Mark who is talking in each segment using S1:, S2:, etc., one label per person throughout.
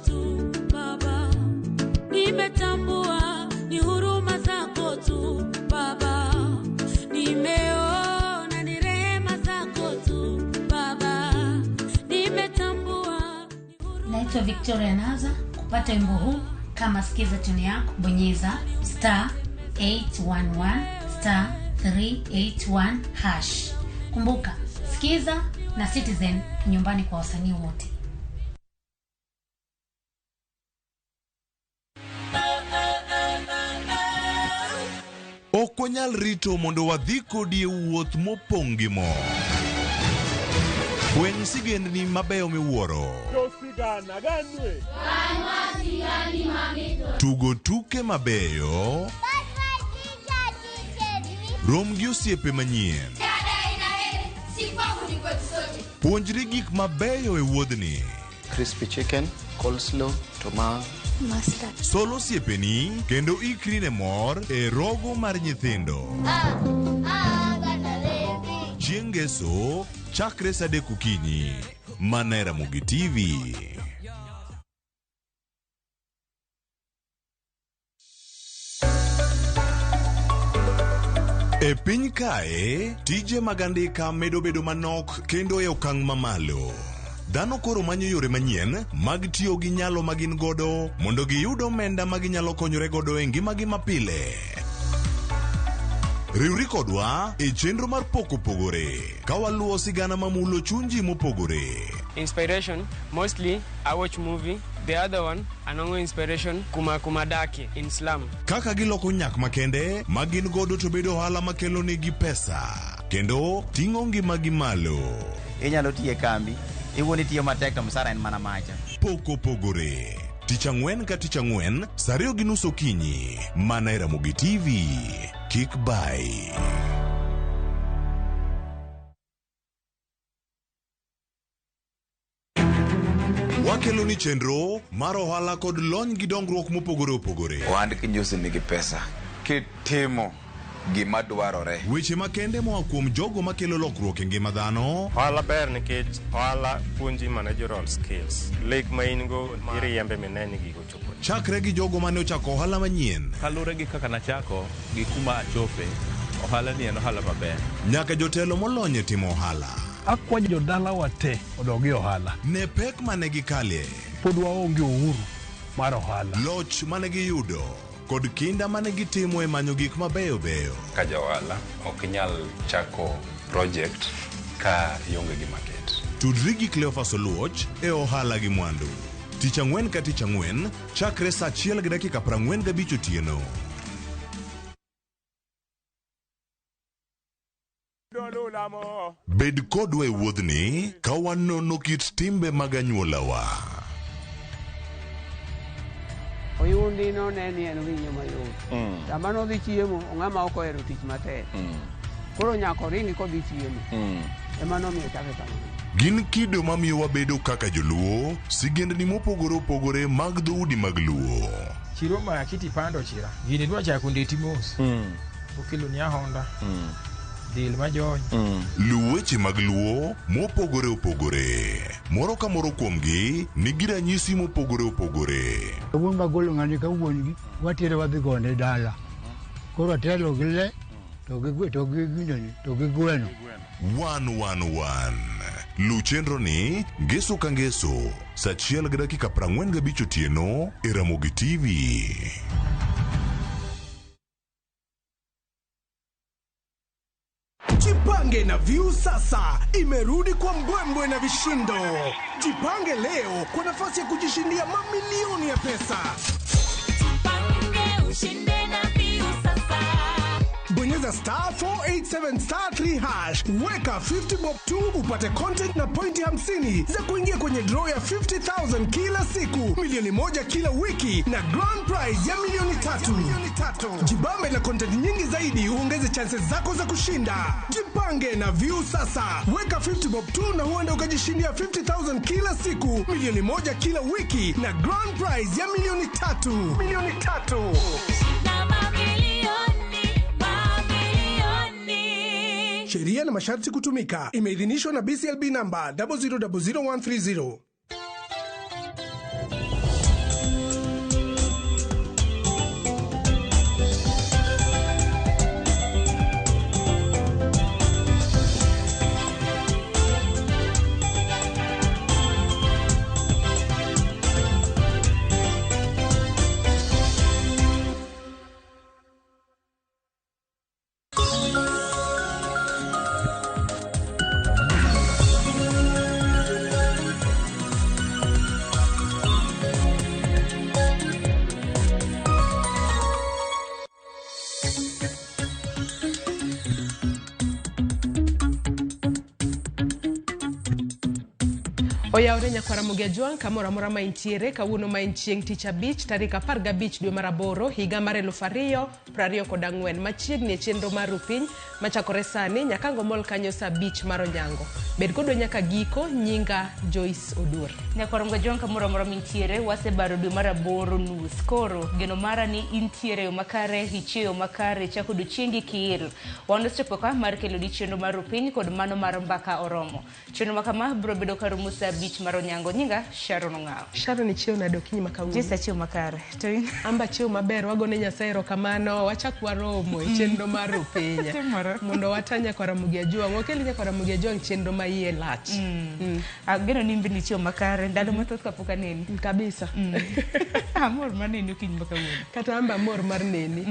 S1: tu Baba, nimetambua ni huruma zako tu Baba, nimeona ni rehema zako tu Baba, nimetambua.
S2: Naitwa Victoria Naza. Kupata wimbo huu kama sikiza tuni yako, bonyeza star 811 star 381 hash. Kumbuka, Sikiza na Citizen nyumbani kwa wasanii wote.
S3: Ok wanyal rito mondo wadhi kodi e wuoth mopong' gi mor. Fweny sigendni mabeyo miwuoro. Tugo tuke mabeyo. Rom gi osiepe manyien. Puonjri gik mabeyo e wuodhni.
S4: Crispy chicken, coleslaw, tomato.
S5: Mustard.
S3: Sol osiepeni kendo ikri ne mor e rogo mar nyithindo. Chieng' ngeso chakre sa 3 okinyi. Mana e Ramogi TV. E piny kae, tije mag andika medo bedo manok kendo e okang' mamalo. Dhano koro manyo yore manyien mag tiyo gi nyalo ma gin godo mondo giyud omenda ma ginyalo konyore godo e ngimagi mapile. Riwri kodwa e chenro mar Pok Opogore ka waluwo sigana mamulo chuny ji mopogore.
S6: Inspiration, mostly I watch movie. The other one, anongo inspiration kuma kuma dake in slum.
S3: Kaka giloko nyak makende ma gin godo to bedo ohala makelo negi pesa kendo ting'o ngimagi malo.
S7: Inyalo tiyo e kambi, iwuon itiyo matek to msara en mana macha.
S3: Pok Opogore. Tich ang'wen ka tich ang'wen, sa 2:30 okinyi, mana e Ramogi TV. Kik bai. Wakelo ni chenro mar ohala kod lony gi dongruok mopogore opogore.
S8: Ohand kinyosi nigi pesa. Kitimo gima dwarore.
S3: Weche makende moa kuom jogo makelo lokruok e ngima dhano.
S9: Ohala ber nikech ohala puonji managerial skills. Lek ma in go iriembe mineni ni gigo chopo.
S3: Chakre gi jogo mane ochako ohala manyien.
S10: Kalure gi kaka nachako gi kuma achope, ohala ni en ohala maber.
S3: Nyaka jotelo molony e timo ohala.
S11: Akwayo jodalawa te odog e ohala.
S3: Ne pek mane gikale.
S11: Pod waonge uhuru mar ohala.
S3: Loch mane giyudo kod kinda mane gitimo e manyo gik mabeyo beyo.
S12: Ka ja ohala ok inyal chako project ka ionge gi market.
S3: Tudri gi Cleophas Oluoch e ohala gi mwandu. Tich ang'wen ka tich ang'wen chakre sa 1:45 otieno. Bed kodwa e wuodhni ka wanono kit timbe mag anyuolawa.
S13: Oyundi none ni en winyo mayot. Sama nodhi chiemo, ng'ama ok ohero tich matek. Koro nyaka oringi kodhi chiemo. Ema nomiyo chake kamano.
S3: Gin kido mamiyo wabedo kaka joluo, sigendni mopogore opogore mag dhoudi mag luo.
S14: Chiro maki tipando chira. Gini dwa chako ndeti mos. Okelo ni ahonda. Del majony.
S3: Luw weche mag luo mopogore opogore. Moro ka moro kuomgi nigi ranyisi mopogore opogore.
S15: Kawuono magolo ng'ani ka wuon gi watere wadhi gone dala. Koro atelo gi le to gi to gi ginene to gi gweno.
S3: 111. Luw chenro ni ngeso ka ngeso sa 1:45 otieno e Ramogi TV.
S16: Jipange na View sasa imerudi kwa mbwembwe na vishindo. Jipange leo kwa nafasi ya kujishindia mamilioni ya pesa.
S1: Jipange ushinde na View sasa.
S16: Bonyeza star 487 star 3 hash, weka 50 bob 2 upate content na pointi 50 za kuingia kwenye draw ya 50,000 kila siku, milioni 1 kila wiki na grand prize ya milioni 3. Jibambe na content nyingi zaidi uongeze chances zako za kushinda. Jipange na View sasa, weka 50 bob 2 na huenda ukajishindia 50,000 kila siku, milioni 1 kila wiki na grand prize ya milioni 3. Milioni 3.
S1: Na mamilioni, mamilioni.
S16: Sheria na masharti kutumika. Imeidhinishwa na BCLB namba 0000130.
S5: Oyawre nyakwara Ramogi Ajwang' kamoro amora ma intiere kawuono ma en chieng' tich abich tarik 15 dwe mar aboro higa mar 2024 machiegni e chenro mar Rupiny machakore sani nyaka ango mol kanyo saa 5 mar onyango. Bed kodwa nyaka giko, nyinga Joyce Oduor.
S17: Nyakwar Ramogi Ajwang' kamoro amora mintiere wasebaro dwe mar aboro nus koro geno mara ni intiere yo makare ichieyo makare chako odiochiengi kiil. Wan osechopo ka mar keloni chenro mar Rupiny kod mano mar Mbaka Oromo. Chenro ma kama biro bedo ka rumo saa 5 mar onyango. Nyinga Sharon Ong'awo.
S5: Sharon ichiew nade okinyi ma kawuono?
S17: Joyce achiew makare. To in?
S5: Amba achiew maber, wagone Nyasaye erokamano, wachak waromo e chenro mar Rupiny.
S17: Timore.
S5: Mondo wata nyakwar Ramogi Ajwang', wakel nyakwar Ramogi Ajwang' chenro ma iye lach.
S17: Ageno ni in bende ichiew makare ndalo mathoth kapok aneni.
S5: Kabisa.
S17: Amor mar neni okinyi ma kawuono.
S5: Kata amba amor mar neni.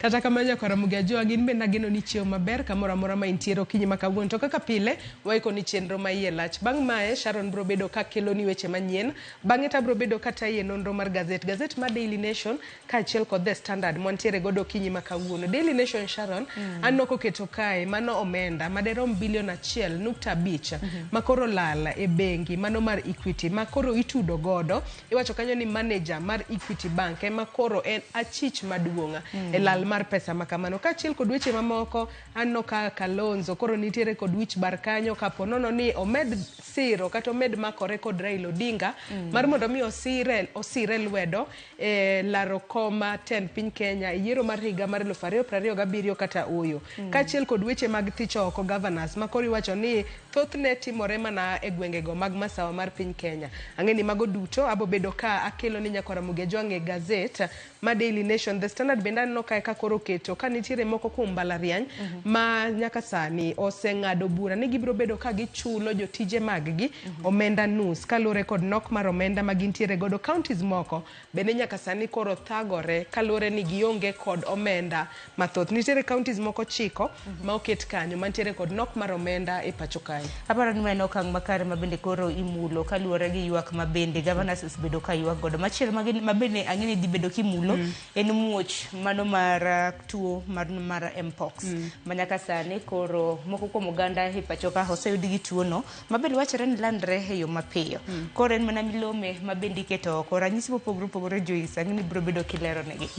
S5: Kata kamano nyakwar Ramogi Ajwang' in bende ageno ni ichiew maber kamoro amora ma intiere okinyi ma kawuono. To kaka pile, waiko ni chenro ma iye lach. Bang' mae, Sharon biro bedo ka kelo ni weche manyien. Bang'e to abiro bedo ka tayi e nonro mar gazet. Gazet mar Daily Nation kaachiel kod The Standard mwantiere godo okinyi ma kawuono. Daily Nation, Sharon, aneno koketo kae mano omenda maderom bilion 1.5 ma koro lal e bengi mano mar Equity ma koro itudo godo. Iwacho kanyo ni manager mar Equity Bank ema koro en achich maduong' e lal mar pesa ma kamano. Kaachiel kod weche mamoko, aneno ka Kalonzo koro nitiere kod wich bar kanyo kapo nono ni omed siro kata omed makore kod Raila Odinga mar mondo mi osire lwedo e laro kom tend piny Kenya e yiero mar higa mar 2027 kata oyo. Kaachiel kod weche mag thicho oko governors ma koro iwacho ni thothne timore mana e gwengego mag masawa mar piny Kenya. Ang'e ni mago duto abo bedo ka akelo ni nyakwar Ramogi Ajwang' e gazet ma Daily Nation. The Standard bende aneno kae ka koro oketo ka nitiere moko kuom mbalariany ma nyaka sani oseng'ado bura ni gibiro bedo ka gichulo jotije maggi omenda nus kaluwore kod nok mar omenda ma gintiere godo. Counties moko bende nyaka sani koro thagore kaluwore ni gionge kod omenda mathoth. Nitiere counties moko 9 ma oket kanyo mantiere kod nok mar omenda e pacho kae.
S17: Aparo ni ma en okang' makare ma bende koro imulo kaluwore gi ywak ma bende governors osebedo ka ywak godo. Machielo ma bende ang'e ni dhi bedo kimulo en muoch mano mar tuo mar Mpox. Ma nyaka sani koro moko kuom oganda e pacho ka oseyud gi tuo no ma bende wachore ni landre e yo mapiyo. Koro en mana milome ma bende iketo oko ranyisi mopogore opogore Joyce ang'e ni biro bedo kilero negi.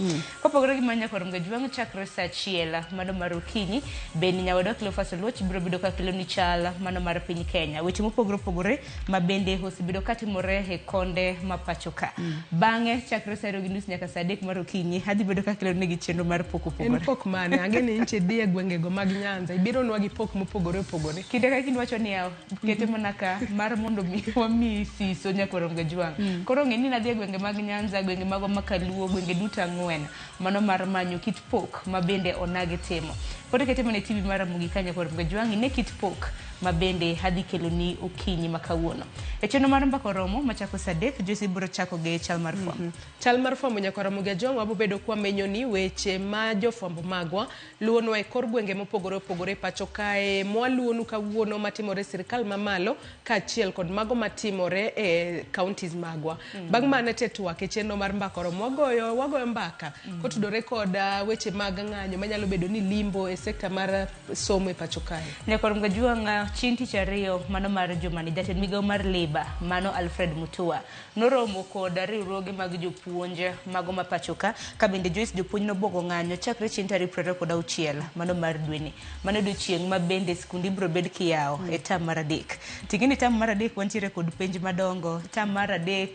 S17: Kopogore gi mano nyakwar Ramogi Ajwang' chakre saa 1 mano mar okinyi bende nyawadwa Cleophas Oluoch biro bedo ka kelo ni chal mano mar piny Kenya. Weche mopogore opogore ma bende osebedo katimore e konde ma pacho ka. Bang'e chakre saa 2:30 nyaka saa 3 mar okinyi adhi bedo ka kelo negi chenro mar pok opogore.
S5: En pok mane? Ang'e ni inche dhi e gwengego mag Nyanza ibiro nwa gi pok mopogore opogore.
S17: Kinde ka kinde wacho ni yaw kete mana ka mar mondo mi wamiyi siso nyakwar Ramogi Ajwang'. Koro ng'e ni nadhi e gwenge mag Nyanza, gwenge magwa ma Kaluo, gwenge duto 4 mano mar manyo kit pok ma bende onagi timo. Koro kete mana e TV mar Ramogi ka nyakwar Ramogi Ajwang' ine kit pok ma bende adhi kelo ni okinyi ma kawuono. E chenro mar Mbaka Oromo machako saa 3 Joyce biro chako gi chal mar fwambo.
S5: Chal mar fwambo nyakwar Ramogi Ajwang' wabo bedo kwa menyo ni weche ma jofwambo magwa luwonwa e kor gwenge mopogore opogore pacho kae mwaluwonu kawuono matimore e sirikal mamalo kaachiel kod mago matimore e counties magwa. Bang' mano te twak e chenro mar Mbaka Oromo wagoyo mbaka kotudore kod weche mag ng'anyo manyalo bedo ni limbo e sekta mar somo e pacho kae.
S17: Nyakwar Ramogi Ajwang' chieng' tich ariyo mano mar jumani jatend migawo mar Labour mano Alfred Mutua noromo kod riwruoge mag jopuonj mago ma pacho ka ka bende Joyce jopuonj nobuogo ng'anyo chakre chieng' tarik 26 mano mar dweni. Mano odiochieng' ma bende skunde ibiro bed kiyawo e tam mar 3. Ting'e ni tam mar 3 wantiere kod penj madongo. Tam mar 3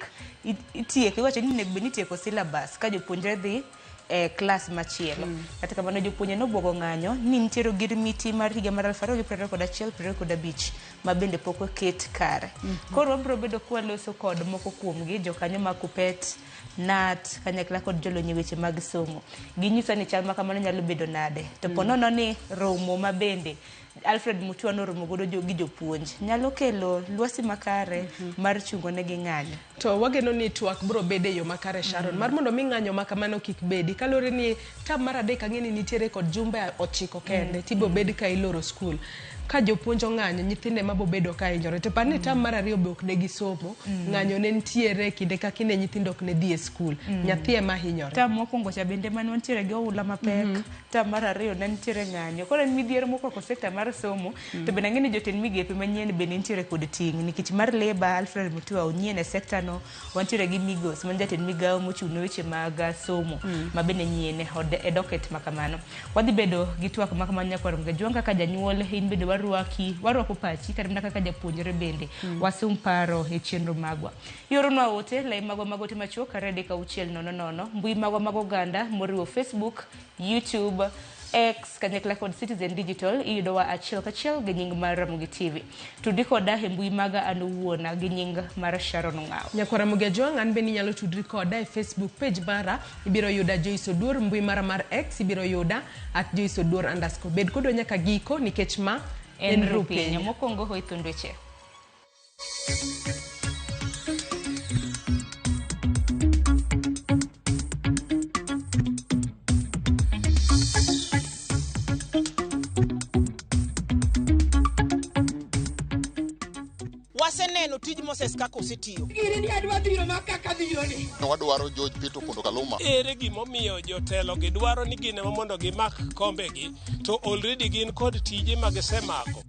S17: itieko iwacho ni onego bed ni itieko syllabus ka jopuonjre dhi e klas machielo. Kata kamano jopuonje nobuogo ng'anyo ni nitiere ogirmiti mar higa mar 2021-2025 ma bende pok oket kare. Koro wabiro bedo kwaloso kod moko kuomgi jokanyo mag Kupet, NAT kanyakla kod jolony e weche mag somo. Ginyisa ni chal ma kamano nyalo bedo nade. To po nono ni romo ma bende Alfred Mutua noromo godo gi jopuonj nyalo kelo lwasi makare mar chungo negi ng'anyo.
S5: To wageno ni twak biro bedo e yo makare Sharon mar mondo mi ng'anyo ma kamano kik bedi kaluwore ni tam mar 3 ang'e ni nitiere kod jumbe 9 kende tibiro bed ka iloro skul. Ka jopuonj ong'anyo, nyithindo ema bobedo ka hinyore. To par ni term mar ariyo be ok ne gisomo. Ng'anyo ne nitiere kinde ka kinde, nyithindo ok ne dhi e skul. Nyathi ema hinyore.
S17: Term mokwongo cha bende mane wantiere gi oula mapek. Term mar ariyo ne nitiere ng'anyo. Koro en midhiero mokwako sekta mar somo. To bende ang'e ni jotend migepe manyien bende nitiere kod ting', nikech mar Labour Alfred Mutua onyien e sekta no, wantiere gi Migos man jatend migawo mochung' ne weche mag somo ma bende nyien e docket ma kamano. Wadhi bedo gi twak ma kamano nyakwar Mgajwang' kaka janyuol in bende warwaki, warwako pachi kata mana kaka japuonjre bende. Wasum paro e chenro magwa. Ioronwa ote, lai magwa mag ote machuok 23600, mbui magwa mag oganda moriwo Facebook, YouTube, X kanyakla kod Citizen Digital iyudowa achiel kachiel gi nying mar Ramogi TV. Tudi koda e mbui maga an owuon gi nying mar Sharon Ong'aw.
S5: Nyakwar Ramogi Ajwang', an bende inyalo tudri koda e Facebook page mara, ibiro yuda Joyce Oduor, mbui mara mar X ibiro yuda @JoyceOduor_. Bed kodwa nyaka giko nikech ma
S17: en Rupiny. Mokwongo hoi thund weche.
S18: Waseneno tij Moses kaka osetiyo.
S19: Gini ni adwa dhiro ma kaka dhironi.
S20: Wadwaro George Peter Opondo Kaluma.
S21: Ere gimomiyo jotelo gi dwaro ni gin ema mondo gimak kombegi to already gin kod tije ma gisemako.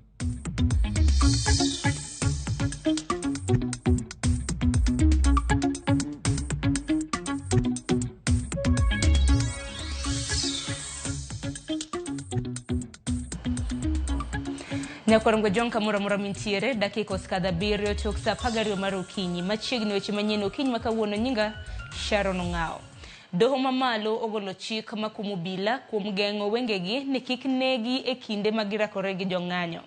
S17: Nyakwar Mgajwang' kamoro amora mintiere, dakika osekadho 7 tok saa 12 mar okinyi. Machiegni weche manyien okinyi ma kawuono, nyinga Sharon Ong'aw. Doho mamalo ogolo chik makumo obila kuom geng'o wengegi ni kik negi e kinde ma girakore gi jong'anyo.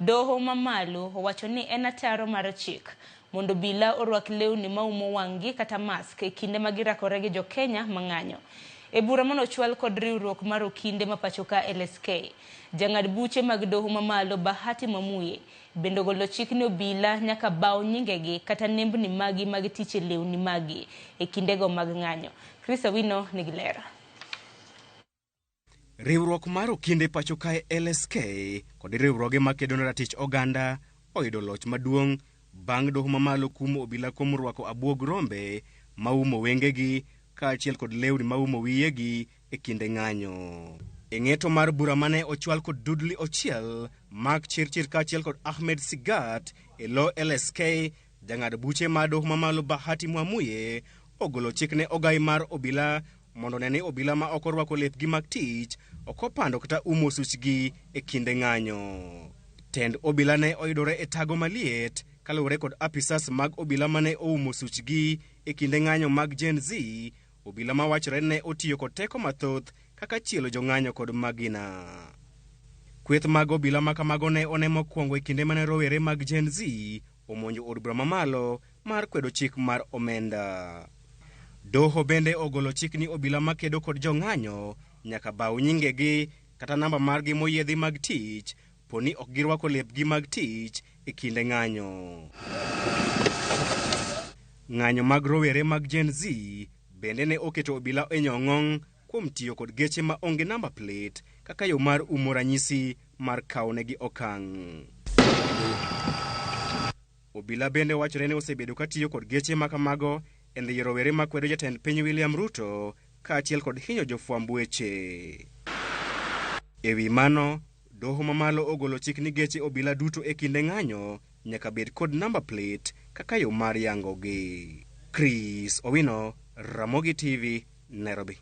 S17: Doho mamalo owacho ni en ataro mar chik mondo obila orwak lewni maumo wang'gi kata mask e kinde ma girakore gi jokenya mang'anyo. E bura manochwal kod riwruok mar okinde ma pacho ka LSK, jang'ad buche mag doho mamalo Bahati Mwamuye bende ogolo chik ni obila nyaka baw nyingegi kata nembni magi mag tich e lewni magi e kindego mag ng'anyo. Chris Awino nigi ler.
S22: Riwruok mar okinde pacho kae LSK kod riwruoge makedo ne ratich oganda oyudo loch maduong' bang' doho mamalo kumo obila kuom rwako abuog rombe maumo wengegi kaachiel kod lewni maumo wiyegi e kinde ng'anyo. E ng'eto mar bura mane ochwal kod Dudley Ochiel, Mark Chirchir kaachiel kod Ahmed Sigat e lo LSK, jang'ad buche mar doho mamalo Bahati Mwamuye ogolo chik ne ogai mar obila mondo one ni obila ma ok orwako lepgi mag tich ok opando kata umo suchgi e kinde ng'anyo. Tend obila ne oyudore e tago maliet kaluwore kod apisas mag obila mane oumo suchgi e kinde ng'anyo mag Gen Z, obila mawachore ne otiyo kod teko mathoth kaka chielo jong'anyo kod magina. Kweth mag obila ma kamago ne one mokwongo e kinde mane rowere mag Gen Z omonjo od bura mamalo mar kwedo chik mar omenda. Doho bende ogolo chik ni obila makedo kod jong'anyo nyaka baw nyingegi kata namba margi moyiedhi mag tich poni ok girwako lepgi mag tich e kinde ng'anyo. Ng'anyo mag rowere mag Gen Z bende ne oketo obila e nyong'ong' kuom tiyo kod geche ma onge namba plate kaka yo mar umo ranyisi mar kawonegi okang'. Obila bende wachore ni osebedo ka tiyo kod geche ma kamago e ndhiyo rowere makwedo jatend piny William Ruto kaachiel kod hinyo jofwamb weche. E wi mano, doho mamalo ogolo chik ni geche obila duto e kinde ng'anyo nyaka bed kod namba plate kaka yo mar yangogi. Chris Owino, Ramogi TV, Nairobi.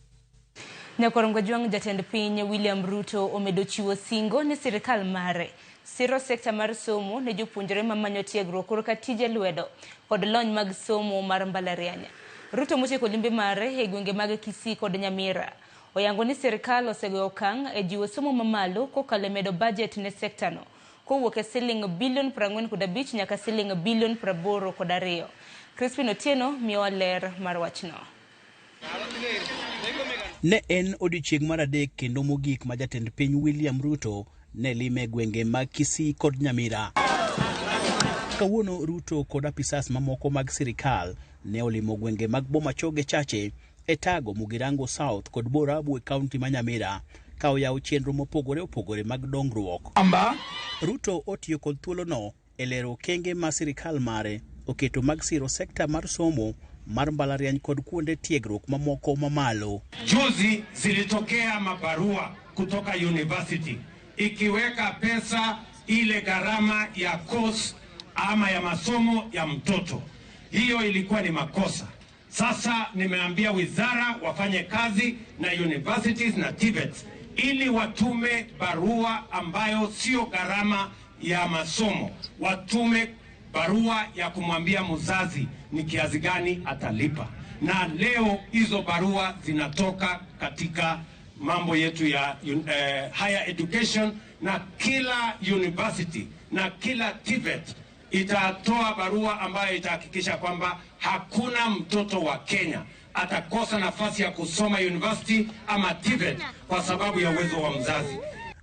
S17: Nyakwar Mgajwang' jatend piny William Ruto omedo chiwo singo ne sirikal mare siro sekta mar somo ne jopuonjre mamanyo tiegruok korka tije lwedo kod lony mag somo mar mbalariany. Ruto motieko limbe mare e gwenge mag Kisii kod Nyamira oyango ni sirikal osegoyo okang' e jiwo somo mamalo kokalo e medo budget ne sekta no kowuok e siling bilion 45 nyaka siling bilion 82. Crispin Otieno miyowa ler mar wachno.
S23: Ne en odiechieng' mar adek kendo mogik ma jatend piny William Ruto ne lime gwenge mag Kisii kod Nyamira. Kawuono Ruto kod apisas mamoko mag sirikal ne olimo gwenge mag Bomachoge Chache, Etago, Mugirango South kod Borabu e kaunti ma Nyamira, ka oyawo chenro mopogore opogore mag dongruok. Ruto otiyo kod thuolono e lero okenge ma sirikal mare oketo mag siro sekta mar somo mar mbalariany kod kuonde tiegruok mamoko mamalo.
S2: Juzi zilitokea mabarua kutoka university ikiweka pesa ile gharama ya course ama ya masomo ya mtoto. Hiyo ilikuwa ni makosa. Sasa nimeambia wizara wafanye kazi na universities na TVETs ili watume barua ambayo sio gharama ya masomo, watume barua ya kumwambia mzazi ni kiasi gani atalipa. Na leo hizo barua zinatoka katika mambo yetu ya higher education, na kila university na kila TVET itatoa barua ambayo itahakikisha kwamba hakuna mtoto wa Kenya atakosa nafasi ya kusoma university ama TVET kwa sababu ya uwezo wa mzazi.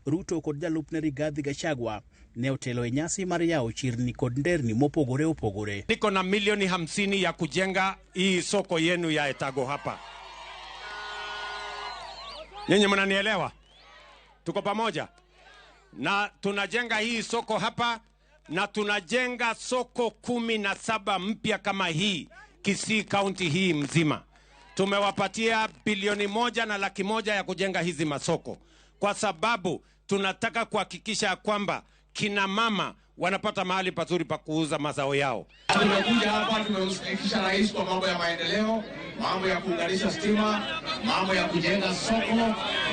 S23: Ruto kod jalupne Rigathi Gachagua ne otelo e nyasi mar yawo chirni kod nderni mopogore opogore.
S2: Niko na milioni 50 ya kujenga hii soko yenu ya Etago hapa. Nyinyi mnanielewa? Tuko pamoja? Na tunajenga hii soko hapa na tunajenga soko 17 mpya kama hii Kisii County hii mzima. Tumewapatia bilioni 1,100,000 ya kujenga hizi masoko kwa sababu tunataka kuhakikisha kwamba kina mama wanapata mahali pazuri pa kuuza mazao yao.
S4: Tumekuja hapa tumemshirikisha rais kwa mambo ya maendeleo, mambo ya kuunganisha stima, mambo ya kujenga soko,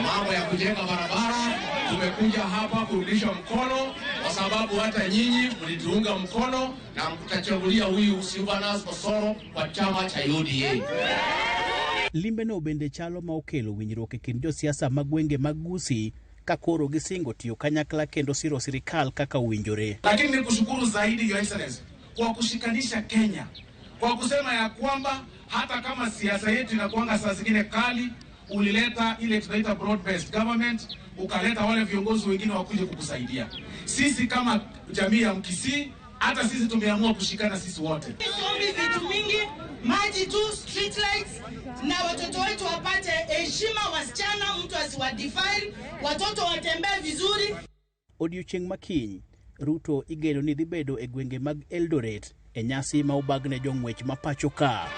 S4: mambo ya kujenga barabara. Tumekuja hapa kurudisha mkono kwa sababu hata nyinyi mlituunga mkono na mtachagulia huyu Silvanus Osoro kwa chama cha UDA.
S23: Limbe no bende chalo ma okelo winjruok e kind josiasa mag gwenge mag Gusii ka koro gisingo tiyo kanyakla kendo siro sirikal kaka owinjore.
S4: Lakini nikushukuru zaidi Your Excellency kwa kushikanisha Kenya, kwa kusema ya kwamba hata kama siasa yetu inakuanga saa zingine kali, ulileta ile tunaita broad based government, ukaleta wale viongozi wengine wakuje kukusaidia. Sisi kama jamii ya Mkisii, hata sisi tumeamua kushikana sisi wote.
S6: Siombi vitu mingi, maji tu, street lights, na watoto wetu wapate heshima, wasichana mtu asiwadefile, watoto watembee vizuri.
S23: Odiochieng' makiny, Ruto igeno ni dhi bedo e gwenge mag Eldoret e nyasi ma obagne jong'wech ma pacho ka.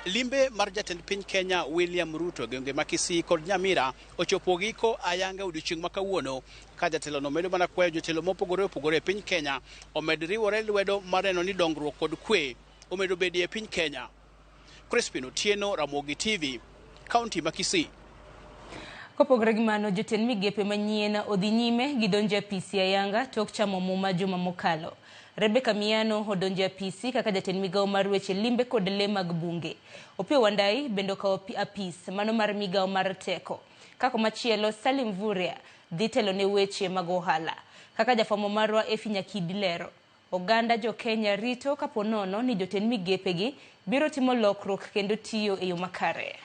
S23: Limbe mar jatend piny Kenya William Ruto e gwenge ma Kisii kod Nyamira ochopo giko ayanga odiochieng' ma kawuono ka jatelono medo mana kwayo jotelo mopogore opogore e piny Kenya omed riwore lwedo mar neno ni dongruok kod kwe omedo bedie e piny Kenya. Crispin Otieno, Ramogi TV, kaunti ma Kisii.
S17: Kopogore gi mano, jotend migepe manyien odhi nyime gi donjo e apisi ayanga tok chamo muma juma mokalo. Rebecca Miano odonjo e apisi kaka jatend migawo mar weche limbe kod le mag bunge. Opiyo Wandayi bende okawo apis mano mar migawo mar teko. Kako machielo, Salim Mvurya dhi telo ne weche mag ohala. Kaka jafwambo marwa Efi Nyakidi lero, oganda jo Kenya rito kapo nono ni jotend migepegi biro timo lokruok kendo tiyo e yo makare.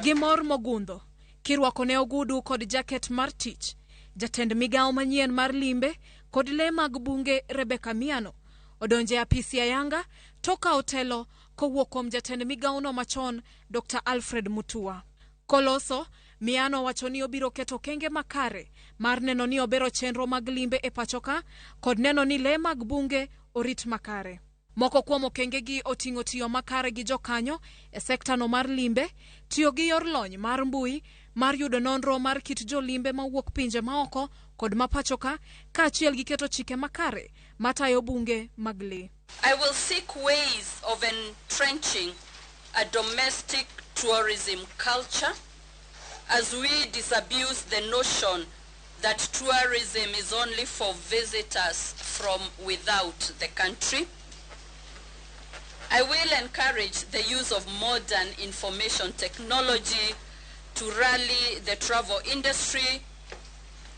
S24: Gi mor mogundho, kirwako ne ogudu kod jaket mar tich, jatend migawo manyien mar limbe kod le mag bunge Rebecca Miano odonje e apisi ayanga tok kawo telo kowuok kuom jatend migawono machon Dr. Alfred Mutua. Koloso, Miano wacho ni obiro keto okenge makare mar neno ni obero chenro mag limbe e pachoka kod neno ni le mag bunge orit makare. Moko kuom okengegi oting'o tiyo makare gi jokanyo e sektano mar limbe, tiyo gi yor lony mar mbui mar yudo nonro mar kit jolimbe mawuok pinje maoko kod mapachoka, kaachiel gi keto chike makare matayo bunge mag lee.
S25: I will seek ways of entrenching a domestic tourism culture as we disabuse the notion that tourism is only for visitors from without the country. I will encourage the use of modern information technology to rally the travel industry,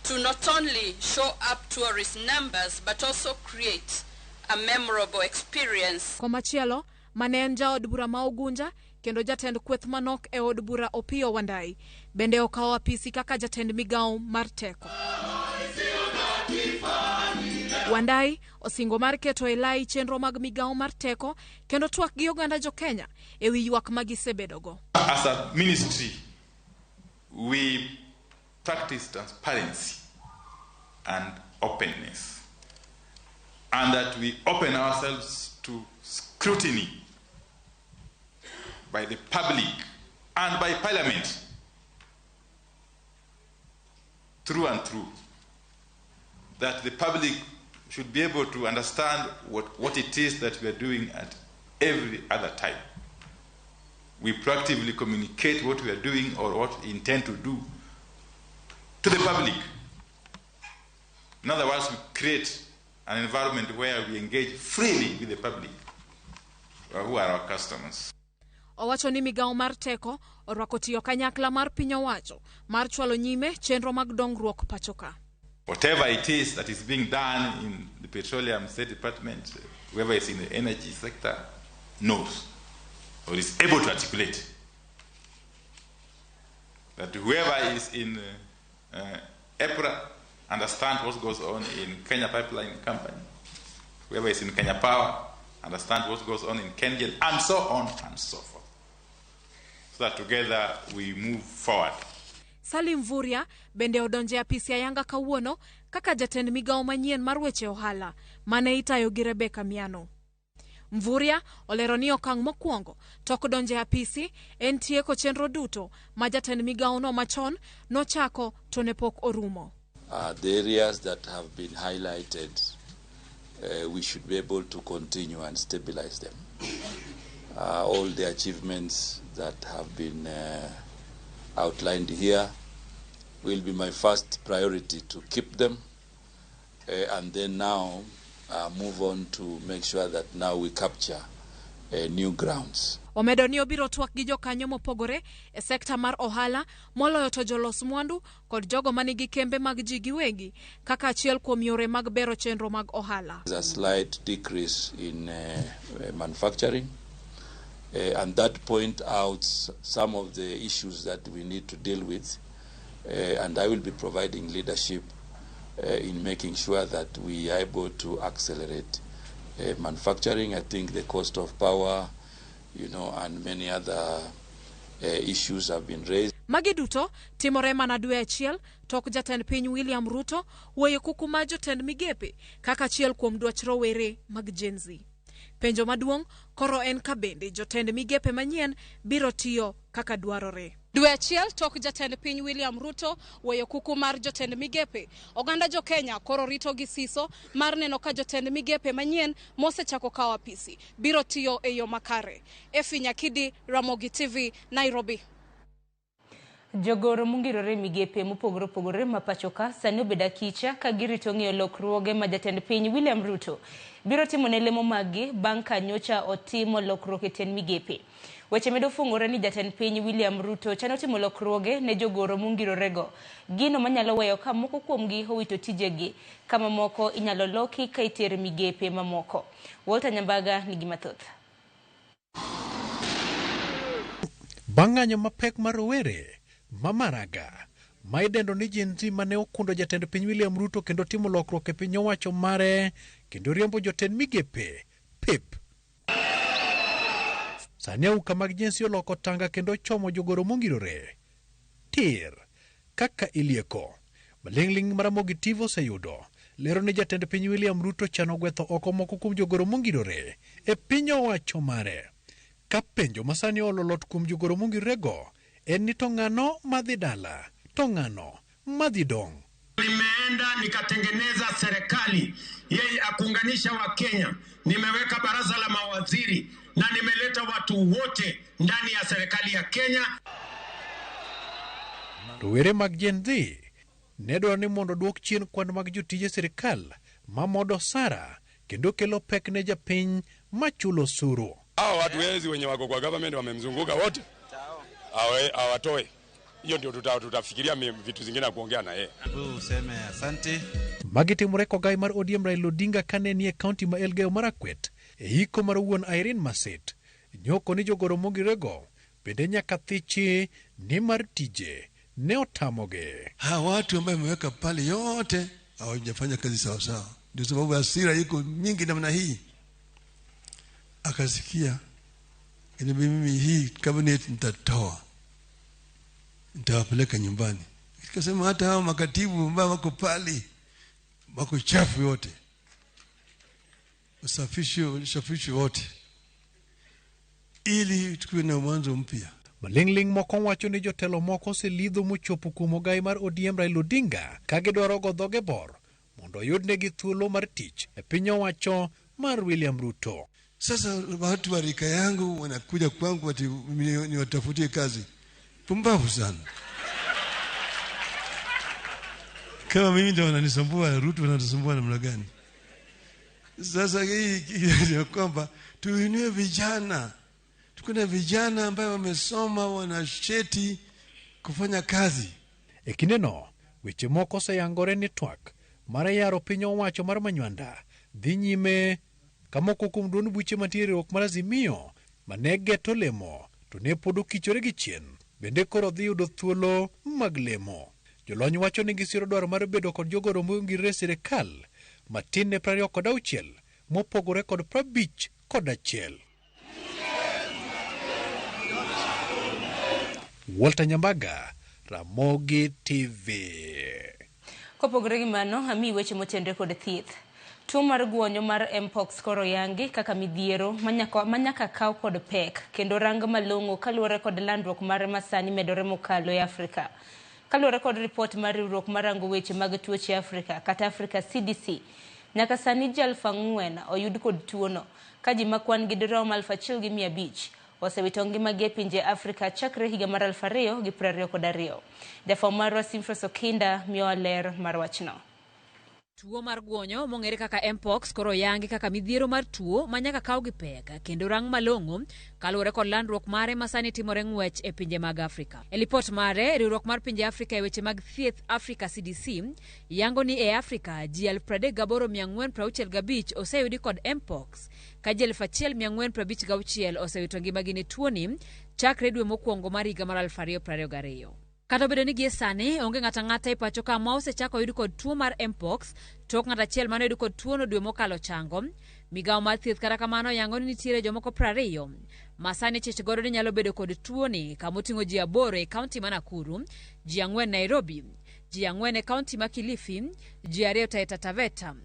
S25: to not only show up tourist numbers, but also create a memorable experience.
S24: Komachielo, mane en jaod bura ma Ugunja kendo jatend kweth manok e od bura Opiyo Wandayi bende okawo apisi kaka jatend migawo mar teko. Wandayi osingo mar keto e lai chenro mag migawo mar teko kendo twak gi oganda jo Kenya e wi ywak ma gisebedogo.
S7: As a ministry, we practice transparency and openness, and that we open ourselves to scrutiny by the public and by Parliament through and through, that the public should be able to understand what it is that we are doing at every other time. We proactively communicate what we are doing or what we intend to do to the public. In other words, we create an environment where we engage freely with the public, who are our customers.
S24: Owacho ni migawo mar teko orwako tiyo kanyakla mar piny owacho mar chwalo nyime chenro mag dongruok pacho ka.
S7: Whatever it is that is being done in the Petroleum State Department, whoever is in the energy sector knows or is able to articulate that whoever is in EPRA understands what goes on in Kenya Pipeline Company, whoever is in Kenya Power understands what goes on in KenGen, and so on and so forth. So that together we move forward.
S24: Salim Mvurya bende odonje e apisi ayanga kawuono kaka jatend migawo manyien mar weche ohala mane itayo gi Rebecca Miano. Mvurya olero ni okang' mokwongo tok donjo e apisi en tieko chenro duto ma jatend migawono machon nochako to ne pok orumo.
S8: The areas that have been highlighted, we should be able to continue and stabilize them. All the achievements that have been outlined here will be my first priority to keep them, and then now move on to make sure that now we capture new grounds.
S24: Omedo ni obiro twak gi jokanyo mopogore e sekta mar ohala moloyo to jolos mwandu kod jogo manigi kembe mag ji giwegi kaka achiel kuom yore mag bero chenro mag ohala.
S8: There's a slight decrease in manufacturing, and that point out some of the issues that we need to deal with, and I will be providing leadership in making sure that we are able to accelerate manufacturing. I think the cost of power, and many other issues have been raised.
S24: Magi duto timore mana dwe achiel tok jatend piny William Ruto weyo kuku mar jotend migepe kaka achiel kuom dwach rowere mag Gen Z. Penjo maduong' koro en ka bende jotend migepe manyien biro tiyo kaka dwarore. Dwe achiel tok jatend piny William Ruto weyo kuku mar jotend migepe, oganda jo Kenya koro rito gi siso mar neno ka jotend migepe manyien mosechako kawo apisi biro tiyo e yo makare. Efi Nyakidi, Ramogi TV, Nairobi.
S17: Jogoro mongirore migepe mopogore opogore ma pacho ka sani obedo akicha ka girito ng'iyo lokruoge ma jatend piny William Ruto biro timo ne lemo maggi bang' ka nyocha otimo lokruok e tend migepe. Weche medo fungore ni jatend piny William Ruto chano timo lokruoge ne jogoro mongirorego, gino manyalo weyo ka moko kuomgi owito tijegi, ka mamoko inyalo loki ka iter migepe mamoko. Walter Nyambaga nigi mathoth.
S9: Bang' ng'anyo mapek mar rowere Mamaraga ma idendo ni Gen Z mane okundo jatend piny William Ruto kendo timo lokruok e piny owacho mare kendo riembo jotend migepe pep. Sani auka mag Gen Z oloko tanga kendo chomo jogoro mongirore tir kaka ilieko. Maling'ling' mar Ramogi TV oseyudo lero ni jatend piny William Ruto chano gwetho oko moko kuom jogoro mongirore e piny owacho mare. Ka penjo masani olo lot kuom jogoro mongirorego en ni to ng'ano madhi dala, to ng'ano madhi dong'.
S2: Nimeenda nikatengeneza serikali yeye ya kuunganisha Wakenya. Nimeweka baraza la mawaziri na nimeleta watu wote ndani ya serikali ya Kenya.
S9: Rowere mag Gen Z ne dwaro ni mondo duok chien kwan mag jotije sirikal mamodo osara kendo kelo pek ne japiny machulo osuru.
S10: Hao watu wezi wenye wako kwa government wamemzunguka wote awatoe. Hiyo ndio tutafikiria vitu zingine na kuongea na yeye.
S11: Useme asante.
S9: Magi timore kogai mar ODM Raila Odinga kane nie kaunti ma Elgeyo Marakwet e hiko mar wuon Irene Masit. Nyoko ni jogoro mongirego bende nyaka thichi ni mar tije ne otamogi.
S26: Hawa watu ambao wameweka pale yote hawajafanya kazi sawa sawa.
S11: Ndio sababu hasira iko mingi namna hii. Akasikia, mimi hii cabinet nitatoa, nitawapeleka nyumbani. Akasema hata hao makatibu ambao wako pale wako chafu yote, usafishe wote ili tukuwe na mwanzo mpya.
S9: Maling'ling moko wacho ni jotelo moko oselidho mochopo kuom ogai mar ODM Raila Odinga ka gidwaro go dhoge bor mondo oyudnegi thuolo mar tich e piny owacho mar William Ruto.
S11: Sasa watu wa rika yangu wanakuja kwangu ati niwatafutie kazi. Pumbavu sana. Kama mimi ndio wananisumbua, Ruto wananisumbua namna gani? Sasa hii ni kwamba tuinue vijana. Tuko na vijana ambao wamesoma, wana cheti kufanya kazi.
S9: E kindeno, weche moko oseyangore ni twak mar yaro piny owacho mar Manywanda dhi nyime ka moko kuom duond buche mantie e riwruok mar Azimio mane geto lemo to ne pod okichore gi chien bende koro dhi yudo thuolo mag lemo. Jolony wacho ni gisiro dwaro mar bedo kod jogoro mongirore e sirikal matin ne 26 mopogore kod 51. Walter Nyambaga, Ramogi TV.
S17: Kopogore gi mano, amiyi weche motenore kod thieth. Tuo mar guonyo mar Mpox koro yangi kaka midhiero manyaka kaw kod pek kendo rang malong'o kaluwore kod landruok mare masani medore mokalo e Afrika. Kaluwore kod ripot mar riwruok marango weche mag tuoche Afrika kata Africa CDC, nyaka sani ji 4,000 oyud kod tuono ka ji makwan gi dirom 1,500 osewito ngimagi e pinje Afrika chakre higa mar 2022. Jafwambo marwa Simfros Okinda miyowa ler mar wachno.
S12: Tuo mar guonyo mong'ere kaka Mpox koro yangi kaka midhiero mar tuo manyaka kaw gi pek kendo rang malong'o kaluwore kod landruok mare masani timore ng'wech e pinje mag Afrika. E lipot mare, riwruok mar pinje Afrika e weche mag thieth Africa CDC yango ni e Afrika ji 38,465 oseyudi kod Mpox ka ji 1,456 osewito ngimagi ne tuoni chakre dwe mokwongo mar higa mar 2022. Kata obedo ni gie sani onge ng'ato ang'ata e pacho ka ma osechako yud kod tuo mar Mpox tok ng'ato achiel mane oyud kod tuono dwe mokalo chango. Migawo mar thieth kata kamano yango ni nitiere jomoko 20 ma sani chich godo ni nyalo bedo kod tuoni kamoting'o ji 8 e kaunti ma Nakuru, ji 4 Nairobi, ji 4 e kaunti ma Kilifi, ji 2 Taita Taveta,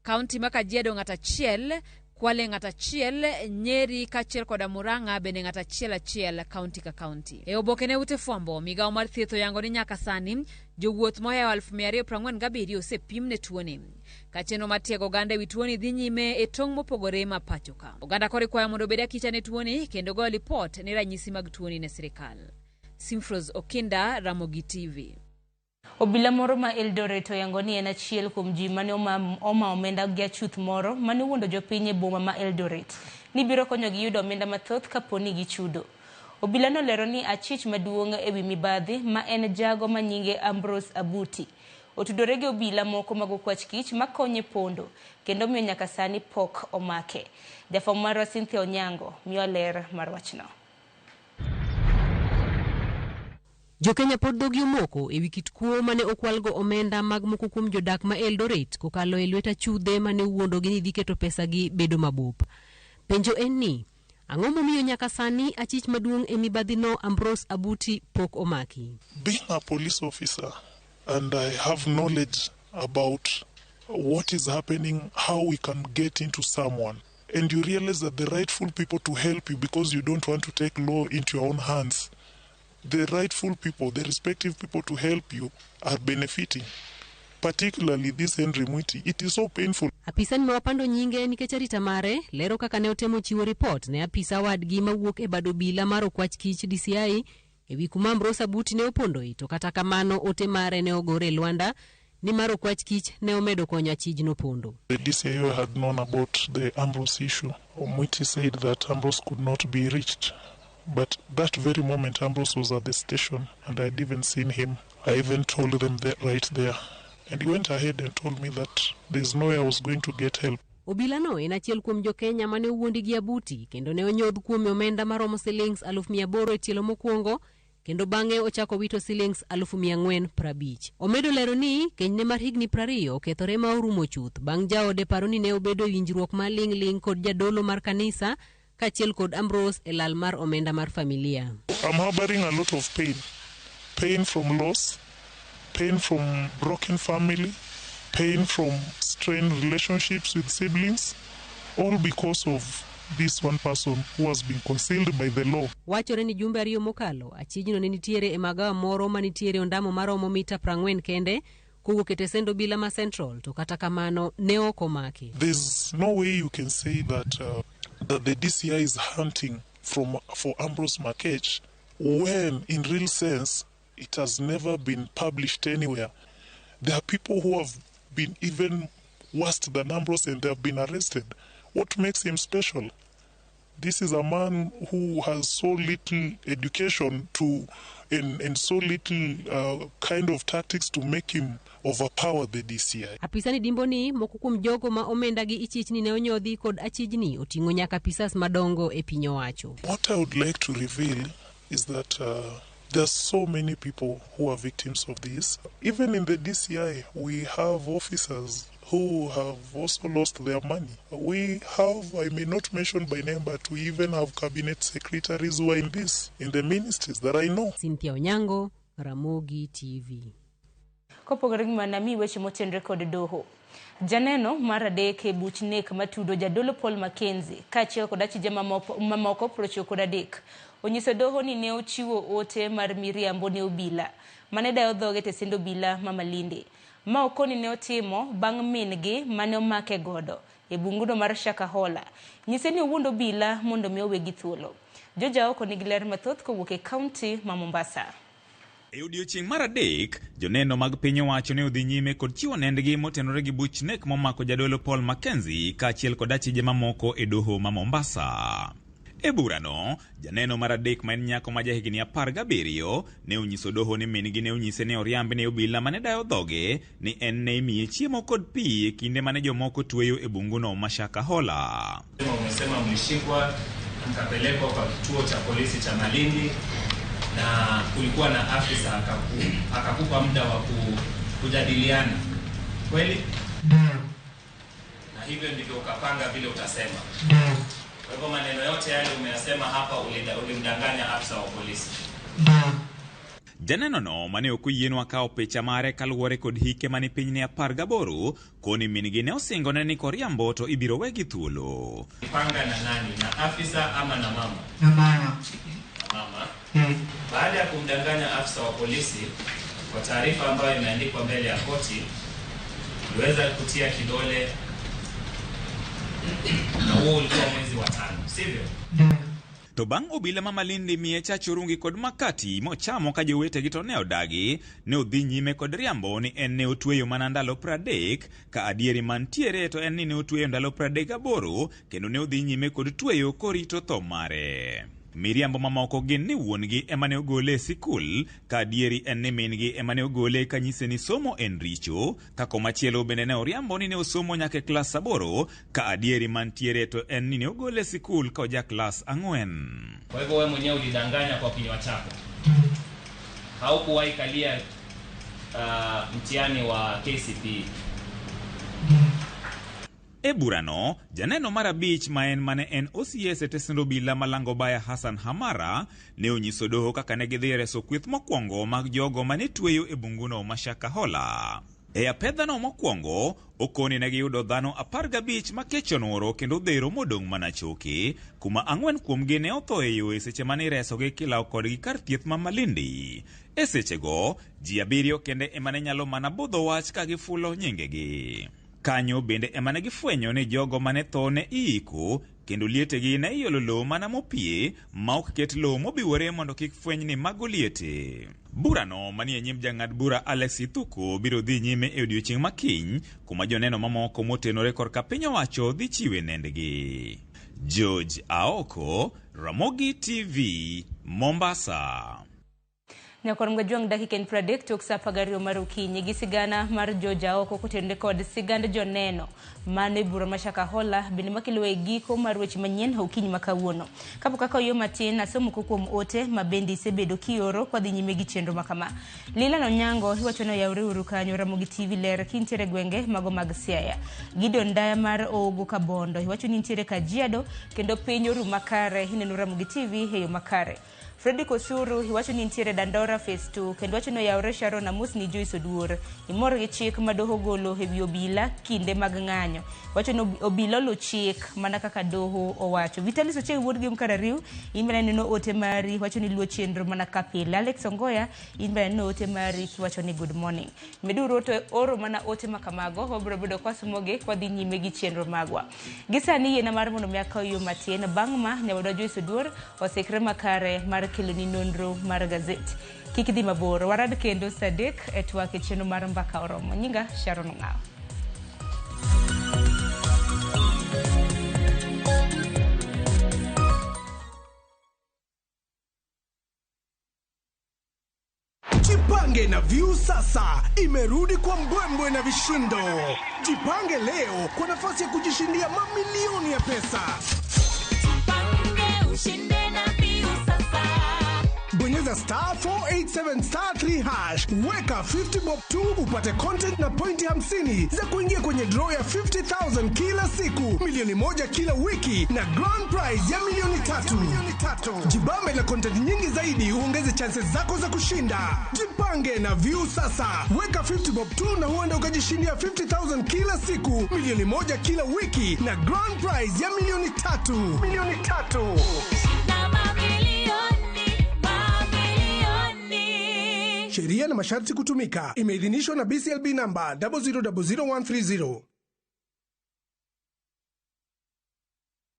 S12: kaunti ma Kajiado ng'ato achiel, Kwale ng'ato achiel, Nyeri kaachiel koda Murang'a bende ng'ato achiel achiel kaunti ka kaunti. E oboke ne ute fwambo, migawo mar thieth oyango ni nyaka sani jowuoth mohewo 247 osepim ne tuoni. Ka chenro mar tiego oganda ewi tuoni dhi nyime e tong' mopogore ma pacho ka. Oganda koro ikwayo mondo obed akicha ne tuoni kendo goyo lipot ne ranyisi mag tuoni ne sirikal. Simfros Okinda, Ramogi TV.
S17: Obila moro ma Eldoret oyango ni en achiel kuom ji mane oma omenda gi achuth moro mane owuondo jopiny e boma ma Eldoret ni biro konyogi yudo omenda mathoth kapo ni gichudo. Obila nolero ni achich maduong' ewi mibadhi ma en jago ma nyinge Ambrose Abuti otudore gi obila moko mag okwach kich makonye pondo kendo miyo nyaka sani pok omake. Jafwambo marwa Cynthia Onyango miyo ler mar wachno.
S13: Jokenya pod dhogi omoko ewi kit kuo mane okwalgo omenda mag moko kuom jodak ma Eldoret kokalo e lwet achudhe mane owuondogi ni dhi keto pesagi bedo mabup. Penjo en ni, ang'o momiyo nyaka sani achich maduong' e mibadhino Ambrose Abuti pok omaki?
S14: Being a police officer and I have knowledge about what is happening, how we can get into someone, and you realize that the rightful people to help you because you don't want to take law into your own hands, the rightful people, the respective people to help you are benefiting. Particularly this Henry Mwiti, it is so painful.
S13: Apisa ni mawapando nyinge nikech arita mare lero kaka ne otemo chiwo ripot ne apisa wadgi mawuok e bad obila mar okwach kich DCI ewi kuma Ambrose Abuti ne opondoi, to kata kamano ote mare ne ogore e lwanda ni mar okwach kich ne omedo konyo achijno pondo.
S14: The DCIO had known about the Ambrose issue. Mwiti said that Ambrose could not be reached. But that very moment, Ambrose was at the station and I had even seen him. I even told them that right there. And he went ahead and told me that there's no way I was going to get help.
S13: Obila no en achiel kuom jokenya mane owuondi gi Abuti kendo ne onyodh kuome omenda maromo silings 800,000 e tielo mokwongo kendo bang'e ochako wito silings 450,000. Omedo lero ni kenyne mar higni 20 okethore ma orumo chuth bang' jaode paro ni ne obedo e winjruok ma ling' ling' kod jadolo mar kanisa kaachiel kod Ambrose e lal mar omenda mar familia.
S14: I'm harboring a lot of pain. Pain from loss, pain from broken family, pain from strained relationships with siblings, all because of this one person who has been concealed by the law.
S13: Wachore ni jumbe ariyo mokalo, achijno ne nitiere e magawa moro manitiere ondamo maromo mita 40 kende kowuok e tesend obila ma Central to kata kamano ne ok omake.
S14: There's no way you can say that the DCI is hunting for Ambrose Makech when in real sense it has never been published anywhere. There are people who have been even worse than Ambrose and they have been arrested. What makes him special? This is a man who has so little education to and so little kind of tactics to make him overpower the DCI.
S13: Apisani dimbo ni moko kuom jogo ma omenda gi ichich ni ne onyodhi kod achijni oting'o nyaka apisas madongo e piny owacho.
S14: What I would like to reveal is that there are so many people who are victims of this. Even in the DCI, we have officers who have also lost their money. We have, I may not mention by name, but we even have cabinet secretaries who are in the ministries that I know.
S13: Cynthia Onyango, Ramogi TV.
S17: Kopogore gi mano mi weche motenre kod doho. Janeno mar adek e buch nek matudo jadolo Paul Mackenzie kaachiel kod achije mamoko 93 onyiso doho ni ne ochiwo ote mar miriambo ne obila mane dayo dhoge tesend obila ma Malindi. Ma okoni ne otimo bang' min-gi mane omake godo e bunguno mar Shakahola. Nyise ni owuondo obila mondo mi owegi thuolo. Joja oko nigi ler mathoth kowuok e kaunti ma Mombasa.
S1: E odiechieng' mar adek, joneno mag piny owacho ne odhi nyime kod chiwo nendgi motenore gi buch nek momako jadolo Paul Mackenzie kaachiel kod achije mamoko e doho ma Mombasa. E burano, janeno mar adek ma en nyako ma jahigni 17 ne onyiso doho ni min-gi ne onyise ni oriamb ne obila mane dayo dhoge ni en ne imiye chiemo kod pi e kinde mane jomoko tweyo e bunguno ma Shakahola.
S3: Umesema mlishikwa mkapelekwa kwa kituo cha polisi cha Malindi na kulikuwa na afisa akakupa muda wa kujadiliana. Kweli? Na hivyo ndivyo ukapanga vile utasema. Kwa hivyo maneno yote yale umeyasema hapa ulimdanganya afisa wa polisi.
S1: Janeno no mane ok oyienwa kawo picha mare kaluwore kod hike mane piny ne 18 koni min-gi ne osingone ni koriambo to ibiro wegi thuolo.
S3: Panga na nani? Na afisa ama na mama?
S19: Na mama.
S3: Mama. Baada ya kumdanganya afisa wa polisi kwa taarifa ambayo imeandikwa mbele ya koti, uliweza kutia kidole na huo ulikuwa mwezi wa 5, sivyo?
S1: To bang' obila ma Malindi miye chach orungi kod makati mochamo ka jowetegi to ne odagi, ne odhi nyime kod riambo ni en ne otweyo mana ndalo 30, ka adieri mantiere to en ni ne otweyo ndalo 38 kendo ne odhi nyime kod tweyo korito tho mare. Miriambo mamoko gin ni wuon-gi ema ne ogole e sikul, ka adieri en ni min-gi ema ne ogole kanyise ni somo en richo, ka komachielo bende ne oriambo ni ne osomo nyaka e klas 8, ka adieri mantiere to en ni ne ogole e sikul ka oja klas 4.
S3: Kwa hivyo wewe mwenyewe ulidanganya kwa kinywa chako. Haukuwahi kalia mtihani wa KCPE.
S1: E burano, janeno mar abich ma en mane en OCS e tesend obila malango baya Hassan Hamara ne onyiso doho kaka ne gidhi reso kweth mokwongo mag jogo mane tweyo e bunguno ma Shakahola. E apedhano mokwongo, okoni ne giyudo dhano 15 ma kech onuoro kendo dhero modong' mana choke, kuma 4 kuomgi ne otho e yo e seche mane iresogi kilawo kodgi kar thieth ma Malindi. E sechego, ji 7 kende ema ne nyalo mana budho wach ka gifulo nyingegi. Kanyo bende ema ne gifwenyo ni jogo mane tho ne iiko kendo lietegi ne iolo lowo mana mopie ma ok ket lowo mobiwore mondo kik fweny ni mago liete. Burano manie nyim jang'ad bura Alex Ithuko biro dhi nyime e odiechieng' ma kiny, kuma joneno mamoko motenore korka piny owacho dhi chiwe nendgi. George Aoko, Ramogi TV, Mombasa.
S17: Nyakwar Mgajwang' dakika en 30 tok sa 12 mar okinyi gi sigana mar George Aoko kotenore kod sigand joneno Mano e bura ma Shakahola bende makelo e giko mar weche manyien okinyi ma kawuono. Kapok akawo yo matin, asomo moko kuom ote ma bende isebedo kioro kwadhi nyime gi chenro ma kama. Lilian Onyango iwacho ni oyawre uru kanyo Ramogi TV ler kintiere e gwenge mago mag Siaya. Gideon Ndaya mar Ogo Kabondo iwacho ni nitiere Kajiado kendo piny oru makare ineno Ramogi TV e yo makare. Fredrick Osuru iwacho ni nitiere Dandora Phase 2 kendo wacho ni oyawre Sharon Amusni Joyce Oduor. Imor gi chik ma doho ogolo e wi obila kinde mag ng'anyo. Wacho ni obila olu chik mana kaka doho owacho. Vitalis Ochieng wuod Gem Karariw in bende aneno ote mari wacho ni luo chenro mana ka pile. Alex Ongoya in bende aneno ote mari kiwacho ni good morning. Meduru ote oro mana ote ma kamago wabiro bedo kwasomogi kwadhi nyime gi chenro magwa. Gi sani yiena mar mondo mi akaw yo matin bang' ma nyawadwa Joyce Oduor osikre makare mar keloni nonro mar gazet. Kik idhi mabor, warad kendo saa 3 e twak e chenro mar Mbaka Oromo. Nyinga Sharon Ong'awo.
S5: Jipange na Viusasa imerudi kwa mbwembwe na vishindo. Jipange leo kwa nafasi ya kujishindia mamilioni ya pesa.
S15: Jipange ushinde na Viusasa.
S5: Bonyeza star 487 star 3 hash, weka 50 bob 2 upate content na pointi 50 za kuingia kwenye draw ya 50,000 kila siku, milioni 1 kila wiki na grand prize ya milioni 3. Jibambe na content nyingi zaidi uongeze chances zako za kushinda. Jipange na Viusasa, weka 50 bob 2 na huenda ukajishindia 50,000 kila siku, milioni 1 kila wiki na grand prize ya milioni 3. Milioni 3.
S15: Na mamilioni.
S5: Sheria na masharti kutumika. Imeidhinishwa na BCLB namba 0000130.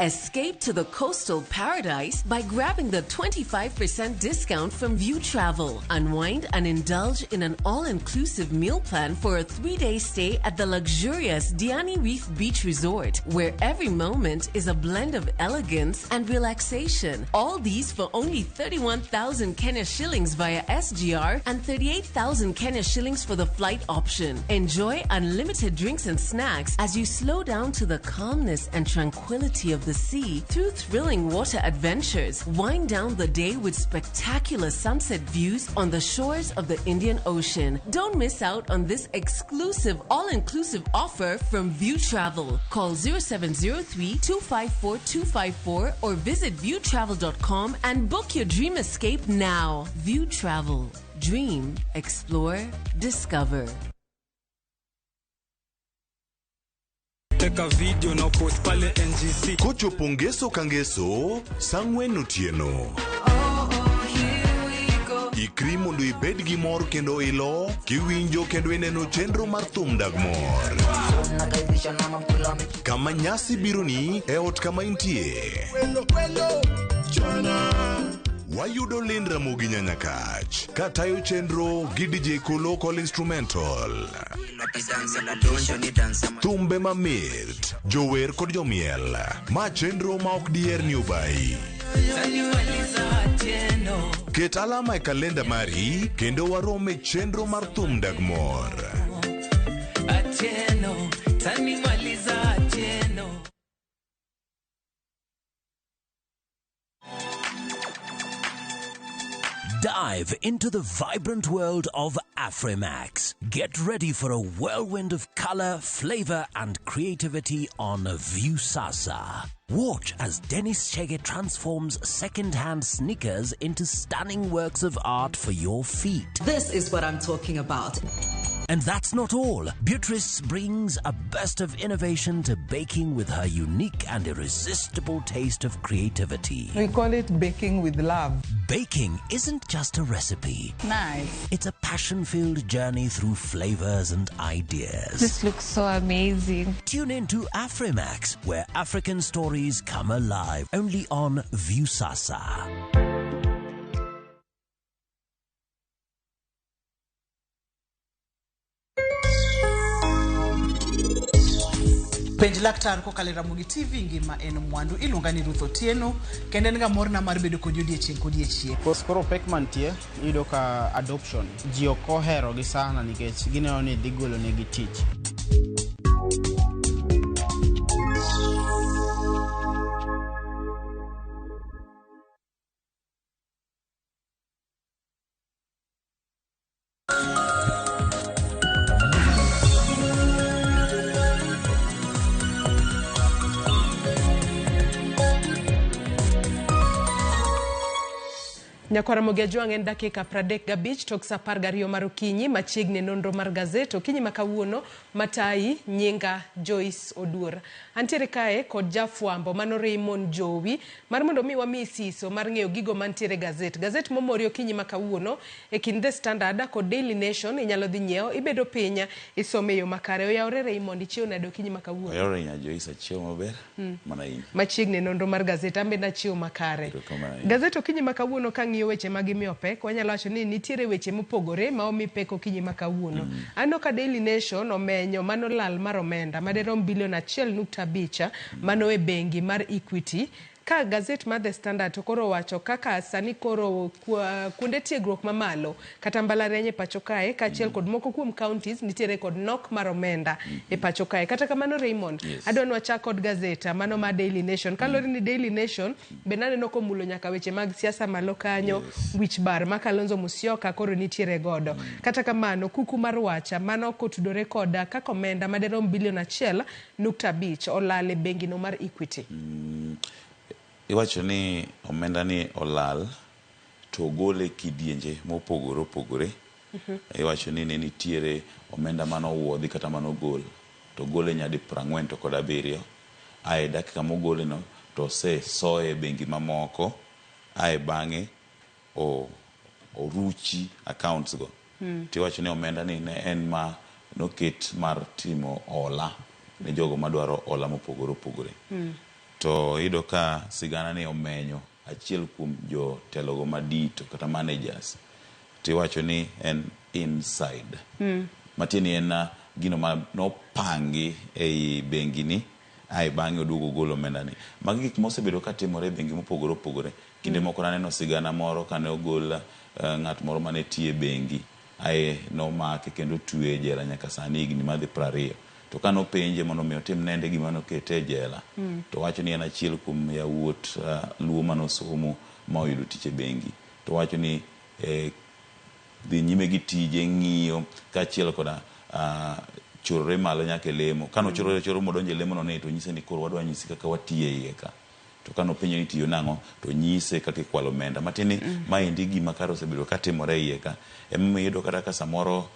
S16: Escape to the coastal paradise by grabbing the 25% discount from View Travel. Unwind and indulge in an all-inclusive meal plan for a 3-day stay at the luxurious Diani Reef Beach Resort, where every moment is a blend of elegance and relaxation. All these for only 31,000 Kenya shillings via SGR and 38,000 Kenya shillings for the flight option. Enjoy unlimited drinks and snacks as you slow down to the calmness and tranquility of the sea through thrilling water adventures. Wind down the day with spectacular sunset views on the shores of the Indian Ocean. Don't miss out on this exclusive all-inclusive offer from View Travel. Call 0703 254 254 or visit viewtravel.com and book your dream escape now. View Travel. Dream, explore, discover.
S18: Teka video na post pale NGC.
S20: Kochopo ngeso ka ngeso, sa ang'wen otieno. Ikri mondo ibed gi mor kendo ilo, kiwinjo kendo ineno chenro mar thum dag mor. Kama nyasi bironi e ot kama intie. Wayudo Lind Ramogi Nyanyakach katayo chenro gi DJ Kolo Call Instrumental. Thumbe mamit, jower kod jomiel. Ma chenro ma ok diher ni obayi. Ket alama e kalenda mari kendo warom e chenro mar thum dag mor.
S26: Dive into the vibrant world of Afrimax. Get ready for a whirlwind of color, flavor, and creativity on Viusasa. Watch as Dennis Chege transforms second-hand sneakers into stunning works of art for your feet.
S27: This is what I'm talking about.
S26: And that's not all. Beatrice brings a burst of innovation to baking with her unique and irresistible taste of creativity.
S28: We call it baking with love.
S26: Baking isn't just a recipe.
S28: Nice.
S26: It's a passion-filled journey through flavors and ideas.
S29: This looks so amazing.
S26: Tune in to Afrimax, where African stories come alive, only on Viusasa.
S30: Penj laktar kokalo e Ramogi TV ngima en mwandu iluonga ni Ruth Otieno kendo en ga morna mar bedo kodi odiechieng' kodiechieng'.
S31: Koro pek mantie iyudo ka adoption ji ok oherogi sana nikech gineno ni dhi golo negi tich.
S2: Nyakwar Ramogi Ajwang' en dakika 35 tok saa 12 mar okinyi machiegni e nonro mar gazet okinyi ma kawuono matayi nyinga Joyce Oduor. Antiere kae kod jafwambo mano Raymond Jowi mar mondo mi wami siso mar ng'eyo gigo mantiere e gazet. Gazet momori okinyi ma kawuono e kind The Standard kod Daily Nation inyalo dhi nyiewo ibedo piny isome e yo makare. Oyawore Raymond ichiew nade okinyi ma kawuono?
S4: Oyawore nya Joyce achiew maber mana in.
S2: Machiegni e nonro mar gazet an bende achiew makare.
S4: Erokamano ahinya.
S2: Gazet okinyi ma kawuono ka ng'iyo weche ma gimiyo pek, wanyalo wacho ni nitiere weche mopogore ma omi pek okinyi ma kawuono. Aneno ka Daily Nation omenyo mano lal mar omenda madirom bilion 1.5 mano e bengi mar Equity. Ka gazet mar The Standard to koro owacho kaka sani koro kuonde tiegruok mamalo kata mbalariany e pacho kae kaachiel kod moko kuom counties nitiere kod nok mar omenda e pacho kae. Kata kamano Raymond, adwa ni wachak kod gazeta mano mar Daily Nation. Kaluwore ni Daily Nation bende aneno komulo nyaka weche mag siasa malo kanyo, wich bar ma Kalonzo Musyoka koro nitiere godo. Kata kamano, kuku mar wacha mano kotudore kod kaka omenda madirom bilion 1.5 olal e bengino mar Equity.
S4: Iwacho ni omenda ni olal to ogole e kidienje mopogore opogore. Iwacho ni ne nitiere omenda mane owuodhi kata mane ogol to ogole nyadi 47 ae dakika mogole no to osesoye e bengi mamoko ae bang'e oruchi accounts go. Tiwacho ni omenda ni ne en ma noket mar timo hola ne jogo madwaro hola mopogore opogore. To iyudo ka sigana ni omenyo achiel kuom jotelogo madito kata managers tiwacho ni en inside. Matiende ni en gino ma nopangi ei bengi ni ae bang'e oduogo ogolo omenda ni. Magi gik mosebedo katimore e bengi mopogore opogore. Kinde moko naneno sigana moro kane ogol ng'at moro mane tiyo e bengi ae nomake kendo otweye e jela nyaka sani higni madhi 20. To kane openje mondo mi otim nende gima nokete e jela, to owacho ni en achiel kuom yawuot Luo mane osomo ma oyudo tich e bengi. To owacho ni dhi nyime gi tije ng'iyo kaachiel koda chorore malo nyaka e lemo. Kane ochorore chorore modonjo e lemo no ni to onyise ni koro wadwa nyisi kaka watiyo e iye ka. To kane openje ni itiyo nang'o to onyise kaka ikwalo omenda. Matiende ni maendi gima kare osebedo katimore e iye ka. Emomiyo iyudo kata ka samoro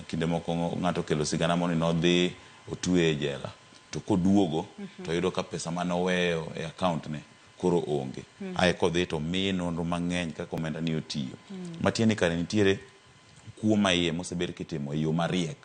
S4: kinde moko ng'ato okelo sigana moro ni nodhi otweye e jela to koduogo to oyudo ka pesa mane oweyo e account ne koro onge. Ae kodhi to omiye nonro mang'eny kaka omenda ni otiyo. Matiende ni kare nitiere kuo ma iye mosebed kitimo e yo mariek.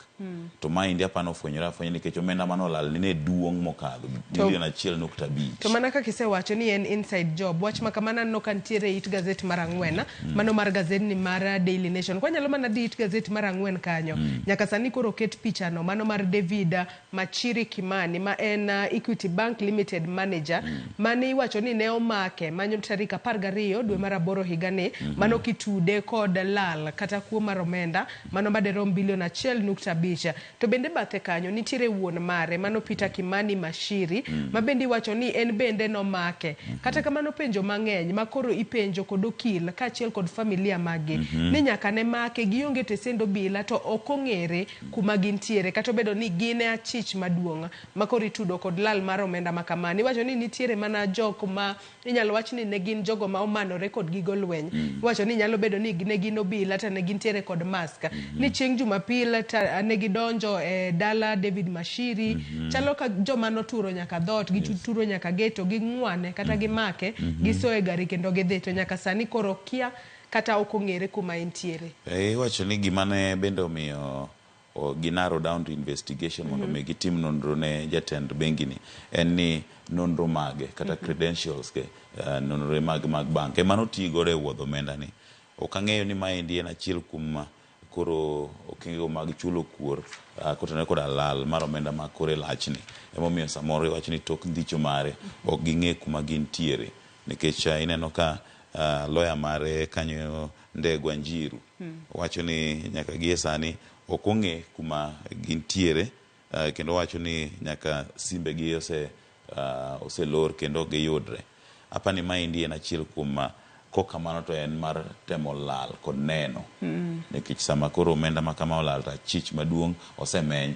S4: To maendi apani ofwenyore afwenya nikech omenda mane olal ni ne duong' mokadho milion 1.5.
S2: To mana kaka isewacho ni en inside job, wach ma kamano aneno ka nitiere e it gazet mar 4, mano mar gazedni mar Daily Nation. Kwanyalo mana dhi it gazet mar 4 kanyo, nyaka sani koro oket pichano mano mar David Machiri Kimani ma en Equity Bank Limited manager, mane iwacho ni ne omake manyo tarik 12 dwe mar 8 higani, mano kitude kod lal kata kuo mar omenda mano madirom bilion 1.5. To bende bathe kanyo nitiere wuon mare mano Peter Kimani Mashiri, ma bende iwacho ni en bende nomake. Kata kamano penjo mang'eny ma koro ipenjo kod okil kaachiel kod familia maggi ni nyaka ne make gionge tesend obila to ok ong'ere kuma gintiere kata obedo ni gin e achich maduong' ma koro itudo kod lal mar omenda ma kamano. Iwacho ni nitiere mana jok ma inyalo wach ni ne gin jogo ma omanore kod gigo lweny. Iwacho ni nyalo bedo ni ne gin obila to ne gintiere kod mask. Ni chieng' Jumapil ne gidonjo e dala David Mashiri, chalo ka joma noturo nyaka dhoot, gituro nyaka gate to ging'wane kata gimake, gisoye gari kendo gidhi. To nyaka sani koro kia kata ok ong'ere kuma entiere.
S4: Iwacho ni gima ne bende omiyo ginarrow down to investigation mondo mi gitim nonro ne jatend bengi ni en ni nonro mage kata credentials ge, nonro mag bank ema noti godo e wuodho omenda ni. Ok ang'eyo ni maendi en achiel kuom koro okenge mag chulo kuor kotenore koda lal mar omenda ma kore lachni. Emomiyo samoro iwacho ni tok ndicho mare ok ging'e kuma gintiere nikech ineno ka lawyer mare kanyo Ndegwa Njiru wacho ni nyaka gie sani ok ong'e kuma gintiere, kendo wacho ni nyaka simbegi oselor kendo ok giyudre. Apani maendi en achiel kuom kokamano to en mar temo lal kod neno. Nikech sama koro omenda ma kama olal to achich maduong' osemeny.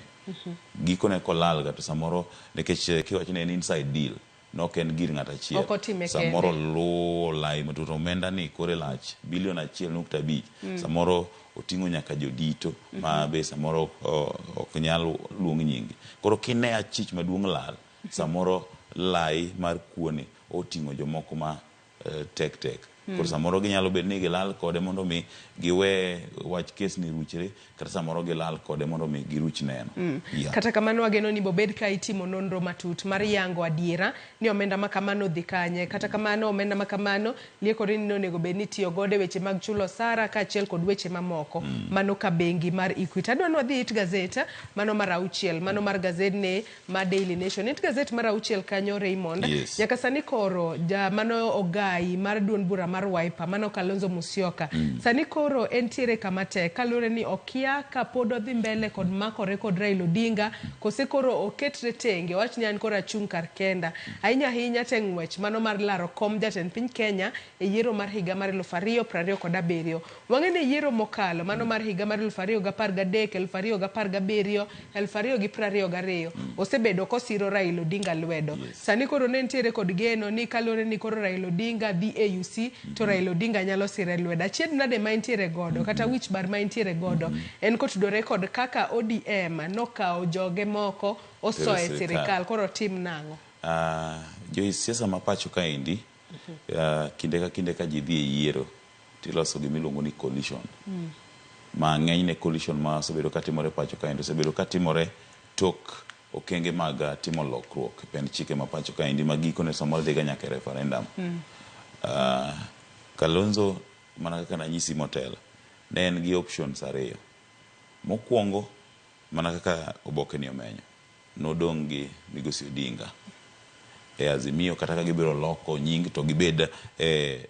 S4: Gikone kolal ga to samoro nikech kiwacho ni en inside deal. nok en gir ng'ato achiel.
S2: Ok otime kende.
S4: Samoro luwo lai matut omenda ni kore lach bilion 1.5. Samoro oting'o nyaka jodito ma be samoro ok nyal luong nyingi. Koro kine achich maduong' lal, samoro lai mar kuoni oting'o jomoko ma tek tek. Koro samoro ginyalo bedo ni gilal kode mondo mi giwe wach kes ni ruchre, kata samoro gilal kode mondo mi giruch neno. Yeah.
S2: Kata kamano wageno ni bobed ka itimo nonro matut mar yango adiera ni omenda ma kamano dhi kanye. Kata kamano omenda ma kamano liekore ni onego bed ni itiyo godo e weche mag chulo osara kaachiel kod weche mamoko. Mano ka bengi mar Equity. Adwa ni wadhi it gazet mano mar 6, mano mar gazet ni ma Daily Nation. It gazet mar 6 kanyo Raymond.
S4: Yes.
S2: Nyaka sani koro ja mano ogai mar duond bura mar Wiper mano Kalonzo Musyoka. Sani koro entiere kama tek kaluwore ni okia ka pod odhi mbele kod makore kod Raila Odinga kose koro oketre tenge owach ni an koro achung' kar kenda. Ahinya ahinya te ng'wech mano mar laro kom jatend piny Kenya e yiero mar higa mar 2027. Wang'e ni yiero mokalo mano mar higa mar 2013, 2017, 2022 osebedo kosiro Raila Odinga lwedo. Sani koro ne nitiere kod geno ni kaluwore ni koro Raila Odinga dhi AUC to Raila Odinga nyalo sire lwedo. Achiedh nade ma entiere godo kata wich bar ma entiere godo en kotudore kod kaka ODM nokawo joge moko osoe
S4: Sirikal.
S2: sirikal koro tim nang'o?
S4: Joyce, siasa ma pacho kaendi kinde ka kinde ka ji dhi e yiero tiloso gima iluongo ni coalition. Ma ng'enyne coalition ma osebedo katimore pacho kaendi osebedo katimore tok okenge mag timo lokruok e pend chike ma pacho kaendi ma gikone samoro dhiga nyaka e referendum. Kalonzo mana kaka nanyisi motelo ne en gi options ariyo. Mokwongo mana kaka oboke ni omenyo nodong' gi Migosi Odinga e Azimio kata ka gibiro loko nying to gibed e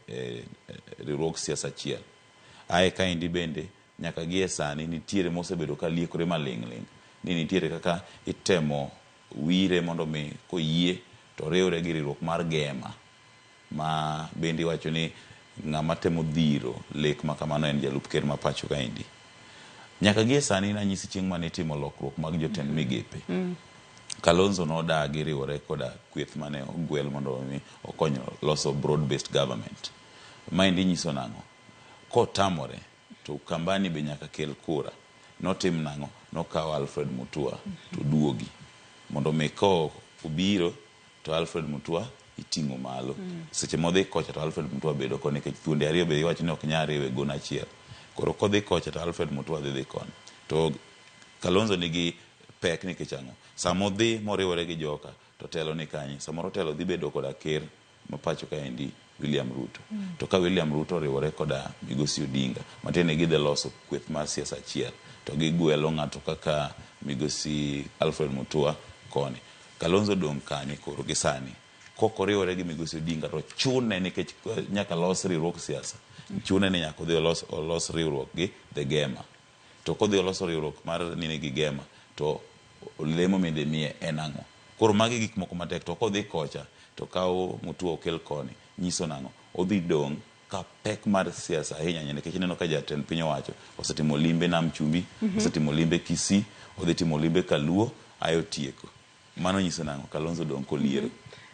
S4: riwruog siasa achiel. Ae kaendi bende nyaka gi e sani nitiere mosebedo ka liekore maling' ling' ni nitiere kaka itemo wire mondo mi koyie to riwre gi riwruok mar Gema ma bende iwacho ni ng'ama temo dhiro lek ma kamano en jalup ker ma pacho kaendi. Nyaka gi e sani nanyisi chieng' mane itimo lokruok mag jotend migepe. Kalonzo nodagi riwore koda kweth mane ogwel mondo mi okony loso broad based government. Maendi nyiso nang'o? Kotamore to Ukambani be nyaka kel kura. Notim nang'o? Nokawo Alfred Mutua to duogi mondo mi ko obiro to Alfred Mutua iting'o malo. Seche modhi kocha to Alfred Mutua bedo koni nikech thuonde ariyo be iwacho ni ok nyal riwo e gono achiel. Koro kodhi kocha to Alfred Mutua dhi koni. To Kalonzo nigi pek nikech ang'o? Samodhi moriwore gi joka to telo ni kanye? Samoro telo dhi bedo koda ker ma pacho kaendi William Ruto. To ka William Ruto oriwore koda Migosi Odinga, matiende ni gidhi loso kweth mar siasa achiel, to gigwelo ng'ato kaka Migosi Alfred Mutua koni. Kalonzo dong' kanye koro gi sani? Kok oriwore gi Migosi Odinga to chune nikech nyaka los riwruog siasa. Chune ni nyaka odhi olos riwruok gi the Gema. To kodhi oloso riwruok mar nini gi Gema to lemo midhi miye en ang'o? Koro magi gik moko matek to kodhi kocha to kawo Mutua okel koni nyiso nang'o? Odhi dong' ka pek mar siasa ahinya ahinya nikech ineno ka jatend piny owacho osetimo limbe Nam Chumbi, osetimo limbe Kisii, odhi timo limbe Kaluo ae otieko. Mano nyiso nang'o? Kalonzo dong' koliero.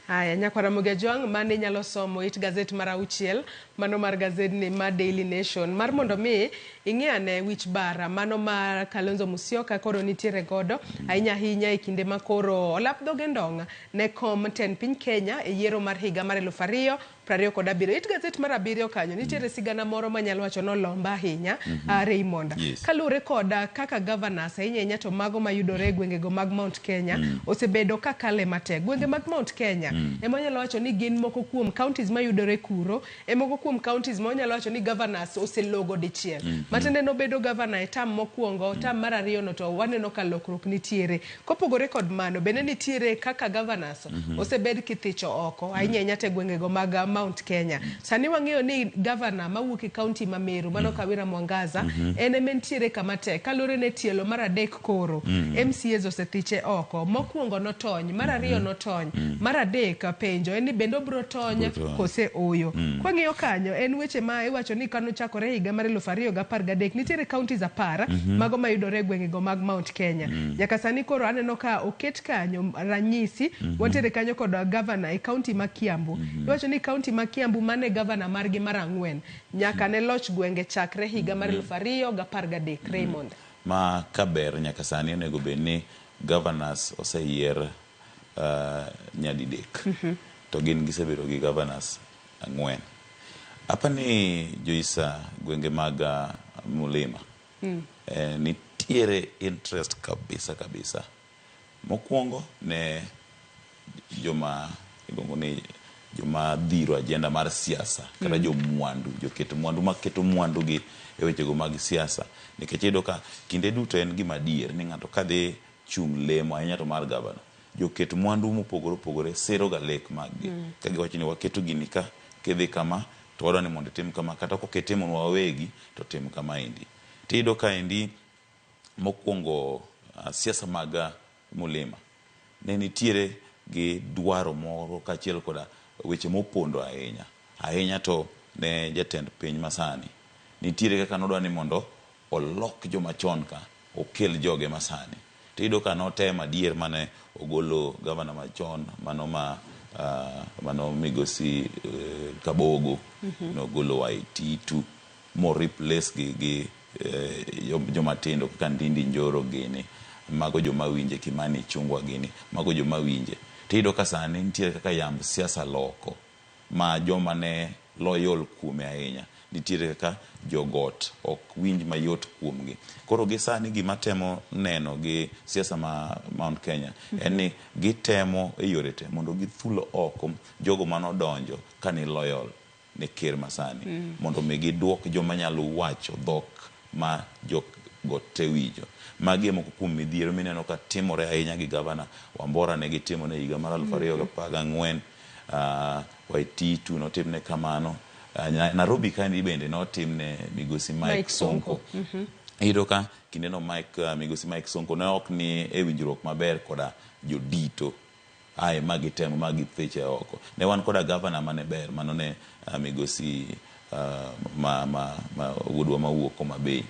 S2: Haya, nyakwara Ramogi Ajwang' mane inyalo somo it gazet mar 6 mano mar gazedni mar Daily Nation mar mondo mi ing'e ane wich bara mano mar Kalonzo Musyoka koro nitiere godo ahinya ahinya e kinde ma koro olap dhoge ndong' ne kom tend piny Kenya e yiero mar higa mar 2027. It gazet mar 7 kanyo nitiere sigana moro manyalo wacho nolomba ahinya Raymond.
S4: Yes.
S2: Kaluwore kod kaka governors ahinya ahinya to mago mayudore e gwengego mag Mount Kenya osebedo ka kale matek. Gwenge mag Mount Kenya ema wanyalo wacho ni gin moko kuom counties mayudore kuro, e moko kuom counties ma wanyalo wacho ni governors oselogo dichiel. Matiende nobedo governor e term mokwongo, term mar ariyo no to waneno ka lokruok nitiere. Kopogore kod mano, bende nitiere kaka governors osebed kithicho oko ahinya ahinya te gwengego mag Mount Kenya. Sani wang'eyo ni governor mawuok e county ma Meru, mano Kawira Mwangaza, en ema entiere kama tek kaluwore ne tielo mar 3 koro MCAs osethiche oko. Mokwongo notony, mar ariyo notony, mar 3 adek penjo en ni bende obiro tony
S4: Obiro tony.
S2: kose oyo. Kwang'iyo kanyo en weche ma iwacho ni kanochakore higa mar 2013 nitiere counties 10 mago mayudore e gwengego mag Mount Kenya. Nyaka sani koro aneno ka oket kanyo ranyisi wantiere kanyo kod gavana e county ma Kiambu. Iwacho ni county ma Kiambu mane gavana margi mar ang'wen nyaka ne loch gwenge chakre higa mar 2013 Raymond.
S4: Ma kaber nyaka sani onego bed ni governors oseyier nyadidek to gin gisebedo gi governors ang'wen. Apani Joisa gwenge mag Mulima nitiere interest kabisa kabisa. Mokwongo ne joma iluongo ni joma dhiro agenda mar siasa kata jomwandu, joket mwandu maketo mwandu gi e wechego mag siasa, nikech iyudo ka kinde duto en gima adier ni ng'ato kadhi chung' lemo ahinya to mar gavana, joket mwandu mopogore opogore siro ga lek mag gi ka giwacho ni waketo gini ka kidhi kama to wadwa ni mondo itim kama, kata kok itimonwa wawegi to tim kama endi. Tiyudo ka endi mokwongo siasa mag Mulima ne nitiere gi dwaro moro kaachiel koda weche mopondo ahinya ahinya to ne jatend piny masani nitiere kaka nodwa ni mondo olok joma chon ka okel joge masani. Tiyudo ka notemo adier mane ogolo gavana machon mano ma mano migosi Kabogo, nogolo Waititu mo replace gi joma tindo kaka Ndindi Njoro gini, mago joma winje, Kimani Ichung'wa gini, mago joma winje. Tiyudo ka sani nitiere kaka yamb siasa loko ma joma ne loyal kuome ahinya nitiere kaka jogot ok winj mayot kuomgi. Koro gi sani gima temo neno gi siasa ma Mount Kenya en ni gitemo e yore te mondo githul oko jogo manodonjo kani loyal ne ker masani, mondo mi giduok joma nyalo wacho dhok ma jogot te winjo. Magi e moko kuom midhiero mineno ka timore ahinya gi gavana Wambora ne gitimone higa mar 2014, Waititu notimne kamano, Nairobi kaendi bende notimne migosi Mike Sonko. Iyudo ka kindeno Mike, migosi Mike Sonko ne ok ni e winjruok maber koda jodito ae ma gitemo ma githiche oko. Ne wan koda gavana mane ber mano ne migosi ma wuodwa mawuok Homa Bay.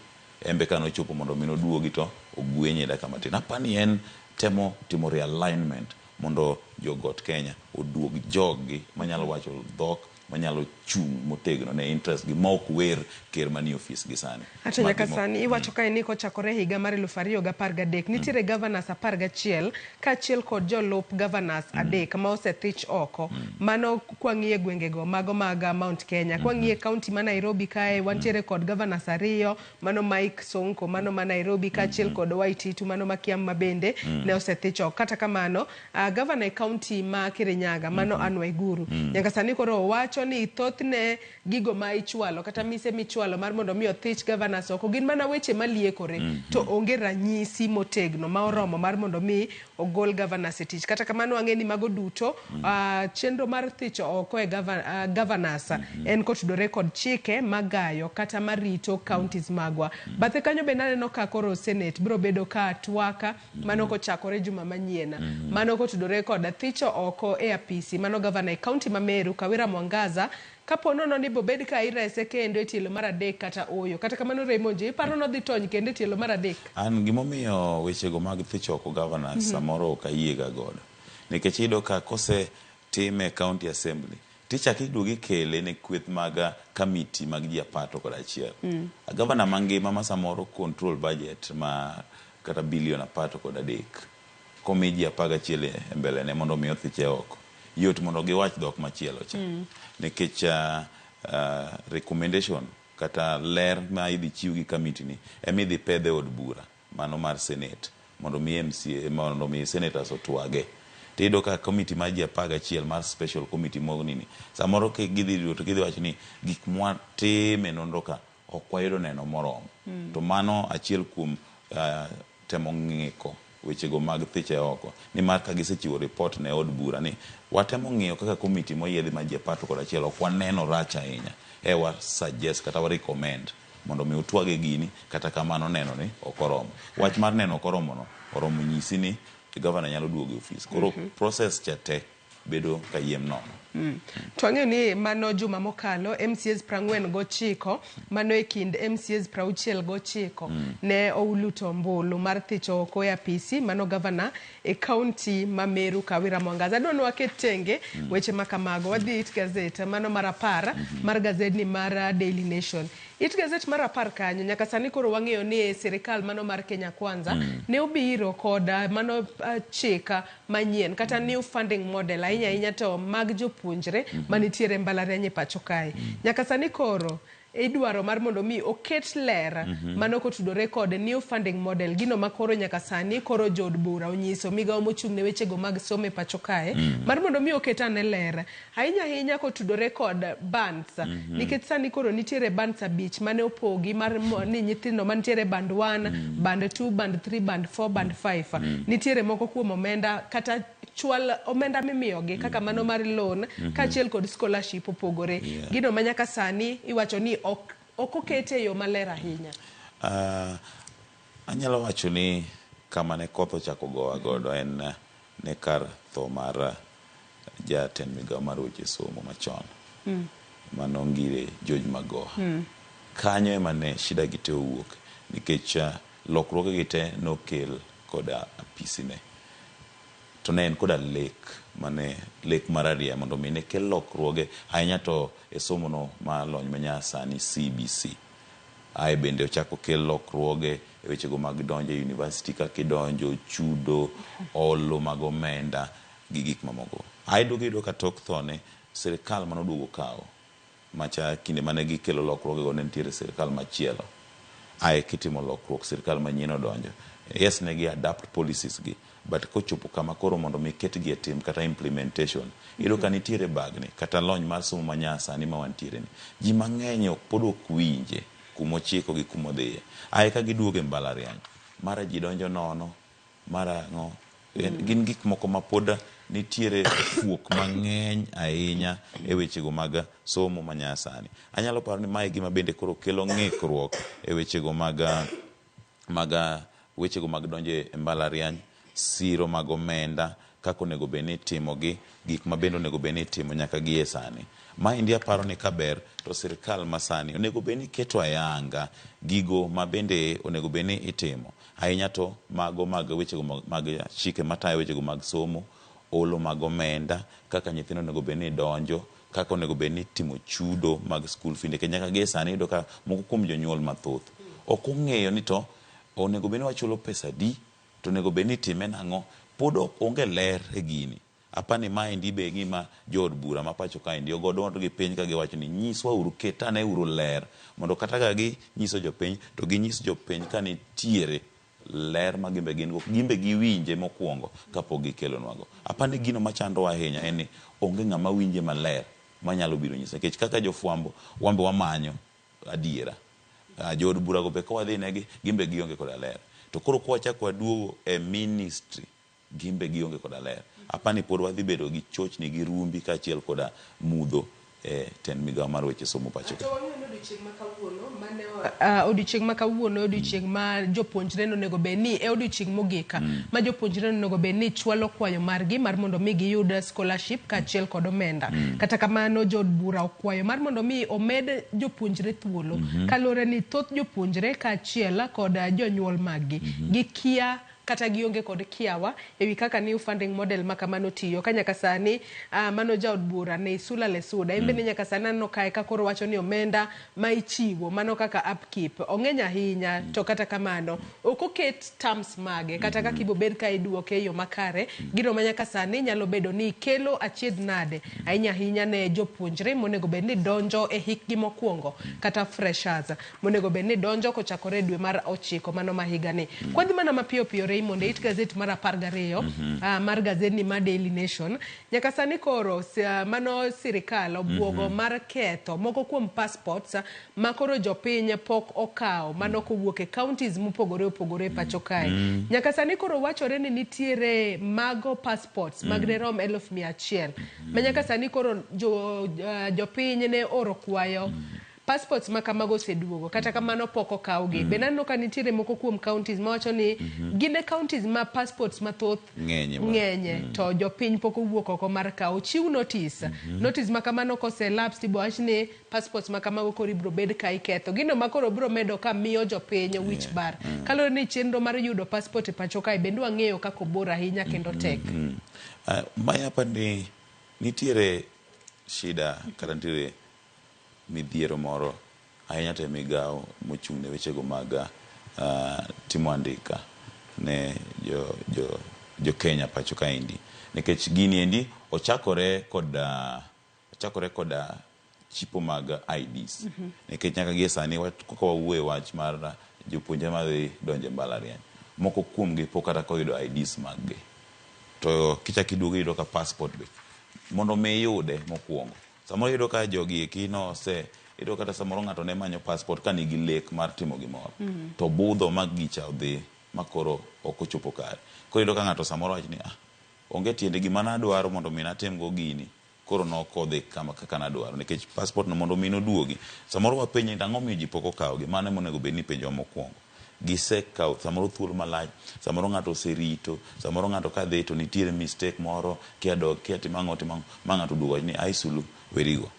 S4: Embe ka nochopo mondo mi noduogi to ogwenye dakika matin. Apani en temo timo realignment mondo jogot Kenya oduog joggi manyalo wacho dhok manyalo chung' motegno ne interest gi ma ok wer ker manie ofis gi sani.
S2: Ato nyaka sani iwacho kae ni kochakore higa mar 2013 nitiere governors 11 kaachiel kod jolup governors 3 ma osethich oko. Mano kwang'iye gwengego mago mag Mount Kenya. Kwang'iye county ma Nairobi kae wantiere kod governors 2, mano Mike Sonko mano ma Nairobi kaachiel kod Waititu mano ma Kiambu ma bende ne osethich oko. Kata kamano governor e county ma Kirinyaga mano Anne Waiguru nyaka sani koro owacho ni thothne gigo ma ichwalo kata mise michwalo mar mondo mi othich governors oko gin mana weche maliekore to onge ranyisi motegno ma oromo mar mondo mi ogol governors e tich. Kata kamano wang'e ni mago duto chenro mar thicho oko e governors en kotudore kod chike magayo kata marito counties magwa. Bathe kanyo bende aneno ka koro Senate biro bedo ka twaka mano kochakore juma manyien. Mano kotudore kod thicho oko e apisi mano governor e county ma Meru Kawira Mwangaza kapo nono ni bobed ka irese kendo e tielo mar 3 kata oyo. Kata kamano Raymond, iparo nodhi tony kendo e tielo mar 3?
S4: An gimomiyo wechego mag thicho oko governors samoro ok ayiega godo. Nikech iyudo ka kose time county assembly tichako iduogo ikele ne kweth mag committee mag ji 11. Governor mangima ma samoro control budget ma kata bilion 13 komi ji 11 e mbele ne mondo mi othiche oko. Yot mondo giwach dhok machielo cha. Nikech recommendation kata ler ma idhi chiw gi committee ni ema idhi pedhe od bura mano mar Senate mondo mi MCA mondo mi senators otwage. Tiyudo ka committee mar ji 11 mar special committee mognini samoro gidhi to gidhi wacho ni gik mwatime nonro ka ok wayudo neno moromo. To mano achiel kuom temo ng'iko wechego mag thiche oko nimar ka gisechiwo report ne od bura ni watemo ng'iyo kaka committee moyiedhi mar ji 11 ok waneno rach ahinya e wa suggest kata wa recommend mondo mi utwage gini. Kata kamano neno ni ok oromo. Wach mar neno ok oromo no oromo nyisi ni governor nyalo duogo e ofis. Koro process cha te bedo kayiem nono.
S2: To ang'eyo ni mano juma mokalo MCAs 49 mano e kind MCAs 69 ne ouluto ombulu mar thicho oko e apisi mano gavana e kaunti ma Meru Kawira Mwangaza. Adwa ni waket tenge weche ma kamago, wadhi it gazet mano mar 10 mar gazedni mar Daily Nation. It gazet mar 10 kanyo nyaka sani koro wang'eyo ni sirikal mano mar Kenya Kwanza ne obiro kod mano chik manyien kata new funding model ahinya ahinya to mag jopuonjre manitiere mbalariany e pacho kae. Nyaka sani koro idwaro mar mondo mi oket ler mano kotudore kod new funding model, gino ma koro nyaka sani koro jood bura onyiso migawo mochung' ne wechego mag somo e pacho kae mar mondo mi oket ane ler ahinya ahinya kotudore kod bands, nikech sani koro nitiere bands 5 mane opogi mar ni nyithindo mantiere band 1, band 2, band 3, band 4, band 5. Nitiere moko kuom omenda kata chwal omenda mimiyogi kaka mano mar loan kaachiel kod scholarship opogore. Gino ma nyaka sani iwacho ni ok okete e yo maler ahinya.
S4: Anyalo wacho ni kama ne koth ochako gowa godo en ne kar tho mar jatend migawo mar weche somo machon mano Ngire George Magoha. Kanyo ema ne shida gi te owuok nikech lokruoge gi te nokel koda apisine. To ne en koda lek mane lek marariya mondo mi ne kel lokruoge ahinya to e somo no mar lony manyasani CBC. Ae bende ochako kel lokruoge e wechego mag donjo e university kaka idonjo, chudo, olo mag omenda gi gik mamoko. Ae duogo iyudo ka tok thone sirikal manoduogo kawo macha kinde mane gikelo lokruogego ne nitiere sirikal machielo. Ae kitimo lokruok sirikal manyien odonjo. Yes, ne gi adapt policies gi, but kochopo kama koro mondo mi ketgi e tim kata implementation, iyudo ka nitiere bagni kata lony mar somo manyasani ma wantiere ni. Ji mang'eny ok pod ok winje kumochiko gi kumodhiye. Ae ka giduogo e mbalariany, mara ji donjo nono, mara ang'o. Gin gik moko ma pod nitiere fuok mang'eny ahinya e wechego mag somo manyasani. Anyalo paro ni mae gima bende koro kelo ng'ikruok e wechego mag wechego mag donjo e mbalariany, siro mag omenda, kaka onego bed ni itimogi, gik ma bende onego bed ni itimo nyaka gi e sani. Maendi aparo ni kaber to sirikal masani onego bed ni keto ayanga gigo ma bende onego bed ni itimo. Ahinya to mago mag wechego mag chike matayo wechego mag somo, olo mag omenda, kaka nyithindo onego bed ni donjo, kaka onego bed ni itimo chudo mag school fee. Nikech nyaka gi e sani iyudo ka moko kuom jonyuol mathoth ok ong'eyo ni to onego bed ni wachulo pesa adi, to onego bed ni itime nang'o, pod onge ler e gini. Apani maendi be gima jood bura ma pacho kaendi ogo duondgi piny ka giwacho ni nyiswa uru, ketane uru ler mondo kata ka ginyiso jopiny to ginyis jopiny ka nitiere ler ma gimbe gin go, gimbe giwinje mokwongo kapok gikelonwago. Apani gino machandowa ahinya en ni onge ng'ama winje maler manyalo biro nyiso, nikech kaka jofwambo wambe wamanyo adiera. Jood burago be kawadhi negi gimbe gionge koda ler. To koro kwachako waduogo e ministry gimbe gionge koda ler. Apani pod wadhi bedo gi chochni gi rumbi kaachiel koda mudho e tend migawo mar weche somo pacho ka.
S2: Odiochieng' ma kawuono, odiochieng' ma jopuonjre nonego bed ni e odiochieng' mogik ma jopuonjre nonego bed ni chwalo kwayo margi mar mondo mi giyud scholarship kaachiel kod omenda. Kata kamano jood bura okwayo mar mondo mi omed jopuonjre thuolo kaluwore ni thoth jopuonjre kaachiel kod jonyuol maggi gikia kata gionge kod kiawa ewi kaka new funding model ma kamano tiyo. Ka nyaka sani mano jaod bura ne Isula Lesuda en bende nyaka sani aneno kae ka koro wacho ni omenda ma ichiwo mano kaka upkeep ong'eny ahinya, to kata kamano ok oket terms mage kata kaka ibobed ka iduoke e yo makare. Gino ma nyaka sani nyalo bedo ni kelo achiedh nade ahinya ahinya ne jopuonjre monego bed ni donjo e hikgi mokwongo kata freshers monego bed ni donjo kochakore dwe mar 9 mano ma higani. Kwadhi mana mapiyo piyo Raymond e it gazet mar 12 mar gazet ni mar Daily Nation, nyaka sani koro mano sirikal obwogo mar ketho moko kuom passports ma koro jopiny pok okawo mano kowuok e counties mopogore opogore e pacho kae. Nyaka sani koro wachore ni nitiere mago passports mag derom 100,000 ma nyaka sani koro jopiny ne oro kwayo Passports ma kamago oseduogo, kata kamano pok okawgi. Bende aneno ka nitiere moko kuom counties mawacho ni gin e counties ma passports mathoth
S4: Ng'enye.
S2: Ng'enye to jopiny pok owuok oko mar kawo. Chiw notice. Notice ma kamano kose lapse tibo wach ni passports ma kamago koro ibiro bed ka iketho. Gino ma koro biro medo ka miyo jopiny wich bar. Kaluwore ni chenro mar yudo passport e pacho kae bende wang'eyo kaka obor ahinya kendo tek.
S4: Mae apa ni nitiere shida kata nitiere midhiero moro ahinya to e migawo mochung' ne wechego mag timo andika ne jo Kenya pacho kaendi. Nikech gini endi ochakore kod chipo mag IDs. Nikech nyaka gie sani kaka wawuoye wach mar jopuonjre madhi donjo e mbalariany, moko kuomgi pok kata koyudo IDs mag gi. To kichak iduogo iyudo ka passport be mondo mi iyude mokwongo. Samoro iyudo ka jogi eki nose iyudo kata samoro ng'ato ne manyo passport ka nigi lek mar timo gimoro. To budho mag gicha odhi makoro ok ochopo kare. Koro iyudo ka ng'ato samoro wacho ni onge tiende gima nadwaro mondo mi natim go gini koro nokodhi kama kaka nadwaro nikech passport no mondo mi noduogi. Samoro wapenje ni ang'o miyo ji pok okawogi, mano ema onego bed ni ipenjowa mokwongo. Gisekawo samoro thuolo malach, samoro ng'ato oserito, samoro ng'ato kadhi to nitiere mistake moro, kia dok, kia timo ang'o, timo ang'o, ma ng'ato oduogo wacho ni ai sulu werigo.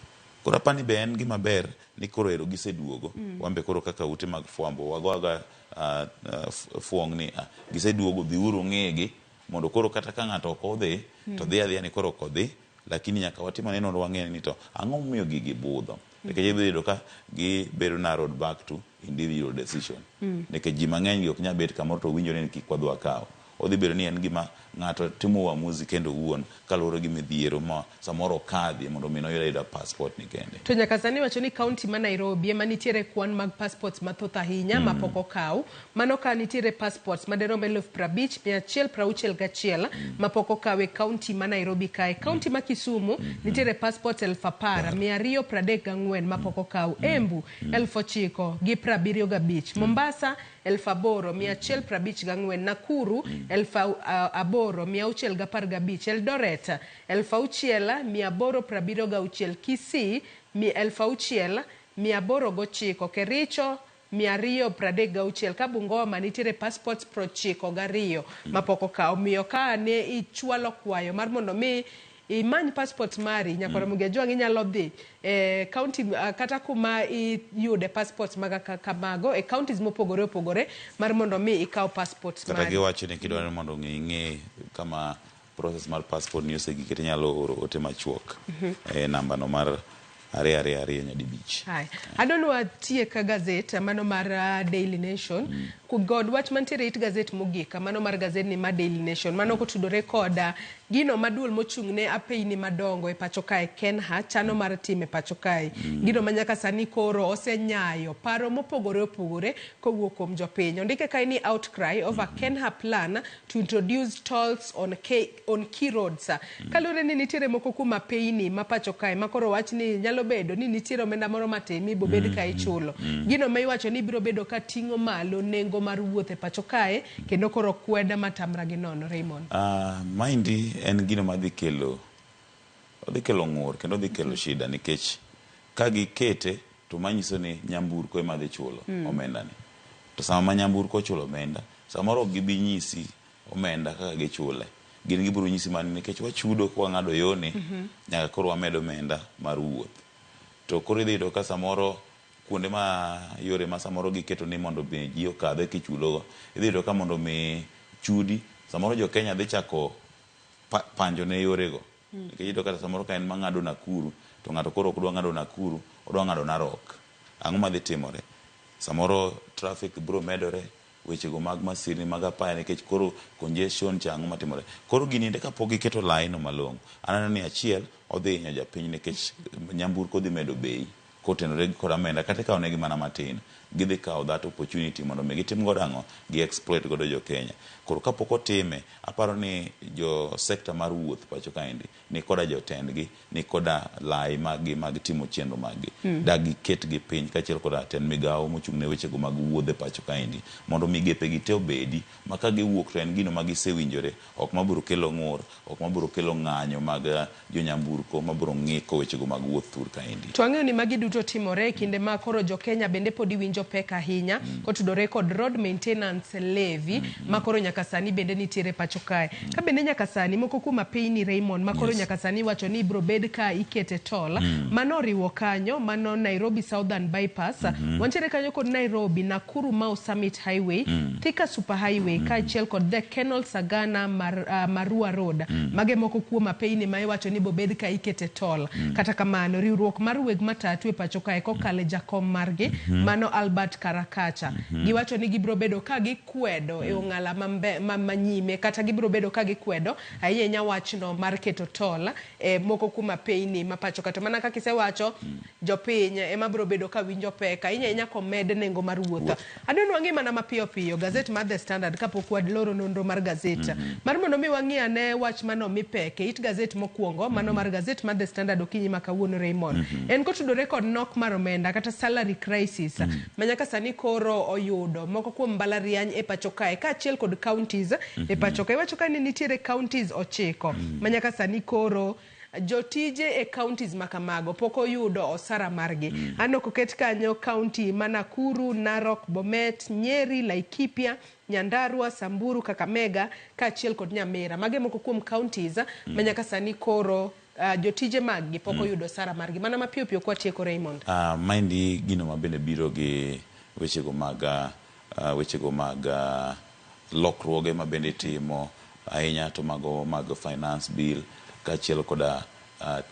S4: Koro apani be en gima ber ni koro ero giseduogo. Wan be koro kaka ute mag fwambo wago aga fuong' ni giseduogo, dhiuru ng'igi mondo koro kata ka ng'ato ok odhi to dhi adhiya ni koro ok odhi, lakini nyaka watim ane nonro wang'e ni to ang'o momiyo gigi budho. Nikech ibiro yudo ka gibedo narrowed back to individual decision. Nikech ji mang'eny gi ok nyal bet kamoro to winjore ni kik wadhi wakaw. Odhi bedo ni en gima ng'ato timo uamuzi kendo owuon kaluwore gi midhiero ma samoro okadhie mondo mi noyud ayuda passport ni kende.
S2: To nyaka sani wacho ni county ma Nairobi ema nitiere kwan mag passports mathoth ahinya ma pok okaw. Mano ka nitiere passports maderom 50,161 ma pok okaw e county ma Nairobi kae. County ma Kisumu nitiere passports 10,234 ma pok okaw. Embu 9,075. Mombasa 8,154. Nakuru 8,615. Eldoret 6,876. Kisii 6,809. Kericho 236. Ka Bungoma nitiere passports 92 mapok okaw. Omiyo ka ne ichwalo kwayo mar mondo mi imany passport mari nyaka Ramogi Ajwang' inyalo dhi e county kata kuma iyude passport maga kamago e counties mopogore opogore mar mondo mi ikaw passport
S4: Kata
S2: mari.
S4: giwacho ni kidwaro ni mondo ing'e kama process mar passport ni osegike tinyalo oro ote machuok e namba no mar 222 nyadibich.
S2: Hai. Adwa watiek gazet mano mar Daily Nation. Kod wach mantiere it gazet mogik mano mar gazet ni mar Daily Nation mano kotudore kod gino maduol mochung' ne apeyni madongo e pacho kae Kenha chano mar time pacho kae. Gino ma nyaka sani koro osenyayo paro mopogore opogore kowuok kuom jopiny. Ondike kae ni outcry over Kenha plan to introduce tolls on key roads. Kaluwore ni nitiere moko kuom apeyni ma pacho kae ma koro wach ni nyalo bedo ni nitiere omenda moro matin mibo bed ka ichulo. Gino ma iwacho ni biro bedo ka ting'o malo nengo mar wuoth e pacho kae kendo koro kweda matamra gi nono Raymond.
S4: Maendi en gino madhi kelo, odhi kelo ng'ur kendo odhi kelo shida nikech ka gikete to manyiso ni nyamburko ema dhi chulo omenda ni. To sama ma nyamburko ochulo omenda, samoro ok gibi nyisi omenda kaka gichule. Gin gibiro nyisi mana nikech wachudo ka wang'ado yoni, nyaka koro wamed omenda mar wuoth. To koro idhi yudo ka samoro kuonde ma yore ma samoro giketo ni mondo mi ji okadhe kichulogo, idhi yudo ka mondo mi chudi, samoro jo Kenya dhi chako panjo ne yorego. Nikech iyudo kata samoro ka en mang'ado Nakuru, to ng'ato koro ok dwa ng'ado Nakuru, odwa ng'ado Narok. Ang'o madhi timore? Samoro traffic biro medore, wechego mag masirni mag apaya nikech koro congestion cha ang'o matimore. Koro gini ende kapok giketo laino malong'o, aneno ni achiel odhi hinyo japiny nikech nyamburko dhi medo bei kotenore kod omenda kata ikawo negi mana matin, gidhi kawo that opportunity mondo mi gitim godo ang'o, gi exploit godo jo Kenya. Koro kapok otime, aparo ni jo sector mar wuoth pacho kaendi ni koda jotendgi, ni koda lai mag-gi mag timo chenro mag-gi. Dag giketgi piny kaachiel koda tend migawo mochung' ne wechego mag wuodhe pacho kaendi mondo migepe gi te obedi ma ka giwuok to en gino ma gisewinjore, ok mabiro kelo ng'ur, ok mabiro kelo ng'anyo mag jonyamburko mabiro ng'iko wechego mag wuoth thur kaendi.
S2: To ang'eyo ni magi duto duto timore e kinde ma koro jo-Kenya bende podi winjo pek ahinya kotudore kod road maintenance levy ma koro nyaka sani bende nitiere pacho kae. Ka bende nyaka sani moko kuom apeyni Raymond ma koro nyaka sani iwacho ni ibro bed ka ikete toll mano oriwo kanyo mano Nairobi Southern Bypass wantiere kanyo kod Nairobi Nakuru Mau Summit Highway Thika Super Highway kaachiel kod the Kenol Sagana Marua Road. Mage moko kuom apeyni ma iwacho ni bobed ka ikete toll. Kata kamano riwruok mar weg matatu e pacho kae kokalo e jakom margi mano Albert Karakacha giwacho ni gibiro bedo ka gikwedo e ong'ala manyime kata gibiro bedo ka gikwedo ahinya ahinya wachno mar keto toll e moko kuom apeyni ma pacho ka. To mana kaka isewacho jopiny ema biro bedo ka winjo pek ahinya ahinya komed nengo mar wuoth. Adwa ni wang'i mana mapiyo piyo gazet mar The Standard kapok waloro nonro mar gazet mar mondo mi wang'i ane wach mano mi pek e it gazet mokwongo mano mar gazet mar The Standard okinyi ma kawuono Raymond en kotudore kod nok mar omenda kata salary crisis ma nyaka sani koro oyudo moko kuom mbalariany e pacho kae kaachiel kod counties e pacho kae. Iwacho ka ni nitiere counties 9 ma nyaka sani koro jotije e counties makamago pok oyudo osara margi. Aneno koket kanyo county ma Nakuru, Narok, Bomet, Nyeri, Laikipia, Nyandarua, Samburu, Kakamega kaachiel kod Nyamira. Mage moko kuom counties ma nyaka sani koro jotije mag gi pok oyudo osara margi. Mana mapiyo piyo kwatieko Raymond.
S4: Maendi gino ma bende biro gi wechego mag lokruoge ma bende itimo ahinya to mago mag finance bill kaachiel koda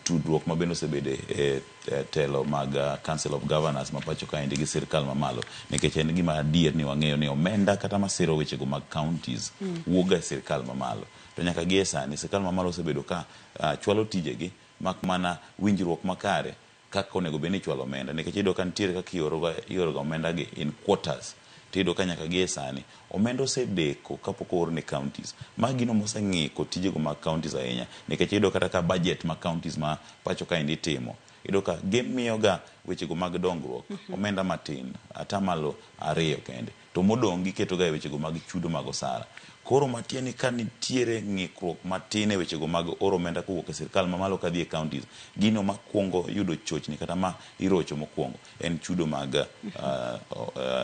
S4: tudruok ma bende osebede e telo mag Council of Governors ma pacho kaendi gi sirkal mamalo, nikech en gima adier ni wang'eyo ni omenda kata masiro wechego mag counties wuok ga e sirkal mamalo. To nyaka gie sani sirkal mamalo osebedo ka chwalo tijegi mak mana winjruok makare kaka onego bed ni ichwalo omenda, nikech iyudo ka nitiere kaka ioro ga omenda gi in quarters. Tiyudo ka nyaka gie sani omenda osedeko kapok oor ne counties. Ma gino moseng'iko tijego mag counties ahinya, nikech iyudo kata ka budget ma counties ma pacho kaendi timo, iyudo ka gimiyo ga wechego mag dongruok omenda matin, 2% kende, to modong' giketo ga e wechego mag chudo mag osara. Koro matiende ka nitiere ng'ikruok matin e wechego mag oro omenda kowuok e sirkal mamalo kadhi e counties, gino makwongo yudo chochni kata ma irocho mokwongo en chudo mag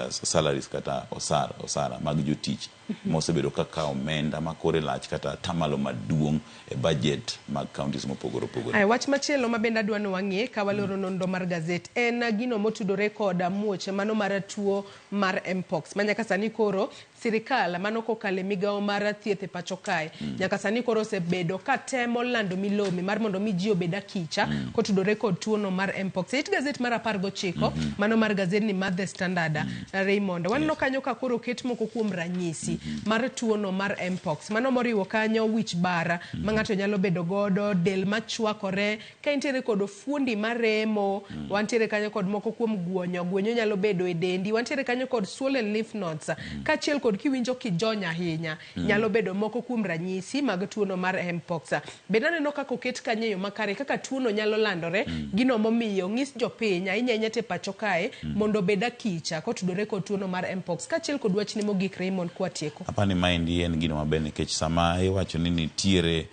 S4: salaries kata osara mag jotich mosebedo kaka omenda ma kore lach kata atamalo maduong' e budget mag counties mopogore opogore.
S2: Ay, wach machielo ma bende adwa ni wang'e ka waloro nonro mar gazet en gino motudore kod muoch mano mar tuo mar mpox ma nyaka sani koro sirikal mano kokalo e migawo mar thieth e pacho kae nyaka sani koro osebedo ka temo lando milome mar mondo mi ji obed akicha kotudore kod tuono mar mpox. E it gazet mar 19 mano mar gazet ni mar The Standard Raymond waneno kanyo ka koro oket moko kuom ranyisi mar tuono mar mpox mano moriwo kanyo wich bar ma ng'ato nyalo bedo godo, del machwakore, ka intiere kod fuondi maremo, wantiere kanyo kod moko kuom guonyo, guonyo nyalo bedo e dendi, wantiere kanyo kod swollen lymph nodes kaachiel kod kiwinjo kijony ahinya nyalo bedo moko kuom ranyisi mag tuono mar mpox. Bende aneno kaka oket kanyo e yo makare kaka tuono nyalo landore, gino momiyo ng'is jopiny ahinya ahinya te pacho kae mondo obed akicha kotudore kod tuono mar mpox. Kaachiel kod wachni mogik Raymond kwatieko.
S4: Apani maendi en gino maber, nikech sama iwacho ni nitiere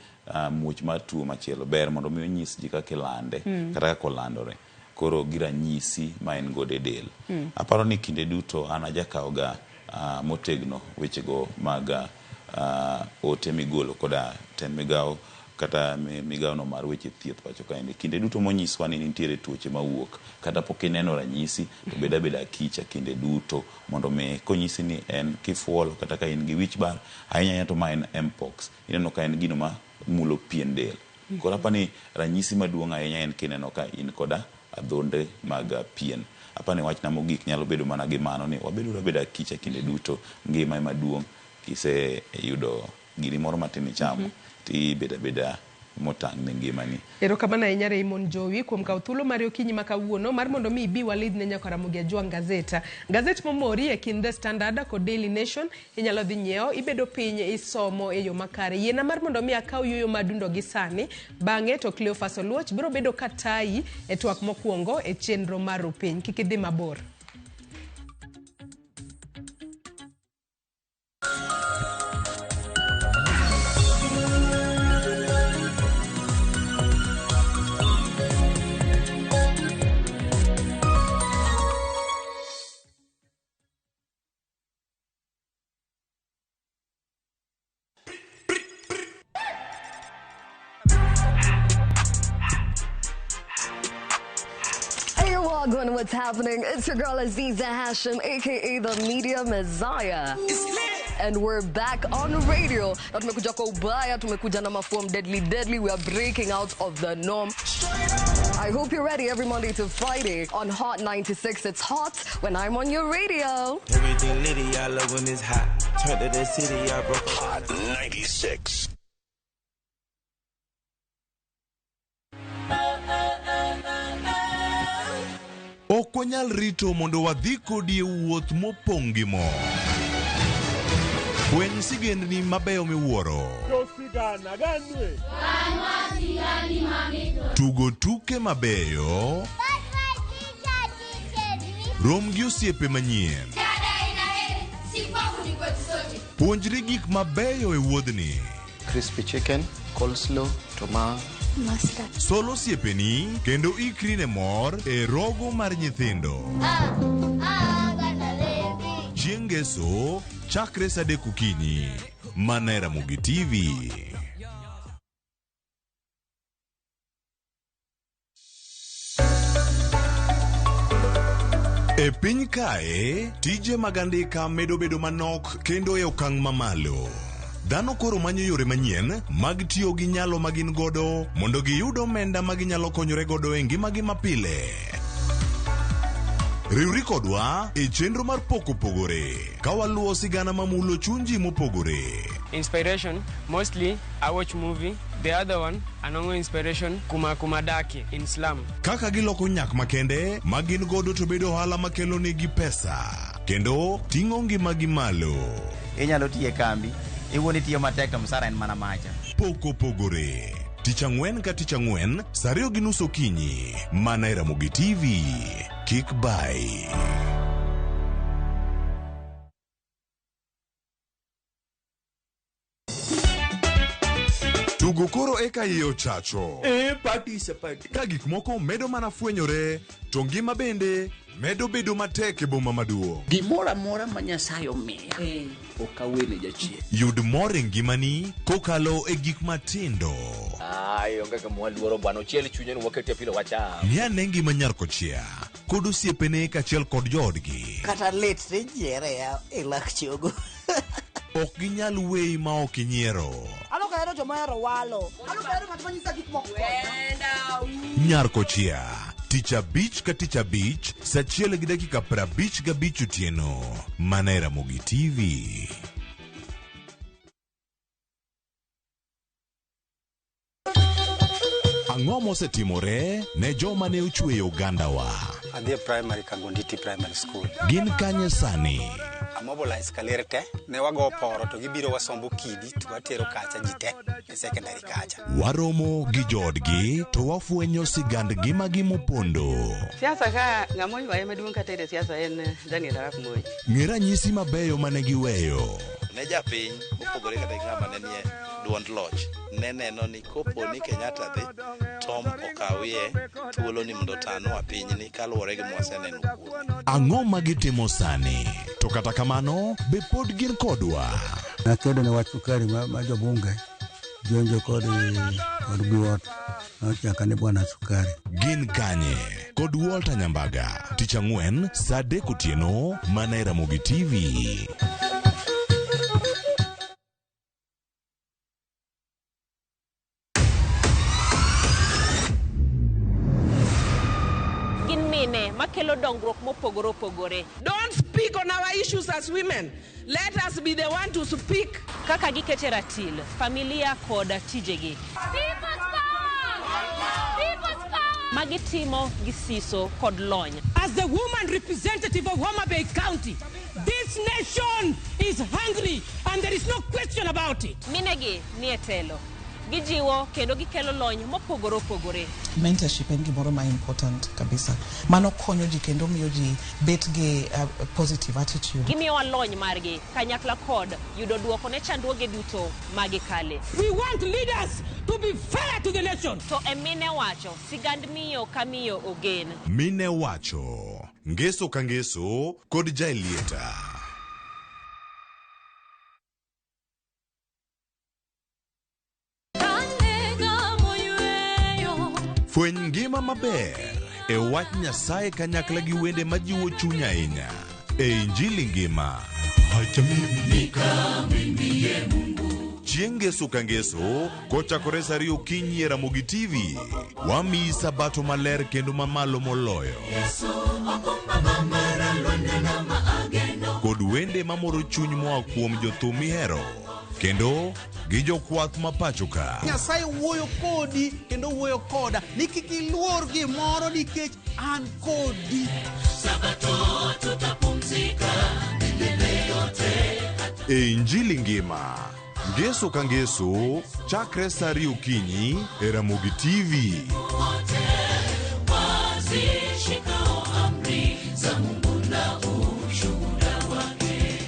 S4: muoch mar tuo machielo, ber mondo mi onyis ji kaka ilande kata kaka olandore, koro gi ranyisi ma en godo e del. Aparo ni kinde duto an ajakawo ga motegno wechego mag ote migolo koda tend migawo kata migawo no mar weche thieth pacho kaendi. Kinde duto monyiswa ni nitiere tuoche mawuok, kata pok ineno ranyisi, to bed abeda akicha kinde duto mondo mi konyisi ni en kifuolo kata ka in gi wich bar ahinya ahinya to ma en mpox, ineno ka en gino ma mulo pien del. Koro apani ranyisi maduong' ahinya en kineno ka in koda adhonde mag pien. Apani wachna mogik nyalo bedo mana gi mano ni wabedo abeda akicha kinde duto, ngima ema duong'. Kiseyudo giri moro matin ichamo, tibedo abeda motang' ne ngimani.
S2: Erokamano ahinya Raymond Jowi kuom kawo thuolo mari okinyi ma kawuono mar mondo mi ibi walidh ne nyaka Ramogi Ajwang' gazet. Gazet momori e kind The Standard kod Daily Nation inyalo dhi nyiewo, ibedo piny isomo e yo makare. Yiena mar mondo mi akaw yueyo madundo gi sani, bang'e to Cleophas Oluoch biro bedo ka tayi e twak mokwongo e chenro mar Rupiny. Kik idhi mabor.
S6: Wagwan, what's happening? It's your girl Aziza Hashim, aka the Media Messiah. And we're back on radio. Na tumekuja kwa ubaya, tumekuja na maform deadly deadly. We are breaking out of the norm. I hope you're ready every Monday to Friday on Hot 96. It's hot when I'm on your radio.
S7: Everything litty, I love when it's hot. Turned to the city, I broke
S8: Hot 96.
S20: Ok wanyal rito mondo wadhi kodi e wuoth mopong' gi mor. Fweny sigendni mabeyo miwuoro. Tugo tuke mabeyo. Rom gi osiepe manyien. Puonjri gik mabeyo e wuodhni.
S9: Crispy chicken, coleslaw, tomato.
S20: Mustard. Sol osiepeni kendo ikri ne mor e rogo mar nyithindo. Chieng' Ngeso, chakre saa 3 okinyi. Mana e Ramogi TV. E piny kae, tije mag andika medo bedo manok kendo e okang' mamalo. Dhano koro manyo yore manyien mag tiyo gi nyalo ma gin godo mondo giyud omenda ma ginyalo konyore godo e ngimagi mapile. Riwri kodwa e chenro mar Pok Opogore ka waluwo sigana mamulo chuny ji mopogore.
S10: Inspiration, mostly I watch movie. The other one, anongo inspiration, kuma kumadaki in slum.
S20: Kaka giloko nyak makende ma gin godo to bedo ohala makelo negi pesa kendo ting'o ngimagi malo.
S11: Inyalo tiyo e kambi, iwuon itiyo matek to msara en mana macha.
S20: Pok Opogore. Tich ang'wen ka tich ang'wen, saa 2:30 okinyi, mana e Ramogi TV. Kik bai. Tugo koro eka iye ochacho. Ka gik moko medo mana fwenyore, to ngima bende medo bedo matek e boma maduong'.
S21: Gimoro amora ma Nyasaye omiya, ok awene jachien.
S20: Yud mor e ngimani kokalo e gik matindo.
S21: Ai, onge gima waluoro bwana, ochiel chunye ni wakete pilo wacham.
S20: Ng'i ane ngima nyar kochia kod osiepene kaachiel kod joodgi.
S22: Kata lit tijiere e lak chogo.
S20: Ok ginyal weyi ma ok inyiero.
S19: Ano ka hero joma ohero walo. Ano ka hero ng'at ma nyisa gik moko.
S20: Nyar kochia, tich abich ka tich abich, saa 1:55 otieno, mana e Ramogi TV. Ang'o mosetimore ne joma ne ochweyo ogandawa?
S23: Adhi e primary Kangonditi Primary School.
S20: Gin kanye sani?
S23: Amobilize kaler te, ne wago poro to gibiro wasombo kidi to watero kacha ji te e secondary kacha.
S20: Waromo gi joodgi to wafwenyo sigand ngimagi mopondo.
S24: Siasa ka ng'ama oywaye maduong' kata e siasa en Daniel Arap Moi.
S20: Ng'e ranyisi mabeyo mane giweyo.
S25: Ne japiny mopogore kata gi ng'ama ne nie duond loch ne neno ni kopo ni Kenyatta dhi Tom okawie thuolo ni mondo otanwa pinyni kaluwore gi mwaseneno kuome.
S20: Ang'o ma gitimo sani? To kata kamano, be pod gin kodwa?
S32: Nakedo ne wach sukari ma jobunge jonjo kod biwot nochaka ni bwana sukari.
S20: Gin kanye? Kod Walter Nyambaga, tich ang'wen saa 3 otieno mana e Ramogi TV.
S33: Gin mine makelo dongruok mopogore opogore.
S34: Don't speak on our issues as women. Let us be the one to speak.
S33: Kaka gikete ratil, familia kod tijegi.
S15: People's power! People's power!
S33: Magitimo gi siso kod lony.
S34: As the woman representative of Homa Bay County, this nation is hungry and there is no question about it.
S33: Minegi nie telo. Gijiwo kendo gikelo lony mopogore opogore.
S28: Mentorship en gimoro ma important kabisa. Mano konyo ji kendo miyo ji bet gi positive attitude.
S33: Gimiyowa lony margi kanyakla kod yudo duoko ne chandruoge duto magikale.
S34: We want leaders to be fair to the nation.
S33: To e mine wacho, sigand miyo ka miyo ogen.
S20: Mine wacho, ngeso ka ngeso kod Jaelieta. Fweny ngima maber e wach Nyasaye kanyakla gi wende majiwo chuny ahinya e Injili ngima. Chieng' Ngeso ka Ngeso kochakore sa ariyo okinyi e Ramogi TV, wamiyi sabato maler kendo mamalo moloyo. Kod wende mamoro chuny moa kuom jothum mihero kendo gi jokwath ma pacho ka.
S1: Nyasaye wuoyo kodi kendo wuoyo koda ni kik iluor gimoro nikech an kodi.
S3: Sabato tutapumzika milele yote.
S20: E Injili ngima, Ngeso ka Ngeso, chakre sa ariyo okinyi e Ramogi TV.
S3: Wote wazishikao amri za Mungu na ushuhuda wake.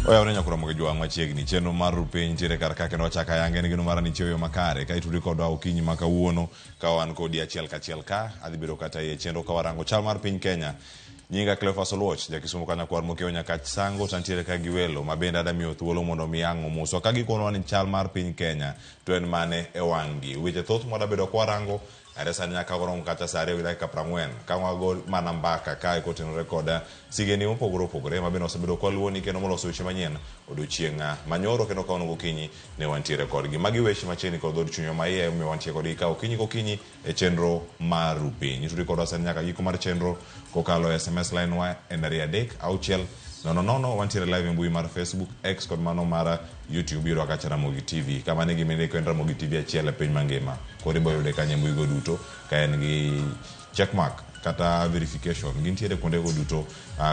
S5: Oyawre nyakura mogi jwang' machiegni chenro mar rupiny nitiere kar ka kendo wachako ayange ni geno mara ni chiewo makare ka itudi kodwa okinyi ma kawuono ka wan kodi achiel kachiel ka adhi bedo kata iye chenro ka warango chal mar piny Kenya. Nyinga Cleophas Oluoch, jakisumo kanyakwar mokiewo Nyakach Sango, to antiere ka gi welo ma bende adwa miyo thuolo mondo mi ang' omoswa ka gikonwa ni chal mar piny Kenya to en mane e wang'gi. Weche thoth mwadwa bedo ka warango are sani nyaka warom kata saa ariyo gi dakika 40 ka wago mana mbaka kae kotenore kod sigendni mopogore opogore ma bende wasebedo ka waluwoni kendo moloso weche manyien odiochieng' manyoro kendo kawuono gokinyi ne wantiere kodgi. Magi weche machiegni kod dhood chunywa ma iye omiyo wantie kodgi ka okinyi kokinyi e chenro mar Rupiny. Itudi kodwa sani nyaka giko mar chenro kokalo e SMS line wa en 2 3 6 0 0. Wantiere live e mbui mar Facebook, X kod mano mar YouTube yudo kacha Ramogi TV. Kama ne gima indiko en Ramogi TV achiel e piny mangima. Koro ibo yude kanyo e mbui go duto ka en gi check mark kata verification. Gintiere kuonde go duto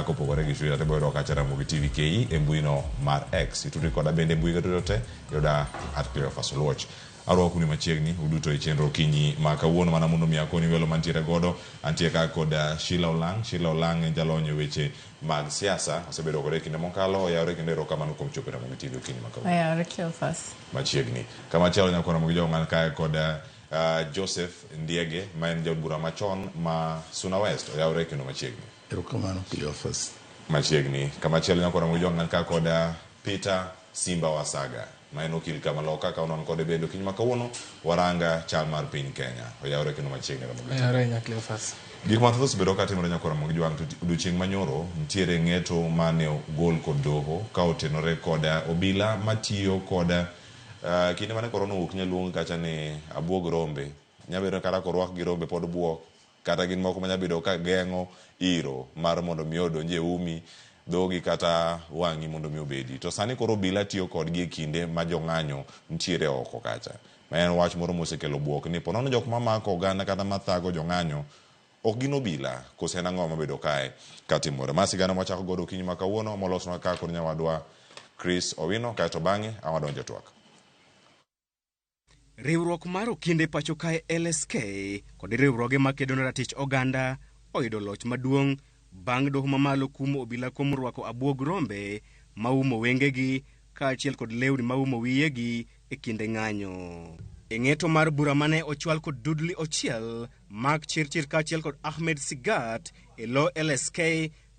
S5: kopogore gi Twitter ibo yudo kacha Ramogi TV KE e mbui no mar X. Itudi koda bende e mbui go duto te yuda at Cleophas Oluoch. Arwako ni machiegni uduto e chenro okinyi ma kawuono mana mondo mi akoni welo mantiere godo. Antie ka kod Sheila Olang'. Sheila Olang' en jalony e weche mag siasa. Osebedo kode e kinde mokalo. Oyawre kendo erokamano kuom chopo e Ramogi TV okinyi ma kawuono.
S12: Oyawre Cleophas.
S5: Machiegni. Kamachielo nyakwa Ramogi Jowang' kae kod Joseph Ndiege ma en jaod bura machon ma Suna West. Oyawre kendo machiegni.
S25: Erokamano Cleophas.
S5: Machiegni. Kamachielo nyakwa Ramogi Jowang' ka kod Peter Simba Wasaga ma en okil kamaloka ka wan kode bende okinyi ma kawuono waranga chal mar piny Kenya. Oyawre kendo machiegni Ramogi TV.
S10: Oyawre nya Cleophas.
S5: Gik mathoth osebedo ka timore nyakwa Ramogi Jowang' to odiochieng' manyoro nitiere ng'eto mane ogol kod doho ka otenore kod obila matiyo kod kinde mane korona owuok nyaluong kacha ni abuog rombe. Nyabedo kata korwak gi rombe pod buok kata gin moko manyabedo ka geng'o iro mar mondo mi odonj e umi dhogi kata wang'i mondo mi obedi. To sani koro obila tiyo kodgi e kinde ma jong'anyo nitiere oko kacha. Ma en wach moro mosekelo buok ni ponono jok mamako oganda kata mathago jong'anyo ok gin obila kose en ang'o mabedo kae katimore. Ma sigana mwachako godo okinyi ma kawuono molosnwa ka kod nyawadwa Chris Owino kaeto bang'e awadonjo e twak.
S13: Riwruok mar okinde pacho kae LSK kod riwruoge makedo ne ratich oganda oyudo loch maduong' bang' doho mamalo kumo obila kuom rwako abuog rombe maumo wengegi kaachiel kod lewni maumo wiyegi e kinde ng'anyo. E ng'eto mar bura mane ochwal kod Dudley Ochiel, Mark Chirchir kaachiel kod Ahmed Sigat e lo LSK,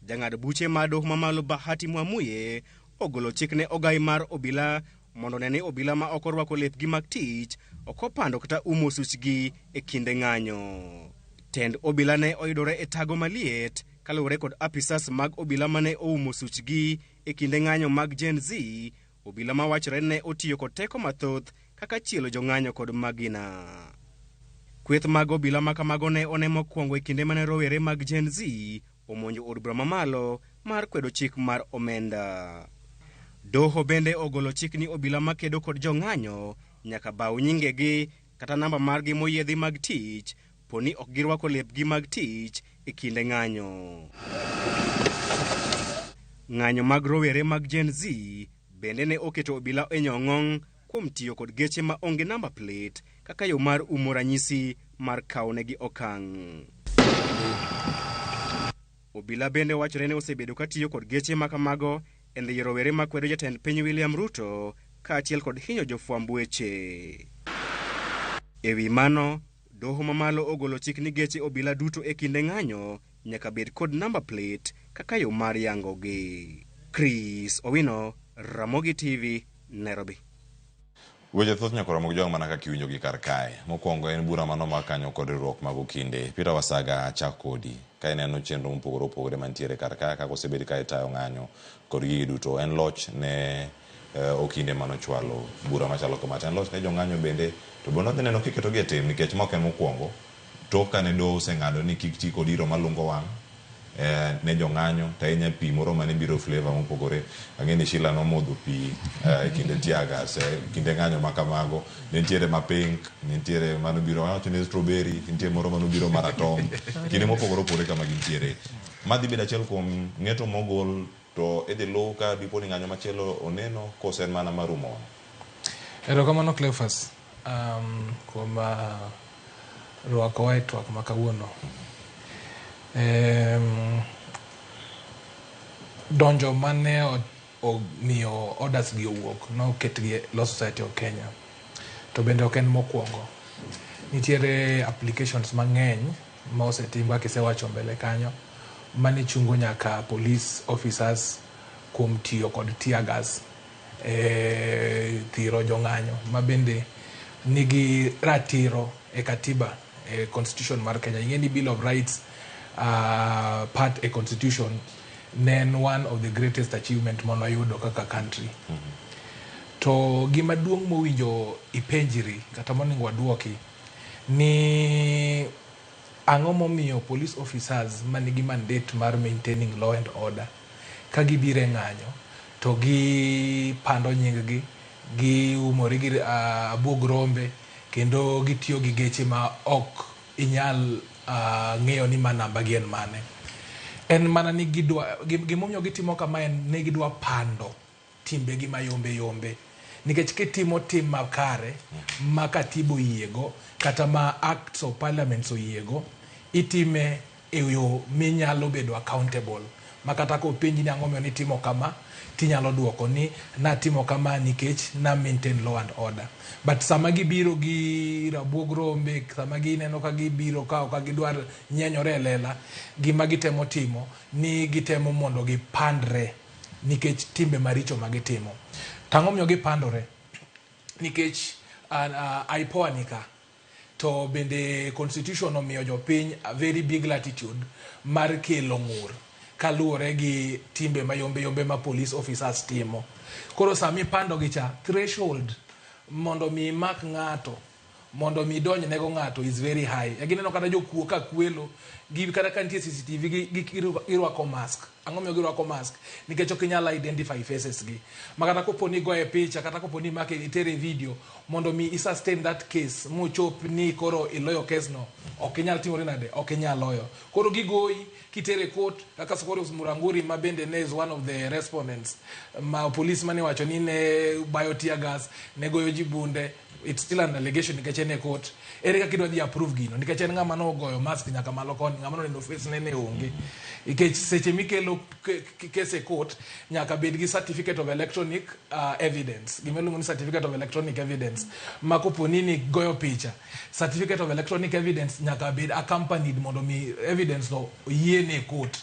S13: jang'ad buche mar doho mamalo Bahati Mwamuye ogolo chik ne ogai mar obila mondo one ni obila ma ok orwako lepgi mag tich ok opando kata umo suchgi e kinde ng'anyo. Tend obila ne oyudore e tago maliet kaluwore kod apisas mag obila mane oumo suchgi e kinde ng'anyo mag Gen Z, obila mawachore ne otiyo kod teko mathoth kaka chielo jong'anyo kod magina. Kweth mag obila makamago ne one mokwongo e kinde mane rowere mag Gen Z omonjo od bura mamalo mar kwedo chik mar omenda. Doho bende ogolo chik ni obila makedo kod jong'anyo nyaka baw nyingegi kata namba margi moyiedhi mag tich poni ok girwako lepgi mag tich e kinde ng'anyo. Ng'anyo mag rowere mag Gen Z bende ne oketo obila e nyong'ong' kuom tiyo kod geche ma onge namba plate kaka yo mar umo ranyisi mar kawonegi okang'. Obila bende wachore ni osebedo ka tiyo kod geche makamago e ndhiyo rowere makwedo jatend piny William Ruto kaachiel kod hinyo jofwamb weche. E wi mano, Doho mamalo ogolo chik ni geche obila duto e kinde ng'anyo nyaka bed kod number plate kaka yo mar yangogi. Chris Owino, Ramogi TV, Nairobi.
S5: Weche thoth nyaka Ramogi Jwang' mana kaka iwinjogi kar kae. Mokwongo en bura manomak kanyo kod riwruok mag okinde. Peter Wasaga achak kodi. Ka ineno chenro mopogore opogore mantiere kar ka kaka osebed ka itayo ng'anyo kod gigi duto. En loch ne okinde manochwalo bura machalo kama. To en loch ne jong'anyo bende to bende wadhi neno kiketogi e tim nikech ma ok en mokwongo. Tok kane doho oseng'ado ni kik ti kod iro malungo wang' ne jong'anyo to ahinya pi moro mane biro flavor mopogore. Ang'e ni Sheila nomodho pi e kinde tear gas, e kinde ng'anyo ma kamago. Ne nitiere ma pink, ne nitiere manobiro wawacho ni strawberry, nitie moro manobiro maratong'. Kinde mopogore opogore kama gintiere. Ma dhi bedo achiel kuom ng'eto mogol to idhi luw ka dipo ni ng'anyo machielo oneno kose en mana marumo wang'.
S2: Erokamano Cleophas kuom rwakowa e twak ma kawuono. Donjo mane omiyo orders gi owuok noket gi Law Society of Kenya. To bende ok en mokwongo. Nitiere applications mang'eny ma osetim kaka isewacho mbele kanyo mane chungo nyaka police officers kuom tiyo kod tear gas e thiro jong'anyo ma bende nigi ratiro e katiba e constitution mar Kenya. Ing'e ni Bill of Rights part e constitution ne en one of the greatest achievement manoyudo kaka country. To gima duong' mowinjo ipenjri kata monego waduoki ni ang'o momiyo police officers manigi mandate mar maintaining law and order ka gibiro e ng'anyo to gipando nying gi, giumore gi abuog rombe kendo gitiyo gi geche ma ok inyal ng'eyo ni ma namba gi en mane. En mana ni gidwa gimomiyo gitimo kama en ni gidwa pando timbegi mayombe yombe. Nikech kitimo tim makare ma katiba oyiego kata ma acts of parliament oyiego, itime e yo minyalo bedo accountable. Ma kata kopenji ni ang'o momiyo nitimo kama, tinyalo duoko ni natimo kama nikech na maintain law and order. But sama gibiro gi rabuog rombe, sama gineno ka gibiro ka ok gidwar nyenyore e lela, gima gitemo timo ni gitemo mondo gipandre nikech timbe maricho ma gitimo. To ang'o momiyo gipandore? Nikech IPOA nika to bende constitution omiyo jopiny a very big latitude mar kelo ng'ur kaluwore gi timbe mayombe yombe ma police officers timo. Koro sama ipando gi cha, threshold mondo mi imak ng'ato mondo mi idonj nego ng'ato is very high. E gineno kata jokuo ka kwelo, gi kata ka nitie CCTV gi girwako mask. Ang'o miyo girwako mask? Nikech ok inyal identify faces gi. Ma kata kopo ni igoye picha, kata kopo ni imake itere video, mondo mi i sustain that case mochop ni koro iloyo case no, ok inyal timore nade? Ok inyal loyo. Koro gigoyi kitere court kaka Sokorius Muranguri ma bende ne is one of the respondents ma police mane wacho ni ne bayo tear gas, ne goyo ji bunde, it's still an allegation nikech en e court. Ere kaka idwa dhi approve gino? Nikech en ng'ama nogoyo mask nyaka malo koni, ng'ama noneno face ne ne onge. Nikech seche mikelo case e court, nyaka bed gi certificate of electronic evidence. Gima iluongo ni certificate of electronic evidence. Ma kopo ni ni goyo picha, certificate of electronic evidence nyaka bed accompanied mondo mi evidence no oyiene e court.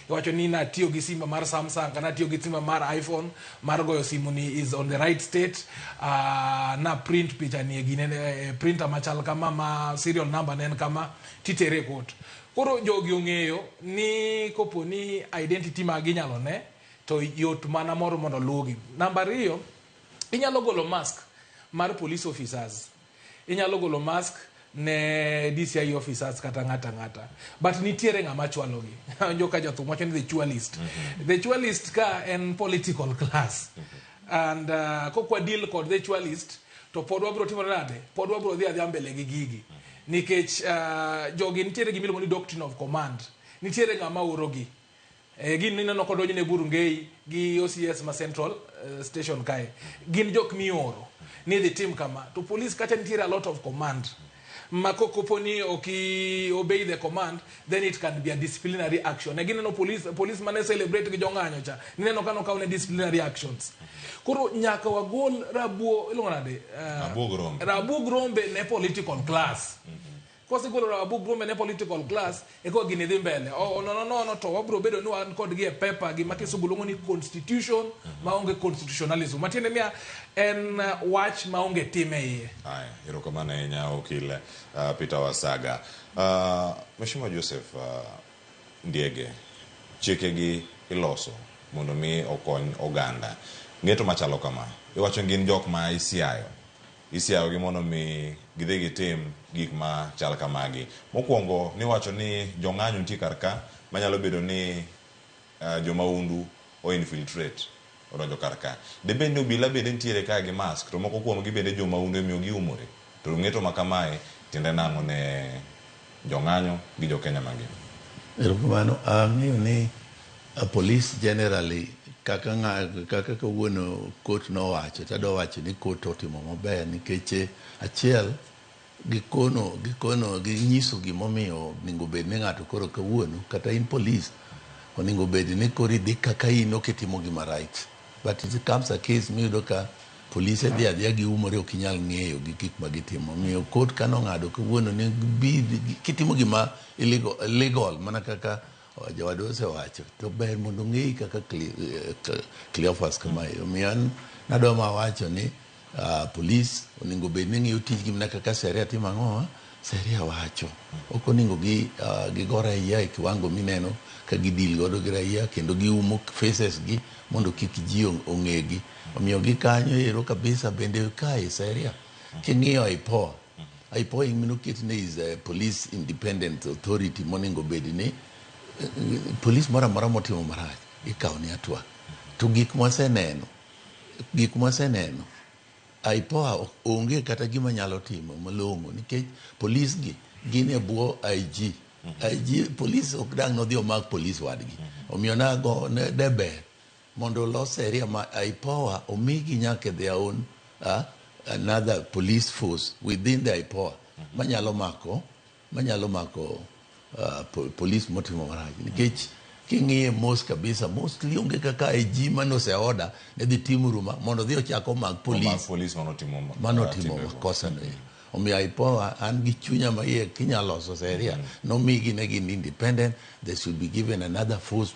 S2: Iwacho ni natiyo gi simba mar Samsung kata natiyo gi simba mar iPhone mar goyo simu ni is on the right state. Na print picha ni e gine, printer machal kama ma serial number ne en kama titere e court. Koro jogi ong'eyo ni kopo ni identity magi inyalo ne to yot mana moro mondo luwgi. Namba ariyo, inyalo golo mask mar police officers. Inyalo golo mask ne DCI officers kata ng'ata ng'ata. But nitiere ng'ama chwalogi. Awinjo ka jathum wacho ni the chwalist. The chwalist ka en political class. And kokwa deal kod the chwalist, to pod wabro timore nade? Pod wabro dhi adhiya mbele gi gigi. Nikech jogi nitiere gima iluongo ni doctrine of command. Nitiere ng'ama orogi. Gin ineno kodonjo ne Burungei gi OCS ma Central Station kae. Gin jok mioro ni dhi tim kama. To police kacha nitiere a lot of command. Ma kopo ni ok obey the command, then it can be a disciplinary action. Ne gineno police mane celebrate gi jong'anyo cha. Nineno ka nokaw ne disciplinary actions. Koro nyaka wagol rabuo, iluongo nade?
S5: Rabuog rombe.
S2: Rabuog rombe ne political class. Kosegolo abwog rombe ne political class, eko gini dhi mbele. O nono nono to wabiro bedo ni wan kodgi e paper gima kisungu luongo ni constitution maonge constitutionalism. Matiende niya en wach maonge tim e iye.
S5: Haya, erokamano ahinya okil Peter Wasaga. Mheshimiwa Joseph Ndiege, chikegi iloso mondo mi okony oganda. Ng'eto machalo kama, iwacho ni gin jok ma isiayo. Isiayogi mondo mi gidhi gitim gik ma chal kamagi. Mokwongo niwacho ni jong'anyo nitie kar ka manyalo bedo ni jomaundu o infiltrate odonjo kar ka. Debed ni obila bende nitiere ka gi mask to moko kuomgi bende jomaundu emiyo giumore. To ng'eto ma kamae tiende nang'o ne jong'anyo gi jo Kenya mangima?
S4: Erokamano. Ang'eyo ni police generally kaka ng'a, kaka kawuono court nowacho tadwa wacho ni court otimo maber nikech achiel gikono gikono ginyiso gimomiyo onego bed ni ng'ato koro kawuono kata in police onego bed ni koro idhi kaka in ok itimo gima right but it comes a case miyudo ka polise dhi adhiya giumore ok inyal ng'eyo gi gik ma gitimo omiyo court kanong'ado kawuono ni bi kitimo gima illegal, legal mana kaka jowadwa osewacho to ber mondo ong'eyi kaka Cleophas kamae omiyo an nadwa mawacho ni police onego bed ni ng'iyo tijgi mana kaka sheria timo ang'o sheria wacho ok onego gi gigo raia e kiwango mineno ka gidil godo gi raia kendo giumo faces gi mondo kik ji ong'egi omiyo gikanyo ero kabisa bende kae sheria king'iyo IPOA IPOA minoket ne is a police independent authority monego bed ni police moro amora motimo marach ikawo ne hatua to gik mwaseneno gik mwaseneno IPOA onge kata gima nyalo timo malong'o nikech polis gi gin e bwo IG. IG polis ok dang' nodhi omak polis wadgi. Omiyo nago ne de ber mondo olos area ma IPOA omigi nyaka their own another police force within the IPOA manyalo mako manyalo mako police motimo marach nikech king'iye mos kabisa mostly onge kaka IG manose order ne dhi tim ruma mondo odhi ochak omak police
S5: Omak police manotimo
S4: manotimo
S5: timbego.
S4: makosa no ero. Omiyo IPOA an gi chunya maiye kinyalo loso sheria nomigi ne gin independent they should be given another force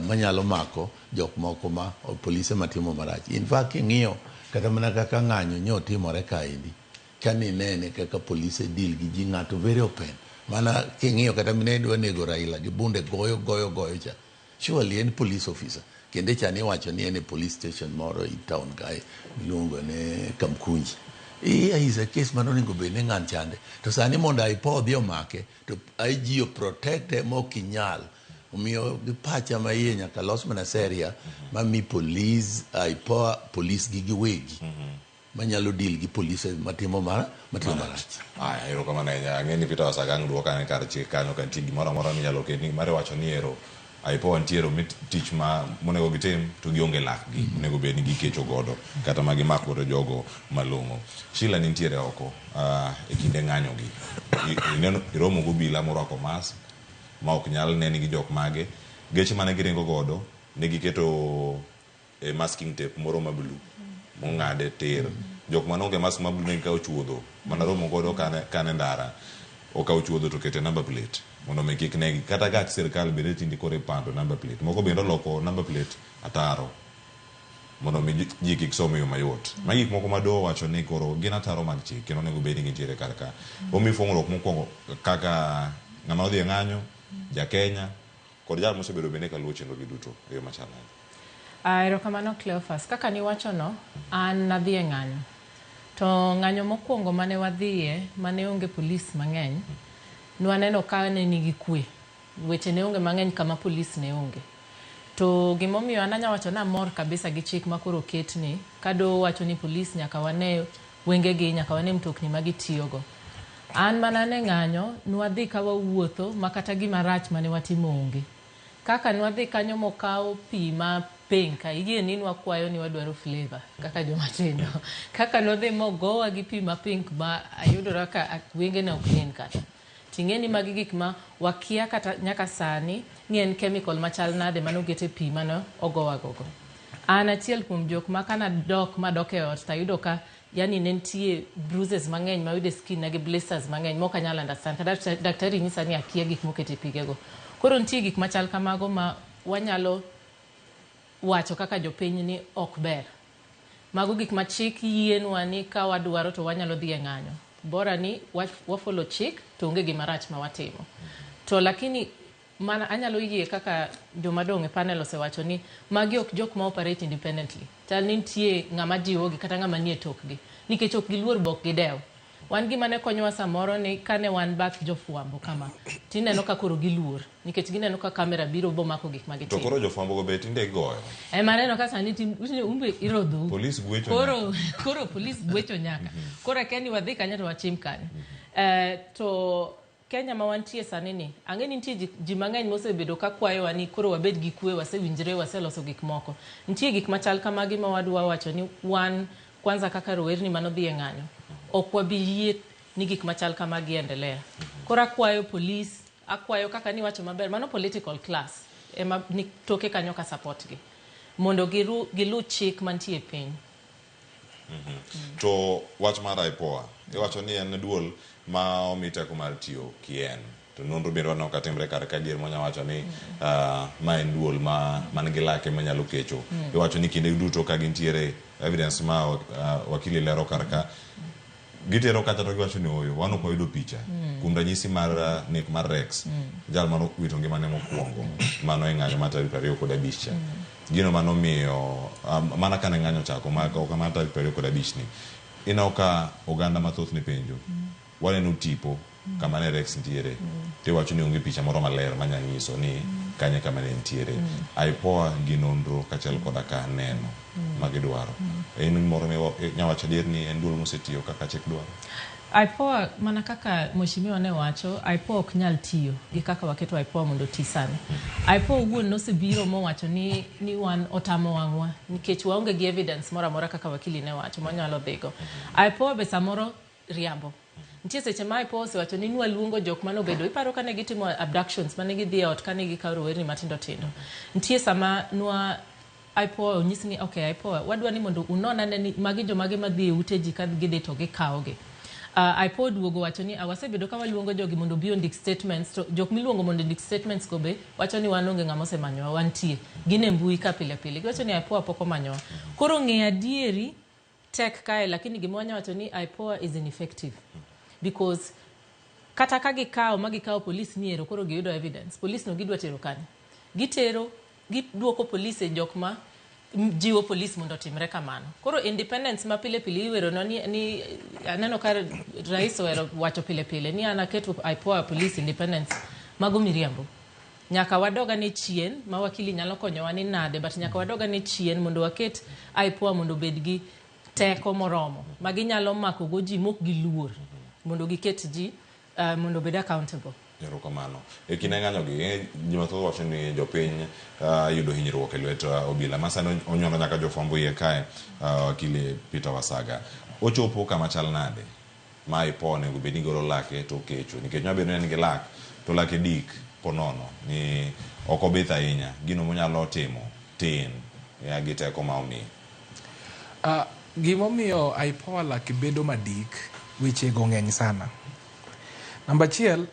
S4: manyalo mako jok moko ma polise matimo marach. In fact king'iyo kata mana kaka ng'anyo nyo timore kaendi kaninene kaka polise deal gi ji ng'ato very open mana king'iyo kata mine dwa nego Raila gi bunde goyo goyo goyo cha surely en police officer kendo cha iwacho ni en e police station moro e town kae miluongo ni Kamkunji. Iya is a case mano onego bed ni ng'an chande to sani mondo IPOA odhi omake to IG o protect e mok inyal omiyo gi pacha ma iye nyaka los mana sheria mami police IPOA police gi giwegi manyalo deal gi polise matimo matimo marach.
S5: Aya, erokamano ahinya. Ang'e ni Peter Wasaga ang' duoka ane kar chik kanyo ka nitie gimoro amora minyalo ket ni mar wacho ni ero IPOA nitiere mi tich ma monego gitim to gionge lakgi onego bed ni gikecho godo kata ma gimak godo jogo malong'o. Sheila nintiere oko e kinde ng'anyo gi. Ineno iromo gobila morwako mask ma ok nyal neni gi jok mage. Geche mane giringo godo ne giketo e masking tape moro ma blue mong'ade tir. Jok mane onge mask ma blue ne gikawo chuodho mana romo godo kane ndara okawo chuodho to kete number plate mondo mi kik negi kata gach sirkal bende tinde koro ipando number plate moko bende oloko number plate ataro mondo mi ji kik som e yo mayot. Magi gik moko ma doho owacho ni koro gin ataro mag chik kendo onego bed ni gintiere kar ka. Omi fweng'ruok mokwongo kaka ng'ama odhi e ng'anyo, ja Kenya kod jal mosebedo bende kaluwo chenro gi duto e yo machal nade.
S6: Erokamano Cleophas. Kaka niwacho no, an nadhi e ng'anyo. To ng'anyo mokwongo mane wadhiye, mane onge polis mang'eny, nwaneno ka ne nigi kwe. Weche ne onge mang'eny kama polis ne onge. To gimomiyo an anya wacho ni amor kabisa gi chik ma koro oketni, ka doho wacho ni polis nyaka wane wengegi, nyaka wane mtokni ma gitiyogo. An mana ne ng'anyo, nwadhi ka wawuotho ma kata gima rach mane watimo onge. Kaka nwadhi kanyo mokaw pi ma pink, iyie ni nwakwayo ni wadwaro flavor kaka joma tindo. Kaka nodhi mogowa gi pi ma pink ma ayudora ka wengena ok nen kata. Ting'e ni magi gik ma wakia kata nyaka sani ni en chemical machal nade manoket e pi mane ogowa gogo. An achiel kuom jok ma kanadok madok e ot tayudo ka Yani ne nitie bruises mang'eny mayudo e skin na gi blisters mang'eny mok anyal understand. Kata daktari nyisa ni akia gik moket e pigego. Koro nitie gik machal kamago ma wanyalo wacho kaka jopiny ni ok ber. Mago gik ma chik yienwa ni ka wadwaro to wanyalo dhi e ng'anyo. Bora ni wa follow chik to onge gima rach ma watimo. To lakini mana anyalo yie kaka joma dong' e panel osewacho ni magi ok jok ma operate independently. Chal ni nitie ng'ama jiwogi kata ng'ama nie tokgi. Nikech ok giluor be ok gidew. Wan gima ne konyowa samoro ni kane wan bath jofwambo kama, tineno ka koro giluor. Nikech gineno ka kamera biro bomako gik ma
S5: To
S6: gitimo.
S5: koro jofwambo go be tinde igoyo.
S6: Ema aneno ka sani tim, umbe irodhou.
S5: Polis gwecho
S6: Koro,
S5: nyaka.
S6: koro polis gwecho nyaka. Koro akia ni wadhi kanye to wachim kanye. To Kenya ma wantie sani ni, ang'e ni nitie ji mang'eny mosebedo ka kwayowa ni koro wabed gi kwe, wasewinjre, waseloso gik moko. Nitie gik machal kamagi ma wadwa wacho ni wan kwanza kaka rowerni manodhi e ng'anyo, ok wabi yie ni gik machal kamagi endelea. Koro akwayo polis, akwayo kaka niwacho maber, mano political class ema ni toke kanyo ka support gi mondo gilu chik mantie e piny.
S5: To wach mar IPOA, iwacho ni en duol ma omi teko mar tiyo kien. To nonro bende waneno ka timre kar ka dier monya wacho ni ma en duol ma man gi lake manyalo kecho. Iwacho ni kinde duto ka gintiere evidence ma wakili lero kar ka, gitero kacha to giwacho ni oyo, wan ok wayudo picha. Kuom ranyisi mar nek mar Rex, jal mano wito ngimane mokwongo, mano e ng'anyo mar tarik 25 cha. Gino manomiyo, mana kane ng'anyo ochako, ma ok mar tarik 25 ni, ineno ka oganda mathoth ne penjo. Waneno tipo kama ne Rex nitiere, tiwacho ni onge picha moro maler manya nyiso ni kanye kama ne nitiere. IPOA gi nonro kaachiel koda ka neno ma gidwaro. En gimoro minya wacho adier ni en duol mosetiyo kaka chik dwaro?
S6: IPOA, mana kaka mheshimiwa ne wacho, IPOA ok nyal tiyo gi kaka waketo IPOA mondo oti sani. IPOA owuon nosebiro mowacho ni wan otamo wang'wa nikech waonge gi evidence moro amora kaka wakili ne wacho mwanyalo dhigo. IPOA be samoro riambo. Nitie seche ma IPOA osewacho ni nwaluongo jok manobedo, iparo kane gitimo abductions mane gidhi e ot kane gikawo rowerni matindo tindo. Nitie sama nwa IPOA onyis ni okay, IPOA wadwa ni mondo unon ane ni magi jomage madhi e ute ji ka gidhi to gikawogi. IPOA oduogo wacho ni wasebedo ka waluongo jogi mondo obi ondik statements, to jok miluongo mondo ondik statements go be wacho ni wan onge ng'ama osemanyowa, wantie. Gin e mbui ka pile pile. Giwacho ni IPOA pok omanyowa. Koro ng'e adieri tek kae, lakini gima wanya wacho ni IPOA is ineffective because kata ka gikawo ma gikawo polis ni ero koro giyudo evidence, polis no gidwa tero kanye? Gitero, giduoko polis e jok ma jiwo polis mondo otimre kamano. Koro independence ma pile pile iwero no ni aneno ka rais ohero wacho pile pile ni an aketo IPOA police independence, mago miriambo. Nyaka wadog ane chien, ma wakili nyalo konyowa ni nade, but nyaka wadog ane chien mondo waket IPOA mondo obed gi teko moromo ma ginyalo mako go ji mok giluor mondo giket ji mondo obed accountable.
S5: Erokamano. E kinde ng'anyo gi, ji mathoth wacho ni jopiny yudo hinyruok e lwet obila. Ma sani onyono nyaka jofwambo iye kae, wakili Peter Wasaga. Ochopo kama chal nade ma IPOA onego bed ni golo lake to okecho? Nikech nyalo bedo ni en gi lak, to lake dik ponono ni ok obith ahinya. Gino monyalo timo tin ya gi teko ma omiye.
S2: Gimomiyo IPOA lake bedo madik, weche go ng'eny sana. Namba achiel,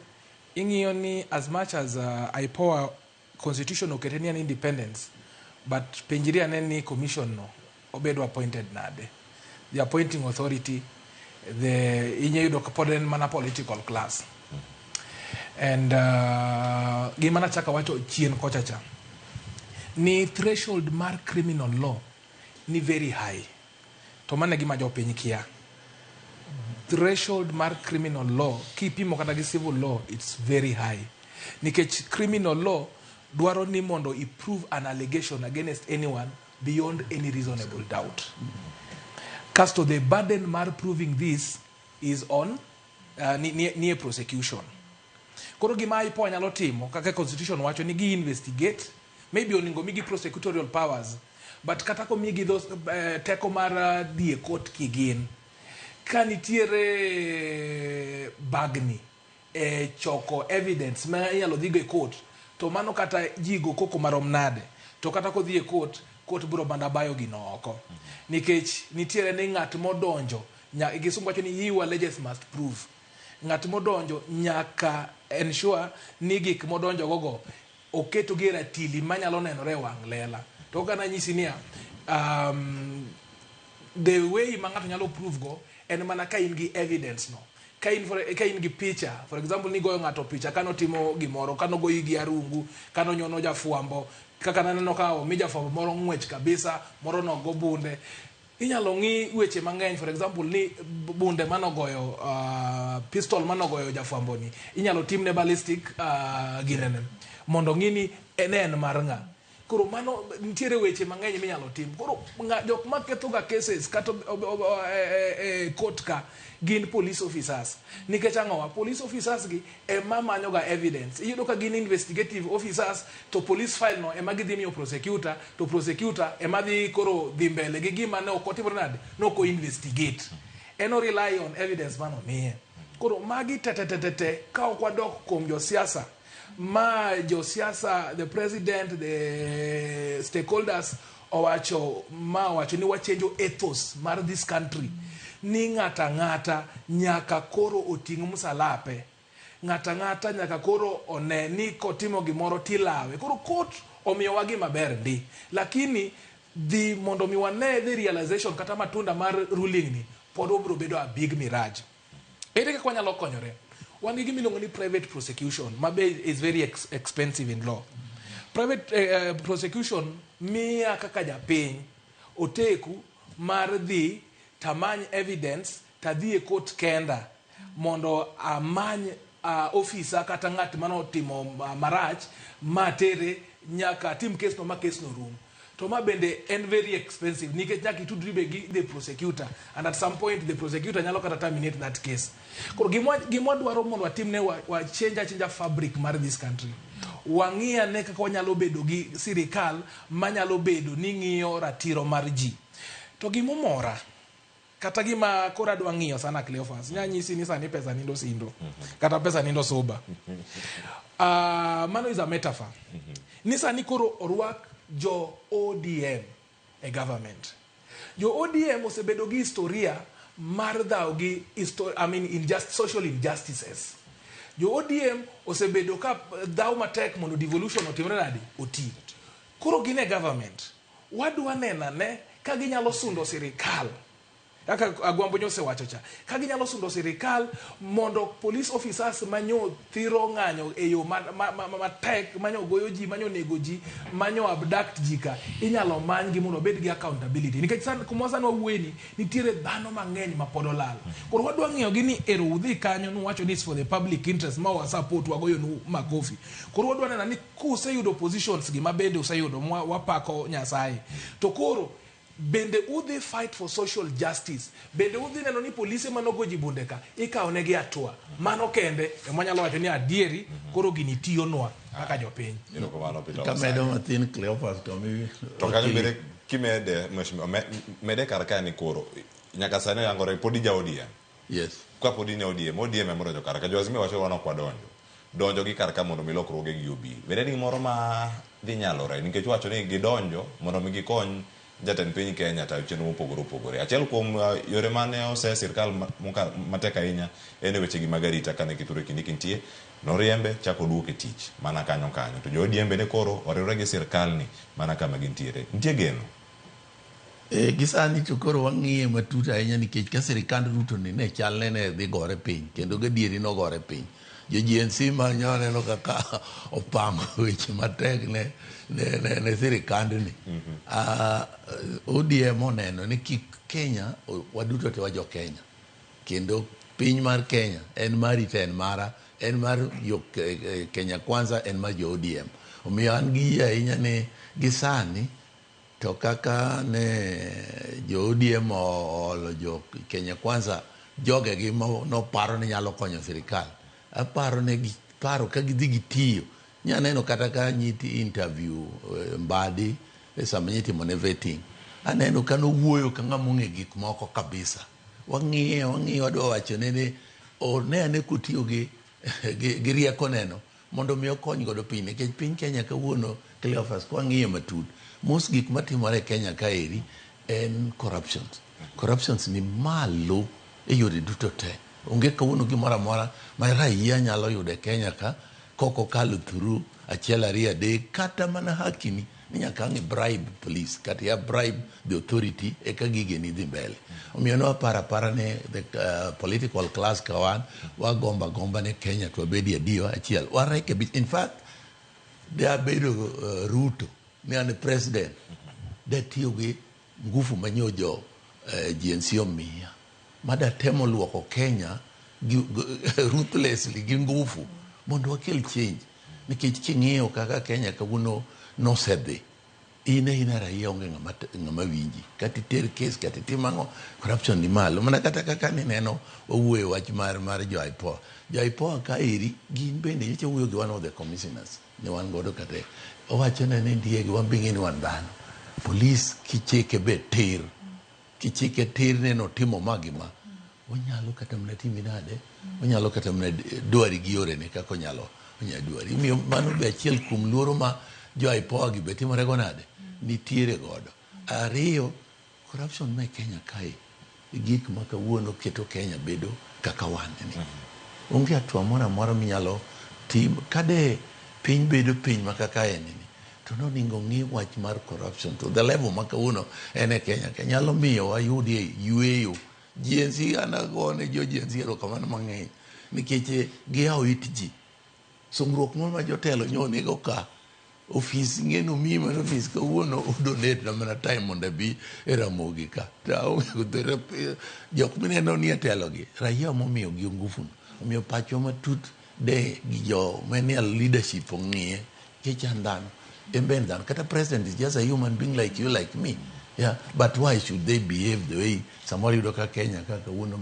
S2: ing'iyo ni as much as IPOA constitution okete ni en independence, but penjri ane ni commission no obedo appointed nade. The appointing authority, the inya yudo ka pod en mana political class. And gima nachako wacho chien kocha cha, ni threshold mar criminal law ni very high. To mano e gima jopiny kia. Threshold mar criminal law kipimo kata gi civil law, it's very high. Nikech criminal law dwaro ni mondo i prove an allegation against anyone beyond any reasonable doubt. Kasto the burden mar proving this is on ni e prosecution. Koro gima IPOA nyalo timo kaka constitution wacho ni gi investigate, maybe oningo migi prosecutorial powers, but kata komigi those teko mar dhi e court kigin. Ka nitiere bagni e choko evidence ma inyalo dhigo e court, to mano kata ji go koko marom nade, to kata kodhi e court, court biro mana bayo gino oko. Nikech nitiere ni ng'at modonjo, kisungu wacho ni he who alleges must prove. Ng'at modonjo nyaka ensure ni gik modonjo go go oketo gi e ratili manyalo nenore e wang' lela. To kaka nanyisi niya, the way ma ng'ato nyalo prove go en mana ka in gi evidence no. Ka in, ka in gi picha, for example, nigoyo ng'ato picha kanotimo gimoro, kanogoyi gi arungu, kanonyono jafwambo, kaka naneno ka omi jafwambo moro ng'wech kabisa, moro nogo bunde. Inyalo ng'i weche mang'eny, for example, ni bunde manogoyo, pistol manogoyo jafwambo ni, inyalo timne ballistic ginene, mondo ng'i ni en en mar ng'a. Koro mano nitiere weche mang'eny minyalo tim. Koro jok maketho ga cases kata court ka gin police officers. Nikech ang'owa? Police officers gi ema manyo ga evidence. Iyudo ka gin investigative officers to police file no ema gidhi miyo prosecutor, to prosecutor ema dhi koro dhi mbele gi gima ne ok otimore nade, ne ok o investigate. En o rely on evidence mano miye. Koro magi te te te te te ka ok wadok kuom josiasa, ma josiasa, the president, the stakeholders owacho ma owacho ni wachenjo ethos mar this country ni ng'ata ng'ata nyaka koro oting' msalape, ng'ata ng'ata nyaka koro one ni kotimo gimoro tilawe. Koro court omiyowa gima ber ndi, lakini dhi mondo mi wane the realization kata matunda mar ruling ni pod obiro bedo a big mirage. Ere kaka wanyalo konyore? Wan gi gima iluongo ni private prosecution, ma be is very expensive in law. Private prosecution miya kaka japiny oteku mar dhi tamany evidence tadhi e court kenda mondo amany officer kata ng'at manotimo marach matere nyaka atim case no ma case no rum. To ma bende en very expensive nikech nyaka itudri be gi the prosecutor, and at some point the prosecutor nyalo kata terminate that case. Koro gima dwaro mondo watimne wa change achange fabric mar this country. Wang'i ane kaka wanyalo bedo gi sirikal manyalo bedo ni ng'iyo ratiro mar ji. To gimomora kata gima koro adwa ng'iyo sana Cleophas, nya nyisi ni sani pesa nindo sindo kata pesa nindo suba. Mano is a metaphor. Ni sani koro orwak jo ODM e government. Jo ODM osebedo gi historia mar dhaw gi I mean, social injustices. Jo ODM osebedo ka dhaw matek mondo devolution otimre nadi? Oti. Koro gin e government. Wadwa neno ane ka ginyalo sundo sirikal. Kaka Agwambo nyo osewacho cha. Ka ginyalo sundo sirikal mondo police officers manyo thiro ng'anyo e yo matek, manyo goyo ji, manyo nego ji, manyo abduct ji ka, inyalo many gi mondo obed gi accountability. Nikech kuma sani wawuoye ni, nitiere dhano mang'eny ma pod olal. Koro wadwa ng'iyo gi ni ero udhi kanyo nuwacho ni it's for the public interest ma wa support wagoyo nu makofi. Koro wadwa neno ni kuseyudo positions gi ma bende useyudo wapako Nyasaye. To koro bende udhi fight for social justice, bende udhi neno ni polise manogo ji bunde ka ikawo negi hatua. Mano kende ema wanyalo wacho ni adieri koro gini tiyonwa kaka jopiny.
S5: Erokamano, Peter
S4: Kamedo
S5: Osaka.
S4: mathin Cleophas to mi
S5: To kanyo bende kimede, mheshimiwa, mede kar kae ni koro nyaka sani oyangore pod ija ODM.
S4: Yes.
S5: Ka pod in e ODM, ODM ema odonjo kar ka. Jo Azimio wacho wan ok wadonjo. Donjo gi kar ka mondo mi lokruoge gi obi. Bende en gimoro ma dhi nyalore nikech wacho ni gidonjo mondo mi gikony jatend piny Kenya tayo chenro mopogore opogore. Achiel kuom yore mane ose sirkal matek ahinya en e weche gi mag arita kane Kithure Kindiki nitie, noriembe chako duoke tich mana kanyo kanyo. To jo ODM bende koro oriwre gi sirkal ni mana kama gintiere. Nitie geno?
S4: Gi sani to koro wang'iye matut ahinya nikech ka sirikand Ruto ni ne chalne ne dhi gore piny kendo gadieri nogore piny. Jo GNC ma nyo aneno kaka opango weche matek ne sirikandni. ODM oneno ni kik Kenya, waduto te wa jo Kenya. Kendo piny mar Kenya en mari to en mara, en mar jo Kenya Kwanza, en mar jo ODM. Omiyo an gi yie ahinya ni gi sani to kaka ne jo ODM oolo jo Kenya Kwanza jogegi noparo ni nyalo konyo sirikal. Aparo ne giparo ka gidhi gitiyo. Nyaneno kata ka nyiti interview Mbadi e sama nitimo ne vetting. Aneno ka nowuoyo ka ng'ama ong'e gik moko kabisa. Wang'iye, wang'iye, wadwa wachone ni one ane kotiyo gi rieko neno mondo mi okony godo piny. Nikech piny Kenya kawuono Cleophas kwang'iyo matut mos gik matimore e Kenya kaeri en corruptions. Corruptions ni malo e yore duto te. Onge kawuono gimoro amora ma raia nyalo yudo e Kenya ka kok okalo through achiel ariyo adek kata mana haki ni ni nyaka ang' i bribe police kata ya bribe the authority eka gigeni dhi mbele. Omiyo ne waparo apara ni the political class ka wan wagombo agomba ni Kenya to wabedie adiwa achiel. Warekebisha. In fact, de abedo Ruto ni an president datiyo gi ngufu manyo jo GNC omiya madatemo luoko Kenya gi, ruthlessly gi ngufu mondo wakel change nikech king'iyo kaka Kenya kawuono nosedhi in aina raia onge ng'ama ng'ama winji kata iter kes kata itim ang'o corruption ni malo mana kata kaka nineno wawuoyo wach mar mar jo IPOA jo IPOA kaeri gin bende nyocha wuoyo gi one of the commissioners ne wan godo kata owacho ne ni ndiye gi wan be ing'e ni wan dhano police kichike be tir kichike tir ne notimo ma gi ma onyalo kata mana timi nade onyalo kata mana dwari gi yorene kaka onyalo onyalo dwari omiyo mano be achiel kuom luoro ma jo IPOA gi be timore go nade nitiere godo ariyo corruption ma e Kenya kae e gik ma kawuono keto Kenya bedo kaka wan ni onge hatua moro amora minyalo tim kade piny bedo piny ma kaka en ni to noningo ng'i wach mar corruption to the level ma kawuono en e Kenya ka nyalo miyo wayudie yueyo GNC an agone jo GNC erokamano mang'eny nikech giyawo it ji sungruok moro ma jotelo nyo nigo ka ofis ing'e ni omiyi mana ofis kawuono odonate na mana time mondo abi e Ramogi ka to aonge jok mineno ni e telo gi raia momiyo gi ngufu no omiyo pachwa matut de gi jo manie leadership ong'iye nikech an dhano en be en dhano kata president is just a human being like you like me yeah but why should they behave the way samoro yudo ka Kenya ka kawuono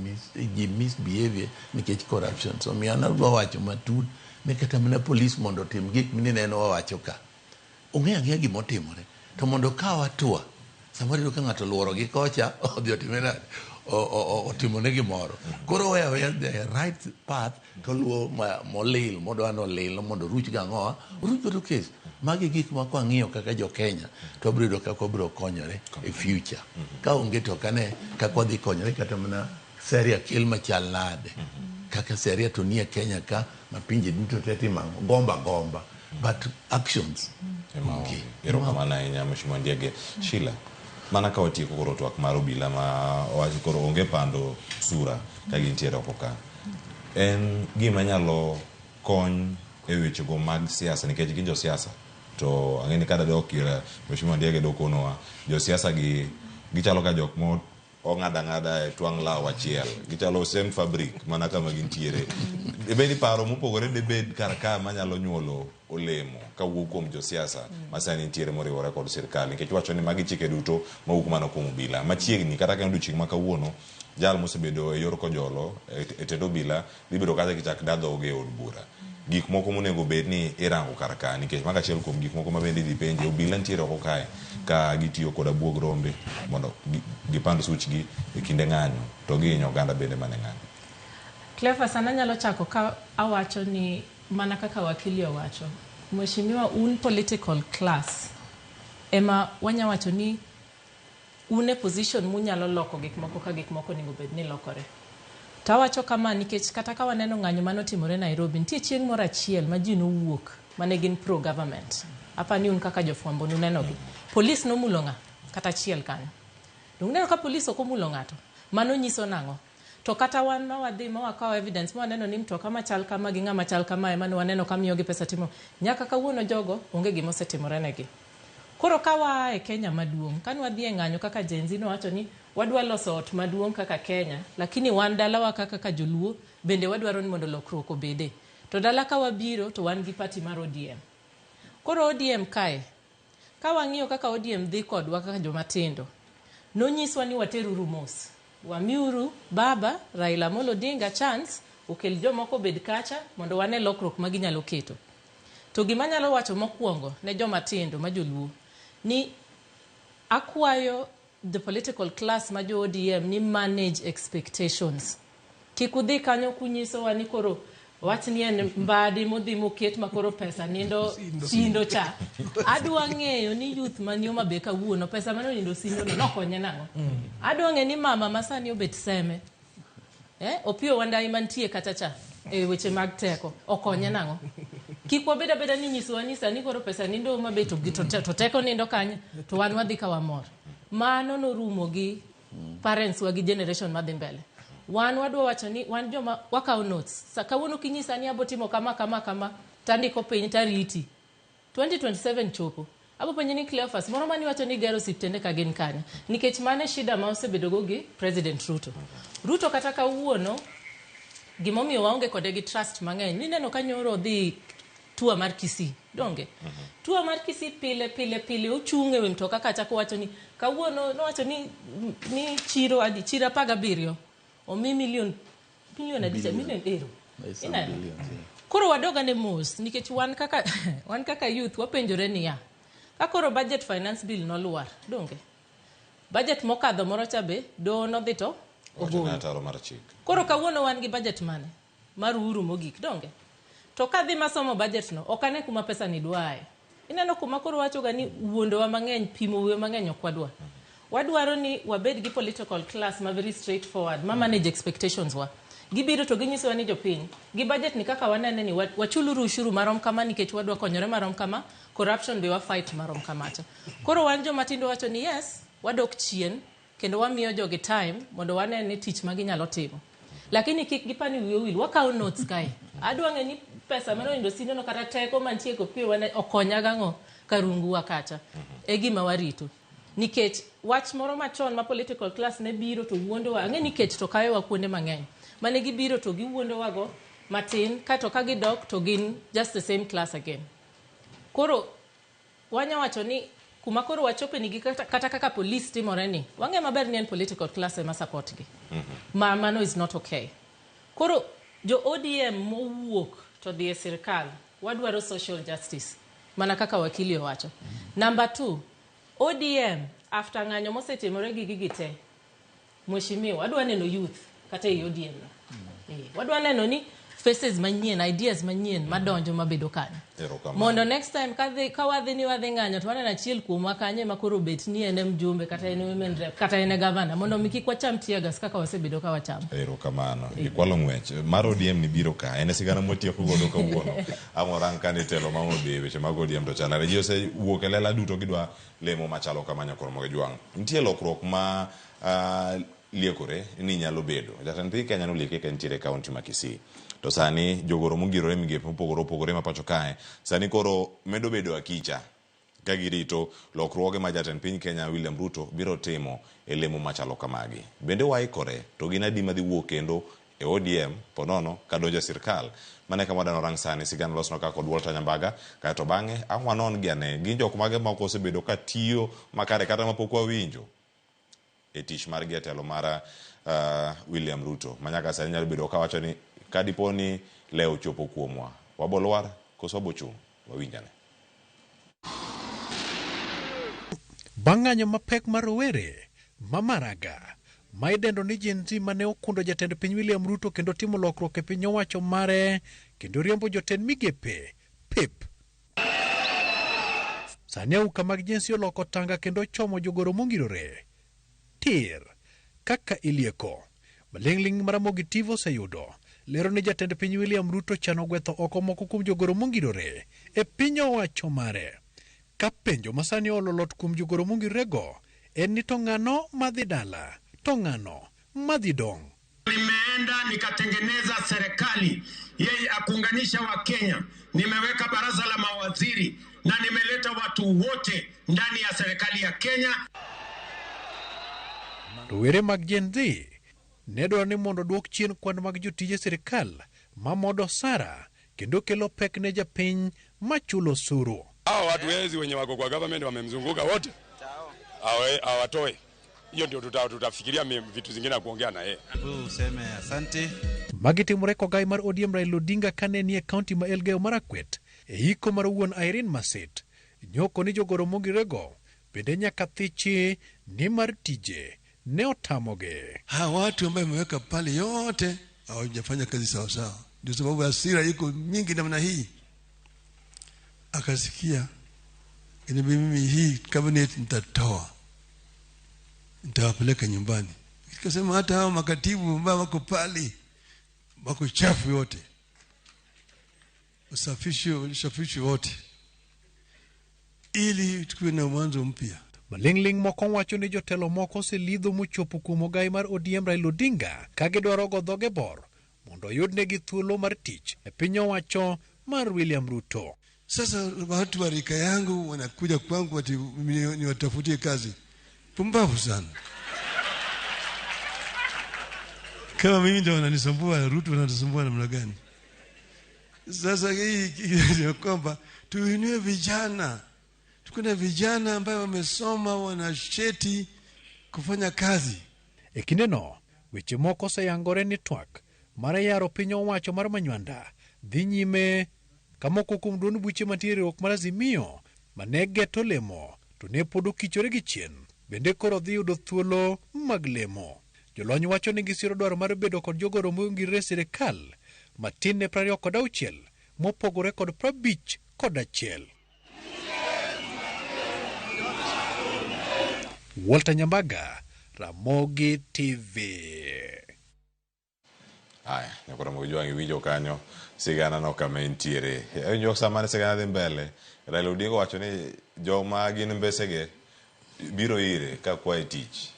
S4: ji misbehave nikech corruption so omiyo an adwa wacho matut ni kata mana police mondo otim gik mineno wawacho ka ong'e ang'eya gima otimore to mondo okaw hatua samoro iyudo ka ng'ato oluoro gi kocha odhi otime nade otimone gimoro koro oweyo aweya the right path to oluwo molil modwa ni olil mondo oruch gang'owa oruch godo kes magi gik ma kwang'iyo kaka jo Kenya to wabiro yudo kaka wabiro konyore e future ka onge to ok ane kaka wadhi konyore kata mana Seria kel machal nade kaka seria to nie Kenya ka ma pinje duto te timo ang'o gomba gomba but actions
S5: Ema onge. Erokamano ahinya Mheshimiwa Ndiege. Sheila, mana ka watieko koro twak mar obila ma owacho koro onge pando sura ka gintiere oko ka. En gima nyalo kony e wechego mag siasa nikech gin josiasa to ang'e ni kada dok ir Mheshimiwa Ndiege dokonowa josiasa gi gichalo ka jok mo ong'ado ang'ada e twang' law achiel gichalo same fabric mana kama gintiere debed ni paro mopogore debed kar ka manyalo nyuolo olemo kawuok kuom josiasa ma sani nitiere moriwore kod sirkal nikech wacho ni magi chike duto mawuok mana kuom obila machiegni kata ka en odiochieng' ma kawuono jal mosebedo e yor kojolo e tend obila dhi bedo kacha kichak da dhoge e od bura gik moko monego bed ni irango kar ka nikech mago achiel kuom gik moko ma bende idhi penje obila nitiere oko kae ka gitiyo kod abuog rombe mondo gipand suchgi e kinde ng'anyo to gihinyo oganda bende mane ng'anyo.
S6: Cleophas, an anyalo chako ka awacho ni mana kaka wakili owacho, Mheshimiwa un political class ema wanya wacho ni un e position munyalo loko gik moko ka gik moko onego bed ni lokore. To awacho kama nikech kata ka waneno ng'anyo mane otimore Nairobi, nitie chieng' moro achiel ma ji nowuok mane gin pro government. Apa ni un kaka jofwambo nunenogi. Polis nomulo ng'a? Kata achiel kanyo. Donge uneno ka polis ok omulo ng'ato? Mano nyiso nang'o? To kata wan ma wadhi ma wakawo evidence ma waneno ni mtoka machal kama gi ng'ama chal kama ema ne waneno ka miyogi pesa timo. Nyaka kawuono jogo onge gima osetimore negi. Koro ka waa e Kenya maduong', kane wadhi e ng'anyo kaka Gen Z nowacho ni wadwa loso ot maduong' kaka Kenya, lakini wan dalawa ka kaka joluo bende wadwaro ni mondo lokruok obede. To dala ka wabiro to wan gi party mar ODM. Koro ODM kae, ka wang'iyo kaka ODM dhi kodwa kaka joma tindo, nonyiswa ni wateruru mos. Wamiuru baba Raila Amolo Odinga chance okel jomoko obed kacha mondo wane lokruok ma ginyalo keto. To gima anyalo wacho mokwongo ne joma tindo ma joluo ni akwayo the political class ma jo ODM ni manage expectations. Kik udhi kanyo kunyisowa ni koro Wach ni en mbadi modhi moket makoro pesa nindo sindo cha. Adwa ng'eyo ni youth man Homa Bay kawuono pesa mane onindo sindo no nokonye nang'o? Adwa ng'eyo ni mama ma sani obet Seme Opiyo Wandayi mantie kacha cha e weche mag teko okonye nang'o? Kik wabed abeda ni nyisowa ni sani koro pesa nindo Homa Bay to, to, to teko nindo kanye to wan wadhi ka wamor. Mano norumo gi parents wa gi generation madhi mbele. Wan wadwa wacho ni wan joma wakawo notes. Sa kawuono kinyisa ni abo timo kama kama kama tandiko piny tariti. 2027 chopo. Abo penji ni Cleophas, moro mani wacho ni gero osiptende ka gin kanye? Nikech mano e shida ma osebedo go gi President Ruto. Ruto kata kawuono gimomiyo waonge kode gi trust mang'eny nineno ka nyoro odhi tour mar Kisii donge tour mar Kisii pile pile pile ochung' e wi mtoka kacha kowacho ni kawuono nowacho ni ni chiro adi chiro 17 omi milion milion adi cha milion ero ineno koro wadog ane mos nikech wan kaka wan kaka youth wapenjore niya ka koro budget finance bill nolwar donge budget mokadho moro cha be doho nodhi to
S5: Wacho ne
S6: ogolo
S5: ataro mar chik.
S6: Koro kawuono wan gi budget mane? Mar Uhuru mogik, donge? To kadhi masomo budget no, ok ane kuma pesa ni dwaye. Ineno kuma koro wachoga ni wuondowa mang'eny, pimo wiwa mang'eny ok wadwa. Wadwaro ni wabed gi political class ma very straightforward, ma manage expectations wa. Gibiro to ginyisowa ni jopiny, gi budget ni kaka wanene ni wachuluru ushuru marom kama nikech wadwa konyore marom kama, corruption be wa fight marom kamacha. Koro wan joma tindo wacho ni yes, wadok chien, kendo wamiyo jogi time mondo wane ni tich ma ginyalo timo. Lakini kik gipani wiyi owil, wakawo notes kae. Adwa ng'e ni pesa mane onindo sindono kata teko mantie Opiyo Wandayi okonya gang'o karungu wa kacha. E gima warito. Nikech wach moro machon ma political class ne biro to wuondowa, ang'e ni kech to kayowa kuonde mang'eny. Mane gibiro to giwuondowago matin, kato ka gidok to gin just the same class again. Koro wanya wacho ni kuma koro wachope ni gi kata, kata kaka police timore ni wang'e maber ni en political class ema support gi ma mano is not okay koro jo ODM mowuok to dhi e sirkal wadwaro social justice mana kaka wakili owacho number 2 ODM after ng'anyo mosetimore gi gigi te mheshimiwa wadwa neno youth kata ei ODM no wadwa neno ni faces manyien ideas manyien madonjo mabedo kanyo
S5: Erokamano.
S6: mondo next time kadhi ka wadhi ni wadhi ng'anyo to waneno achiel kuomwa kanyo ema koro bet ni en e mjumbe kata en e women rep kata en e gavana mondo mi kik wacham tear gas kaka wasebedo ka wachamo
S5: Erokamano. Ikwalo ng'wech. Mar ODM ni biro ka. En e sigana mwatieko godo kawuono. Ang' warang ka ni telo ma Homa Bay weche mag ODM to chalare. Ji osewuok e lela duto gidwa lemo machalo kama nyakor Ramogi Jwang'. Nitie lokruok ma liekore ni nyalo bedo. Jatend piny Kenya nolieke ka entiere e kaunti ma Kisii. To sani jogoro mongirore e migepe mopogore opogore ma pacho kae sani koro medo bedo akicha ka girito lokruoge ma jatend piny Kenya William Ruto biro timo e lemo machalo kamagi. Bende waikore to gin adi madhi wuok kendo e ODM ponono kadonjo e sirkal. Mano e kama wadwa warang sani sigana losno kaka kod Walter Nyambaga kaeto bang'e ang' wanon gi ane gin jok mage ma ok osebedo ka tiyo makare kata mapok wawinjo e tich margi e telo mar William Ruto ma nyaka sani nyalo bedo kawacho ni kadipo ni lewo ochopo kuomwa wabolwar koso wabochung' wawinj ane.
S7: Bang' ng'anyo mapek mar rowere ma Maraga ma idendo ni Gen Z mane okundo jatend piny William Ruto kendo timo lokruok e piny owacho mare kendo riembo jotend migepe pep. Sani auka mag Gen Z oloko tanga kendo chomo jogoro mongirore tir kaka ilieko. Maling'ling' ma Ramogi TV oseyudo lero ni jatend piny William Ruto chano gwetho oko moko kuom jogoro mongirore e piny owacho mare. Ka penjo masani olo lot kuom jogoro mongirorego en ni to ng'ano madhi dala to ng'ano madhi dong'.
S8: Nimeenda nikatengeneza serikali yeye akuunganisha Wakenya. Nimeweka baraza la mawaziri na nimeleta watu wote ndani ya serikali ya Kenya.
S7: Rowere mag Gen Z ne dwaro ni mondo duok chien kwan mag jotije sirkal mamodo osara kendo kelo pek ne japiny machulo osuru.
S9: Hao watu wezi wenye wako kwa government wamemzunguka wote, hawatoe. Hiyo ndio tutafikiria vitu zingine na kuongea na yeye.
S25: Useme asante.
S7: Magi timore kogai mar ODM Raila Odinga kane nie kaunti ma Elgeyo Marakwet e iko mar wuon Irene Masit. Nyoko ni jogoro mongirego bende nyaka thichi ni mar tije ne otamogi.
S11: Hawa watu ambao wameweka pale yote hawajafanya kazi sawa sawa. Ndio sababu hasira iko mingi namna hii. Akasikia inabidi mimi hii cabinet nitatoa, nitawapeleka nyumbani. Nikasema hata hao makatibu ambao wako pale wako chafu yote, usafishe wote ili tukuwe na mwanzo mpya.
S7: Maling'ling' moko wacho ni jotelo moko oselidho mochopo kuom ogai mar ODM Raila Odinga ka gidwaro go dhoge bor mondo oyudnegi thuolo mar tich e piny owacho mar William Ruto.
S11: Sasa watu wa rika yangu wanakuja kwangu ati niwatafutie kazi. Pumbavu sana. Kama mimi ndio wananisumbua, Ruto wananisumbua namna gani? Sasa hii ni kwamba tuinue vijana. Tuko na vijana ambao wamesoma, wana cheti kufanya kazi.
S7: E kindeno, weche moko oseyangore ni twak mar yaro piny owacho mar Manywanda dhi nyime ka moko kuom duond buche mantie e riwruok mar Azimio mane geto lemo to ne pod okichore gi chien bende koro dhi yudo thuolo mag lemo. Jolony wacho ni gisiro dwaro mar bedo kod jogoro mongirore e sirikal matin ne 26 mopogore kod 51. Walter Nyambaga, Ramogi TV.
S5: Aya, nyakoro Ramogi iwinjo kanyo sigana no kama entiere. Iwinjo sama ne sigana dhi mbele, Raila Odinga wacho ni joma gin mbesege biro ire ka kwaye tich.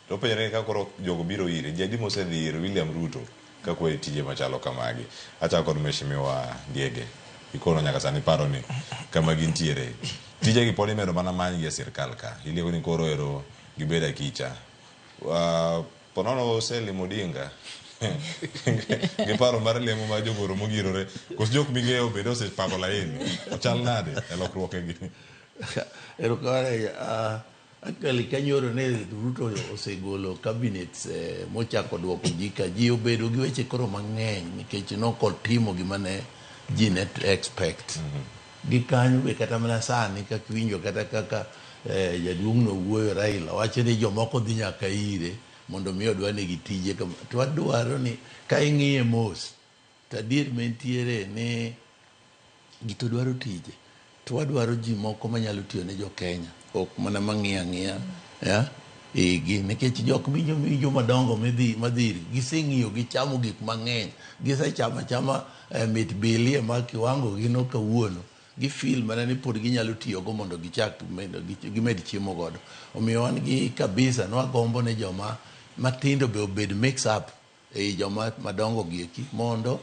S5: To penjore ka koro jogo biro ire, ji adi mosedhi ir William Ruto ka kwaye tije machalo kamagi. Achako kod Mheshimiwa Ndiege. Ikono nyaka sani paro ni kama gintiere. Tijegi pod imedo mana manygi e sirkal ka. Ilieko ni koro ero gibedo akicha. Ponono oselimo Odinga gi paro mar lemo mar jogoro mogirore koso jok ming'eyo bende osepako laini ochal nade e lokruokegi?
S4: Erokamano ahinya. Actually kanyoro ne Ruto osegolo cabinets mochako duoko ji ka ji obedo gi weche koro mang'eny nikech nokotimo gima ne ji ne expect. Gi kanyo be kata mana sani kaka iwinjo kata kaka jaduong' no wuoyo Raila wacho ni jomoko dhi nyaka ire mondo mi odwa negi tije kama. To wadwaro ni ka ing'iye mos to adier mentiere ni ji to dwaro tije to wadwaro ji moko manyalo tiyo ne jo Kenya ok mana mang'iyo ang'iya ya igi nikech jok minjo madongo midhi madhi giseng'iyo gichamo gik mang'eny gisechamo achama mit bilie ma kiwango gino kawuono gifeel mana ni pod ginyalo tiyogo mondo gichak gimed chiemo godo. Omiyo wan gi kabisa nwagombo ne joma matindo be obed mix up ei joma madongo gieki mondo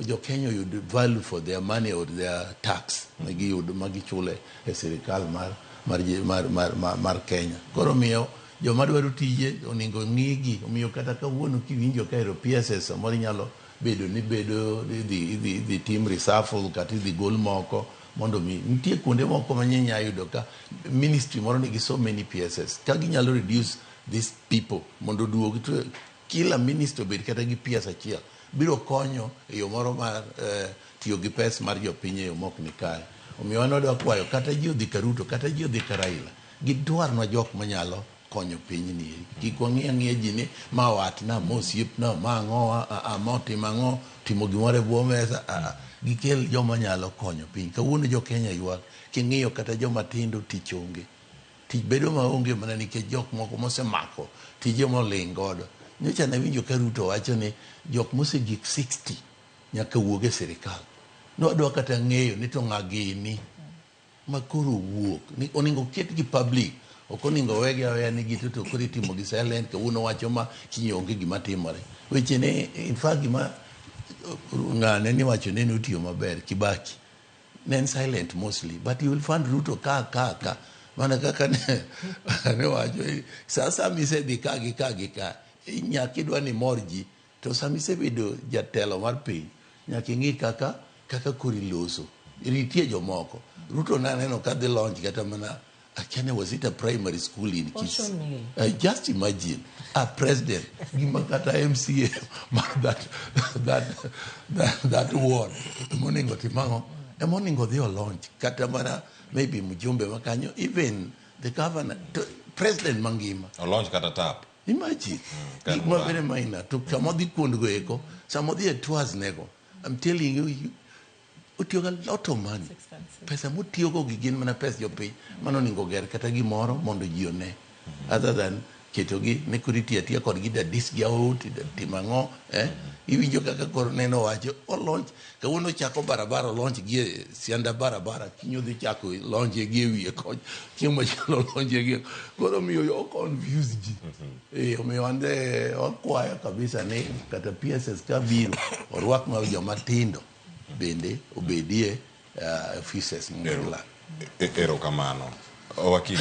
S4: jo Kenya oyud value for their money or their tax magiyudo magichule e sirikal mar Kenya. Koro omiyo joma dwaro tije onego ng'igi. Omiyo kata kawuono kiwinjo ka ero PSS samoro inyalo bedo ni bedo idhi tim reshuffle kata idhi gol moko mondo mi nitie kuonde moko ma nyinya yudo ka ministry moro nigi so many PSS ka ginyalo reduce these people mondo oduog to kila ministry obed kata gi PS achiel biro konyo e yo moro mar tiyo gi pes mar jopiny e yo mok ni kare. Omiyo wan wadwa kwayo kata ji odhi ka Ruto kata ji odhi ka Raila gidwarnwa jok manyalo konyo piny ni. Kik wang'i ang'iya ji ni ma watna, ma osiepna, ma ang'owa, ma otimo ang'o, timo gimoro e bwo mesa. Gikel joma nyalo konyo piny. Kawuono jo Kenya ywak, king'iyo kata joma tindo tich onge. Tich bedo maonge mana nikech jok moko mosemako tije moling' godo. Nyocha nawinjo ka Ruto wacho ni jok mosegik 60 nyaka wuog e sirikal. Nwadwa kata ng'eyo ni to ng'a gini ma koro wuok. Ni onego ketgi public. Ok onego wegi aweya ni gito to koro itimo gi silent, kawuono wacho ma kiny onge gima timore. Weche ne, in fact gima ng'ane ni wacho ne notiyo maber, Kibaki. Ne en silent mostly, but you will find Ruto ka ka ka. Mana kaka ne wacho, sa sama isedhi ka gi ka gi ka, nyaka idwa ni imor ji, to sama isebedo jatelo mar piny, nyaka ing'i kaka koro iloso. Nitie jomoko. Ruto naneno ka dhi launch kata mana Akiane, was it a primary school in Kisii? Just imagine a president gima kata MCA mar that ward monego tim ang'o emonego dhi olaunch kata mana maybe mjumbe makanyo, even the governor to, president mangima
S5: olaunch kata tap.
S4: Imagine gik ma very minor to sama odhi kuondgo eko, sama odhi e tours nego I'm telling you, otiyo ga lot of money. Pesa motiyogo gi gin mana pes jopiny mano onego ger kata gimoro mondo ji one other than ketogi ni koro itiyo atiya kodgi dadis gi out timo ang'o eh? Iwinjo kaka koro neno wacho olonch kawuono ochako barabara olonch gi e sianda barabara kiny odhi chako lonje gi e wiye kocha chieng' machielo olonje gi koro omiyo o confuse ji. Eh, omiyo an de wakwayo kabisa ni kata PSS ka biro orwak joma tindo bende obedie offices mondo
S5: Erokamano. Wakili,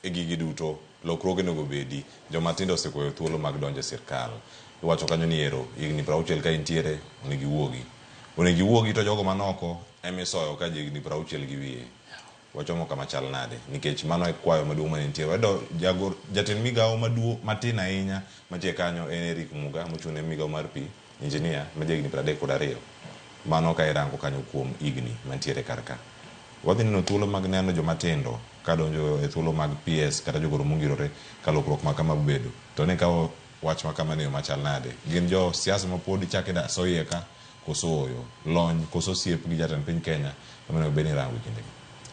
S5: e gigi duto, lokruoge onego bedi. Joma tindo osekwayo thuolo mag donjo e sirkal. Iwacho kanyo ni ero, higni 60 ka intiere, onego iwuogi. Onego iwuogi to jogo manoko ema isoyo ka ji higni 60 gi wiye. Wachomo kama chal nade? Nikech mano e kwayo maduong' mane nitie. Wayudo jagor, jatend migawo maduong' matin ahinya mantie kanyo en Eric Muga mochung' ne migawo mar pi, engineer ma jahigni 32. Mano ka irango kanyo kuom higni mantiere kar ka. Wadhi neno thuolo mag neno joma tindo ka donjo e thuolo mag PS kata jogoro mongirore ka lokruok ma kama bedo. To ne kawo wach ma kama ni e yo machal nade? Gin jo siasa ma pod ichako idaso iye ka koso ooyo? Lony koso osiep gi jatend piny Kenya ema onego bed ni irango e kindegi?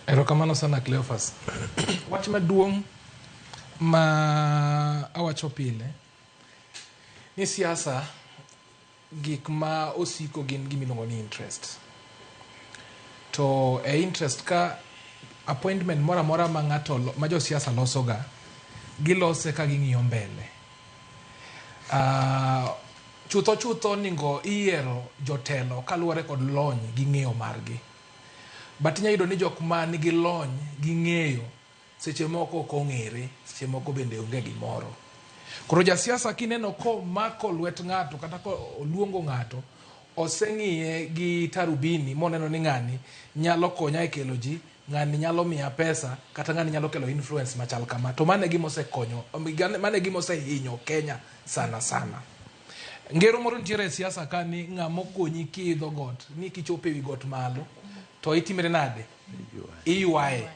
S2: Erokamano sana Cleophas. Wach maduong' ma awacho pile ni siasa gik ma osiko gin gima iluongo ni interest. To e interest ka appointment moro amora ma ng'ato ma josiasa losoga, gilose ka ging'iyo mbele. Chutho chutho oningo iyiero jotelo kaluwore kod lony gi ng'eyo margi. But inya yudo ni jok ma nigi lony gi ng'eyo seche moko ok ong'ere, seche moko bende onge gimoro. Koro jasiasa kineno komako lwet ng'ato kata koluongo ng'ato, oseng'iye gi tarubini moneno ni ng'ani nyalo konya e kelo ji, ng'ani nyalo miya pesa, kata ng'ani nyalo kelo influence machal kama. To mano e gima osekonyo, mano e gima osehinyo Kenya sana sana. Ngero moro nitiere e siasa ka ni ng'ama okonyi kiidho got, ni kichopo ewi got malo, to itimre nade? Iywaye.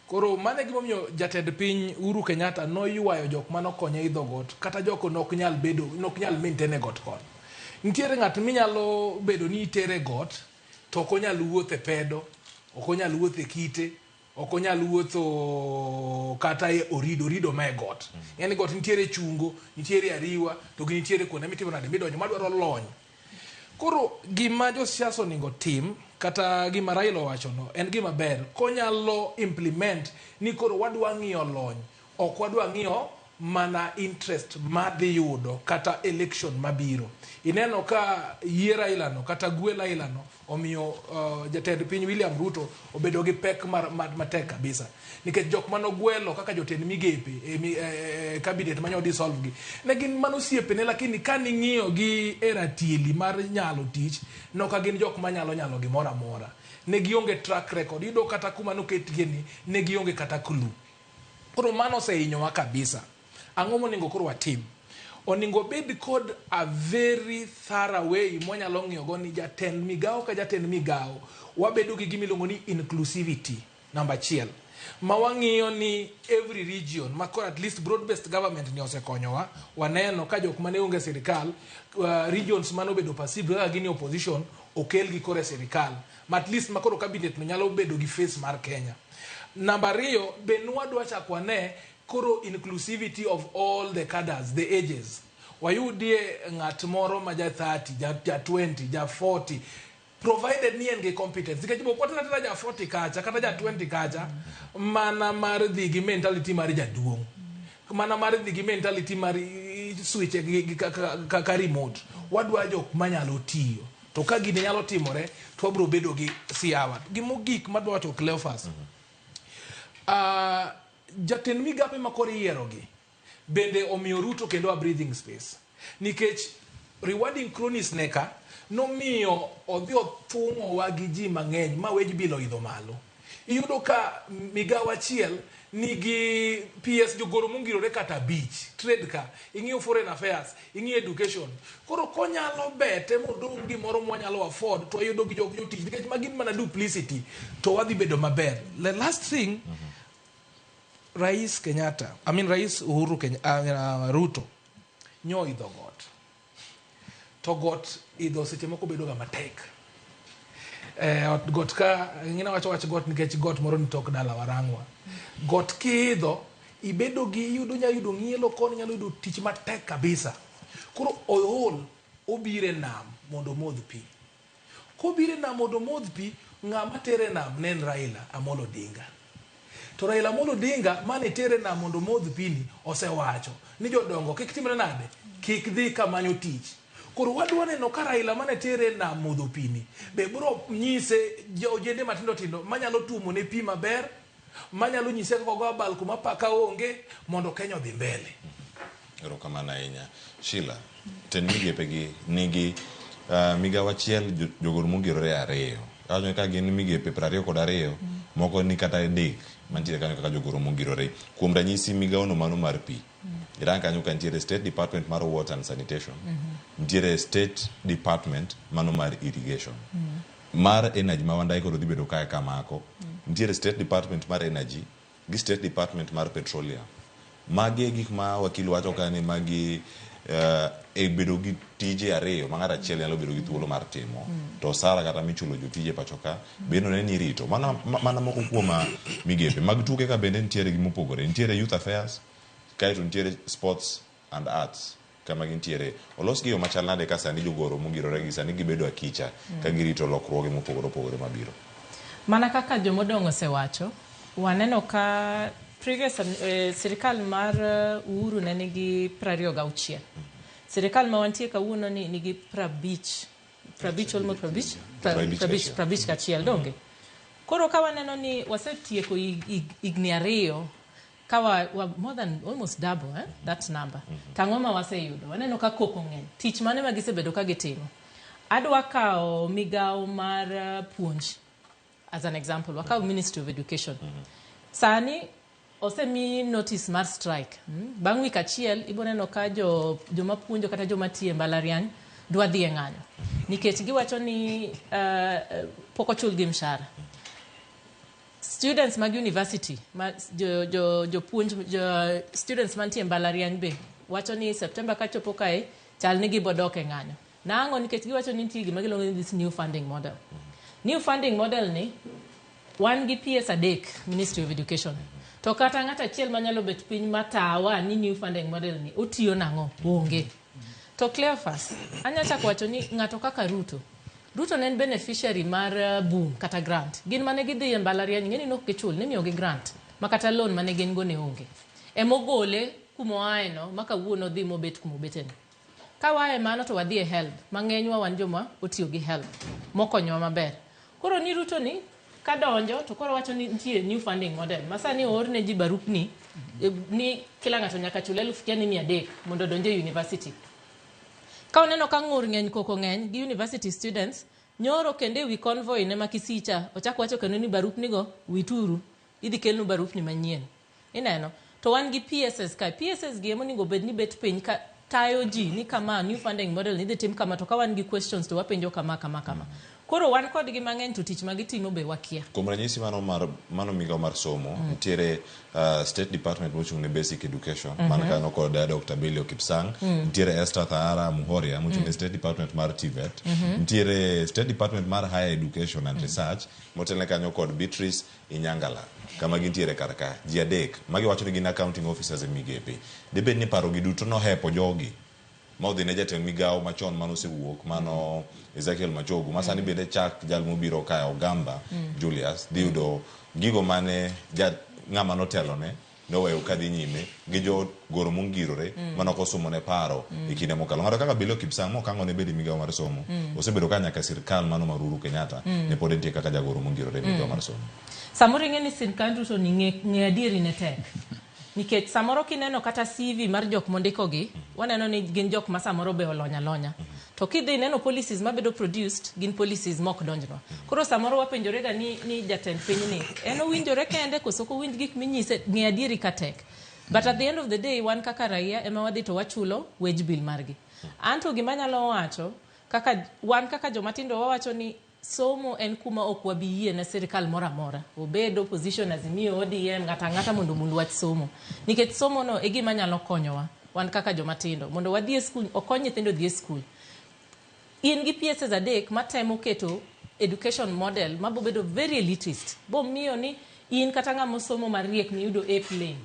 S2: Koro mano e gimomiyo jatend piny Uhuru Kenyatta noywayo jok mane okonye idho got, kata joko ne ok nyal bedo, ne ok nyal maintain e got kono. Nitiere ng'at minyalo bedo ni itere e got, to ok onyal wuotho e pedo, ok onyal wuotho e kite, ok onyal wuotho kata e orido, orido ma e got. Ng'eni got nitiere chungo, nitiere ariwa, to gi nitiere kuonde mitimo nade, midonjo madwaro lony. Koro gima josiasa onego tim kata gima Raila owachono en gima ber konyalo implement ni koro wadwa ng'iyo lony ok wadwa ng'iyo mana interest madhi yudo kata election mabiro. Ineno ka yie Raila no kata gwel Raila no omiyo jatend piny William Ruto obedo gi pek mar, mar, matek kabisa nikech jok mane ogwelo kaka jotend migepe e, mi, e, e cabinet mane odissolve gi ne gin mana osiepene, lakini ka ning'iyo gi e ratieli mar nyalo tich noka gin jok manyalo nyalo gimoro amora, ne gionge track record. Iyudo kata kuma noketgie ni ne gionge kata clue. Koro mano osehinyowa kabisa. Ang'o monego koro watim? Onego bed kod a very thorough way mwanyalo ng'iyo go ni jatend migawo ka jatend migawo wabedo gi gima iluongo ni inclusivity namba achiel ma wang'iyo ni every region ma koro at least broad based government ni osekonyowa waneno ka jok mane onge sirikal regions mane obedo perceived kaka gin e opposition okel gi koro e sirikal ma at least ma koro cabinet no nyalo bedo gi face mar Kenya. Namba ariyo be nwadwa chak wane koro inclusivity of all the cadres, the ages. Wayudie ng'at moro ma ja 30, ja 20, ja 40 provided ni en gi competence. Nikech bok watera tera ja 40 kacha kata ja 20 kacha mana mar dhi gi mentality mar jaduong'. Mana mar dhi gi mentality mar switch gi ka remote. Wadwa jok manyalo tiyo. To ka gini nyalo timore to wabiro bedo gi siawa. Gimogik madwa wacho Cleophas. Jatend migape ma koro iyiero gi bende omiyo Ruto kendo a breathing space. Nikech rewarding cronies ne ka nomiyo odhi othung'owa gi ji mang'eny ma wage bill oidho malo. Iyudo ka migawo achiel nigi PS jogoro mongirore kata 5, trade ka, ing'iyo foreign affairs, ing'iyo education. Koro konyalo bete modong' gimoro mwanyalo afford to wayudo gi jok jotich nikech magi mana duplicity to wadhi bedo maber. The last thing, Rais Kenyatta, I mean Rais Uhuru Kenya, Ruto nyo idho got. To got idho seche moko bedo ga matek. Eh, ot got ka ing'e wacho wach got nikech got moro ni tok dala warangwa. Got kiidho ibedo gi iyudo nya yudo ng'ielo koni nyalo yudo tich matek kabisa. Koro ool obiro e nam mondo omodh pi. Kobiro e nam mondo omodh pi, ng'ama tere e nam ne en Raila Amolo Odinga. To Raila Amolo Odinga mane tere e nam mondo omodh pi ni osewacho ni jodongo kik timre nade? Kik dhi kamanyo tich. Koro wadwa neno ka Raila mane tere e nam modho pi ni be bro nyise ojende matindo tindo manyalo tuomo ne pi maber, manyalo nyise kaka ogo abal kuma paka onge mondo Kenya odhi mbele.
S5: Erokamano ahinya. Sheila, tend migepe gi nigi uh, migawo achiel jogor mongirore ariyo. Awacho ni ka gin migepe 22, moko ni kata adek mantiere kanyo kaka jogoro mongirore. Kuom ranyisi migawo no mano mar pi. Irang kanyo ka nitiere State Department mar Water and Sanitation. Nitiere State Department mano mar Irrigation. Mar Energy ma Wandayi koro dhi bedo kae kamako. Nitiere State Department mar Energy gi State Department mar Petroleum. Magi e gik ma wakil wacho ka ni magi uh, e bedo gi tije ariyo ma ng'ato achiel nyalo bedo gi thuolo mar timo mm. to osara kata michulo jotije pacho ka mm. bende ne ni irito mana, mana moko kuom ah, migepe mag tuke ka bende nitiere gi mopogore nitiere youth affairs kaeto nitiere sports and arts kama gintiere olosgi e yo machal nade ka sani jogoro mogirore gi sani gibedo akicha mm. ka girito lokruoge mopogore opogore mabiro.
S6: Mana kaka jomodong' osewacho, waneno ka previous eh, sirikal mar eh, Uhuru ne nigi 26. Sirikal ma wantie kawuono ni nigi 50, 50 almost 50, 50, 51 donge. Koro ka waneno ni wasetieko higni ariyo ka wa, wa more than almost double eh, that number mm -hmm. Tang'o ma waseyudo waneno ka koko ng'eny tich mane ma gisebedo ka gitimo adwa kawo migawo mar eh, puonj as an example wakaw ministry of education mm -hmm. Sani osemi notice mar strike mm? Bang' wik achiel iboneno ka jo joma puonjo kata joma tiyo e mbalariany dwa dhi e ng'anyo nikech giwacho ni uh, pok ochulgi mshahara Students mag university, ma jo, jo, jopuonj, jo, students mantie mbalariany be wacho ni September kachopo kae chal ni gibodok e ng'anyo. Nang'o? Nikech giwacho ni nitie gima giluongo ni this new funding model. New funding model ni wan gi PS adek Ministry of Education. To kata ng'at achiel manyalo bet piny matawa ni new funding model ni otiyo nang'o? Onge. To Cleophas, anya chako wacho ni ng'ato kaka Ruto, Ruto ne en beneficiary mar eh, boom kata grant. Gin mane gidhi e mbalariany ing'e ni nok gichul, nimiyogi grant ma kata loan mane gin go ne onge. Emogole kuma oae no ma kawuono odhi mobet kuma obeteno. Ka waa e mano to wadhi e HELB, ma ng'enywa wan joma otiyo gi HELB mokonyowa maber. Koro ni Ruto ni kadonjo to koro wacho ni nitie new funding model ma sani oor ne ji barupni eh, ni kila ng'ato nyaka chul eluf kia ni 300 mondo odonj e university. Ka oneno ka ng'ur ng'eny koko ng'eny gi university students, nyoro kendo e wi convoy ne ma Kisii cha ochako wacho kendo ni barupnigo wituru, idhi kelnu barupni manyien. Ineno? To wan gi PSS kae. PSS gi ema onego bed ni bet piny ka tayo ji ni kama new funding model ni idhi tim kama to ka wan gi questions to wapenjo kama kama kama. Koro wan kodgi mang'eny to tich ma gitimo be wakia.
S5: Kuom ranyisi mano mar mano migawo mar somo mm. nitiere uh, State Department mochung' ne Basic Education mm -hmm. man kanyo kod uh, Dr. Belio Kipsang mm. nitiere Esther Thahara Muhoria mochung' ne mm. State Department mar TVET mm -hmm. nitiere State Department mar Higher Education and mm. Research motelne kanyo kod Beatrice Inyangala kama gintiere kar ka ji adek magi wacho ni gin accounting officers e migepe dibed ni parogi duto nohepo jogi ma odhi ne jatend migawo machon mane osewuok mano Ezekiel Machogu ma sani bende chak jal mobiro kae Ogamba Julius dhi yudo gigo mane ja ng'ama notelone noweyo kadhi nyime gi jo goro mongirore mane ok osumone paro e kinde mokalo. Ng'ato kaka Billo Kipsang' mokang'o ne bedo e migawo mar somo osebedo ka nyaka sirkal mano mar Uhuru Kenyatta ne pod entie kaka jagoro mongirore e migawo mar somo.
S6: Samoro ing'e ni sirkand Ruto ni ng'e, ng'e adieri ne tek. Nikech samoro kineno kata CV mar jok mondikogi, waneno ni gin jok ma samoro be olony alonya. To kidhi ineno policies mabedo produced, gin policies mok donjnwa. Koro samoro wapenjore ga ni, ni jatend piny ni, en owinjore kende koso ok owinj gik minyise, ng'e adieri ka tek. But at the end of the day, wan kaka raia ema wadhi to wachulo wage bill margi. Anto gima anyalo wacho, kaka wan kaka jomatindo wawacho ni Somo en kuma ok wabi yie ne sirkal moro amora, obed opposition, Azimio, ODM, ng'ato ang'ata mondo omul wach somo. Nikech somo no e gima nyalo konyowa wan kaka joma tindo mondo wadhi e skul, okony nyithindo dhi e skul. In gi PSs adek matemo keto education model mabobedo very elitist. Bomiyo ni in kata ng'ama osomo mariek miyudo A plain.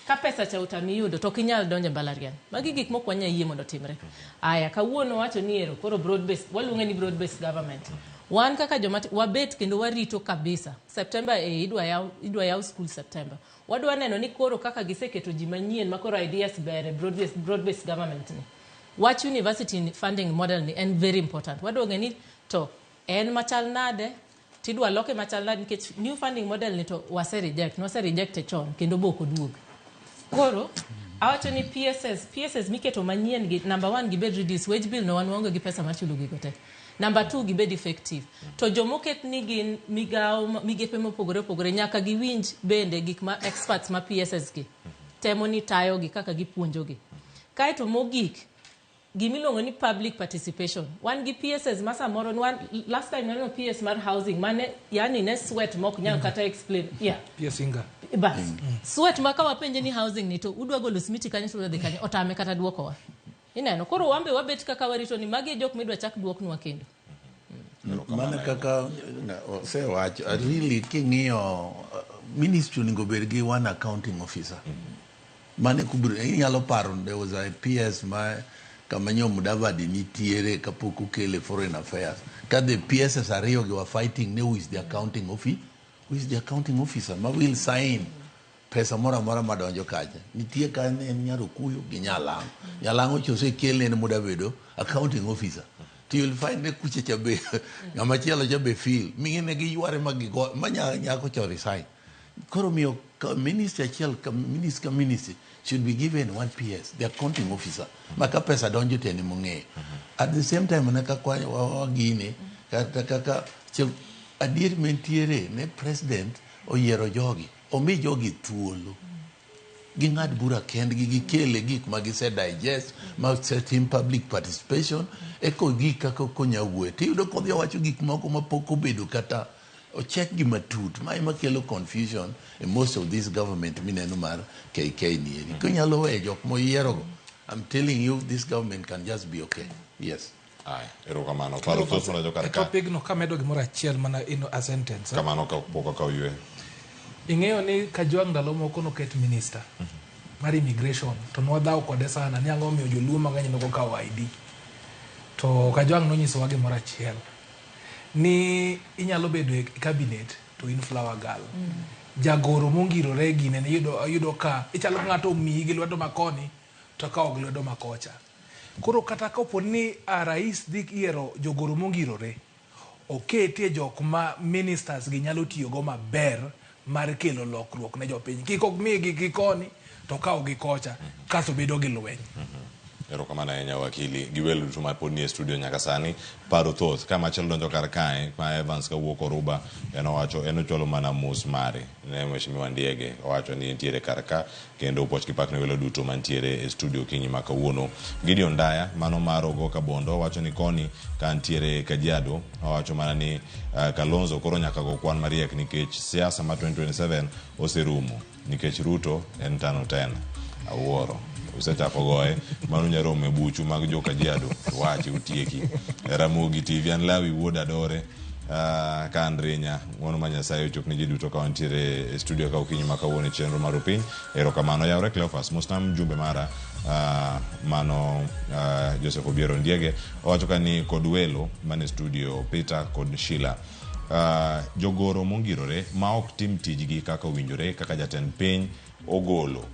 S6: Ka pesa cha otami yudo to ok inyal donjo e mbalariany. Magi gik mok wanyal yie mondo otimre. Aya, kawuono wacho ni ero koro broad based, waluonge ni broad based government. Wan kaka joma wabet kendo warito kabisa. September e idwa yaw school September. Wadwa neno ni koro kaka giseketo ji manyien ma koro ideas ber e broad based government ni. Wach university funding model ni en very important. Wadwa ng'e ni to en machal nade, tidwa loke machal nade nikech new funding model ni to wase reject, nwase reject e chon kendo bo ok oduog. Koro awacho ni PSS miketo manyien gi number 1 gibed reduce wage bill no wan waonge gi pesa mar chulo gigo te. Number 2 gibed effective. To jomoket ni gin migawo migepe mopogore opogore nyaka giwinj bende gik ma experts ma PSS gi temo ni tayo gi kaka gipuonjo gi. Kaeto mogik gimiluongo ni public participation. Wan gi PSS ma samoro wan last time naneno PS mar housing mane yani ne sweat mok nyal kata explain. Yeah.
S2: PS Inga.
S6: Bas. Sweat ma ka wapenje ni housing ni to udwa golo simiti kanyo to udwa dhi kanyo otame kata duokowa. Ineno koro wambe wabet kaka warito ni magi e jok midwa chak duoknwa kendo.
S4: Mana kaka osewacho, really king'iyo ministry onego bed gi one accounting officer. Mane kubiro inyalo paro there was a PS ma kama nyo Mudavadi nitiere kapok okele foreign affairs. Ka the PSs ariyo gi were fighting ne who is the accounting officer, who is the accounting officer ma will sign pesa moro amora madonjo kacha. Nitie ka ne en Nyarokuyo gi Nyalang'o. Nyalang'o cha osekelne en modabedo accounting officer. To you'll find ne kuche cha be ng'ama chielo cha be feel. Ming'e giyware ma gigo ma nyako cha resign. Koro miyo ministry achiel ka ministry ka ministry should be given one PS, the accounting officer. Ma ka pesa donjo to en mong'eyo. At the same time ne kaka wagine kata kaka adier mentiere ne president oyiero jogi, omi jogi thuolo. Ging'ad bura kendgi, gikele gik ma gise digest, ma osetim public participation, eko gik kaka konya wuoyo. Tiyudo kodhi owacho gik moko ma pok obedo kata ochek gi matut. Ma ema kelo confusion in most of this government mineno mar KK ni eri. Kinyalo weyo jok moyierogo, I'm telling you this government can just be okay. Yes.
S5: Aya, erokamano. Paro thoth mana jokar
S2: E
S5: ka.
S2: topic no kamedo gimoro achiel mana in a sentence.
S5: Kamano ka pok okaw yweyo.
S2: Ing'eyo ni Kajwang' ndalo moko noket minister mar immigration to nwadhaw kode sana ni ang'o omiyo joluo mang'eny nok okawo ID. To Kajwang' nonyisowa gimoro achiel ni inyalo bedo e cabinet to in flower girl. Jagoro mongirore gine ni iyudo ka ichalo ng'ato omiyi gi lwedo makoni to okawo gi lwedo makocha. Koro kata kapo ni rais dhi yiero jogoro mongirore, oketie jok ma ministers gi nyalo tiyogo maber mar kelo lokruok ne jopiny. Kik omigi gi koni to okawo gi kocha, kasto bedo gi lweny.
S5: Erokamano ahinya wakili. Gi welo duto ma pod nie studio nyaka sani, paro thoth. Ka machielo donjo kar kae, ma Evans kawuok Oruba, en owacho en ochwalo mana mos mare ne Mheshimiwa Ndiege. Owacho ni entiere kar ka kendo puoch gi pak ne welo duto mantiere e studio okinyi ma kawuono. Gideon Ndaya, mano mar Ogo Kabondo, owacho ni koni ka ntiere Kajiado, owacho mana ni Kalonzo koro nyaka go kwan mariek nikech siasa ma 2027 oserumo. Nikech Ruto en tano tena. Awuoro. Usechako goye, mano nyaromo e buchu mag jo Kajiado, to wachi utieki. Ramogi TV, an Lawi wuod Adore, ka an Rinya, ng'uono ma Nyasaye ochop ne ji duto ka wantiere e studio ka okinyi ma kawuono e chenro mar Opiny. Erokamano. Yawre Cleophas, mosna mjumbe mara, mano Joseph Obiero Ndiege, owacho ka ni kod welo mane studio Peter kod Sheila. Jogoro mongirore ma ok tim tijgi kaka owinjore kaka jatend piny ogolo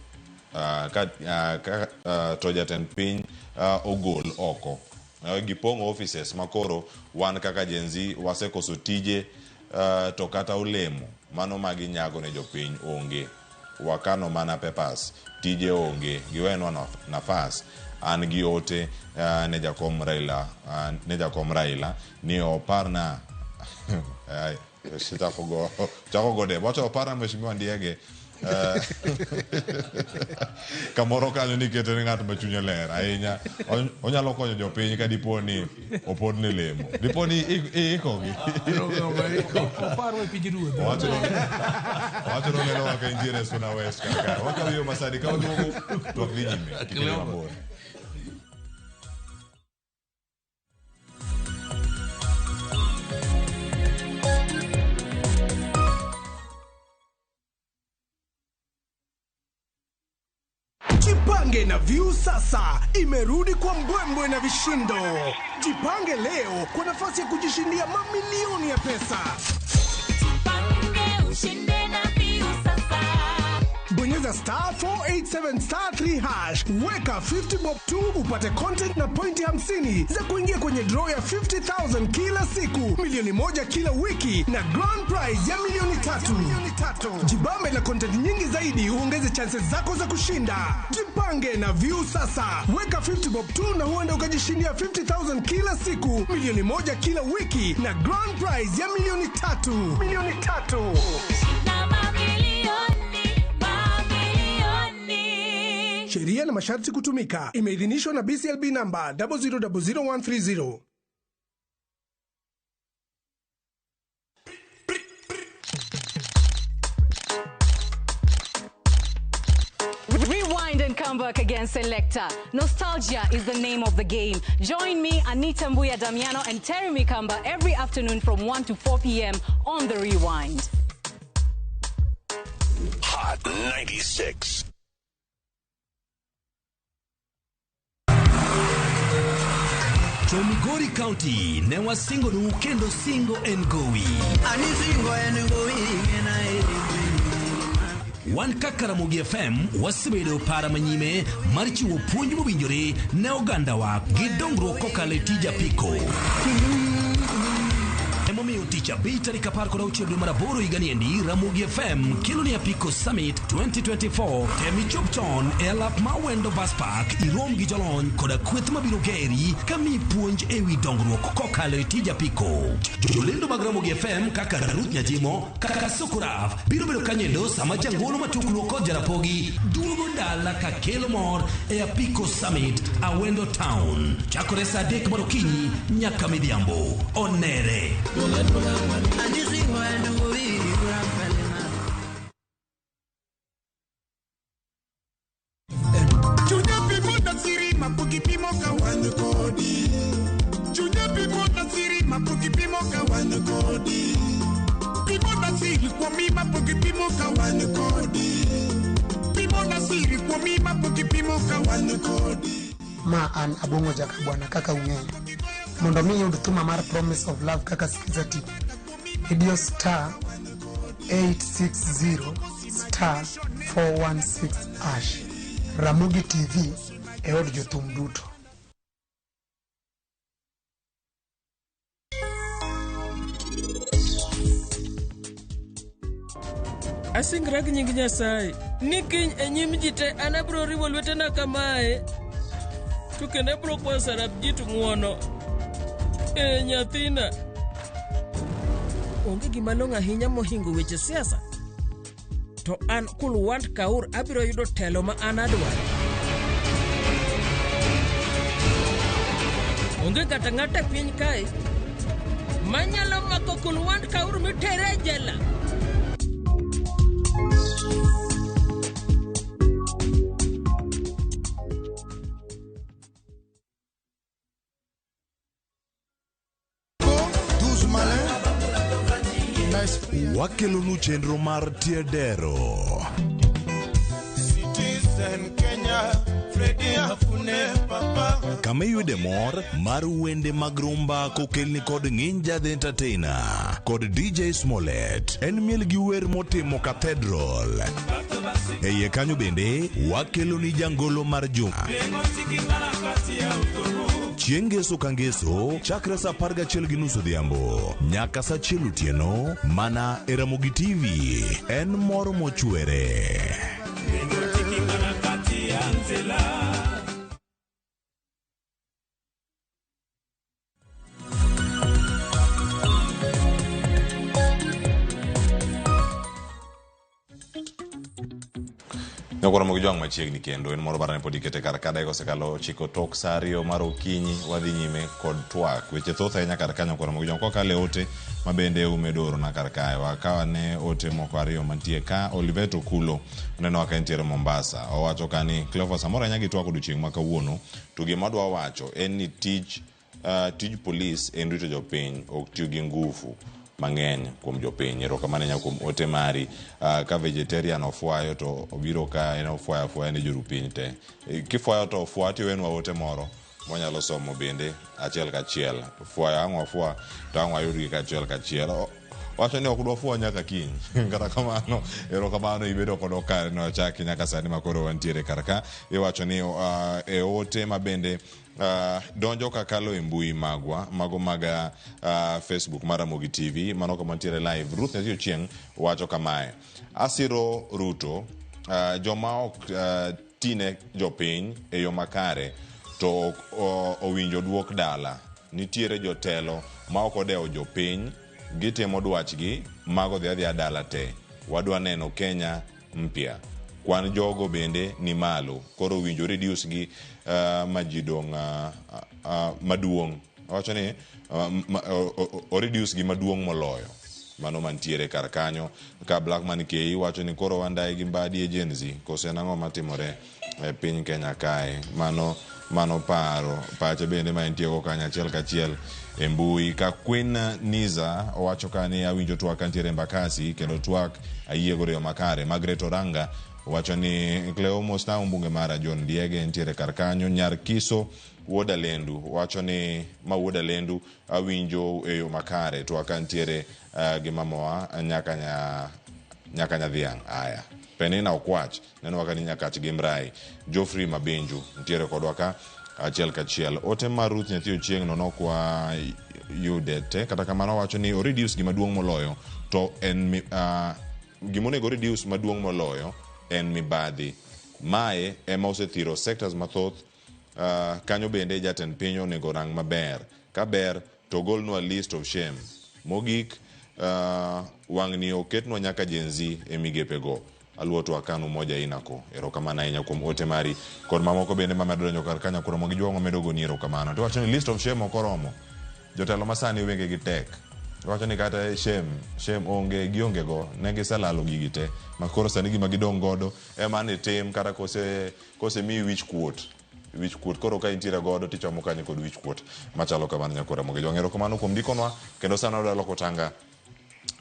S5: to jatend piny ogol oko. Gipong'o offices makoro wan kaka Gen Z wasekoso tije to kata olemo mano ma ginyago ne jopiny onge. Wakano mana papers, tije onge, giwenwa nafas. An gi ote ne jakom Raila, ne jakom Raila ni oparna chako go debe. Wacho oparna Mheshimiwa Ndiege. Kamoro kanyo nikete ni ng'at ma chunye ler ahinya. Onyalo konyo jopiny ka dipo ni opodne lemo. Dipo ni iikogi.
S2: Oparwa e piny ruodh.
S5: Owacho ni oneno kaka intiere Suna West kar kae. Wakawo yo masani ka waduogo to ok dhi nyime. Kik idhi mabor.
S12: Jipange na View sasa imerudi kwa mbwembwe na vishindo. Jipange leo kwa nafasi ya kujishindia mamilioni ya pesa.
S15: Ushinde na View sasa.
S12: Bonyeza star 487 star 3 hash, weka 50 bob 2 upate content na pointi 50 za kuingia kwenye draw ya 50,000 kila siku, milioni 1 kila wiki na grand prize ya milioni 3. Jibambe na content nyingi zaidi uongeze chances zako za kushinda. Jipange na View sasa, weka 50 bob 2 na huenda ukajishindia 50,000 kila siku, milioni 1 kila wiki na grand prize ya milioni 3. Milioni 3.
S15: Na mamilioni, mamilioni.
S12: Sheria na masharti kutumika. Imeidhinishwa na BCLB namba 0000130.
S14: Rewind and come back again, Selector. Nostalgia is the name of the game. Join me, Anita Mbuya Damiano, and Terry Mikamba every afternoon from 1 to 4 p.m. on The Rewind.
S20: Hot 96.
S16: Jomigori County ne wasingonu kendo singo en gowi. Wan kaka Ramogi FM wasebedo para manyime mar chiwo puonj mowinjore ne ogandawa gi dongruok kokalo e tij apiko. Emomiyo tich abich tarik 16 dwe mar aboro higani endi Ramogi FM kelo ni Apiko Summit 2024. Tem ichop chon e alap ma Wendo Bus Park irom gi jolony koda kweth mabiro geri kamiyi puonj ewi dongruok kokalo e tij apiko. Jolendo mag Ramogi FM kaka Ruth Nyajimo, kaka Sokoraf biro bedo kanyendo sama jangolo matuklu kod Jarapogi duogo dala ka kelo mor e Apiko Summit Awendo Town. Chakore saa 3 mar okinyi nyaka midhiambo. Onere.
S12: Chunya pimo na siri mapuki pimo ka wan kodi. Chunya pimo na siri mapuki pimo ka wan kodi. Pimo na siri kuom mapuki pimo ka wan kodi. Pimo na siri kuom mapuki pimo ka wan kodi.
S17: Ma an Abong'o Jakabwana kaka ung'eyo. Mondo mi iyud thuma mar Promise of Love kaka Skiza TV, idiyo star 860 star 416 hash. Ramogi TV e od jothum duto.
S18: Asingra gi nying Nyasaye ni kiny e nyim ji te an abiro riwo lwetena kamae to kendo abiro kwayo Sarabjit ng'uono. E nyathina. Onge gima long'o ahinya mohingo weche siasa. To an Kulwant Kaur abiro yudo telo ma an adwaro. Onge kata ng'ato e piny kae manyalo mako Kulwant Kaur mitere e jela.
S20: Wakelonu chenro mar Tiedero.
S19: Citizen Kenya, Freddy Afune Papa.
S20: Kama iyude mor mar wende mag rumba kokelni kod Nginja the Entertainer kod DJ Smollett. En miel gi wer motimo Cathedral. E iye kanyo bende wakeloni jangolo mar juma. Chieng' ngeso ka ngeso chakre saa 11:30 odhiambo nyaka saa 1 otieno mana e Ramogi TV. En mor mochwere.
S5: Nyokoro gi jwang' machiegni kendo en moro barane pod ikete kar ka dakika osekalo 9 tok saa 2 mar okinyi. Wadhi nyime kod twak. Weche thoth ahinya kar ka nyokoro gi jwang' kokalo e ote ma bende umedo orona kar kae. Wakaw ane ote moko ariyo mantie ka. Olivet Okulo oneno ka entiere Mombasa. Owacho ka ni Cleophas amor ahinya gi twak odiochieng' ma kawuono. To gima adwa wacho en ni tij polis en rito jopiny, ok tiyo gi ngufu. mang'eny kuom jopiny. Erokamano ahinya kuom ote mari. Ka vegetarian ofwayo to obiro ka en ofwayo afwaya ne jorupiny te. Kifwayo to fwa tiwenwa ote moro mwanyalo somo bende achiel kachiel. Fwayo ang' wafwa to ang' wayudgi kachiel kachiel. Wacho ni ok dwa fwa nyaka kiny. Kata kamano, erokamano ibedo kodwa kare no chaki nyaka sani makoro wantiere kar ka. Iwacho ni e ote ma bende donjo kakalo e mbui magwa mago mag Facebook mar Ramogi TV mano kama ntiere live. Ruth Nyathi Ochieng wacho kamae: asiro Ruto, joma ok tine jopiny e yo makare to owinjo duok dala. Nitiere jotelo ma ok odewo jopiny, gitimo dwachgi, mago dhi adhiya dala te. Wadwa neno Kenya mpya. Kwan jogo bende ni malo, koro owinjo reduce gi ma ji dong' maduong'. Owacho ni o reduce gi maduong' moloyo mano mantiere kar kanyo. Ka Blackman Kei wacho ni koro wandaye gi Mbadi e Gen Z, koso en ang'o matimore e piny Kenya kae? Mano paro pache bende ma entie go kanyo achiel kachiel e mbui. Ka Queen Niza owacho ka ni awinjo twak kantiere Embakasi kendo twak ayie godo e yo makare. Margaret Oranga wacho ni Cleo Mosna mbunge mara John Ndiege ntiere kar kanyo. Nyar Kiso wuod Alendu wacho ni ma wuod Alendu awinjo e yo makare twak kantiere gi mamawa nyaka nyadhiang'. Aya Penina Okwach neno waka ni Nyakach gi Mrai. Geoffrey Mabenju ntiere kodwa ka achiel kachiel. Ote mar Ruth Nyathi Ochieng' no nokwa yude te, kata kamano wacho ni o reduce gima duong' moloyo to en gimonego reduce maduong' moloyo en mibadhi. Mae ema osethiro sectors mathoth. Kanyo bende jatend piny onego rang maber. Ka ber to golnwa list of shame. Mogik, wang'ni oketnwa nyaka Gen Z e migepe go. Aluo to akanu moja inako. Erokamano ahinya kuom ote mari kod mamoko bende mamedo donjo kar kanyo koro mogi jwang'o medo goni erokamano. To wacho ni list of shame ok oromo. Jotelo masani wenge gi tek. Wacho ni kata shame onge gionge go, ne giselalo gigi te. Ma koro sani gima gidong' godo ema ni tim kata kose miyi wich kuot. Wich kuot koro ka intiere godo tichomo kanyo kod wich kuot machalo kamano nyakora mogi jwang'. Erokamano kuom ndikonwa kendo sani wadwa loko tanga.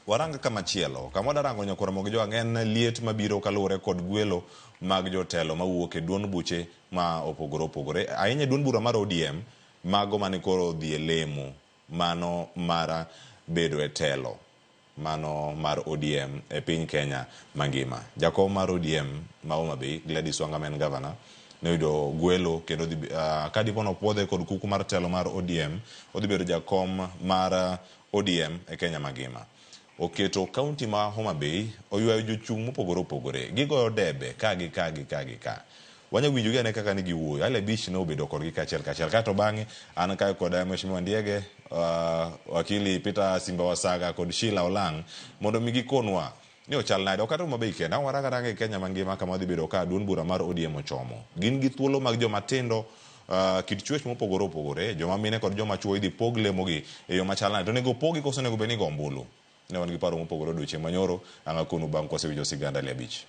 S5: Warang kamachielo, kama wadarango nyakora mogi jwang' en liet mabiro kaluwore kod gwelo mag jotelo mawuok e duond buche ma opogore opogore. Ahinya e duond bura mar ODM, mago mane koro odhi e lemo mano mar bedo e telo mano mar ODM e piny Kenya mangima. Jakom mar ODM ma Homa Bay, Gladys Wanga ma en gavana, ne oyudo gwelo kendo ka dipo nopuodhe kod kuku mar telo mar ODM, odhi bedo jakom mar ODM e Kenya mangima. Oketo kaunti ma Homa Bay oywayo jochung' mopogore opogore. Gigoyo debe ka gi ka gi ka gi ka. Wanya winjogi ane kaka ne giwuoyo. Ale Beach ne obedo kodgi kachiel kachiel. Kaeto bang'e an kae kod Mheshimiwa Ndiege, wakili Peter Simba Wasaga kod Sheila Olang' mondo mi gikonwa ni ochal nade. Ok kata Homa Bay kende, ang' warang aranga e Kenya mangima kama wadhi bedo ka duond bura mar ODM ochomo. Gin gi thuolo mag joma tindo, kit chwech mopogore opogore, joma mine kod joma chuo idhi pog lemogi e yo machal nade. To onego pogi koso onego bed ni igo ombulu? Ne wan gi paro mopogore odiochieng' manyoro, ang' akonu bang' kwasewinjo sigand Ali Abich.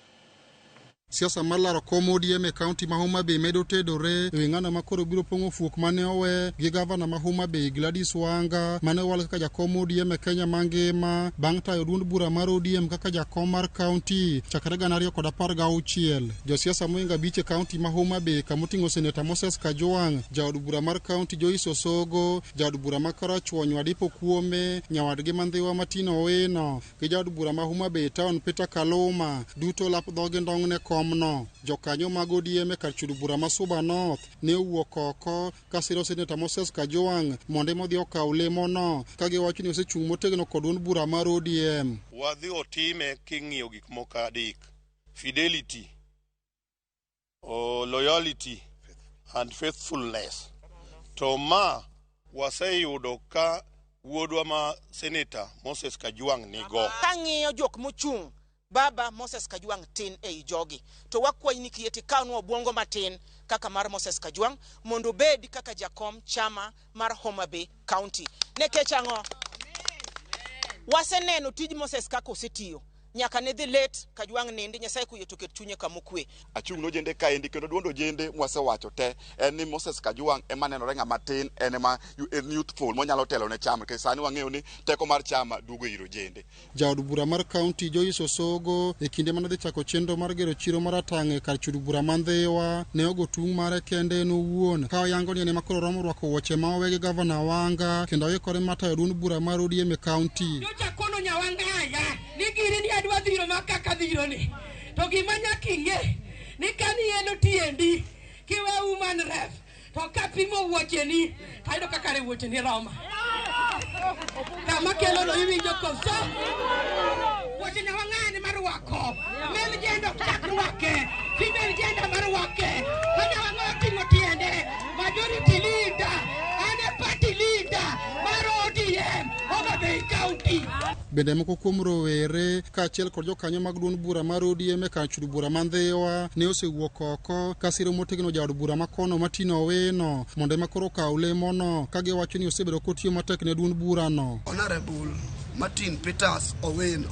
S1: Siasa mar laro kom ODM e kaunti ma Homa Bay medo tedore ewi ng'ano ma koro biro pong'o fuok mane owe gi gavana ma Homa Bay Gladys Wanga mane owal kaka jakom ODM e Kenya mangima bang' tayo duond bura mar ODM kaka jakom mar kaunti chakre 2016. Josiasa mohingo abich e kaunti ma Homa Bay kamoting'o Seneta Moses Kajwang', jaod bura mar kaunti Joyce Osogo, jaod bura ma Karachuonyo Adipo Kuome, nyawadgi Mandhiwa Martin Owino gi jaod bura ma Homa Bay Town Peter Kaluma duto lap dhogi ndong' ne komno. Jokanyo mag ODM e kar chudo bura ma Suba North ne owuok oko ka siro Seneta Moses Kajwang' mondo ema odhi okaw lemono ka giwacho ni osechung' motegno kod duond bura mar ODM.
S21: Wadhi otime king'iyo gik moko adek: fidelity, loyalty and faithfulness. To ma waseyudo ka wuodwa ma Seneta Moses Kajwang' nigo.
S22: Kang'iyo jok mochung' Baba Moses Kajwang' tin ei jogi, to wakwayi ni kiyie tikawnwa obwongo matin kaka mar Moses Kajwang' mondo obed kaka jakom chama mar Homa Bay County. Nikech ang'o? Waseneno tij Moses kaka osetiyo. Nyaka ne dhi late Kajwang' nindi, Nyasaye koyie to ket chunye kama okwe.
S3: Achung' ne ojende kaendi kendo duond ojende mwasewacho te en ni Moses Kajwang' ema nenore ng'ama tin, en ema en youthful monyalo telo ne chama nikech sani wang'eyo ni teko mar chama duogo ir ojende.
S1: Jaod bura mar kaunti Joyce Osogo e kinde mane odhi chako chenro mar gero chiro mar Ratang' e kar chud bura ma Ndhiwa ne ogo tung' mare kende en owuon ka oyango ni en ema koro oromo rwako wuoche ma owe gi gavana Wanga kendo oikore mar tayo duond bura mar ODM e kaunti.
S10: Nyocha kono nyawangaya ni gini ni adwa dhiro ma kaka dhiro ni. To gima nyaka ing'e ni ka nieno tiendi kiwe human ref to kapimo wuocheni to ayudo ka kare wuocheni roma. Kama kelo no iwinjo koso? Wuoche nyawang'aya ni mar rwako. Male gender ok chak rwake. Female gender mar rwake. Ka nyawang'aya oting'o tiende, majority leader, an e party leader mar ODM Homa Bay County.
S1: Bende moko kuom rowere kaachiel kod jokanyo mag duond bura mar ODM e kar chud bura ma Ndhiwa ne osewuok oko ka siro motegno jaod bura ma kono Martin Owino mondo ema koro okaw lemono ka giwacho ni osebedo kotiyo matek ne duond burano.
S25: Honorable Martin Peters Owino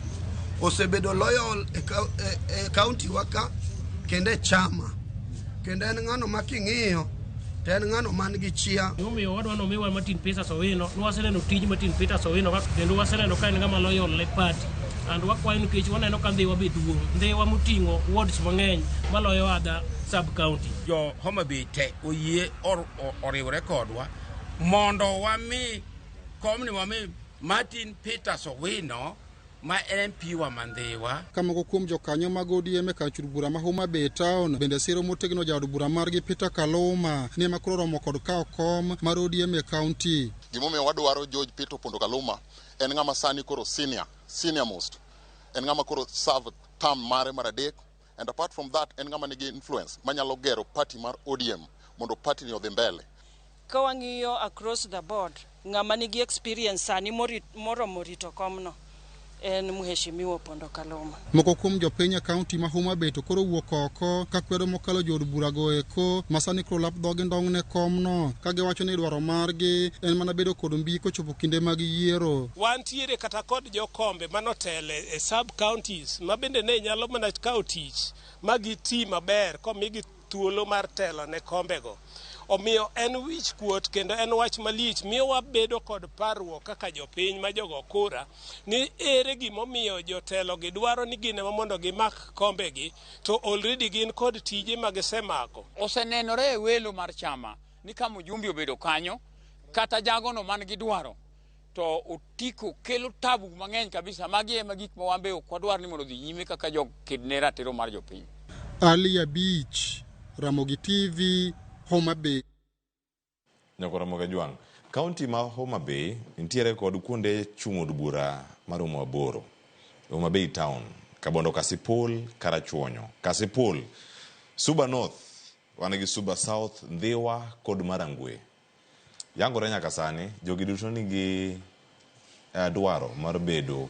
S25: osebedo loyal e county wa ka kendo e chama kendo en ng'ano ma king'iyo to en ng'ano man gi chia.
S18: Gimomiyo wadwa ni omiwa Martin Peters Owino, nwaseneno tij Martin Peters Owino kaka kendo waseneno ka en ng'ama loyal ne party. And wakwayo nikech waneno ka Ndhiwa be duong', Ndhiwa moting'o wards mang'eny maloyo other sub county.
S13: Jo Homa Bay te oyie oriwore kodwa mondo wami komni wami Martin Peters Owino ma en MP wa ma Ndhiwa.
S1: Ka moko kuom jokanyo mag ODM e kar chud bura ma Homa Bay town bende siro motegno jaod bura margi Peter Kaluma ni ema koro oromo kod kawo kom mar ODM e kaunti.
S23: Gimomiyo wadwaro George Peter Opondo Kaluma en ng'ama sani koro senior, senior most. En ng'ama koro serve term mare mar adek and apart from that en ng'ama nigi influence manyalo gero party mar ODM mondo party ni odhi mbele.
S24: Ka wang'iyo across the board, ng'ama nigi experience sani moromo rito komno en Mheshimiwa Opondo Kaluma.
S1: Moko kuom jopiny e kaunti ma Homa Bay to koro wuok oko ka kwedo mokalo jood burago eko ma sani koro lap dhogi ndong' ne komno ka giwacho ni dwaro margi en mana bedo kod mbi kochopo kinde mag yiero.
S26: Wantiere kata kod jokombe manotele e sub counties ma bende ne nyalo mana kawo tich ma giti maber komigi thuolo mar telo ne kombego. Omiyo en wich kuot kendo en wach malich miyo wabedo kod parruok kaka jopiny ma jogo kura ni ere gimomiyo jotelo gi dwaro ni gin ema mondo gimak kombegi to already gin kod tije ma gisemako.
S27: Osenenore e welo mar chama ni ka mjumbe obedo kanyo kata jagono man gi dwaro to otiko kelo tabu mang'eny kabisa. Magi ema gik ma wan be ok wadwar ni mondo odhi nyime kaka joked ne ratiro mar jopiny.
S1: Ali Abich, Ramogi TV, Homa Bay.
S5: Nyakwa Ramogi Ajwang', kaunti ma Homa Bay nitiere kod kuonde chung' od bura maromo 8. Homa Bay Town, Kabondo Kasipul, Karachuonyo, Kasipul, Suba North, wan gi Suba South, Ndhiwa kod Marangwe. Yangore nyaka sani, jogi duto nigi dwaro mar bedo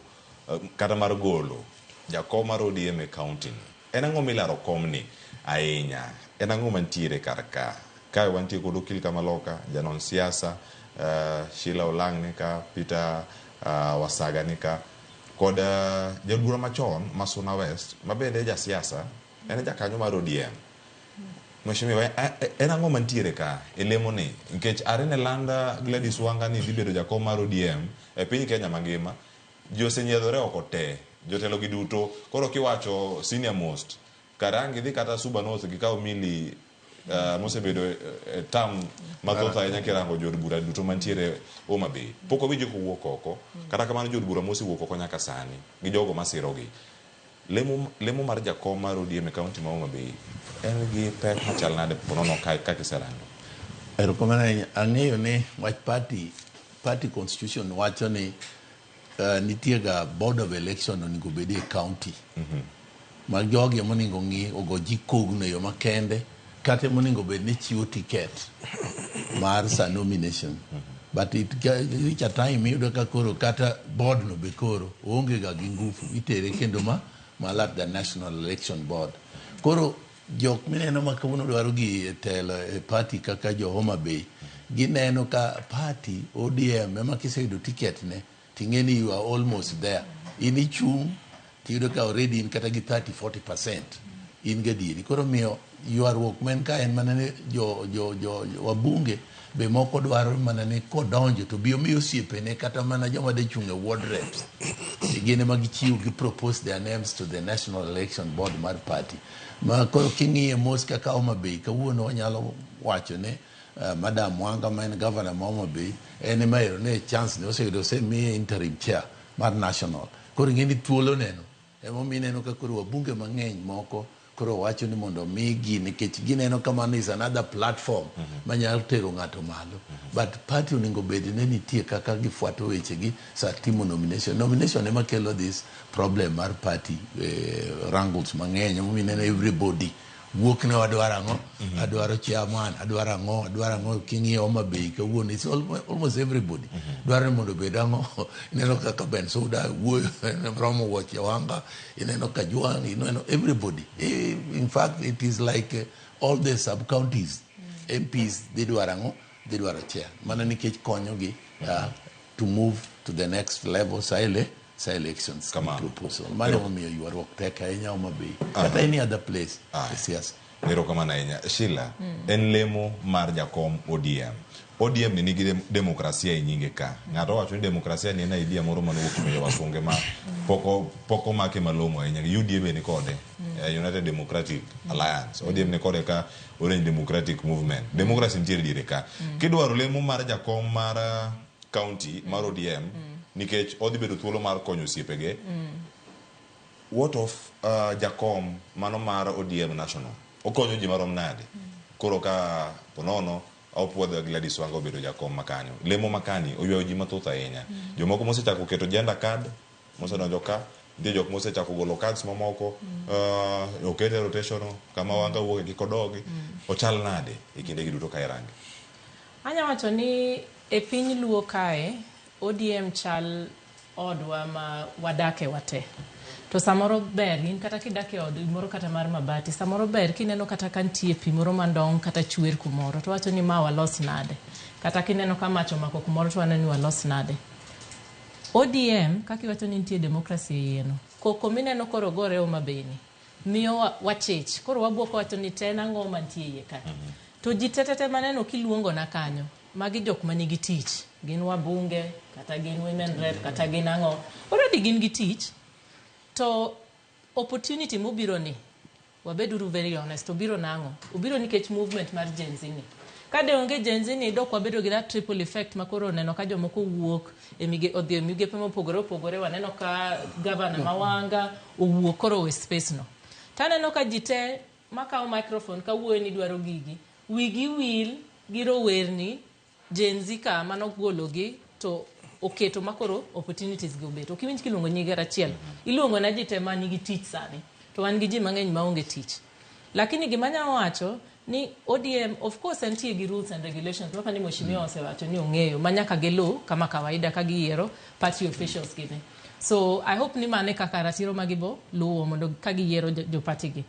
S5: kata mar golo jakom mar ODM e kaunti ni. En ang'o milaro komni ahinya? En ang'o mantiere kar ka? Kae wantie kod Okil Kamaloka, janon siasa, Sheila Olang' ni ka, Peter Wasaga ni ka, kod jaod bura machon ma Suna West, ma bende ja siasa, en jakanyo mar ODM. Mheshimiwa, en ang'o mantiere ka e lemo ni? Nikech are ne landa Gladys Wanga ni dhi bedo jakom mar ODM e piny Kenya mangima, ji osenyiedhore oko te, jotelo gi duto. Koro kiwacho senior most, kara ang' gidhi kata Suba North gikaw Millie mosebedo e term mathoth ahinya kirango jood bura duto mantiere Homa Bay. Pok wawinjo kowuok oko, kata kamano jood bura mosewuok oko nyaka sani gi jogo masirogi. Lemo mar jakom mar ODM e kaunti ma Homa Bay en gi pek machal nade ponono kaka iserango?
S4: Erokamano ahinya. Ang'eyo ni wach party constitution wacho ni nitie ga board of election onego bed e county. Ma jogi ema onego ng'i ogo ji kogno e yo makende kata ema onego bed ni chiwo ticket mar sa nomination. But it reach a time iyudo ka koro kata board no be koro oonge ga gi ngufu itere kendo ma at the National Election Board. Koro jok mineno ma kawuono dwaro gi e telo e party kaka jo Homa Bay gineno ka party ODM ema kiseyudo ticket ne ting'e ni you are almost there. In ichung' Tiyudo ka already in kata gi 30 40% in gadieri. Koro miyo ywaruok ma en ka en mana ni jo, jo, jo, jo wabunge be moko dwaro mana ni kodonjo to bi omi osiepene kata mana joma de chung' e ward reps gin ema gichiwo gi propose their names to the national election board mar party ma koro king'iye mos kaka Homa Bay kawuono wanyalo wacho ne Madam Wanga ma en governor ma Homa Bay en ema ero ne chance ne oseyudo osemiye interim chair mar national koro ing'e ni thuolo neno emomiyo ineno ka koro wabunge mang'eny moko koro wacho ni mondo omigi nikech gineno ka mano is another platform manyalo tero ng'ato malo but party onego bed ni nitie kaka gifuato wechegi sa timo nomination nomination ema kelo this problem mar party wrangles mang'eny emomiyo ineno everybody wuok ne wadwaro ang'o adwaro chairman adwaro ang'o adwaro ang'o king'iyo Homa Bay kawuono it's almost everybody dwaro ni mondo obed ang'o ineno kaka Bensuda wuoyo romo wuoche Wanga ineno Kajwang' ineno everybody in fact it is like all the sub counties MPs dhi dwaro ang'o dhi dwaro chair mana nikech konyogi to move to the next level sa ele sa elections proposal mano emomiyo ywaruok tek ahinya Homa Bay kata any other place e siasa.
S5: Erokamano ahinya. Sheila, en lemo mar jakom ODM. ODM ni nigi demokrasia e nyinge ka. Ng'ato wacho ni demokrasia ni en idea moro manowuok kuom jowasunge ma pok omake malong'o ahinya. UDA be ni kode. United Democratic Alliance. ODM ni kode ka Orange Democratic Movement. Democracy nitiere diere ka. Kidwaro lemo mar jakom mar county mar ODM nikech odhi bedo thuolo mar konyo osiepege. What of jakom mano mar ODM National? Okonyo ji marom nade? Koro ka ponono opuodho Gladys Wanga obedo jakom makanyo. Lemo makani oywayo ji mathoth ahinya. Jomoko mosechako keto gender card, mosedonjo ka, nitie jok mosechako golo cards mamoko, okete rotation kama Wanga wuoke kik odogi. Ochal nade e kinde gi duto ka irange?
S2: Anya wacho ni e piny Luo kae, ODM chal odwa ma wadake wate. To samoro ber, in kata kidak e od moro kata mar mabati, samoro ber kineno kata ka nitie pi moro mandong' kata chwer kumoro, to wacho ni ma walos nade. Kata kineno ka mach omako kumoro to waneno ni walos nade. ODM, kaka iwacho ni nitie democracy e iye no, koko mineno koro gore Homa Bay ni, miyo wachich. Koro wabuok wacho ni to en ang'o mantie iye ka. To ji tetete maneno kiluongo na kanyo, magi jok manigi tich. Gin wabunge, kata gin women rep, kata gin ang'o. Already gin gi tich. To opportunity mobiro ni, wabeduru very honest, obiro nang'o? Obiro nikech movement mar Gen Z ni. Ka de onge Gen Z ni, dok wabedo gi that triple effect ma koro neno ka jomoko wuok e odhi e migepe mopogore opogore, waneno ka governor Mawanga owuok koro owe space no. Taneno ka ji te makawo microphone kawuoyo ni dwaro gigi, wigi wil gi rowerni Gen Z ka manogologi to oketo makoro opportunities gi obet. Ok iwinj kiluongo nying achiel. Iluongo na ji te manigi tich sani. To wan gi ji mang'eny maonge tich. Lakini gima anyalo wacho ni ODM of course entie gi rules and regulations maka ni mheshimiwa osewacho ni ong'eyo ma nyaka gilu kama kawaida ka giyiero party officials gini. So I hope ni mane kaka ratiro ma gibo luwo mondo ka giyiero jo party gi.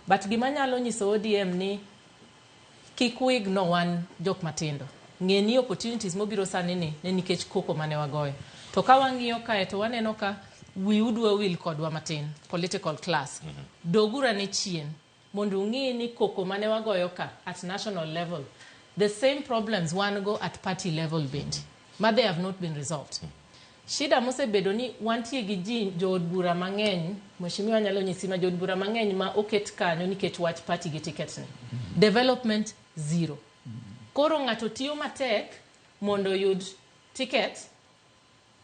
S2: But gima nyalo nyiso ODM ni kik wig no wan jok matindo. Ng'e ni opportunities mobiro sani ni ne nikech koko mane wagoyo. To ka wang'iyo kae to waneno ka wiu dwa wil kodwa matin, political class. Doguru ane chien mondo ung'i ni koko mane wagoyo ka at national level, the same problems wan go at party level bende, ma they have not been resolved. Shida mosebedo ni wantie gi ji jood bura mang'eny, mheshimiwa nyalo nyisi ma jood bura mang'eny ma oket kanyo nikech wach party gi ticket ni. Development zero. Koro ng'ato tiyo matek mondo oyud ticket,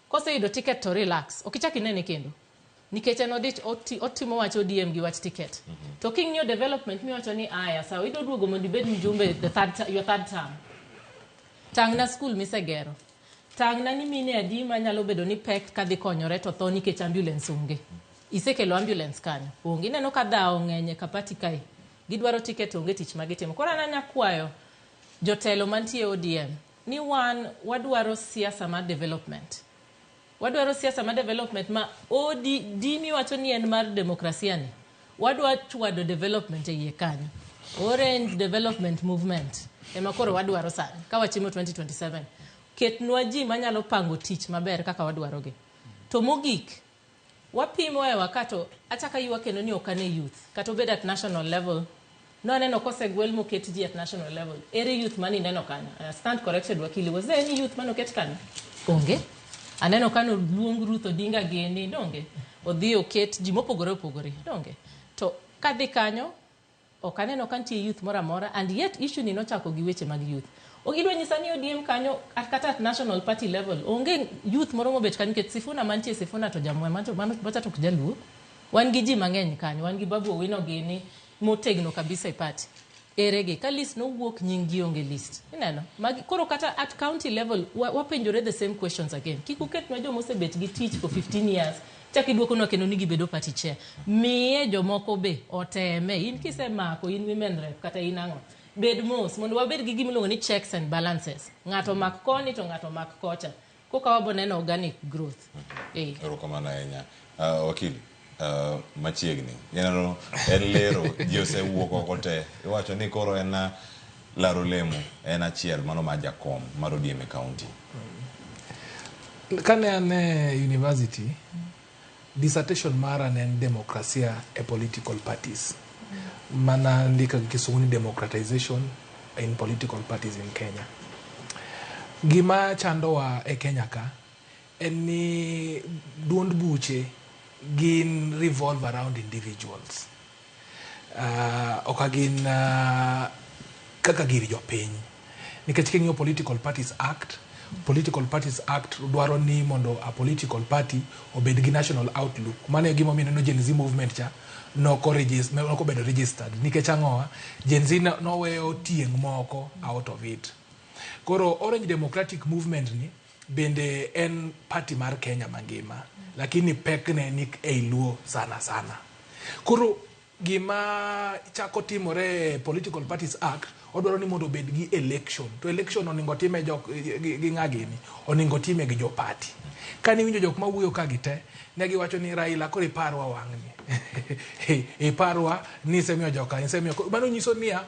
S2: koseyudo ticket to relax, ok ichak inene kendo. Nikech en odich otimo wach ODM gi wach ticket. To king'iyo development miwacho ni aya, sawa idwa duogo mondo ibed mjumbe the third, your third term. Tang'na school misegero. Tang'na ni mine adi manyalo bedo ni pek kadhi konyore to tho nikech ambulance onge. Isekelo ambulance kanyo. Onge. Ineno ka dhawo ng'eny e Kapati kae. Gidwaro ticket onge tich ma gitimo. Koro an anya kwayo jotelo mantie ODM ni wan wadwaro siasa mar development. Wadwaro siasa mar development ma ODD miwacho ni en mar demokrasia ni. Wadwa chwado development e iye kanyo. Orange Development Movement ema koro wadwaro sani ka wachimo 2027. Ketnwa ji manyalo pango tich maber kaka wadwarogi. To mogik, Wapimo e wakato achaka ywak kendo ni ok ane youth kata obed at national level. Nwaneno kosegwel moket ji at national level. Ere youth mane ineno kanyo? Stand corrected wakili. Was there any youth mane oket kanyo? Onge. Aneno ka noluong Ruth Odinga gini, donge? Odhi oket ji mopogore opogore, donge? To kadhi kanyo, ok aneno ka nitie youth moro amora and yet issue ni nochako gi weche mag youth. Idwa nyisa ni ODM kanyo kata at national party level onge youth moro mobet kanyo nikech Sifuna mantie Sifuna to jamwa mano macha to ok jaluo. Wan gi ji mang'eny kanyo, wan gi Babu Owino gini motegno kabisa e party. Eregi ka list nowuok nying gi onge list. Ineno? Magi, koro kata at county level wapenjore the same questions again. Kik uketnwa joma osebet gi tich for 15 years chak iduokonwa kendo ni gibedo party chair. Miye jomoko be oteme. In kisemako in women rep kata in ang'o. Bed mos mondo wabed gi gima iluongo ni checks and balances. Ng'ato mak koni to ng'ato mak kocha. Koka wabo neno organic growth.
S5: Erokamano ahinya. Wakili, machiegni. Ineno en lero ji osewuok oko te. Iwacho ni koro en laro lemo en achiel mano mar jakom mar ODM e county.
S6: Kane an e university, dissertation mara ne en demokrasia e political parties. Mana ndika gi kisungu ni democratization in political parties in Kenya. Gima chandowa e Kenya ka en ni duond buche gin revolve around individuals. Ok gin kaka gir jopiny. Nikech king'iyo Political Parties Act, Political Parties Act dwaro ni mondo a political party obed gi national outlook. Mano e gima omiyo ineno Gen Z movement cha noko obedo registered. Nikech ang'owa, Gen Z noweyo tieng' moko out of it. Koro Orange Democratic Movement ni bende en party mar Kenya mangima, lakini pekne ni ei Luo sana sana. Koro gima chako timore Political Parties Act odwaro ni mondo obed gi election. To election oningo time gi ng'a gini? Oningo time gi jo party. Kane iwinjo jok mawuoyo ka gi te, ne giwacho ni Raila koro iparwa wang'ni. Iparwa ni isemiyo joka, isemiyo. Mano nyiso niya,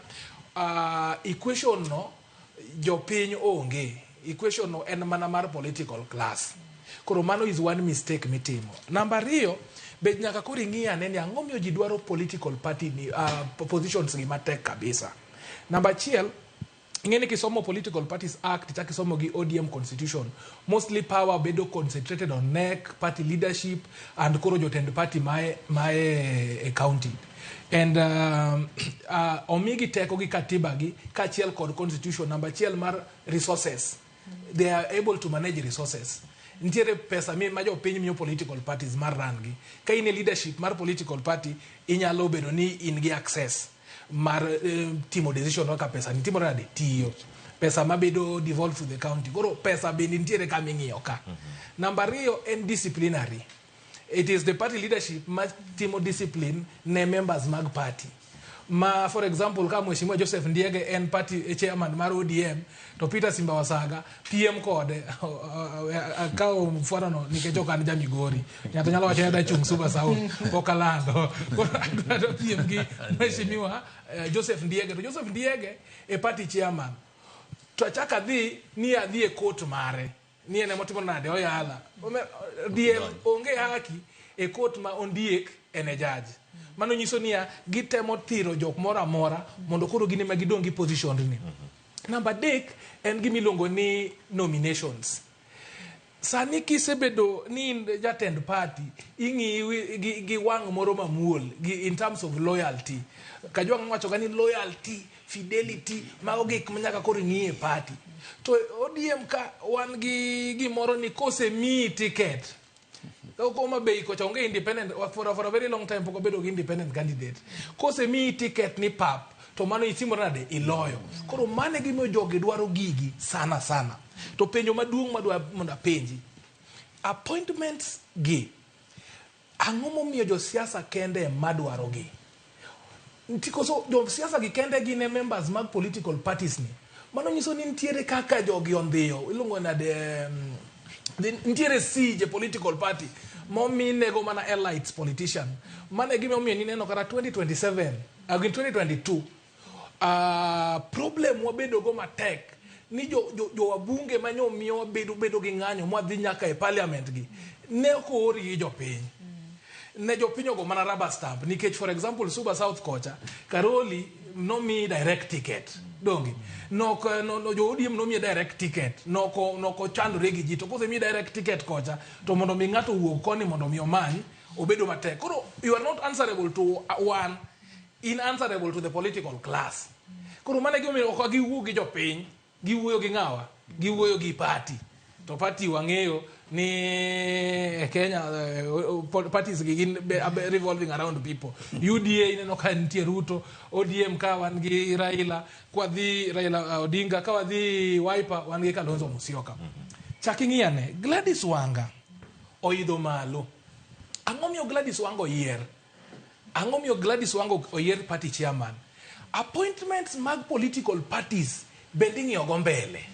S6: equation no jopiny onge. Equation no en mana mar political class. Koro mano is one mistake mitimo. Namba ariyo, be nyaka koro ing'i ane ni ang'o miyo ji dwaro political party ni, positions gi matek kabisa. Namba achiel, ing'e ni kisomo Political Parties Act chak isomo gi ODM Constitution, mostly power bedo concentrated on NEC, party leadership, and koro jotend party mae e county. And omigi teko gi katiba gi kaachiel kod constitution. Namba achiel mar resources. They are able to manage resources. Nitiere pesa ma jopiny miyo political parties mar run gi. Ka in e leadership mar political party, inyalo bedo ni in gi access mar timo decision kaka pesa ni timore nade tiyo. Pesa mabedo devolved to the county. Koro pesa bende nitiere kama ing'iyo ka. Namba ariyo en disciplinary. It is the party leadership ma timo discipline ne members mag party. Ma for example ka Mheshimiwa Joseph Ndiege en party chairman mar ODM to Peter Simba Wasaga PM kode akawo mfano no nikech ok an ja Migori. Ng'ato nyalo wacho ni adwa chung' Suba South pok alando. Koro adwa piem gi Mheshimiwa Joseph Ndiege to Joseph Ndiege e party chairman. To achak adhi ni adhi e court mare. Ni en emotimo nade oyala. DM onge haki e court ma ondiek en e judge. Mano nyiso niya gitemo thiro jok moro amora mondo koro gin ema gidong' gi position ni. Namba adek en gima iluongo ni nominations. Sani kisebedo ni in jatend party, ing'iyi gi wang' moro mamuol gi in terms of loyalty. Kajwang' nowacho ga ni loyalty, fidelity, mago gik ma nyaka koro ing'i e party. To ODM ka wan gi gimoro ni kosemiyi ticket, Homa Bay kocha onge independent for a very long time pok obedo gi independent candidate. Kosemiyi ticket ni pap, to mano itimore nade iloyo. Koro mano e gima jogi dwaro gigi sana sana. To penjo maduong' madwa mondo apenji, appointments gi, ang'o momiyo josiasa kende ema dwaro gi? Koso josiasa gi kende gin e members mag political parties ni. Mano nyiso ni nitiere kaka jogi ondhiyo, iluongo nade, nitiere siege e political party mominego mana elites politician. Mano e gima omiyo nineno kata 2027, 2022, problem wabedo go matek ni jo wabunge manyo miyo wabedo bedo gi ng'anyo mwadhi nyaka e parliament gi ne ok oor gi jopiny. ne jopiny ogo mana rubber stamp nikech for example Suba South kocha Karoli nomi direct ticket donge nok no, no, jo ODM nomiye direct ticket noko noko chandore gi ji to kosemiyi direct ticket kocha to mondo mi ng'ato owuog koni mondo mi omany obedo matek koro you are not answerable to one in answerable to the political class koro mano e gimomiyo ok giwuo gi jopiny giwuoyo gi ng'awa giwuoyo gi party to party wang'eyo ni e Kenya parties gi gin revolving around people UDA ineno ka nitie Ruto ODM ka wan gi Raila kwadhi Raila Odinga ka wadhi Wiper wan gi Kalonzo Musyoka chak ing'i ane Gladys Wanga oidho malo ang'o miyo Gladys Wanga oyier ang'o miyo Gladys Wanga oyier party chairman appointments mag political parties bende ing'iyo go mbele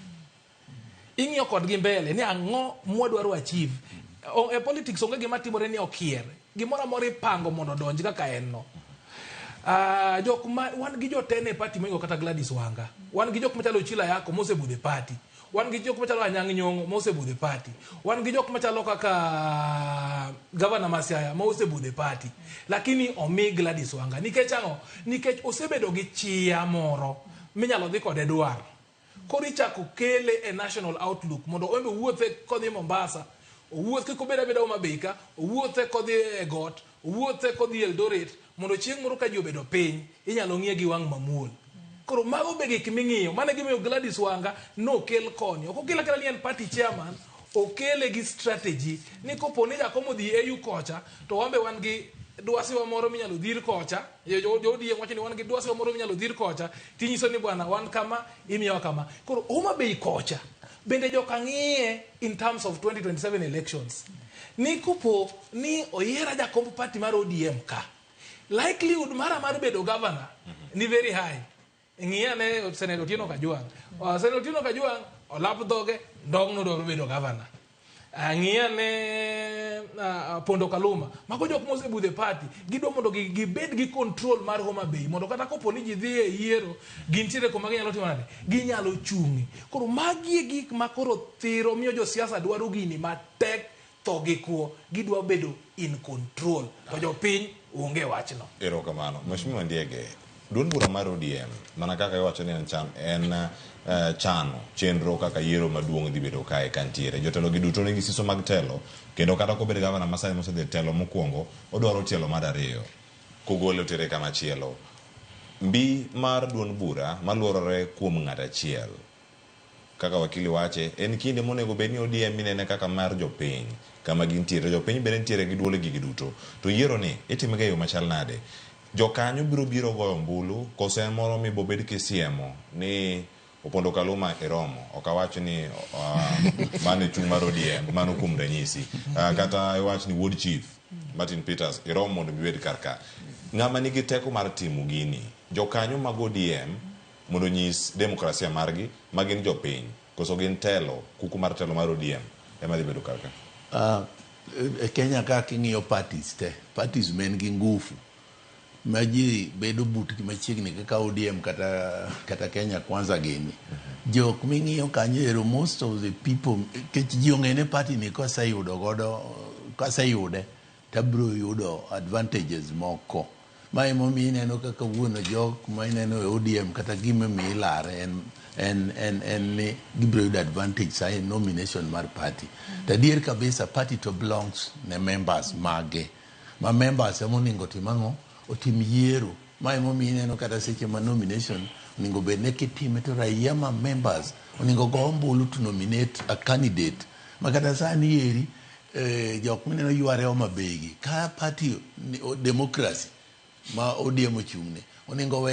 S6: ing'iyo kodgi mbele ni ang'o mwadwaro achieve e politics onge gima timore ni okier gimoro amora ipango mondo odonj kaka en no jok ma wan gi jotene e party moingo kata Gladys Wanga wan gi jok machalo Chila Yako mosebudho e party wan gi jok machalo Anyang' Nyong'o mosebudho e party wan gi jok machalo kaka gavana ma Siaya mosebudho e party lakini omi Gladys Wanga nikech ang'o nikech osebedo gi chia moro minyalo dhi kode dwar koro ichako kele e national outlook mondo en be owuothe kodhi Mombasa owuoth kik obed abeda Homa Bay ka owuothe kodhi e got owuothe kodhi Eldoret mondo chieng' moro ka ji obedo piny inyalo ng'iye gi wang' mamuol koro mago be gik ming'iyo mano e gimomiyo Gladys Wanga nokel koni ok okel akela ni en party chairman okele gi strategy ni kopo ni jakom odhi AU kocha to wan be wan gi dwasiwa moro minyalo dhir kocha jo ODM wacho ni wan gi dwasiwa moro minyalo dhir kocha tinyiso ni bwana wan kama imiyowa kama koro Homa Bay kocha bende joka ng'iye in terms of 2027 elections ni kopo ni oyiera jakomb party mar ODM ka likelihood mara mar bedo governor ni very high ng'i ane Senator Otieno Kajwang' Senator Otieno Kajwang' olap dhoge ndong' nodwaro bedo governor ng'i ane Pondo Kaluma mago jok mosebudho e party gidwa mondo gibed gi control mar Homa Bay mondo kata kopo ni ji dhi e yiero gintiere kuma ginyalo timo nade ginyalo chung'e koro magi e gik ma koro thiro miyo josiasa dwaro gini matek tho gi kuo gidwa bedo in control to jopiny onge wachno
S5: Erokamano. Mheshimiwa Ndiege, duond bura mar ODM mana kaka iwacho ni en, chan, en chano chenro kaka yiero maduong' dhi bedo kae kantiere. Jotelo gi duto nigi siso mag telo kendo kata kobed gavana masani mosedhi e telo mokwongo odwaro tielo mar ariyo kogole otere kama chielo. Mbi mar duond bura maluorore kuom ng'at achiel kaka wakili wache en kinde monego bed ni ODM inene kaka mar jopiny kama gintiere jopiny bende nitiere gi duol e gigi duto to yiero ni itime ga e yo machal nade jokanyo biro biro goyo ombulu koso en moro mibobed kisiemo ni Opondo Kaluma iromo ok awach ni mano e chung' mar ODM mano kuom ranyisi kata iwach ni wuod chief Martin Peters iromo mondo ibed kar ka ng'ama nigi teko mar timo gini jokanyo mag ODM mondo onyis demokrasia margi ma gin jopiny koso gin telo kuku mar telo mar ODM ema dhi bedo kar ka
S4: E Kenya ka king'iyo parties te parties men gi ngufu ma ji bedo butgi machiegni kaka ODM kata Kenya Kwanza gini jok ming'iyo kanyo ero most of the people kech ji ong'e ni party ni kaseyudo godo kaseyude tabiro yudo advantages moko ma emomiyo ineno kaka wuono jok ma ineno e ODM kata gimomiyo ilare en ni gibiro yudo advantage sa e nomination mar party to adier kabisa party to belongs ne members mage ma members ema onego otim ang'o otim yiero ma emomiyo ineno kata seche ma nomination onego bed ni kitime to raia ma members onego go ombulu to nominate a candidate ma kata sani eri jok mineno yware Homa Bay gi ka party democracy ma ODM ochung'ne onego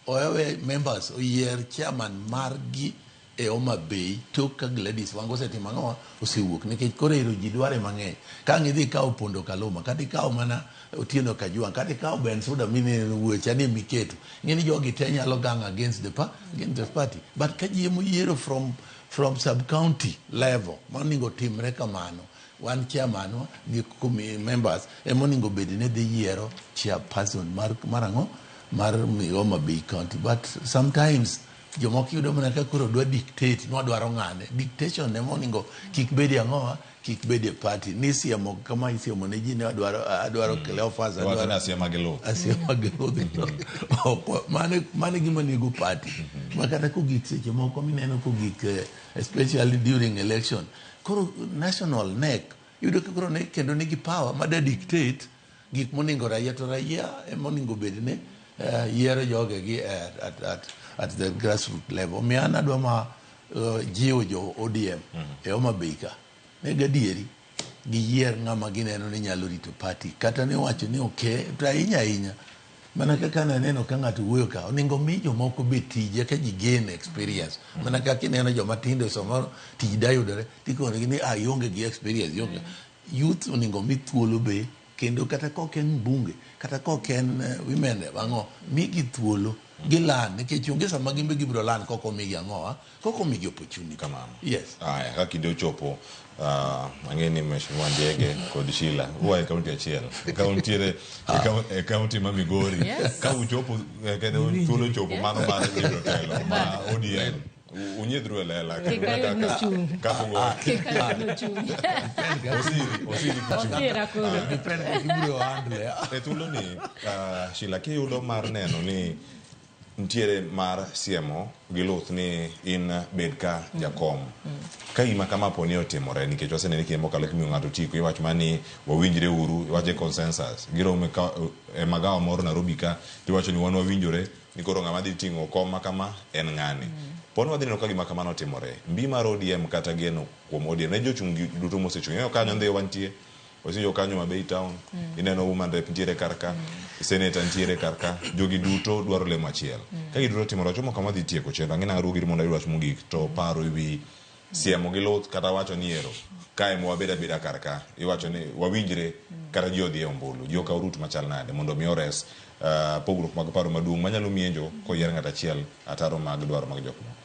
S4: owe members oyier chairman margi e Homa Bay tok ka Gladys Wanga osetimo ang'o osewuok nikech koro ero ji dware mang'eny ka ang' idhi ikawo Pondo Kaluma kata ikawo mana Otieno Kajwang' kata ikawo Bensouda mineno wuocha ni miketo ing'e ni jogi te nyalo gang against the, against the party but ka ji emoyiero from sub county level monego timre kamano wan chairman wa gi members emonego bed ni dhi yiero chairperson mar ang'o mar Homa Bay County but sometimes Jomoko iyudo mana ka koro dwa dictate ni wadwaro ng'ane. Dictation ema oningo kik bedie ang'owa, kik bedie party. Ni siemo kama isiemo ne ji ni adwaro adwaro Cleophas,
S5: Iwacho ni
S4: adwaro
S5: asiema gi luth.
S4: asiema gi luth. Ok, mano mano e gima nego party. Ma kata kogik seche moko mineno kogik especially during election. Koro national NEC iyudo ka koro ne kendo nigi power ma da dictate gik moningo raia to raia ema oningo bed ni yiero jogegi at the grassroots level. Omiyo an adwa ma jiwo jo ODM e Homa Bay ka ne gadieri giyier ng'ama gineno ni nyalo rito party kata ni wacho ni okay to ahinya ahinya mana kaka naneno ka ng'ato wuoyo ka oningo mi jomoko be tije ka ji gain experience mana kaka ineno joma tindo samoro tich da yudore tikonegi ni ah ionge gi experience ionge youth oningo mi thuolo be kendo kata kok en mbunge kata kok en women rep ang'o migi thuolo gilan nikech onge sama gin be gibiro lan kok omigi ang'owa kok omigi opportunity
S5: Kamano.
S4: Yes.
S5: Aya, ka kinde ochopo, ang'e ni Mheshimiwa Ndiege kod Sheila ua e kaunti achiel. Ka untiere e kaunti ma Migori, ka uchopo kendo thuolo ochopo mano mar yudo telo ma ODM, unyiedhru e lela kendo
S2: Kik ayud
S5: kaka
S2: nochung'.
S5: kaka ugo-
S2: Kik ayud nochung'.
S5: Osiri, osiri kuchung'.
S2: Osiera koro.
S4: Depend kaka ibiro handle.
S5: E thuoloni, Sheila, kiyudo mar neno ni nitiere mar siemo gi luth ni in bed ka jakom. Ka gima kama po ni otimore nikech wasenene kinde mokalo kimiyo ng'ato otiko iwacho mana ni wawinjre uru iwacho consensus giromo e magawa moro Nairobi ka tiwacho ni wan wawinjore ni koro ng'ama dhi ting'o kom ma kama en ng'ani. Po ni wadhi neno ka gima kamano otimore mbi mar ODM kata geno kuom ODM ne jochung' gi duto mosechung' ineno kanyo Ndhiwa nitie Wasewinjo kanyo Homa Bay town, ineno woman rep nitiere kar ka, senator nitiere kar ka, jogi duto dwaro lemo achiel. Ka gigi duto otimore, wachomo kama wadhi tieko chenro. Ang'e ni aruo giri mondo ayud wach mogik to paro ewi siemo gi luth kata wacho ni ero kae ma wabed abeda kar ka iwacho ni wawinjre kata ji odhi e ombulu ji okaw route machal nade mondo mi ores pogruok mag paro maduong' manyalo mienjo koyier ng'at achiel ataro mag dwaro mag jok moko.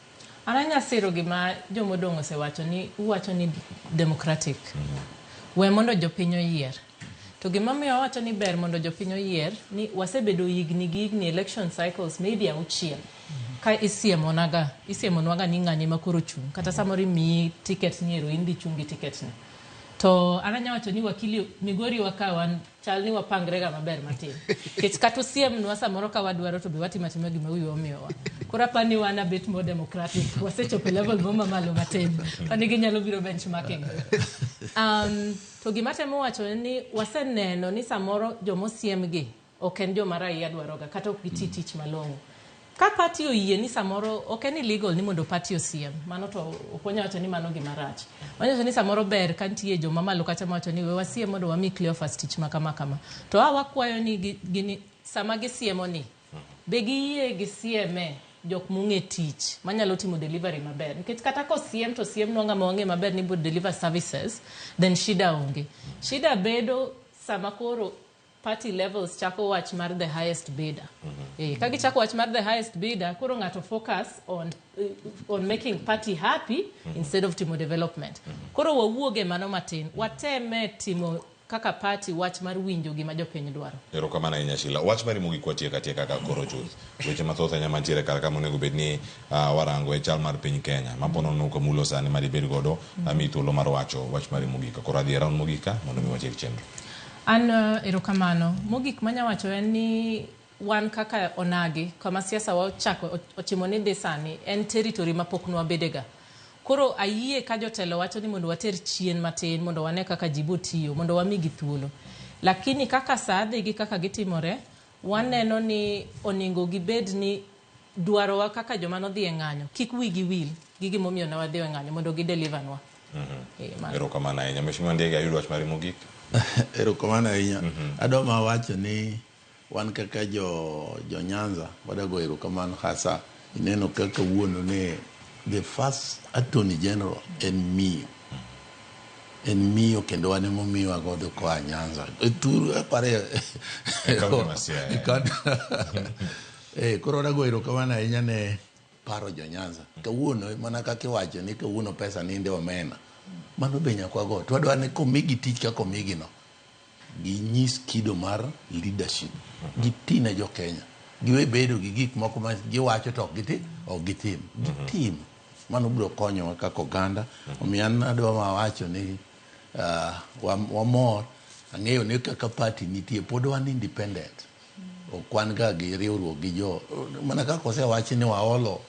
S2: An anya siro gima jomodong' osewacho ni uwacho ni democratic. We mondo jopiny oyier. To gima miyo awacho ni ber mondo jopiny oyier ni wasebedo higni gi higni election cycles maybe auchiel ka isiemonaga isiemonwaga ni ng'ani ema koro chung' kata samoro imiyi ticket ni ero in dhi chung' gi ticket ni. To an anya wacho ni wakili Migori wa ka wan chal ni wapangre ga maber matin. Nikech kata osiemnwa samoro ka wadwaro to be watimo atima gima wiwa omiyowa. Koro apani wan a bit more democratic. Wasechopo e level moro mamalo matin. Pani ginyalo biro benchmarking. To gima temo wacho en ni waseneno ni samoro jomosiem gi ok en joma raia dwaroga kata ok giti tich malong'o. Ka party oyie ni samoro ok en illegal ni mondo party osiem, mano to ok wanyal wacho ni mano gima rach. Wanyalo wacho ni samoro ber ka nitie joma malo kacha mawacho ni we wasiem mondo wami Cleophas tich ma kama kama. To a wakwayo ni gini sama gisiemo ni be giyie gisieme jok mong'e tich manyalo timo delivery maber. Nikech kata kosiem to osiemnwa ng'ama wang'e maber ni biro deliver services, then shida onge. Shida bedo sama koro party levels chako wach mar the highest bidder. Ka gichako wach mar the highest bidder, koro ng'ato focus on making party happy instead of timo development. Koro wawuoge mano matin, wateme timo kaka party wach mar winjo gima jopiny dwaro.
S5: Erokamano ahinya Sheila. Wach mari mogik watieko atieka ka koro chuth. Weche mathoth ahinya mantiere kar ka monego bed ni warango e chal mar piny Kenya. Ma po nono kamulo sani madibed godo, amiyi thuolo mar wacho wach mari mogik. Koro adhi e round mogik ka mondo mi watiek chenro.
S2: An erokamano. Mogik manya wacho en ni wan kaka onagi kama siasa wa ochako ochimo ni dhi sani en territory ma pok nwabedega. Koro ayie ka jotelo wacho ni mondo water chien matin mondo wane kaka ji bo tiyo mondo wamigi thuolo. Lakini kaka saa dhi gi kaka gitimore, waneno ni onego gibed ni dwarowa kaka joma nodhi e ng'anyo kik wigi wil gi gimomiyo ne wadhi e ng'anyo mondo gideliver nwa. Mano.
S5: Erokamano ahinya. Mheshimiwa Ndiege, ayudo wach mari mogik.
S4: Erokamano ahinya. Adwa ma wacho ni wan kaka jo Nyanza wadago erokamano hasa ineno kaka kawuono ni the first attorney general en miyo. En miyo kendo wan emomiwa godo koa Nyanza. E thuru apare
S5: E kaunti ma Siaya.
S4: E kaunti. Koro wadago erokamano ahinya ne paro jo Nyanza. Kawuono mana kaka iwacho ni kawuono pesa ninde omena. Mano be nyaka wago. To wadwa ni komigi tich kaka omigi no, ginyis kido mar leadership. Giti ne jo Kenya. Giwe bedo gi gik moko ma giwacho to ok giti, ok gitim. Gitim. Mano biro konyowa kaka oganda. Omiyo an adwa wacho ni wamor. Ang'eyo ni kaka party nitie pod wan independent. Ok wan ga gi riwruok gi jo mana kaka osewachi ni waolo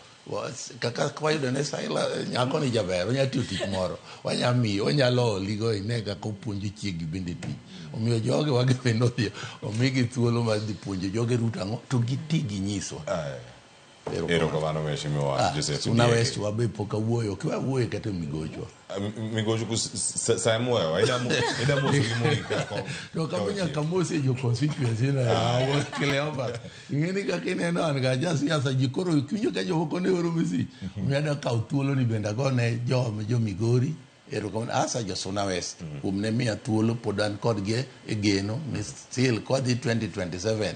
S4: kaka wayudo ne Saila nyako ni jaber onya tiyo tich moro wanya miyo onyalo oligo ine kaka opuonjo chiegi bende tich omiyo jogi wageno odhi omigi thuolo mar dhi puonjo joge ruto ang'o to giti ginyiswa.
S5: Erokamano Mheshimiwa Joseph
S4: Suna
S5: Ndiege.
S4: West wabe pok awuoyo kiwa wuoyo kata e migochwa.
S5: Migocho ku Samuel ida moso gi mogik ka
S4: To kama nyaka mose jo constituency na Cleophas. Ing'e ni kaka ineno an ga ja siasa ji koro kiwinjo ka jomoko ne oro message. Omiyo adwa kawo thuolo ni bende agone jo Migori erokamano asa jo Suna West kuom ne miya thuolo pod an kodgi e geno ni still kwadhi 2027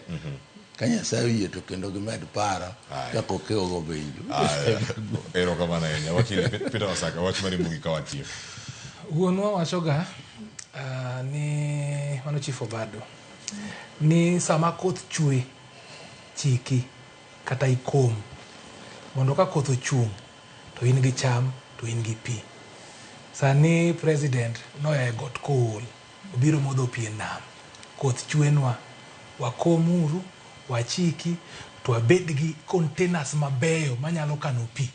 S4: ka Nyasaye oyie to kendo gimed para kaka okewo go benjo.
S5: Erokamano ahinya. Wakili Peter Wasaka, wach mari mogik ka watieko.
S6: Wuonwa wachoga ni mano Chief Obado ni sama koth chwe chiki kata ikom mondo ka koth ochung' to in gi cham to in gi pi. Sani president noya e got kool obiro modho pi e nam. Koth chwenwa, wakomuru, wachiki to wabed gi containers mabeyo manyalo kano pi.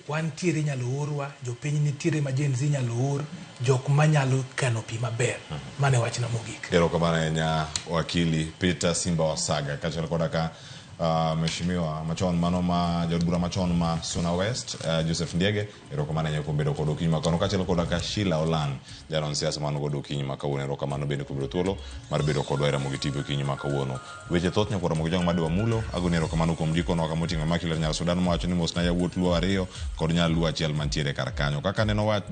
S6: Wantiere inyalo orwa, jopiny nitiere ma Gen Z inyalo or, jok manyalo kano pi maber. Mano e wachna mogik.
S5: Erokamano ahinya wakili Peter Simba Wasaga kaachiel koda ka mheshimiwa machon mano ma jaod bura machon ma Suna West Joseph Ndiege. Erokamano ahinya kuom bedo kod okinyi ma kawuono kaachiel koda ka Sheila Olan janon siasa man godo okinyi ma kawuono. Erokamano bende kuom yudo thuolo mar bedo kodwa e Ramogi TV okinyi ma kawuono. Weche thoth nyakwar Ramogi Jong madwa mulo. Agoni erokamano kuom ndikonwa kama oting'o Immaculate Nyar Sudan mowacho ni mosna yawuot Luo ariyo kod nyar Luo achiel mantiere kar kanyo. Kaka neno wach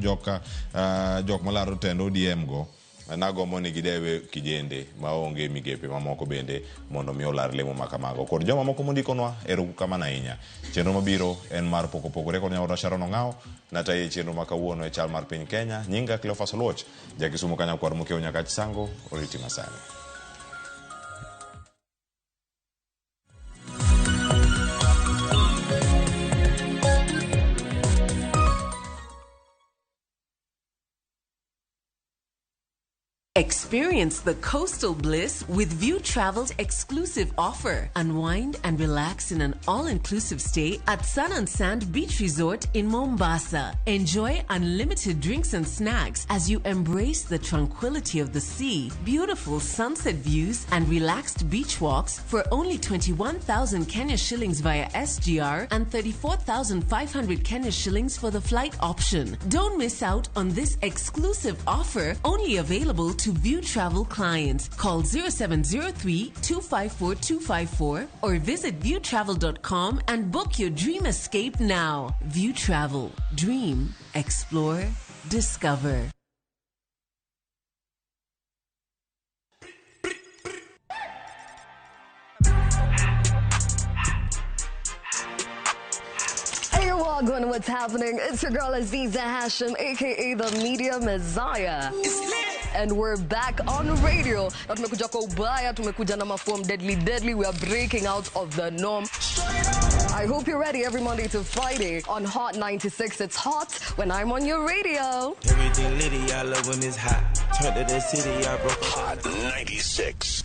S5: jok malaro tend ODM go, nagombo ni gidewe kijende maonge migepe mamoko bende mondo mi olar lemo ma kamago. Kod joma moko mondikonwa, erokamano ahinya. Chenro mabiro en mar poko pogore kod nyawadwa Sharon Ong'awo, nataye chenro ma kawuono e chal mar piny Kenya. Nyinga Cleophas Oluoch, ja Kisumu Kanyakwar Mokiewo Nyakach Sango, oriti masani.
S7: Experience the coastal bliss with View Travel's exclusive offer. Unwind and relax in an all-inclusive stay at Sun and Sand Beach Resort in Mombasa. Enjoy unlimited drinks and snacks as you embrace the tranquility of the sea, beautiful sunset views, and relaxed beach walks for only 21,000 Kenya shillings via SGR and 34,500 Kenya shillings for the flight option. Don't miss out on this exclusive offer, only available to View Travel clients. Call 0703 254 254 or visit viewtravel.com and book your dream escape now. View Travel. Dream, explore, discover.
S8: Hey, Wagwan, what's happening? It's your girl Aziza Hashim, aka the Media Messiah. And we're back on radio. Na tumekuja kwa ubaya, tumekuja na maform deadly deadly. We are breaking out of the norm. I hope you're ready every Monday to Friday on Hot 96. It's hot when I'm on your radio.
S19: Everything litty, I love when it's hot. Turned to the city, I broke
S9: Hot 96.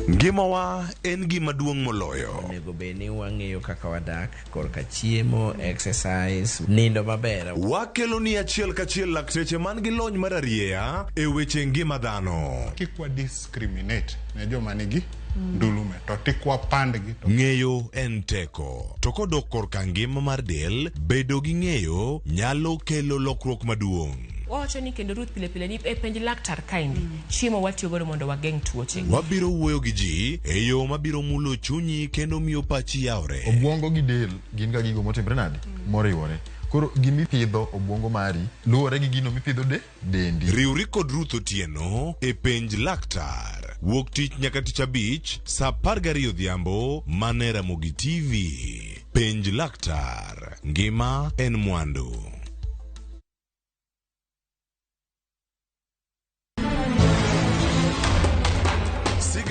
S20: Ngimawa en gima duong' moloyo.
S11: Onego bed ni wang'eyo kaka wadak korka chiemo, exercise, nindo maber.
S20: Wakelo ni achiel kachiel lakteche man gi lony mar arieya e weche ngima dhano.
S14: Kik wa discriminate ne joma nigi ndulume to tik wapandgi to
S20: Ng'eyo en teko. To kodok korka ngima mar del, bedo gi ng'eyo nyalo kelo lokruok maduong'.
S15: Wawacho ni kendo Ruth pile pile ni e penj laktar kaendi chiemo watiyo godo mondo wageng' tuoche.
S20: Wabiro wuoyo gi ji e yo mabiro mulo chunyi kendo miyo pachi yawre.
S16: Obwongo gi del gin ga gigo motimre nade? Moriwore. Koro gimipidho obwongo mari luwore gi gino mipidho de dendi.
S20: Riwri kod Ruth Otieno e penj laktar. Wuok tich nyaka tich abich saa 12 odhiambo mana e Ramogi TV. Penj laktar. Ngima en mwandu.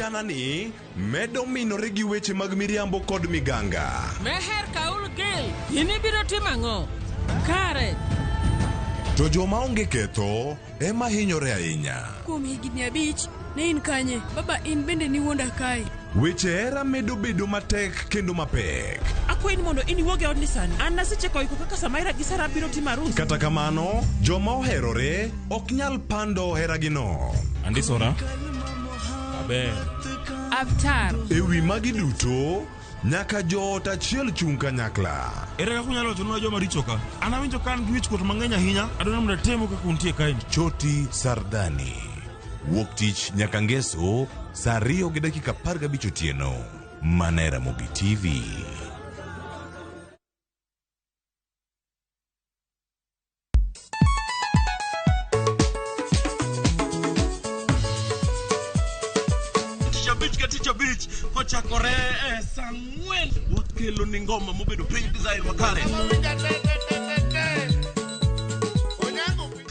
S20: Siganani medo minore gi weche mag miriambo kod miganga.
S18: Meher Kaul Gil, in ibiro timo ang'o? Kare.
S20: To joma onge ketho ema hinyore ahinya.
S3: Kuom higni 5, ne in kanye? Baba in bende niwuonda kae.
S20: Weche hera medo bedo matek kendo mapek.
S18: Akwayi ni mondo in iwuog e odni sani. An nasecheko iko kaka Samaira gi Sara biro timo arus.
S20: Kata kamano, joma oherore ok nyal pando heragino.
S10: Andisora. Aber.
S18: Avtar.
S20: E wi magi duto, nyaka joot achiel chung' kanyakla.
S10: Ere kaka unyalo wachonwa joma richo ka? An awinjo ka an gi wichkuot mang'eny ahinya. Adwaro mondo atemu kaka untie kaeni.
S20: Choti Sardani. Wuok tich nyaka ngeso saa 2:15 otieno. Mana e Ramogi TV.
S12: Tich abich ka tich abich kochakore e saa 4 wakelo ni ngoma mobedo piny design makare.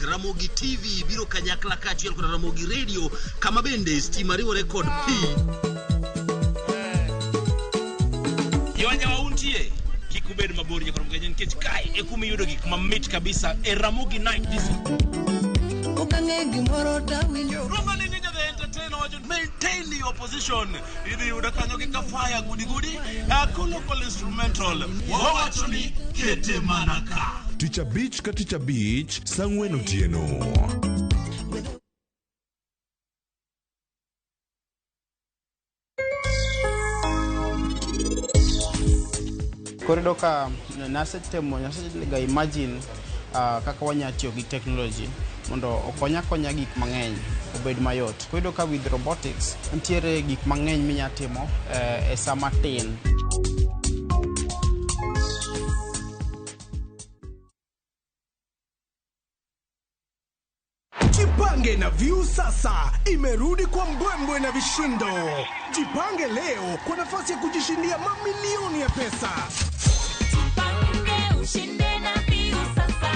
S17: Ramogi TV biro kanyakla kaachiel kod Ramogi Radio kama bende stima riwore kod pi.
S12: Jowanyawa untie kik ubed mabor nyakoro mganya nikech kae e kuma iyudo gik mamit kabisa e Ramogi Night Disco.
S21: Okang'e gimoro tawinjo.
S12: Roma ni ninja the entertainer wacho maintain your position. Idhi yudo kanyo gi kafaya gudi gudi. Local instrumental. Wawacho ni kete mana ka.
S20: Tich abich ka tich abich saa 4 otieno.
S22: Koro iyudo ka nasetemo nasega imagine kaka wanya tiyo gi technology mondo okonya akonya gik mang'eny obed mayot. Koro iyudo ka with robotics nitiere gik mang'eny minya timo e sa matin.
S25: Jipange na View sasa imerudi kwa mbwembwe na vishindo. Jipange leo kwa nafasi ya kujishindia mamilioni ya pesa.
S28: Jipange ushinde na View sasa.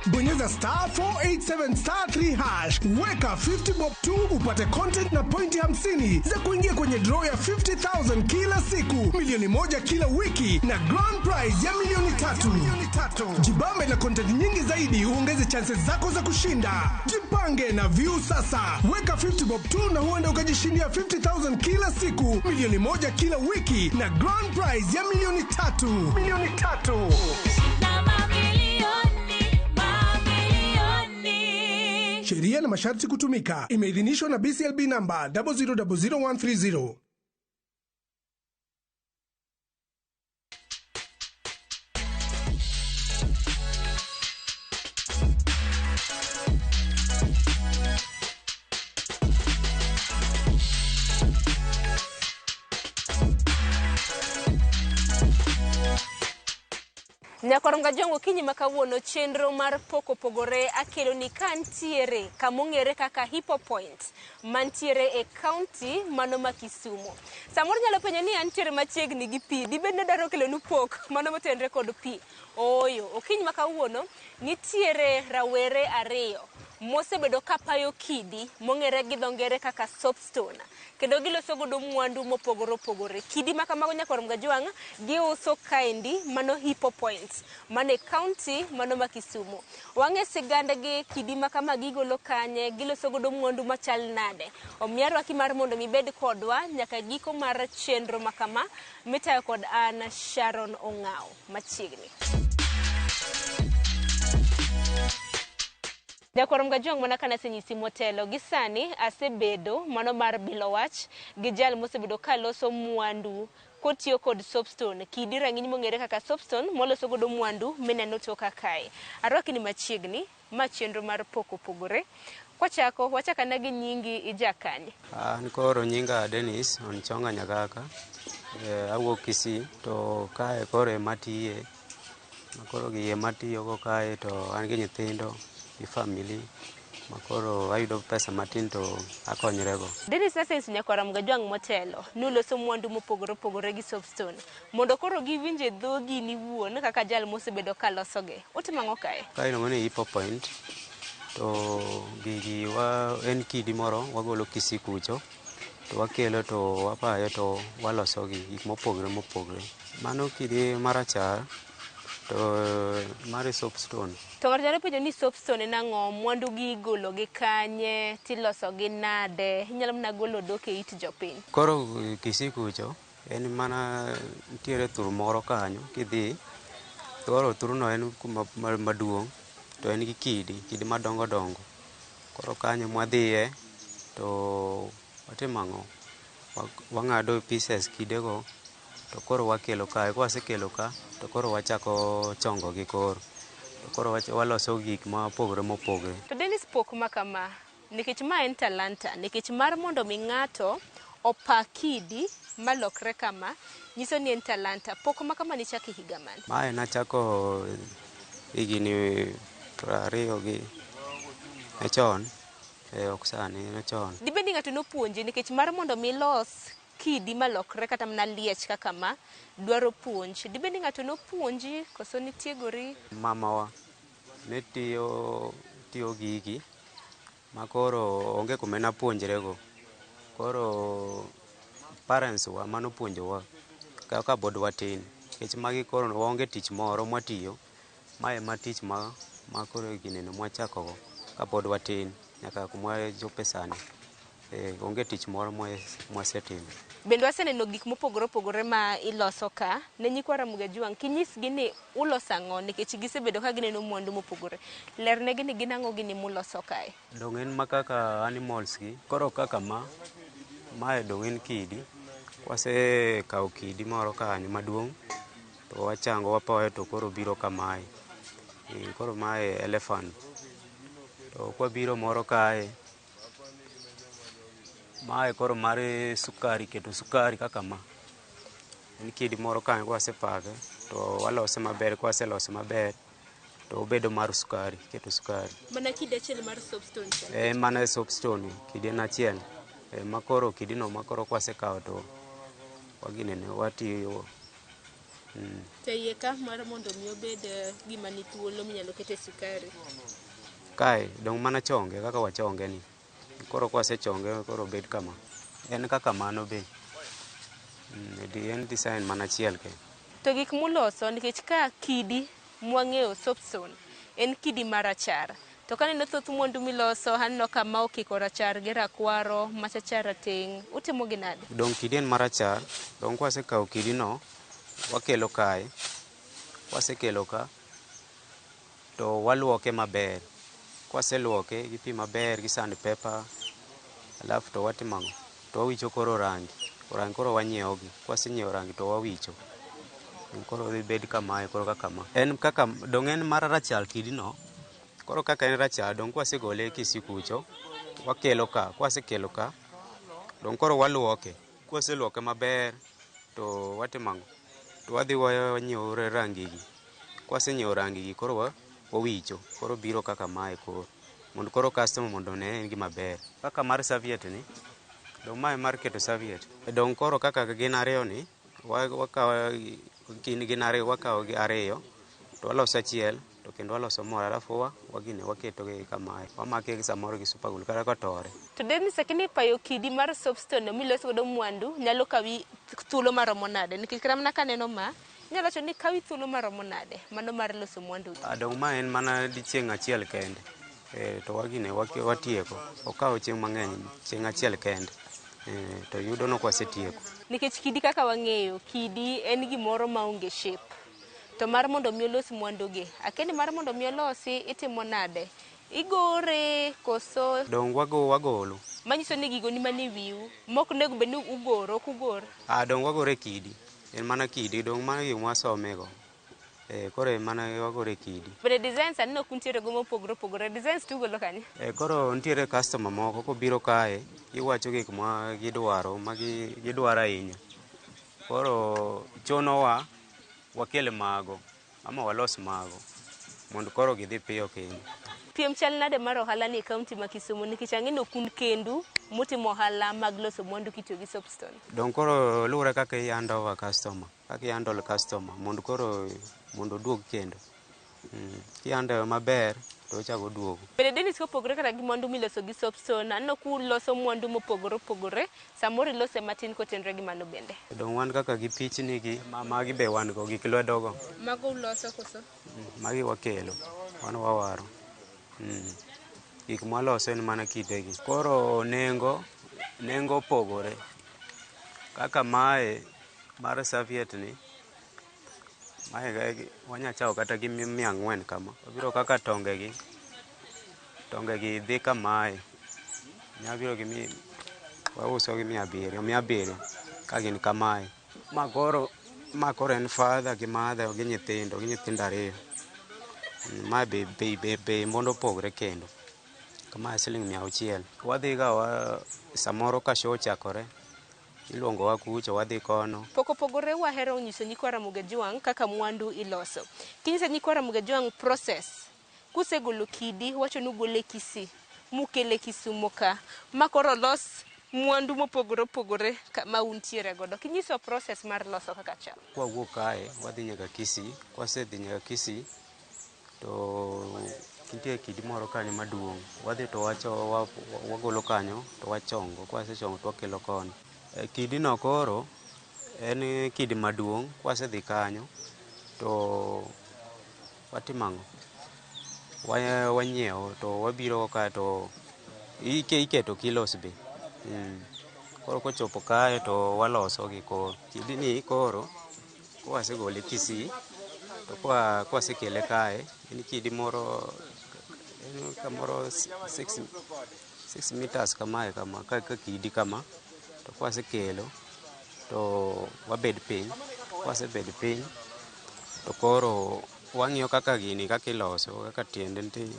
S25: Bonyeza star 487 star 3 hash, weka 50 bob 2 upate content na pointi 50 za kuingia kwenye draw ya 50,000 kila siku, milioni 1 kila wiki na grand prize ya milioni 3. Jibambe na content nyingi zaidi uongeze chances zako za kushinda. Jipange na View sasa, weka 50 bob 2 na huenda ukajishindia 50,000 kila siku, milioni 1 kila wiki na grand prize ya milioni 3. Milioni 3.
S28: Na mamilioni, mamilioni.
S25: Sheria na masharti kutumika. Imeidhinishwa na BCLB namba 0000130.
S29: Nyakoronga jongo kinyi makawuono chenro mar pok opogore akelo ni kantiere kamong'ere kaka Hippo Point mantiere e county mano ma Kisumu. Samoro nyalo penjo ni antiere machiegni gi pi, dibed ni adwaro kelonu pok mano motenre kod pi. Ooyo, okinyi makawuono nitiere rawere ariyo mosebedo kapayo kidi mong'ere gi dho ngere kaka soapstone kendo giloso godo mwandu mopogore opogore. Kidi ma kamago nyakoronga jwang' giuso kaendi mano Hippo Point mane county mano ma Kisumu. Wang'e sigandagi kidi ma kama gigolo kanye, giloso godo mwandu machal nade. Omiyo arwaki mar mondo mibed kodwa nyaka giko mar chenro ma kama mitayo kod an Sharon Ong'ao machiegni. Nyakoronga jwang' mana kana asenyisi motelo gi sani asebedo mano mar bilo wach gi jal mosebedo kaloso mwandu kotiyo kod soapstone, kidi rang'iny mong'ere kaka soapstone moloso godo mwandu mineno toka kae. Arwaki ni machiegni ma chenro mar pok opogore. Kwachako wachakana gi nyingi ijakanye.
S30: An koro nyinga Dennis Onchonga Nyagaka. Awuok Kisii to kae koro ema atiye. Koro gi ema atiyogo kae to an gi nyithindo gi family makoro ayudo pesa matin to akonyrego.
S29: Dennis nasenyiso nyakwara Mgajwang' motelo ni uloso mwandu mopogore opogore gi soapstone mondo koro giwinje dhogi ni wuon kaka jal mosebedo kalosogi. Utimo ang'o kae?
S30: Kae iluongo ni Hippo Point to gigi wa en kidi moro wagolo Kisii kucho To wakelo to wapayo to waloso gi gik mopogre mopogre. Mano kidi marachar to mar soapstone.
S29: To ng'ato nyalo penjo ni soapstone en ang'o? Mwandu gi igolo gi kanye? Tiloso gi nade? Inyalo mana golo odok e it jopiny.
S30: Koro Kisii kucho en mana nitiere thur moro kanyo kidhi koro thurno en kuma maduong' to en gi kidi madongo dongo. Koro kanyo mwadhiye to watimo ang'o? Wang'ado pieces kidego to koro wakelo kae. Kwasekelo ka to koro wachako chongo gi koro. To koro waloso gik mopogre mopogre.
S29: To Dennis pok ma kama nikech ma en talanta nikech mar mondo mi ng'ato opa kidi malokre kama nyiso ni en talanta. Pok ma kama nichako e higa mane?
S30: Mae nachako higni 20 gi ne chon. Ok sani, ne chon.
S29: Dibed ni ng'ato nopuonji nikech mar mondo mi los kidi malokre kata mana liech kaka ma dwaro puonj. Dibed ni ng'ato nopuonji koso nitiegori?
S30: Mamawa ne tiyo gigi ma koro onge kuma napuonjrego. Koro parents wa manopuonjowa kaka pod watin. Nikech magi koro waonge tich moro mwatiyo. Mae ema tich ma koro gineno mwachakogo kapod watin nyaka kuma chope sani. Onge tich moro mwasetimo.
S29: Bende waseneno gik mopogore opogore ma iloso ka. Ne nyikwa Ramogi Ajwang', kinyisgi ni uloso ang'o nikech gisebedo ka gineno mwandu mopogore. Lernegi ni gin ang'o gini muloso kae.
S30: Dong' en ma kaka animals gi. Koro kaka ma, mae dong' en kidi. Wasekawo kidi moro kanyo maduong' to wachango wapoyo to koro biro kamae. Koro mae elephant. To kwabiro moro kae, mae koro mar sukari, keto sukari kaka ma. En kidi moro kanyo kwasepake to walose maber, kwaselose maber to obedo mar sukari, keto sukari.
S29: Mana kidi achiel mar soapstone cha?
S30: Mana soapstone, kidi en achiel. Makoro kidino makoro kwasekawo to waginene watiyo.
S29: To iye ka mar mondo mi obed gima ni thuolo minyalo kete sukari.
S30: Kae dong' mana chonge kaka wachonge ni. Koro kwasechonge koro obed kama. En kaka mano be. En design mana achiel ke.
S29: To gik muloso nikech ka kidi mwang'eyo soapstone en kidi marachar. To kaneno thoth mwandu miloso aneno ka ma okiko rachar gi rakwaro, machacha rateng', utimo gi nade?
S30: Dong' kidi en marachar, dong' kwasekawo kidi no wakelo kae, kwasekelo ka to waluoke maber. Kwaseluoke gi pi maber gi sandpaper, alafu to watimo ang'o? To wawicho koro rangi. Rangi koro wanyiewo gi. Kwasenyiewo rangi to wawicho. Koro dhi bed kamae koro kaka ma. En kaka dong' en mar rachar kidi no. Koro kaka en rachar dong' kwasegole Kisii kucho, wakelo ka, kwasekelo ka, dong' koro waluoke. Kwaseluoke maber to watimo ang'o? To wadhi wanyiewo rangi gi. Kwasenyiewo rangi gi koro wawicho. Koro biro kaka mae koro. Mondo koro customer mondo one en gima ber. Kaka mar serviette ni, dong' mae mar keto serviette. Dong' koro kaka gin ariyo ni, wakawo gin ariyo, wakawo gi ariyo, to waloso achiel, to kendo waloso moro, alafu wagine waketo gi kamae. Wamake gi samoro gi super glue kata kotore.
S29: To Dennis, lakini payo kidi mar soapstone miloso godo mwandu nyalo kawi thuolo maromo nade? Nikech kata mana kaneno ma, inyalo wacho ni kawi thuolo maromo nade mano mar loso mwandu?
S30: Dong' ma en mana chieng' achiel kende. To wagine watieko. Okawo chieng' mang'eny, chieng' achiel kende. To yudo no kwasetieko.
S29: Nikech kidi kaka wang'eyo, kidi en gimoro maonge shape. To mar mondo mi olos mwandu gi, akeni mar mondo mi olosi itimo nade? Igore koso?
S30: Dong' wagolo.
S29: Manyiso ni gigo ni mane wiu, mok onego bed ni ugoro, ok ugor.
S30: Dong' wagore kidi. En mana kidi, dong' mana gik mwasomego. Koro en mana wagore kidi.
S29: Bende designs aneno kuntiere go mopogore opogore. Designs tugolo kanye?
S30: Koro nitiere customer moko kobiro kae, giwacho gik ma gidwaro, ma gidwaro ahinya. Koro chunowa wakel mago, ama walos mago, mondo koro gidhi piyo kendo.
S29: Piem chal nade mar ohala ni e kaunti ma Kisumu nikech ang'e ni ok un kendu mutimo ohala mag loso mwandu kitiyo gi soapstone.
S30: Dong' koro luwore kaka i hand over customer, kaka i handle customer mondo koro mondo oduog kendo. Kiandewe maber to ochako duogo.
S29: Bende Dennis kopogore kata gi mwandu miloso gi soapstone, aneno kuloso mwandu mopogore opogore, samoro ilose matin kotenore gi mano bende.
S30: Dong' wan kaka gi pichni gi, magi be wan go, gik lwedo go.
S29: Mago uloso koso?
S30: Magi wakelo, wan wawaro. Gik mwaloso en mana kitegi. Koro nengo opogore. Kaka mae mar serviette ni, mae wanya chako kata gi 400 kama. Obiro kaka tongegi. Tongegi dhi kamae. Nyabiro gi wauso gi 700, 700 ka gin kamae. Ma koro en father gi mother gi nyithindo 2. Ma be mondo opogre kendo. Kama siling 600. Wadhi ga samoro ka show ochakore, iluongo wa kucho, wadhi kono.
S29: Pok opogore wahero nyiso nyikwa Ramogi Ajwang' kaka mwandu iloso. Kinyiso nyikwa Ramogi Ajwang' process, kusegolo kidi, wacho ni ugole Kisii, mukele Kisumo ka, ma koro los mwandu mopogore opogore ma untiere godo. Kinyiso process mar loso kaka chal.
S30: Kwawuok kae, wadhi nyaka Kisii, kwasedhi nyaka Kisii, to nitie kidi moro kanyo maduong'. Wadhi to wagolo kanyo to wachongo, kwasechongo to wakelo kono. Kidi no koro en kidi maduong', kwasedhi kanyo to watimo ang'o? Wanyiewo to wabiro ka to iketo kilos be. Koro kochopo kae to waloso gi koro. Kidi ni koro kwasegole Kisii to kwasekele kae, en kidi moro en kamoro 6 meters kamae kama ka kidi kama. To kwasekelo to wabed piny, kwasebed piny to koro wang'iyo kaka gini kaka iloso, kaka tiende nitie,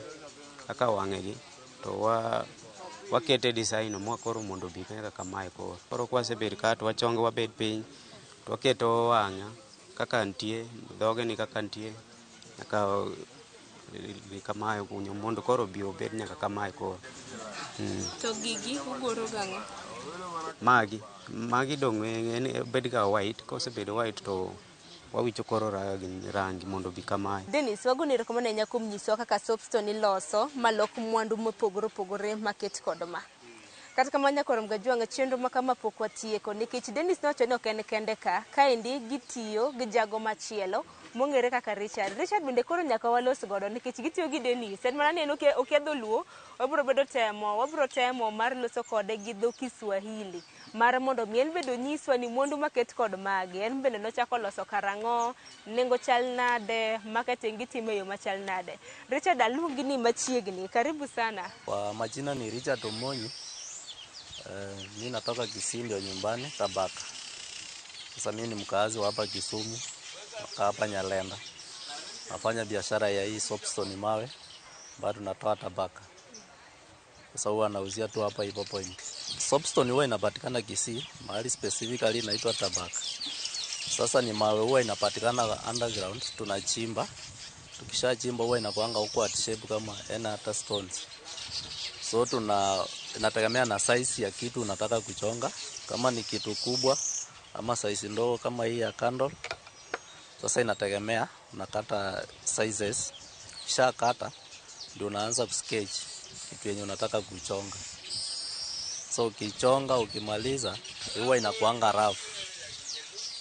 S30: kaka wang'e gi, to wakete design mwa koro mondo obi kaka kamae koro. Koro kwasebet ka to wachongo wabed piny to waketo wang'a kaka nitie, dhoge ni kaka nitie, nyaka kamae kunyo mondo koro obi obed nyaka kamae koro.
S29: To gigi ugoro gang'o?
S30: Magi dong' en bed ga white, kosebedo white to wawicho koro rangi mondo obi kamae.
S29: Dennis, wagoni erokamano ahinya kuom nyisowa kaka soapstone iloso malok mwandu mopogore opogore maket kod ma. Kata kamano nyaka Ramogi Ajwang' chenro ma kama pok watieko nikech Dennis nowacho ni ok en kende ka, kaendi gitiyo gi jago machielo mong'ere kaka Richard. Richard bende koro nyaka walos godo nikech gitiyo gi Dennis. En mana ni en okia dholuo, wabiro temo mar loso kode gi dho Kiswahili mar mondo mi en bende onyiswa ni mwandu maket kod magi, en bende nochako loso karang'o, nengo chal nade, marketing gitimo e yo machal nade. Richard, aluongi ni machiegni, karibu sana.
S1: Kwa majina ni Richard Omonyi. Mi natoka Kisii, ndio nyumbani Tabaka. Sasa mimi ni mkazi wa hapa Kisumu, nakaa hapa Nyalenda. Nafanya biashara ya hii soapstone mawe, bado natoa Tabaka. Sasa huwa nauzia tu hapa Hippo Point. Soapstone huwa inapatikana Kisii, mahali specifically inaitwa Tabaka. Sasa ni mawe huwa inapatikana underground, tunachimba. Tukishachimba huwa inakuanga huko at shape kama hata stones. So inategemea na size ya kitu unataka kuchonga. Kama ni kitu kubwa ama size ndogo kama hii ya candle. Sasa inategemea unakata sizes. Kisha kata ndio unaanza kusketch kitu yenye unataka kuchonga. So ukichonga ukimaliza huwa inakuanga rough.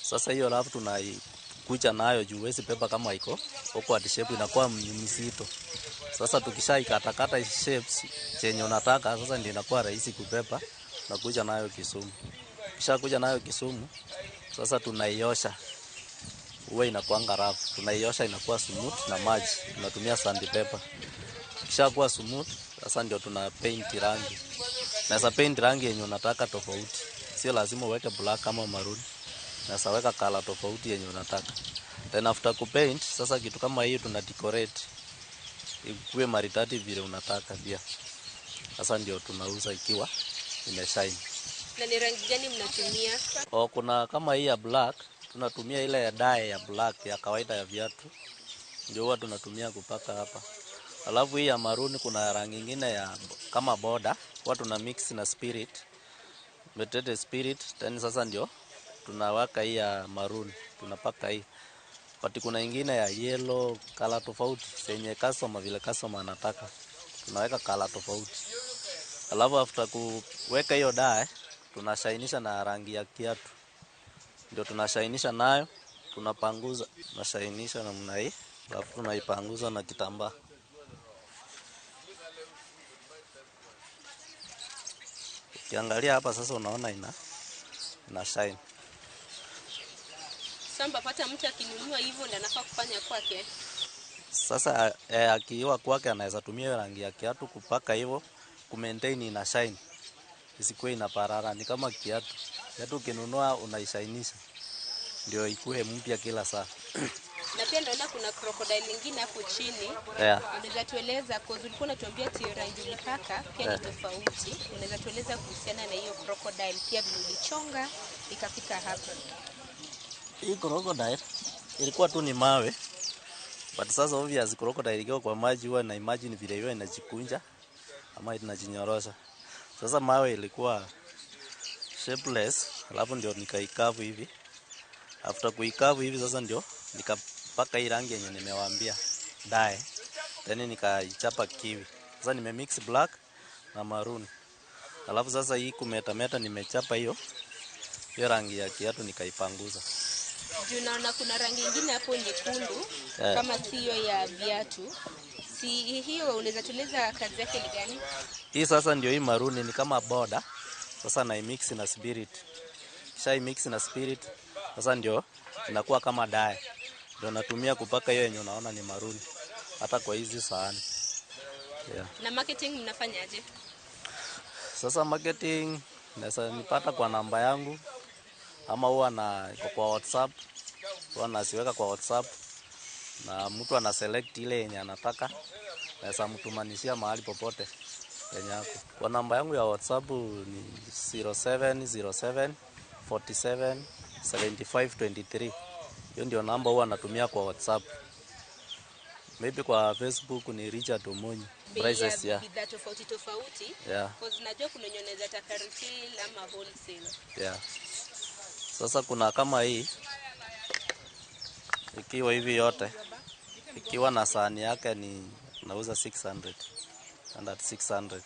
S1: Sasa hiyo rough tunaikuja nayo juu huwezi beba kama iko huko at shape, inakuwa mzito. Sasa tukishaikatakata shapes chenye unataka, sasa ndio inakuwa rahisi kubeba na kuja nayo Kisumu. Kisha kuja nayo Kisumu, sasa tunaiosha. Huwa inakuanga rough. Tunaiosha inakuwa smooth na maji. Tunatumia sandpaper. Kisha kuwa smooth, sasa ndio tuna paint rangi. Na sasa paint rangi yenye unataka tofauti. Sio lazima uweke black kama maroon. Na sasa weka color tofauti yenye unataka. Then after kupaint, sasa kitu kama hiyo tuna decorate. Ikuwe maridadi vile unataka pia. Sasa ndio tunauza ikiwa imeshine.
S29: Na ni rangi gani mnatumia?
S1: Kuna kama hii ya black, tunatumia ile ya dye ya black ya kawaida ya viatu. Ndio huwa tunatumia kupaka hapa. Alafu hii ya maroon kuna rangi nyingine ya kama border, huwa tuna mix na spirit. Metete spirit, then sasa ndio tunawaka hii ya maroon, tunapaka hii. But kuna ingine ya yellow, color tofauti zenye customer vile customer anataka. Tunaweka color tofauti. Alafu after kuweka hiyo dye, tunashainisha na rangi ya kiatu. Ndio tunashainisha nayo, tunapanguza, tunashainisha namna hii, alafu tunaipanguza na kitambaa. Ukiangalia hapa sasa unaona ina shine.
S29: Sasa pata mtu akinunua hivyo ndio anafaa kufanya kwake.
S1: Sasa akiwa kwake anaweza tumia rangi ya kiatu kupaka hivyo ku maintain ina shine. Isikuwe inaparara, ni kama kiatu. Kiatu ukinunua unaishainisha ndio ikue mpya kila saa.
S29: Na pia naona kuna crocodile nyingine hapo chini.
S1: Yeah.
S29: Unaweza tueleza, cause ulikuwa unatuambia ati rangi ulipaka pia ni tofauti. Unaweza tueleza kuhusiana na hiyo crocodile pia vile ulichonga ikafika hapa?
S1: Hii crocodile ilikuwa tu ni mawe. But sasa obvious crocodile ikiwa kwa maji huwa na imagine vile hiyo inajikunja ama inajinyorosha. Sasa mawe ilikuwa shapeless, alafu ndio nikaikavu hivi. After kuikavu hivi sasa ndio nikapaka hii rangi yenye nimewaambia dye. Then nikaichapa kiwi. Sasa nimemix black na maroon. Alafu sasa hii kumetameta nimechapa hiyo rangi ya kiatu nikaipanguza.
S29: Juu naona kuna rangi nyingine hapo nyekundu kama sio ya viatu. Si hiyo unaweza tueleza kazi yake ni gani?
S1: Hii sasa ndio hii maroon ni kama border. Sasa na mix na spirit. Kisha mix na spirit sasa ndio inakuwa kama dye. Ndio natumia kupaka hiyo yenye unaona ni maroon hata kwa hizi sahani. Yeah.
S29: Na marketing mnafanyaje?
S1: Sasa marketing naweza nipata kwa namba yangu ama huwa na kwa WhatsApp. Huwa nasiweka kwa WhatsApp na mtu ana select ile yenye anataka. Naweza mtumanishia mahali popote yenye yako. Kwa namba yangu ya WhatsApp ni 0707 47 75 23. Hiyo ndio namba huwa natumia kwa WhatsApp. Maybe kwa Facebook ni Richard Omonyi. Prices ya
S29: bidhaa tofauti tofauti.
S1: Yeah.
S29: Cause najua kuna wenye wanaweza taka retail ama wholesale.
S1: Yeah. Sasa kuna kama hii ikiwa hivi yote ikiwa na sahani yake ni nauza 600 and at 600.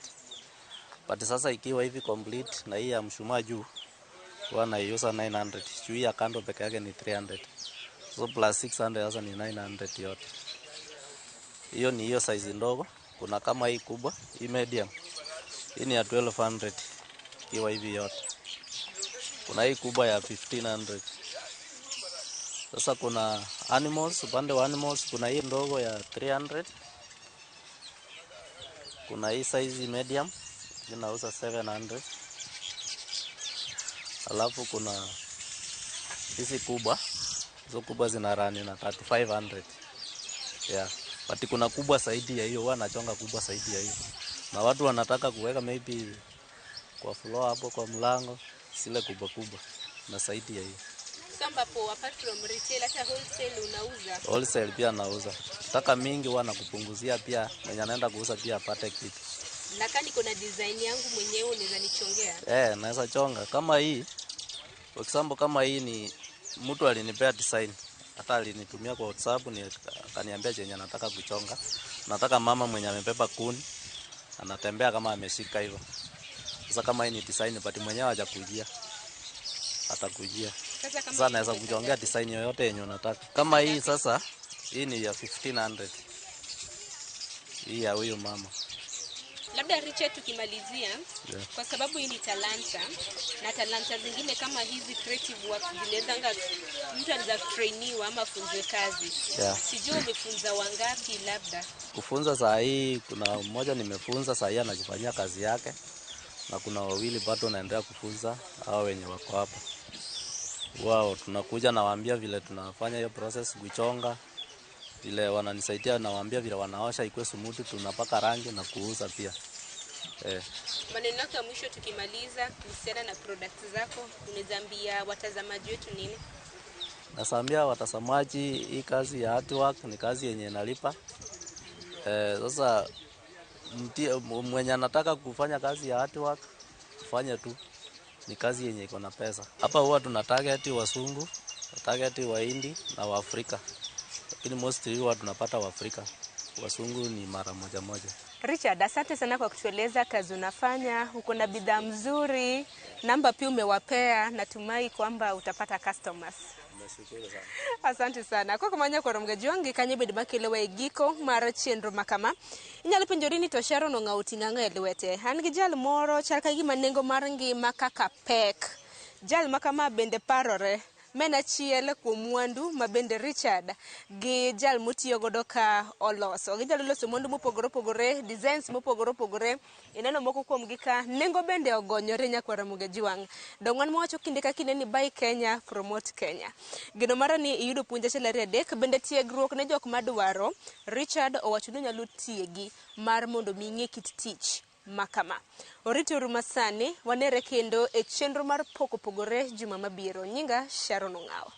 S1: But sasa ikiwa hivi complete na hii ya mshumaa juu huwa naiuza 900. Juu ya kando peke yake ni 300. So plus 600 sasa ni 900 yote. Hiyo ni hiyo size ndogo. Kuna kama hii kubwa, hii medium. Hii ni ya 1200 ikiwa hivi yote. Kuna hii kubwa ya 1500. Sasa kuna animals, upande wa animals kuna hii ndogo ya 300. Kuna hii size medium inauza 700. Alafu kuna hizi kubwa. Hizo kubwa zina run na 3500. Yeah. But kuna kubwa zaidi ya hiyo, wanachonga kubwa zaidi ya hiyo. Na watu wanataka kuweka maybe kwa floor hapo kwa mlango, zile kubwa kubwa na zaidi ya hiyo.
S29: So ambapo apart from retail hata wholesale unauza?
S1: Wholesale pia nauza. Taka mingi huwa nakupunguzia pia, mwenye anaenda kuuza pia apate kitu.
S29: Na kama niko na design yangu mwenyewe unaweza nichongea?
S1: Naweza chonga. Kama hii, for example kama hii ni mtu alinipea design. Hata alinitumia kwa WhatsApp ni akaniambia chenye anataka kuchonga. Nataka mama mwenye amebeba kuni anatembea kama ameshika hivyo. Sasa kama hii ni design but mwenyewe hajakujia. Atakujia. Sasa naweza kuchongea design yoyote yenye unataka. Kama hii sasa, hii ni ya 1500. Hii ya huyu mama.
S29: Labda Richard tukimalizia, kwa sababu hii ni talanta na talanta zingine kama hizi creative works zinaweza mtu anaweza trainiwa ama afunzwe kazi.
S1: Yeah.
S29: Sijui umefunza wangapi labda?
S1: Kufunza saa hii kuna mmoja nimefunza saa hii anajifanyia kazi yake na kuna wawili bado naendelea kufunza hao wenye wako hapa. Wao tunakuja nawaambia vile tunafanya hiyo process kuchonga, vile wananisaidia nawaambia vile wanaosha ikuwe smooth, tunapaka rangi na kuuza pia.
S29: Maneno yako ya mwisho tukimaliza kuhusiana na products zako, unaweza ambia watazamaji wetu nini?
S1: Naambia watazamaji hii kazi ya artwork ni kazi yenye inalipa. Sasa mwenye anataka kufanya kazi ya artwork fanye tu, ni kazi yenye iko na pesa. Hapa huwa tuna target wasungu, target Wahindi na Waafrika. Lakini mostly huwa tunapata Waafrika, wasungu ni mara moja moja.
S29: Richard, asante sana kwa kutueleza kazi unafanya. Uko na bidhaa mzuri, namba pia umewapea, natumai kwamba utapata customers.
S1: Nashukuru sana.
S29: Asante sana. Koko manya kwa romga juangi kanye bed makelo e giko mar chenro makama. Inyalo penjori ni to Sharon ong'awo ting'o ang'o e lwete. An gi jal moro chal ka gima nengo mar ngima kaka pek. Jal makama bende parore. Men achiel kuom mwandu ma bende Richard gi jal motiyo godo ka oloso. Ginyalo loso mwandu mopogore opogore, designs mopogore opogore. Ineno moko kuom gi ka nengo bende ogonyore nyakwar Ramogi Ajwang'. Dong' wan mawacho kinde ka kinde ni buy Kenya, promote Kenya. Geno mara ni iyudo puonj achiel ariyo adek, bende tiegruok ne jok madwaro. Richard owacho ni onyalo tiegi mar mondo mi ing'e kit tich makama. Oritoru masani, wanere kendo e chenro mar pok opogore juma mabiro. Nyinga Sharon Ong'awo.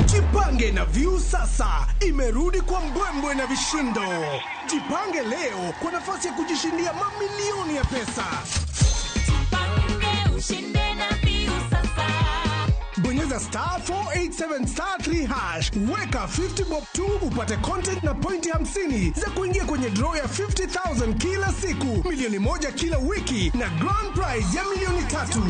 S25: Jipange na View sasa imerudi kwa mbwembwe na vishindo. Jipange leo kwa nafasi ya kujishindia mamilioni ya pesa.
S28: Ushinde na View sasa.
S25: Bonyeza star 487 star 3 hash, weka 50 bob tu upate content na pointi 50 za kuingia kwenye draw ya 50,000 kila siku, milioni moja kila wiki na grand prize ya milioni tatu.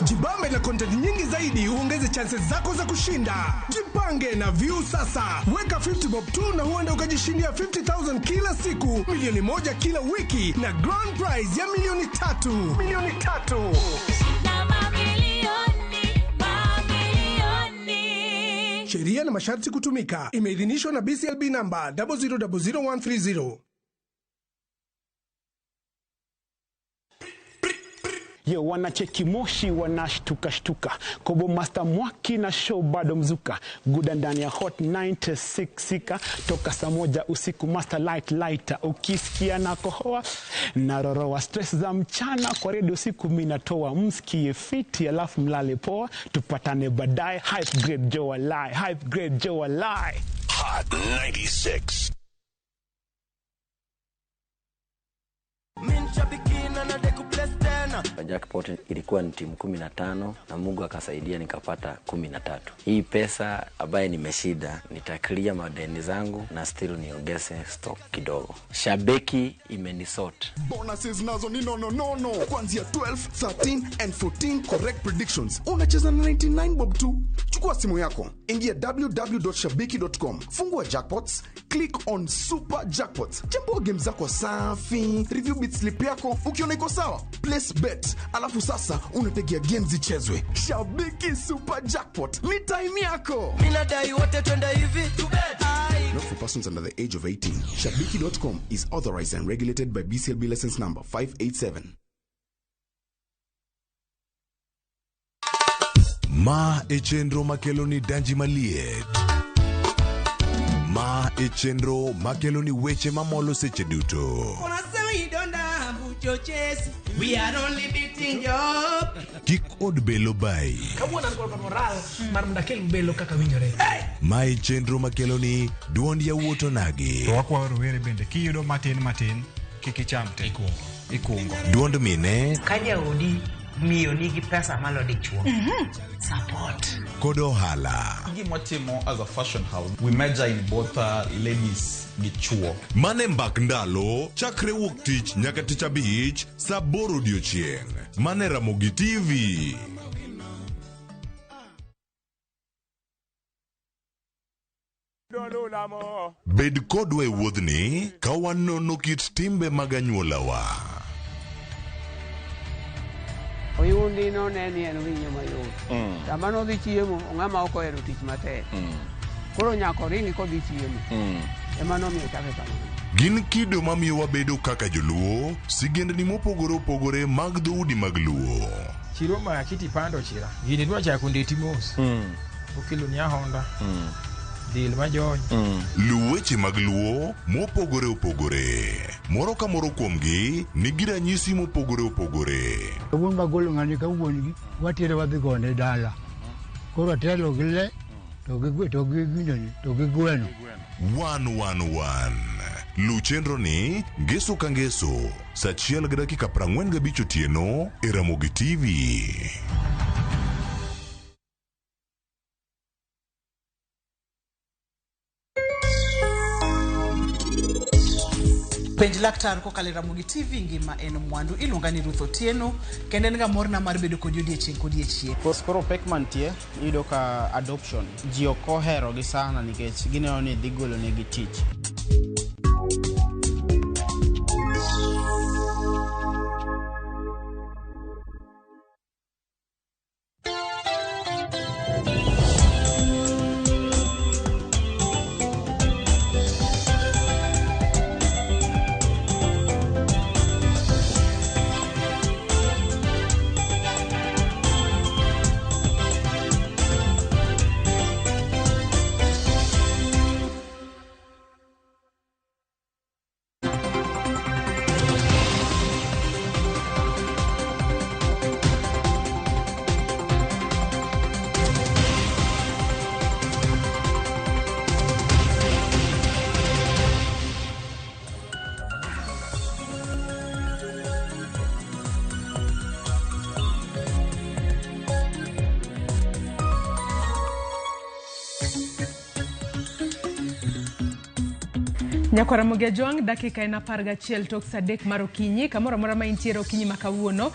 S25: Jibambe na content nyingi zaidi uongeze chances zako za kushinda. Jipange na View sasa, weka 50 bob tu na huenda ukajishindia 50,000 kila siku, milioni moja kila wiki na grand prize ya milioni tatu. Milioni tatu.
S28: Na mamilioni, mamilioni.
S25: Sheria na masharti kutumika. Imeidhinishwa na BCLB namba 0000130.
S2: Yo, wanacheki moshi wanashtuka shtuka. Kobo Master Mwaki na show bado mzuka. Guda ndani ya Hot 96 sika toka saa moja usiku Master Light Lighter. Ukisikia na kohoa na roroa stress za mchana kwa redio usiku mimi natoa, msikie fiti alafu mlale poa, tupatane baadaye. Hype Grade Joe Alai, Hype Grade Joe Alai.
S9: Hot 96.
S4: Jackpot ilikuwa ni timu 15 na Mungu akasaidia nikapata 13. Hii pesa ambaye nimeshinda nitaclear madeni zangu na still niongeze stock kidogo. Shabiki imenisort.
S5: Bonuses nazo ni nono nono kuanzia 12, 13 and 14 correct predictions. Unacheza na 99 bob tu. Chukua simu yako, ingia www.shabiki.com, fungua jackpots, click on super jackpots, chambua game zako safi, review bit slip yako, ukiona iko sawa, place bet, alafu sasa unategea game zichezwe. Shabiki Super Jackpot ni time yako.
S21: Minadai wote twende hivi to bed.
S5: Not for persons under the age of 18. Shabiki.com is authorized and regulated by BCLB license number 587.
S20: Ma e chenro makelo ni danji maliet. Ma e chenro makelo ni weche mamolo seche duto.
S21: Unasema idonda mbuchochezi. We are only beating you up.
S20: Kik od belo bai.
S6: Kawuono an kod moral mar mondo akel belo kaka winjore.
S20: Ma e chenro makelo ni duond yawuot onagi.
S7: To wakwayo rowere bende kiyudo matin matin kik icham te. Ikungo.
S20: Duond mine
S13: Ka jaodi miyo nigi pesa malo dichuo. Support.
S20: kod ohala.
S23: Gima watimo as a fashion house, we major in both ladies gi chuo.
S20: Mane mbak ndalo chakre wuok tich nyaka tich abich saa aboro odiochieng'. Mane Ramogi TV. Bed kodwa e wuodhni ka wanono kit timbe mag anyuolawa.
S3: Oyundi none ni en winyo mayot. Sama nodhi chiemo, ng'ama ok ohero tich matek. Koro nyaka oringi kodhi chiemo. Ema nomiyo ochake kamano.
S20: Gin kido mamiyo wabedo kaka joluo, sigendni mopogore opogore mag dhoudi mag luo.
S6: Chiro maki tipando chira. Gini dwa chako ndeti mos. Okelo ni ahonda. Del majony.
S20: Luw weche mag luo mopogore opogore. Moro ka moro kuomgi nigi ranyisi mopogore opogore.
S8: Wuon magolo ng'ani ka wuon gi watere wadhi gone dala. Koro atelo gi le to gi to gi ginene to gi gweno.
S20: 111. Luw chenro ni ngeso ka ngeso saa 1:45 otieno e Ramogi TV.
S11: Penj laktar kokalo e Ramogi TV ngima en mwandu. Iluonga ni Ruth Otieno kendo en ga morna mar bedo kodi odiechieng' kodiechieng'.
S22: Koro pek mantie iyudo ka adoption ji ok oherogi sana nikech gineno ni dhi golo negi tich.
S14: Nyakwara Ramogi Ajwang', dakika en 11 tok saa 3 mar okinyi, kamoro amora ma intiere okinyi ma kawuono.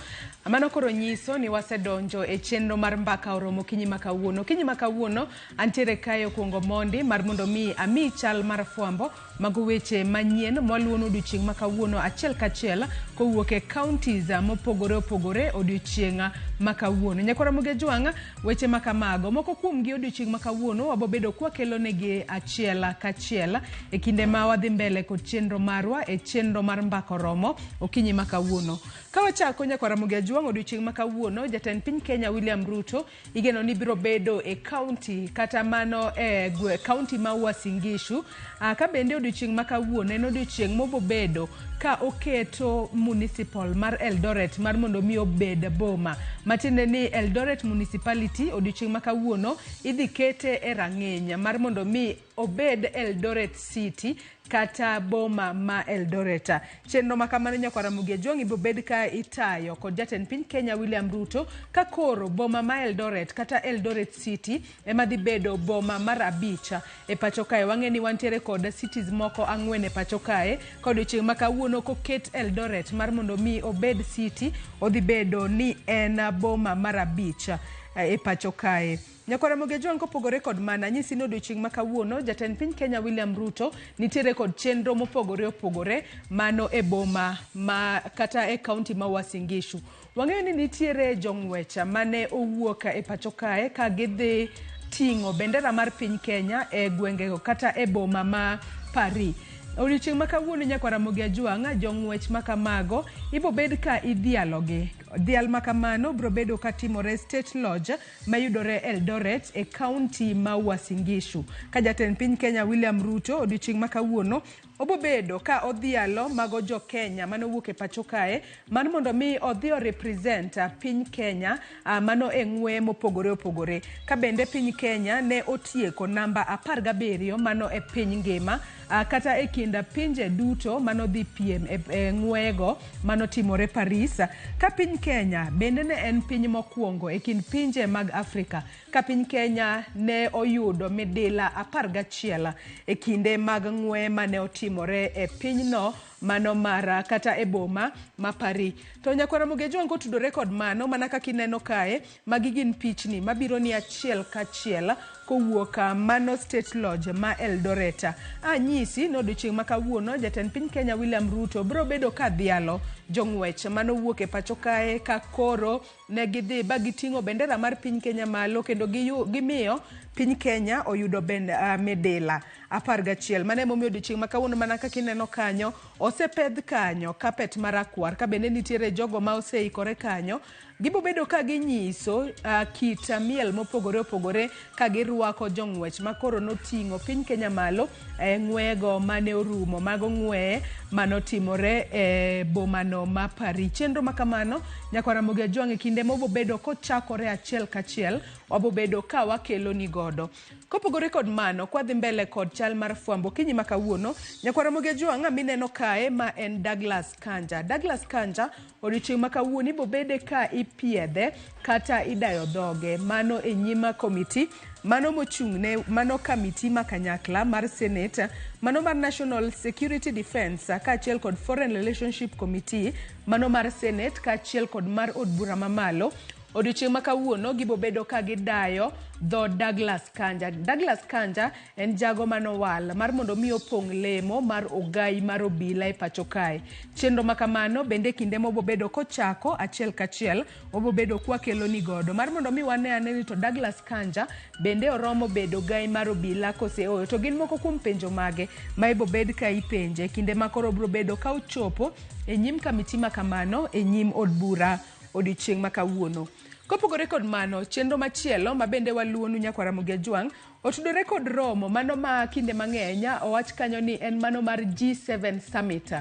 S14: Mano koro nyiso ni wasedonjo e chenro mar mbaka oromo okinyi ma kawuono. Okinyi ma kawuono antiere kae okuongo mondi mar mondo mi ami chal mar fwambo mago weche manyien mwaluwono odiochieng' ma kawuono achiel kachiel kowuok e counties mopogore opogore odiochieng' ma kawuono. Nyakwara Ramogi Ajwang', weche ma kamago moko kuomgi odiochieng' ma kawuono wabobedo kwakelo negi achiel kachiel e kinde ma wadhi mbele kod chenro marwa e chenro mar mbaka oromo okinyi ma kawuono. Ka wachako nyakwara Ramogi Ajwang' odiochieng' ma kawuono, jatend piny Kenya William Ruto igeno ni biro bedo e county kata mano e county ma Uasin Gishu. Ka bende odiochieng' ma kawuono en odiochieng' mobobedo ka oketo municipal mar Eldoret mar mondo mi obed boma. Matiende ni Eldoret Municipality odiochieng' ma kawuono idhi kete e rang'iny mar mondo mi obed Eldoret City kata boma ma Eldoret. Chenro ma kamano nyakwara Ramogi Ajwang' ibiro bed ka itayo kod jatend piny Kenya William Ruto ka koro boma ma Eldoret kata Eldoret City ema dhi bedo boma mar 5 e pacho kae. Wang'e ni wantiere kod cities moko 4 e pacho kae. Ka odiochieng' ma kawuono koket Eldoret mar mondo mi obed city, odhi bedo ni en boma mar 5 e pacho kae. Nyakwara Ramogi Ajwang' kopogore kod mana nyisi ni odiochieng' ma kawuono jatend piny Kenya William Ruto nitiere kod chenro mopogore opogore mano e boma ma kata e county ma Uasin Gishu. Wang'eyo ni nitiere jong'wech mane owuok e pacho kae ka gidhi ting'o bendera mar piny Kenya e gwengego kata e boma ma Paris. Odiochieng' ma kawuono nyakwara Ramogi Ajwang' jong'wech ma kamago ibo bed ka idhialogi. Dhial ma kamano biro bedo ka timore State Lodge mayudore Eldoret e county ma Uasin Gishu. Ka jatend piny Kenya William Ruto odiochieng' ma kawuono obobedo ka odhialo mago jo Kenya mane owuok e pacho kae mar mondo mi odhi o represent piny Kenya mano e ng'we mopogore opogore. Ka bende piny Kenya ne otieko namba 17 mano e piny ngima kata e kind pinje duto manodhi piem e ng'wego manotimore Paris. Ka piny Kenya bende ne en piny mokwongo e kind pinje mag Afrika ka piny Kenya ne oyudo midila 11 e kinde mag ng'we mane otimore e pinyno mano mar kata e boma ma Paris. To nyakwar Ramogi Ajwang' kotudore kod mano, mana kaka ineno kae, magi gin pichni mabiro ni achiel kachiel kowuok mano State Lodge ma Eldoret. Anyisi ni odiochieng' ma kawuono jatend piny Kenya William Ruto biro bedo ka dhialo jong'wech manowuok e pacho kae ka koro ne gidhi ba giting'o bendera mar piny Kenya malo kendo gimiyo piny Kenya oyudo medela 11. Mano emomiyo odiochieng' ma kawuono mana kaka ineno kanyo osepedh kanyo kapet marakwar ka bende nitiere jogo ma oseikore kanyo. Gibo bedo ka ginyiso kit miel mopogore opogore ka girwako jong'wech ma koro noting'o piny Kenya malo e ng'wego mane orumo, mago ng'weye manotimore e bomano ma Paris. Chenro ma kamano nyakwar Ramogi Ajwang' e kinde mobobedo kochakore achiel kachiel wabobedo ka wakelo ni godo. Kopogore kod mano, kwadhi mbele kod chal mar fwambo okinyi ma kawuono, nyakwar Ramogi Ajwang' mineno kae ma en Douglas Kanja. Douglas Kanja odiochieng' ma kawuono ibobede ka ipiedhe kata idayo dhoge mano e nyima komiti mano mochung'ne mano kamiti ma kanyakla mar Senate, mano mar National Security Defense kaachiel kod Foreign Relationship Committee, mano mar Senate kaachiel kod mar od bura mamalo. Odiochieng' ma kawuono gibobedo ka gidayo dho Douglas Kanja. Douglas Kanja en jago manowal mar mondo mi opong' lemo mar ogai mar obila e pacho kae. Chenro ma kamano bende kinde mobobedo kochako achiel kachiel wabobedo kwakelo ni godo mar mondo mi wane ane ni to Douglas Kanja bende oromo bedo ogai mar obila kose ooyo. To gin moko kuom penjo mage ma ibobed ka ipenje kinde ma koro biro bedo ka ochopo e nyim kamiti ma kamano e nyim od bura odiochieng' ma kawuono. Kopogore kod mano, chenro machielo ma bende waluonu nyakwar Ramogi Ajwang' otudore kod romo mano ma kinde mang'eny owach kanyo ni en mano mar G7 Summit.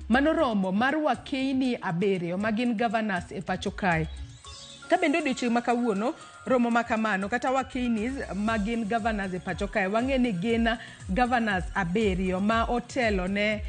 S14: Mano romo mar wakeini 7 ma gin governors e pacho kae. Ka bende odiochieng' ma kawuono romo ma kamano kata wakeini ma gin governors e pacho kae, wang'e ni gin governors 7 ma otelo ne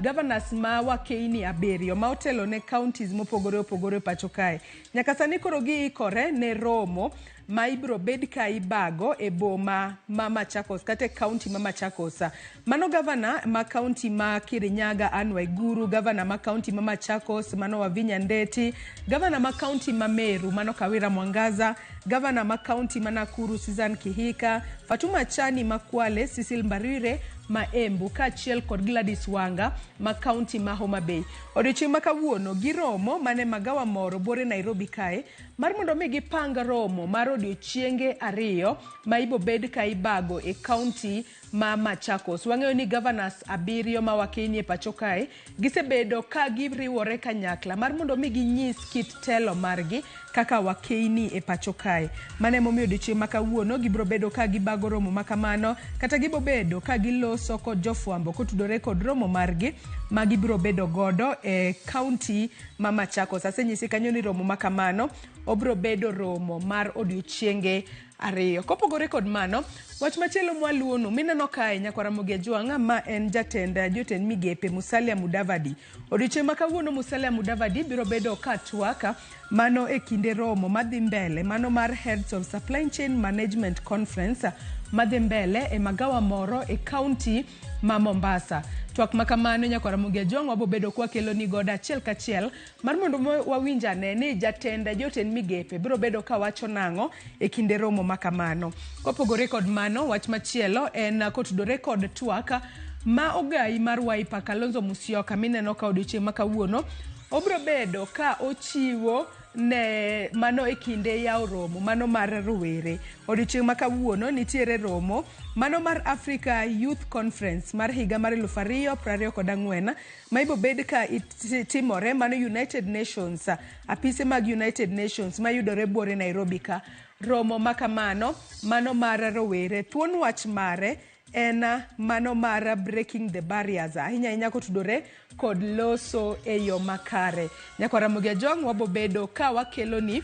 S14: governors ma wakeini 7 ma otelo ne counties mopogore opogore e pacho kae. Nyaka sani koro giikore ne romo ma ibiro bed ka ibago e boma ma Machakos kata e county ma Machakos. Mano governor ma county ma Kirinyaga Anne Waiguru, governor ma county ma Machakos mano Wavinya Ndeti, governor ma county ma Meru mano Kawira Mwangaza, governor ma county ma Nakuru Susan Kihika, Fatuma Chani ma Kwale, Cecil Mbarire ma Embu kaachiel kod Gladys Wanga ma county ma Homa Bay. Odiochieng' ma kawuono giromo mane magawa moro bore Nairobi kae mar mondo mi gipang romo mar odiochienge 2 ma ibobed ka ibago e county ma Machakos. Wang'eyo ni governors 7 ma wakeni e pacho kae gisebedo ka giriwore kanyakla mar mondo mi ginyis kit telo margi kaka wakeni e pacho kae. Mano emomiyo odiochieng' ma kawuono gibiro bedo ka gibago romo ma kamano kata gibobedo ka giloso kod jofwambo kotudore kod romo margi ma gibiro bedo godo e county ma Machakos. Asenyisi kanyo ni romo ma kamano obiro bedo romo mar odiochienge 2. Kopogore kod mano, wach machielo mwaluonu mineno kae nyakwar Ramogi Ajwang' ma en jatend jotend migepe Musalia Mudavadi. Odiochieng' ma kawuono Musalia Mudavadi biro bedo ka twak mano e kinde romo madhi mbele mano mar Heads of Supply Chain Management Conference madhi mbele e magawa moro e county ma Mombasa. Twak ma kamano nyakwar Ramogi Ajwang' wabobedo kwakelo ni godo achiel kachiel mar mondo wawinj ane ni jatend jotend migepe biro bedo ka wacho nang'o e kinde romo ma kamano. Kopogore kod mano, wach machielo en kotudore kod twak ma ogai mar Wiper Kalonzo Musyoka mineno ka odiochieng' ma kawuono obiro bedo ka ochiwo ne mano e kinde yawo romo mano mar rowere. Odiochieng' ma kawuono nitiere romo mano mar Africa Youth Conference mar higa mar 2024 ma ibobed ka itimore mano United Nations, apise mag United Nations mayudore buore Nairobi ka. Romo ma kamano mano mar rowere, thuon wach mare en mano mar breaking the barriers ahinya ahinya kotudore kod loso e yo makare. Nyakwar Ramogi Ajwang' wabobedo ka wakelo ni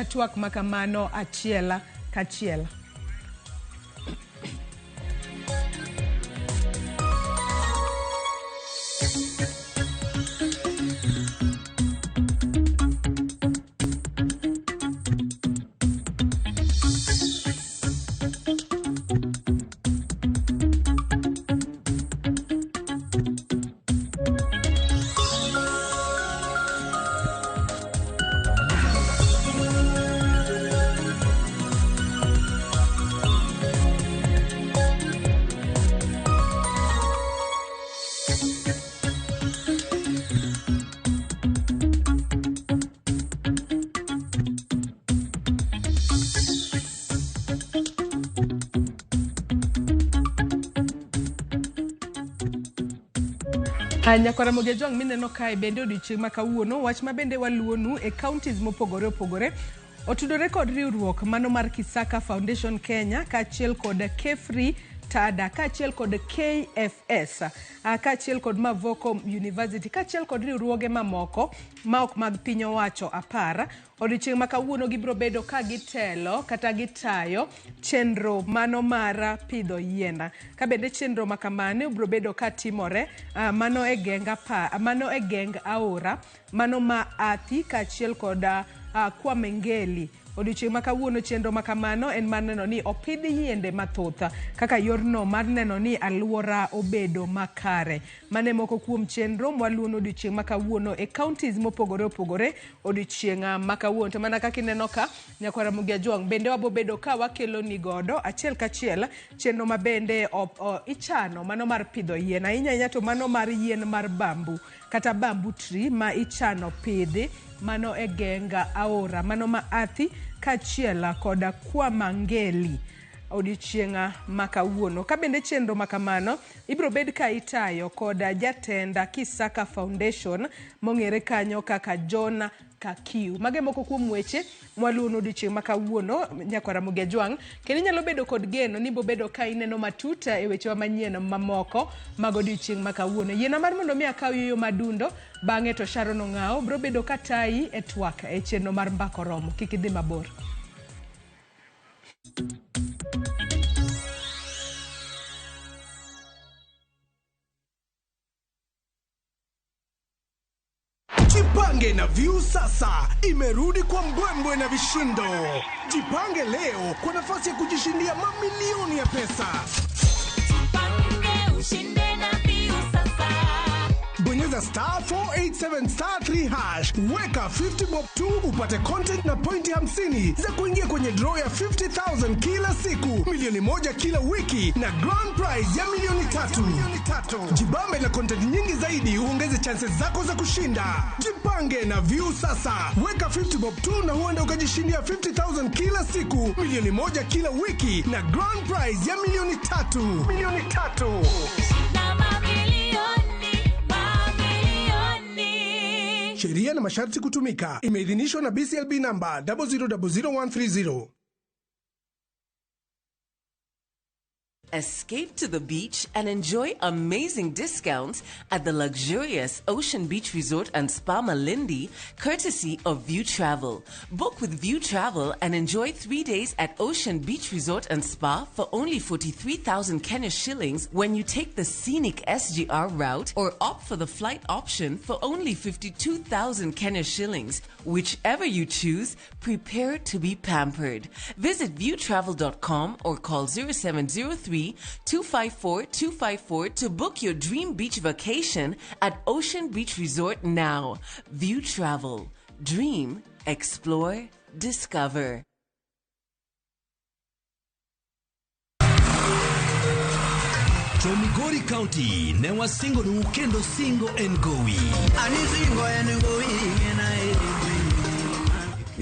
S14: twak makamano achiel kachiel. Nyakwara Ramogi Ajwang' mineno kae bende odiochieng' ma kawuono wach ma bende waluwonu e counties mopogore opogore otudore kod riwruok mano mar Kisaka Foundation Kenya kaachiel kod Kefri Tada kaachiel kod KFS kaachiel kod Mavoko University kaachiel kod riwruoge mamoko ma ok mag piny owacho 10. Odiochieng' ma kawuono gibiro bedo ka gitelo kata gitayo chenro mano mar pidho yien. Ka bende chenro ma kamano biro bedo ka timore mano e geng mano e geng aora mano ma Athi kaachiel kod Kwamengeli. Odiochieng' ma kawuono chenro ma kamano en mar neno ni opidh yiende mathoth kaka yorno mar neno ni alwora obedo makare. Mane moko kuom chenro mwaluono odiochieng' ma kawuono e counties mopogore opogore odiochieng' ma kawuono. To mana kaka ineno ka Nyakwar Ramogi Ajwang' bende wabobedo ka wakelo ni godo achiel kachiel chenro ma bende ichano mano mar pidho yien ahinya ahinya to mano mar yien mar bambu kata bamboo tree ma ichano pidhi mano e geng aora mano ma Athi kaachiel kod Kwamangeli odiochieng' ma kawuono. Ka bende chenro ma kamano ibiro bed ka itayo kod jatend Kisaka Foundation mong'ere kanyo kaka John Kakiu. Mage moko kuom weche mwaluwono odiochieng' ma kawuono Nyakwar Ramogi Ajwang', kendo inyalo bedo kod geno ni bobedo ka ineno matut e wechewa manyien mamoko mag odiochieng' ma kawuono. Yiena mar mondo mi akaw yueyo madundo, bang'e to Sharon Ong'awo biro bedo ka tayi e twak e chenro mar Mbaka Oromo. Kik idhi mabor.
S25: Jipange na View sasa imerudi kwa mbwembwe na vishindo. Jipange leo kwa nafasi ya kujishindia mamilioni ya pesa.
S28: Jipange ushinde na View sasa.
S25: Bonyeza star 487 star 3 hash, weka 50 bob 2 upate content na pointi 50 za kuingia kwenye draw ya 50,000 kila siku, milioni 1 kila wiki na grand prize ya milioni 3. Jibambe na content nyingi zaidi uongeze chances zako za kushinda. Jipange na View sasa, weka 50 bob 2 na huenda ukajishindia 50,000 kila siku, milioni 1 kila wiki na grand prize ya milioni 3. Milioni 3.
S28: Na mamilioni.
S25: Sheria na masharti kutumika. Imeidhinishwa na BCLB namba 0000130.
S10: Escape to the beach and enjoy amazing discounts at the luxurious Ocean Beach Resort and Spa Malindi, courtesy of View Travel. Book with View Travel and enjoy 3 days at Ocean Beach Resort and Spa for only 43,000 Kenya shillings when you take the scenic SGR route, or opt for the flight option for only 52,000 Kenya shillings. Whichever you choose, prepare to be pampered. Visit viewtravel.com or call 0703 254 254 to book your dream beach vacation at Ocean Beach Resort now. View Travel. Dream, explore, discover.
S12: Migori County ne wasingo nu kendo singo en gowi.
S21: Ani singo en gowi ngena e.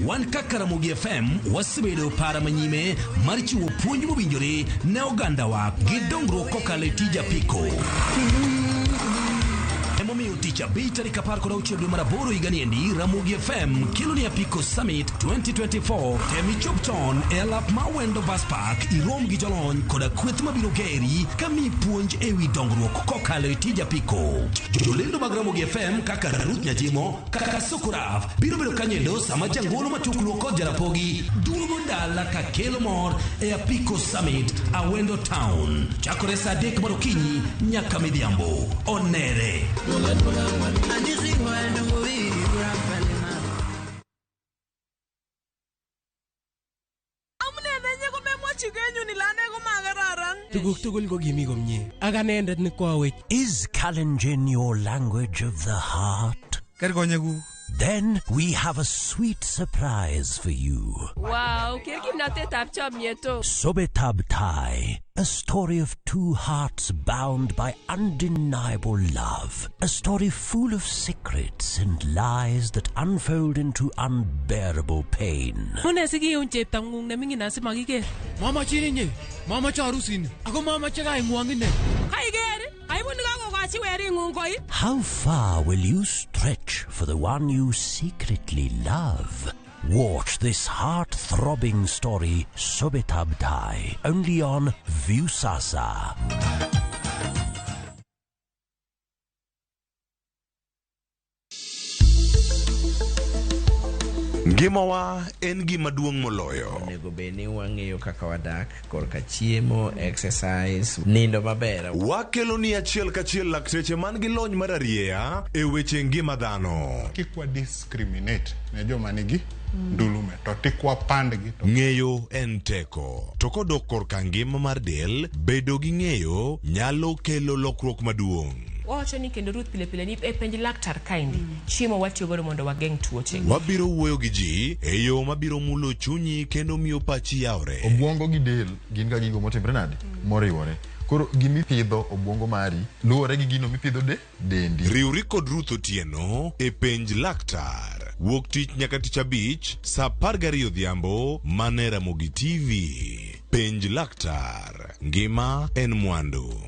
S12: Wan kaka Ramogi FM wasebedo para manyime mar chiwo puonj mowinjore ne ogandawa gi dongruok kokalo e tij apiko. Emomiyo tich abich tarik 16 dwe mar 8 higani endi, Ramogi FM kelo ni Apiko Summit 2024. Tem ichop chon e alap ma Wendo Bus Park, irom gi jolony koda kweth mabiro geri kamiyi puonj ewi dongruok kokalo e tij apiko. Jolendo mag Ramogi FM kaka Ruth Nyajimo, kaka Sokoraf biro bedo kanyendo sama jangolo matukluo kod Jarapogi duogo dala ka kelo mor e Apiko Summit Awendo Town. Chakore saa 3 mar okinyi nyaka midhiambo. Onere.
S15: Tuguk tugul ko kimi komie. Ak anendet ne koawech.
S16: Is Kalenjin your language of the heart? Then we have a sweet surprise for you.
S17: Wow, ker kimnatetab chomyet o.
S16: Sobetab Tai, a story of two hearts bound by undeniable love. A story full of secrets and lies that unfold into unbearable pain.
S15: Mune sikiun cheptang'ung neming'in asimakiker.
S18: Mamachin inye, mamache arusini, ako mamache kaing'wong ine.
S17: Kaiker, aibun kakokochi
S16: How far will you stretch for the one you secretly love? Watch this heart-throbbing story, Sobetab Tai, only on Viusasa.
S20: Ngimawa en gima duong' moloyo.
S1: Onego bed ni wang'eyo kaka wadak korka chiemo, exercise, nindo maber.
S20: Wakelo ni achiel kachiel lakteche man gi lony mar arieya e weche ngima dhano.
S2: Kik wa discriminate ne joma nigi ndulume to tik wapandgi to
S20: Ng'eyo en teko. To kodok korka ngima mar del, bedo gi ng'eyo nyalo kelo lokruok maduong'.
S17: Wawacho ni kendo Ruth pile pile ni e penj laktar kaendi chiemo watiyo godo mondo wageng' tuoche.
S20: Wabiro wuoyo gi ji e yo mabiro mulo chunyi kendo miyo pachi yawre.
S9: Obwongo gi del gin ga gigo motimre nade? Moriwore. Koro gimipidho obwongo mari luwore gi gino mipidho de dendi.
S20: Riwri kod Ruth Otieno e penj laktar. Wuok tich nyaka tich abich saa 12 odhiambo mana e Ramogi TV. Penj laktar. Ngima en mwandu.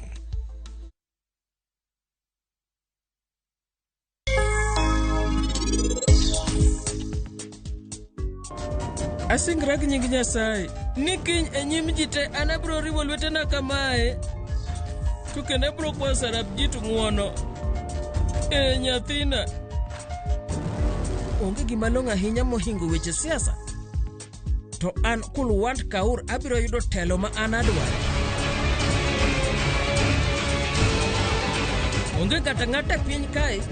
S18: Asingra gi nying Nyasaye ni kiny e nyim ji te an abiro riwo lwetena kamae to kendo abiro kwayo Sarabjit ng'uono. E nyathina. Onge gima long'o ahinya mohingo weche siasa. To an Kulwant Kaur abiro yudo telo ma an adwaro. Onge kata ng'ato e piny kae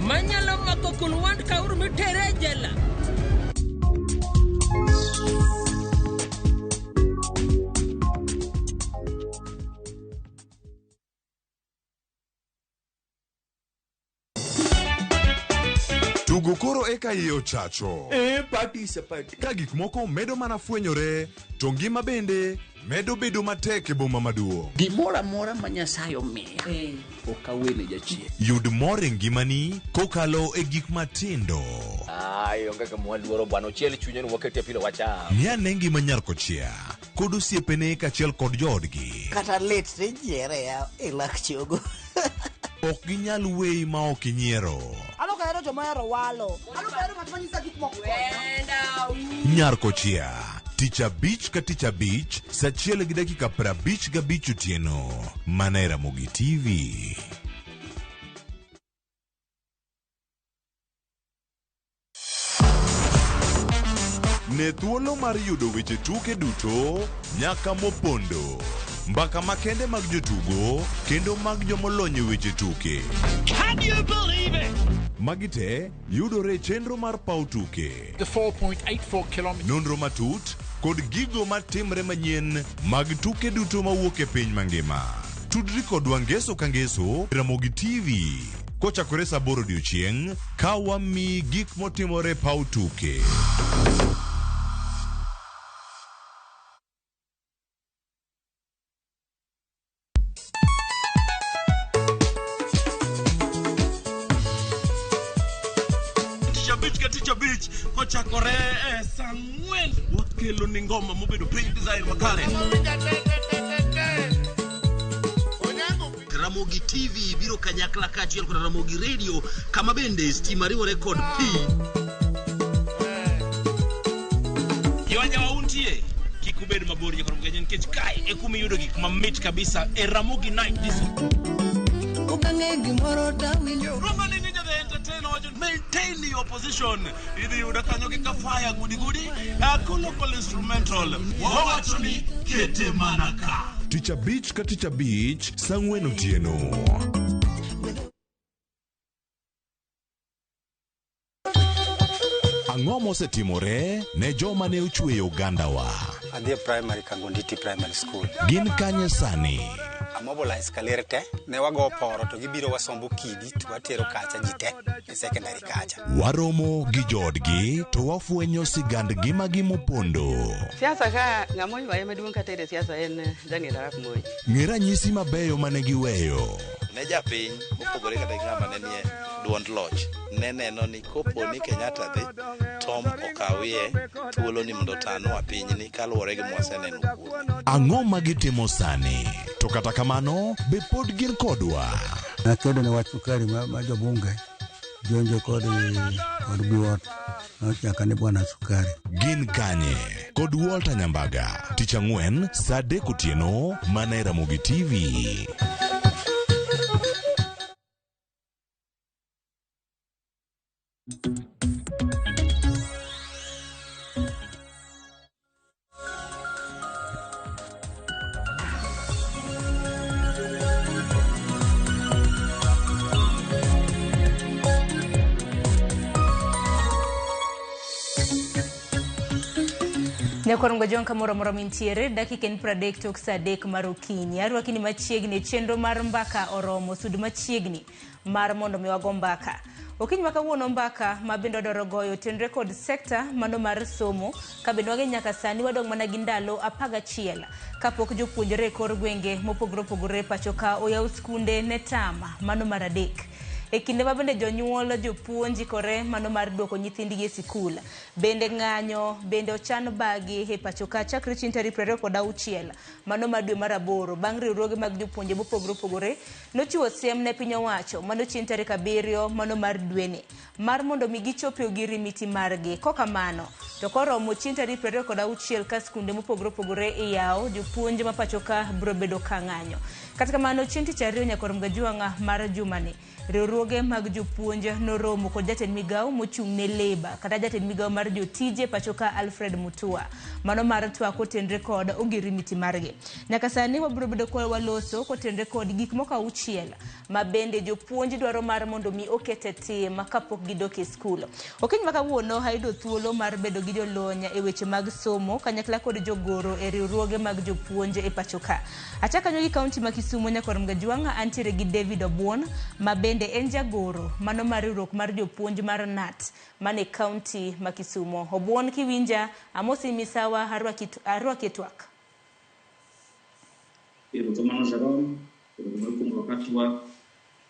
S18: manyalo mako Kulwant Kaur mitere e jela.
S20: Tugo koro eka iye ochacho.
S19: E party is a party.
S20: Ka gik moko medo mana fwenyore, to ngima bende medo bedo matek e boma maduong'.
S24: Gimoro amora ma Nyasaye omiya ok awene jachien.
S20: Yud mor e ngimani kokalo e gik matindo.
S26: Ai, onge kama waluoro bwana, ochiel chunye ni wakete pilo wacham.
S20: Ng'i ane ngima nyar kochia kod osiepene kaachiel kod joodgi.
S27: Kata lit tinyiere ya e lak chogo.
S20: Ok ginyal weyi ma ok inyiero.
S29: An ok ahero joma ohero walo. An ok ahero ng'at ma nyisa gik moko.
S20: Nyar kochia tich abich ka tich abich saa 1:55 otieno mana e Ramogi TV. Ne thuolo mar yudo weche tuke duto nyaka mopondo. Mbaka makende mag jotugo kendo mag jomolony e weche tuke.
S21: Can you believe it?
S20: Magi te yudore e chenro mar paw tuke.
S6: The 4.84 kilometers.
S20: Nonro matut kod gigo matimre manyien mag tuke duto mawuok e piny mangima. Tudri kodwa ngeso ka ngeso Ramogi TV kochakore saa 8 odiochieng' ka wamiyi gik motimore e paw tuke.
S30: Tich abich ka tich abich kochakore e saa 4 wakelo ni ngoma mobedo piny design makare.
S31: Ramogi TV biro kanyakla kaachiel kod Ramogi Radio kama bende stima riwore kod pi.
S30: Jowajawa untie kik ubed mabor nyaka Ramogi nikech kae e kuma iyudo gik mamit kabisa e Ramogi Night Disco.
S21: Ukang'e gimoro tawinjo.
S30: Roma ni Ninja the Entertainer wacho maintain your position. Idhi yudo kanyo gi kafaya gudi gudi local instrumental. Wawacho ni kete mana ka.
S20: Tich abich ka tich abich saa 4 otieno. Ang'o mosetimore ne joma ne ochweyo ogandawa?
S32: Adhi e primary Kangonditi Primary School.
S20: Gin kanye sani?
S32: Amobilize kaler te, ne wago poro to gibiro wasombo kidi to watero kacha ji te e secondary kacha.
S20: Waromo gi joodgi to wafwenyo sigand ngimagi mopondo.
S33: Siasa ka ng'ama oywaye maduong' kata e siasa en Daniel Arap Moi.
S20: Ng'e ranyisi mabeyo mane giweyo.
S34: Ne japiny mopogore kata gi ng'ama ne nie duond loch ne neno ni kopo ni Kenyatta dhi Tom okawi wiye thuolo ni mondo otanwa pinyni kaluwore gi mwaseneno kuome.
S20: Ang'o ma gitimo sani? To kata kamano, be pod gin kodwa?
S3: Nakedo ne wach sukari ma, ma jobunge jonjo kod kod biwot nochaka ni bwana sukari.
S20: Gin kanye? Kod Walter Nyambaga, tich ang'wen saa 3 otieno mana e Ramogi TV.
S4: Nyakwar Jong kamoro amora mintiere, dakika en 30 tok saa 3 mar okinyi. Arwaki ni machiegni e chenro mar mbaka oromo, sud machiegni mar mondo mi wago mbaka. Okinyi ma kawuono mbaka ma bende wadwaro goyo tenre kod sekta mano mar somo, ka bende wang'e nyaka sani wadong' mana gi ndalo 11 kapok jopuonjre e kor gwenge mopogore opogore pacho ka oyaw skunde ne tama mano mar 3. E kinde ma bende jonyuol jopuonj ikore mano mar duoko nyithindgi e sikul. Bende ng'anyo bende ochan bagi e pacho ka chakre chieng' tarik 26 mano mar dwe mar 8 bang' riwruoge mag jopuonje mopogore opogore nochiwo siem ne piny owacho mano chieng' tarik 7 mano mar dweni mar mondo mi gichopi ogirimiti margi. Kokamano to koromo chieng' tarik 26 ka skunde mopogore opogore iyawo, jopuonj ma pacho ka biro bedo ka ng'anyo. Kata kamano chieng' tich ariyo nyakwar Mgajwang'a mar jumani, riwruoge mag jopuonj noromo kod jatend migawo mochung' ne Labour kata jatend migawo mar jotije pacho ka Alfred Mutua mano mar twak kotenre kod ogirimiti margi. Nyaka sani wabiro bedo ka waloso kotenre kod gik moko 6 ma bende jopuonj dwaro mar mondo mi oket e tim kapok gidok e skul. Okinyi ma kawuono ayudo thuolo mar bedo gi jolony e weche mag somo kanyakla kod jogoro e riwruoge mag jopuonj e pacho ka. Achako kanyo gi kaunti ma Kisumu nyakwar Mgajwang'a antiere gi David Obuon ma bende en jagoro mano mar riwruok mar jopuonj mar KNUT mane kaunti ma Kisumu. Obuon kiwinja, amosi misawa, arwaki e twak.
S5: Erokamano Sharon, erokamano kuom rwaka twak.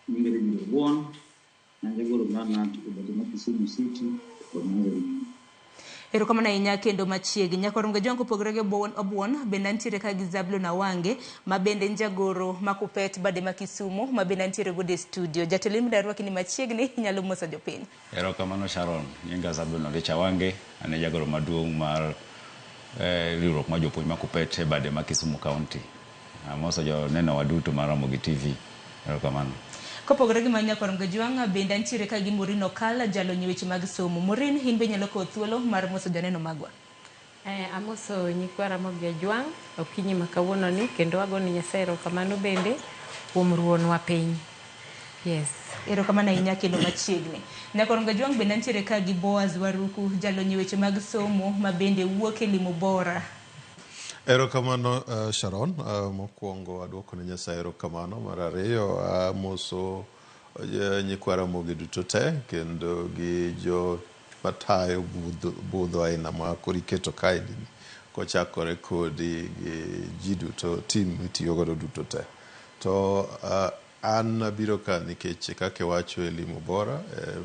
S5: Nyinga David Obuon, an jagoro mar KNUT e boma ma Kisumu City kod Nyanza.
S4: Erokamano ahinya kendo machiegni. Nyakwar Mgajwang' kopogore gi Obuon, bende antiere ka gi Zablon Awange ma bende en jagoro ma Kupet bade ma Kisumu ma bende antiere godo e studio. Jatelo in bende arwaki ni machiegni, inyalo moso jopiny.
S7: Erokamano Sharon, nyinga Zablon Oliech Awange, an e jagoro maduong' mar riwruok mar jopuonj ma Kupet e bade ma Kisumu County. Amoso joneno wa duto mar Ramogi TV. Erokamano.
S4: Kopogore gi mano nyakwar Mgajwang' bende antiere ka gi Maureen Okal, jalony e weche mag somo. Maureen, in be inyalo kawo thuolo mar moso joneno magwa.
S8: Amoso nyikwa Ramogi Ajwang' okinyi ma kawuono ni kendo wago ni Nyasaye erokamano bende kuom ruonwa piny. Yes.
S4: Erokamano ahinya kendo machiegni. Nyakwar Mgajwang' bende antiere ka gi Boaz Waruku, jalony e weche mag somo ma bende wuok e Limo Bora.
S10: Erokamano Sharon, mokwongo aduoko ne Nyasaye erokamano, mar ariyo amoso nyikwa Ramogi duto te kendo gi jo matayo budho aina ma koro iketo kaendi kochakore kodi gi ji duto, tim mitiyo godo duto te. To an abiro ka nikech kaka iwacho Elimu Bora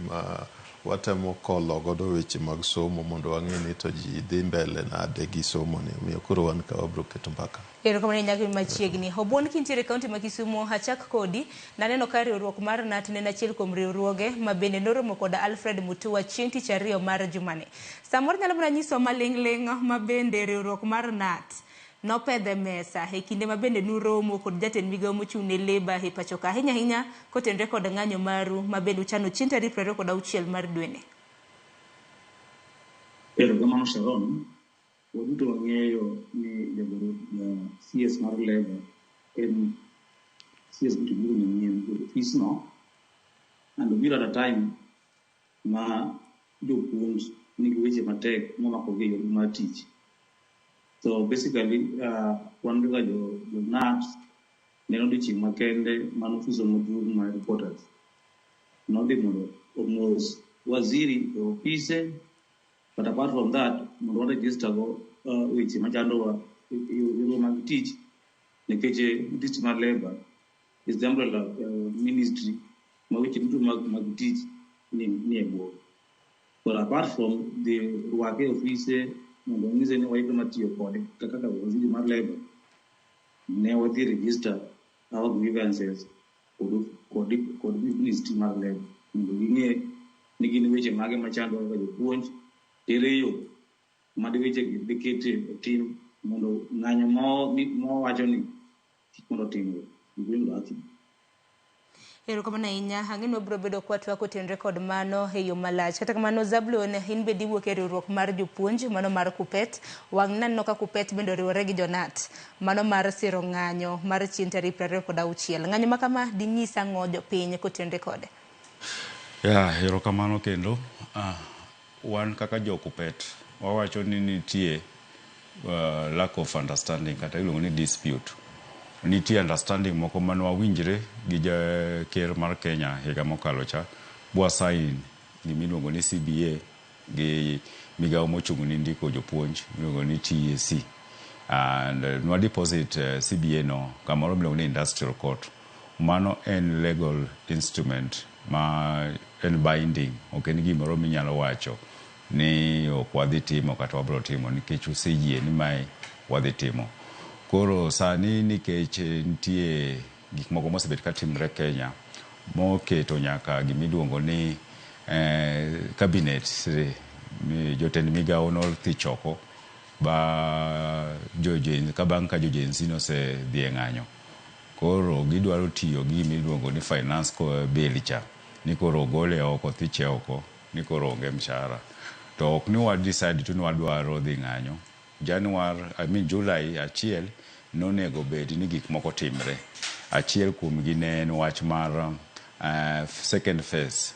S10: ma watemo kolo godo weche mag somo mondo wang'e ni to ji dhi mbele nade gi somo ni, omiyo koro wan ka wabiro keto mbaka.
S4: Erokamano ahinya machiegni. Obuon kintiere e kaunti ma Kisumu, achak kodi. Naneno ka riwruok mar KNUT ne en achiel kuom riwruoge ma bende noromo kod Alfred Mutua chieng' tich ariyo mar jumani. Samoro nyalo mana nyiso maling'ling' ma bende riwruok mar KNUT nopedho e mesa e kinde ma bende nuromo kod jatend migawo mochung' ne Labour e pacho ka, ahinya ahinya kotenre kod ng'anyo maru ma bende uchano chieng' tarik 26 mar dweni.
S5: Erokamano Sharon, waduto wang'eyo ni jagoro CS mar Labour en CS motobiro manyien e ofisno, and obiro at a time ma jopuonj nigi weche matek momakogi e yor mar tich. So basically, wan kaka jo KNUT ne en odiochieng' makende mane ofiswa maduong' mar headquarters nodhi mondo omos waziri e ofise, but apart from that mondo wa register go weche machandowa e yore mag tich, nikech ministry mar Labour is the umbrella ministry ma weche duto mag tich ni e bwoye. Koro apart from dhi rwake e ofise mondo wanyise ni waikre mar tiyo kode kaka waziri mar labour, ne wadhi register our grievances kod ministry mar labour mondo ging'e ni gin weche mage machandowa kaka jopuonj, ere yo mad wechegi dhi kete e tim mondo ng'anyo mowacho ni kik mondo otimre. Jopuonj mondo athi.
S4: Erokamano ahinya. Ang'e ni wabiro bedo kwatwak kotenore kod mano e yo malach. Kata kamano, Zablon, in bende iwuok e riwruok mar jopuonj, mano mar KUPPET. Wang' naneno ka KUPPET bende oriwore gi Jonat, mano mar siro ng'anyo mar chieng' tarik 26. Ng'anyo ma kama dinyis ang'o jopiny kotenore kode?
S7: Ya, erokamano kendo. Wan kaka jo KUPPET, wawacho ni nitie lack of understanding kata iluongo ni dispute. Nitie understanding moko mane wawinjre gi ker mar Kenya higa mokalo cha, bwa sign gima iluongo ni CBA gi migawo mochung' ni ndiko jopuonj iluongo ni TSC. And nwa deposit CBA no kamoro miluongo ni Industrial Court. Mano en legal instrument ma en binding, ok en gimoro minyalo wacho ni ok wadhi timo kata wabiro timo nikech useyie ni mae wadhi timo. Koro sani nikech nitie gik moko mosebet katimre Kenya moketo nyaka gimiluongo ni cabinet, jotend migawo nothich oko ba ka bang' ka jo Gen Z nosedhi e ng'anyo. Koro gidwaro tiyo gi gimiluongo ni finance bill cha ni koro ogole oko, thiche oko ni koro onge mshahara. To ok ni wa decide tu ni wadwaro dhi ng'anyo. Januar, I mean July 1 nonego bed ni gik moko timre. Achiel kuomgi ne en wach mar second phase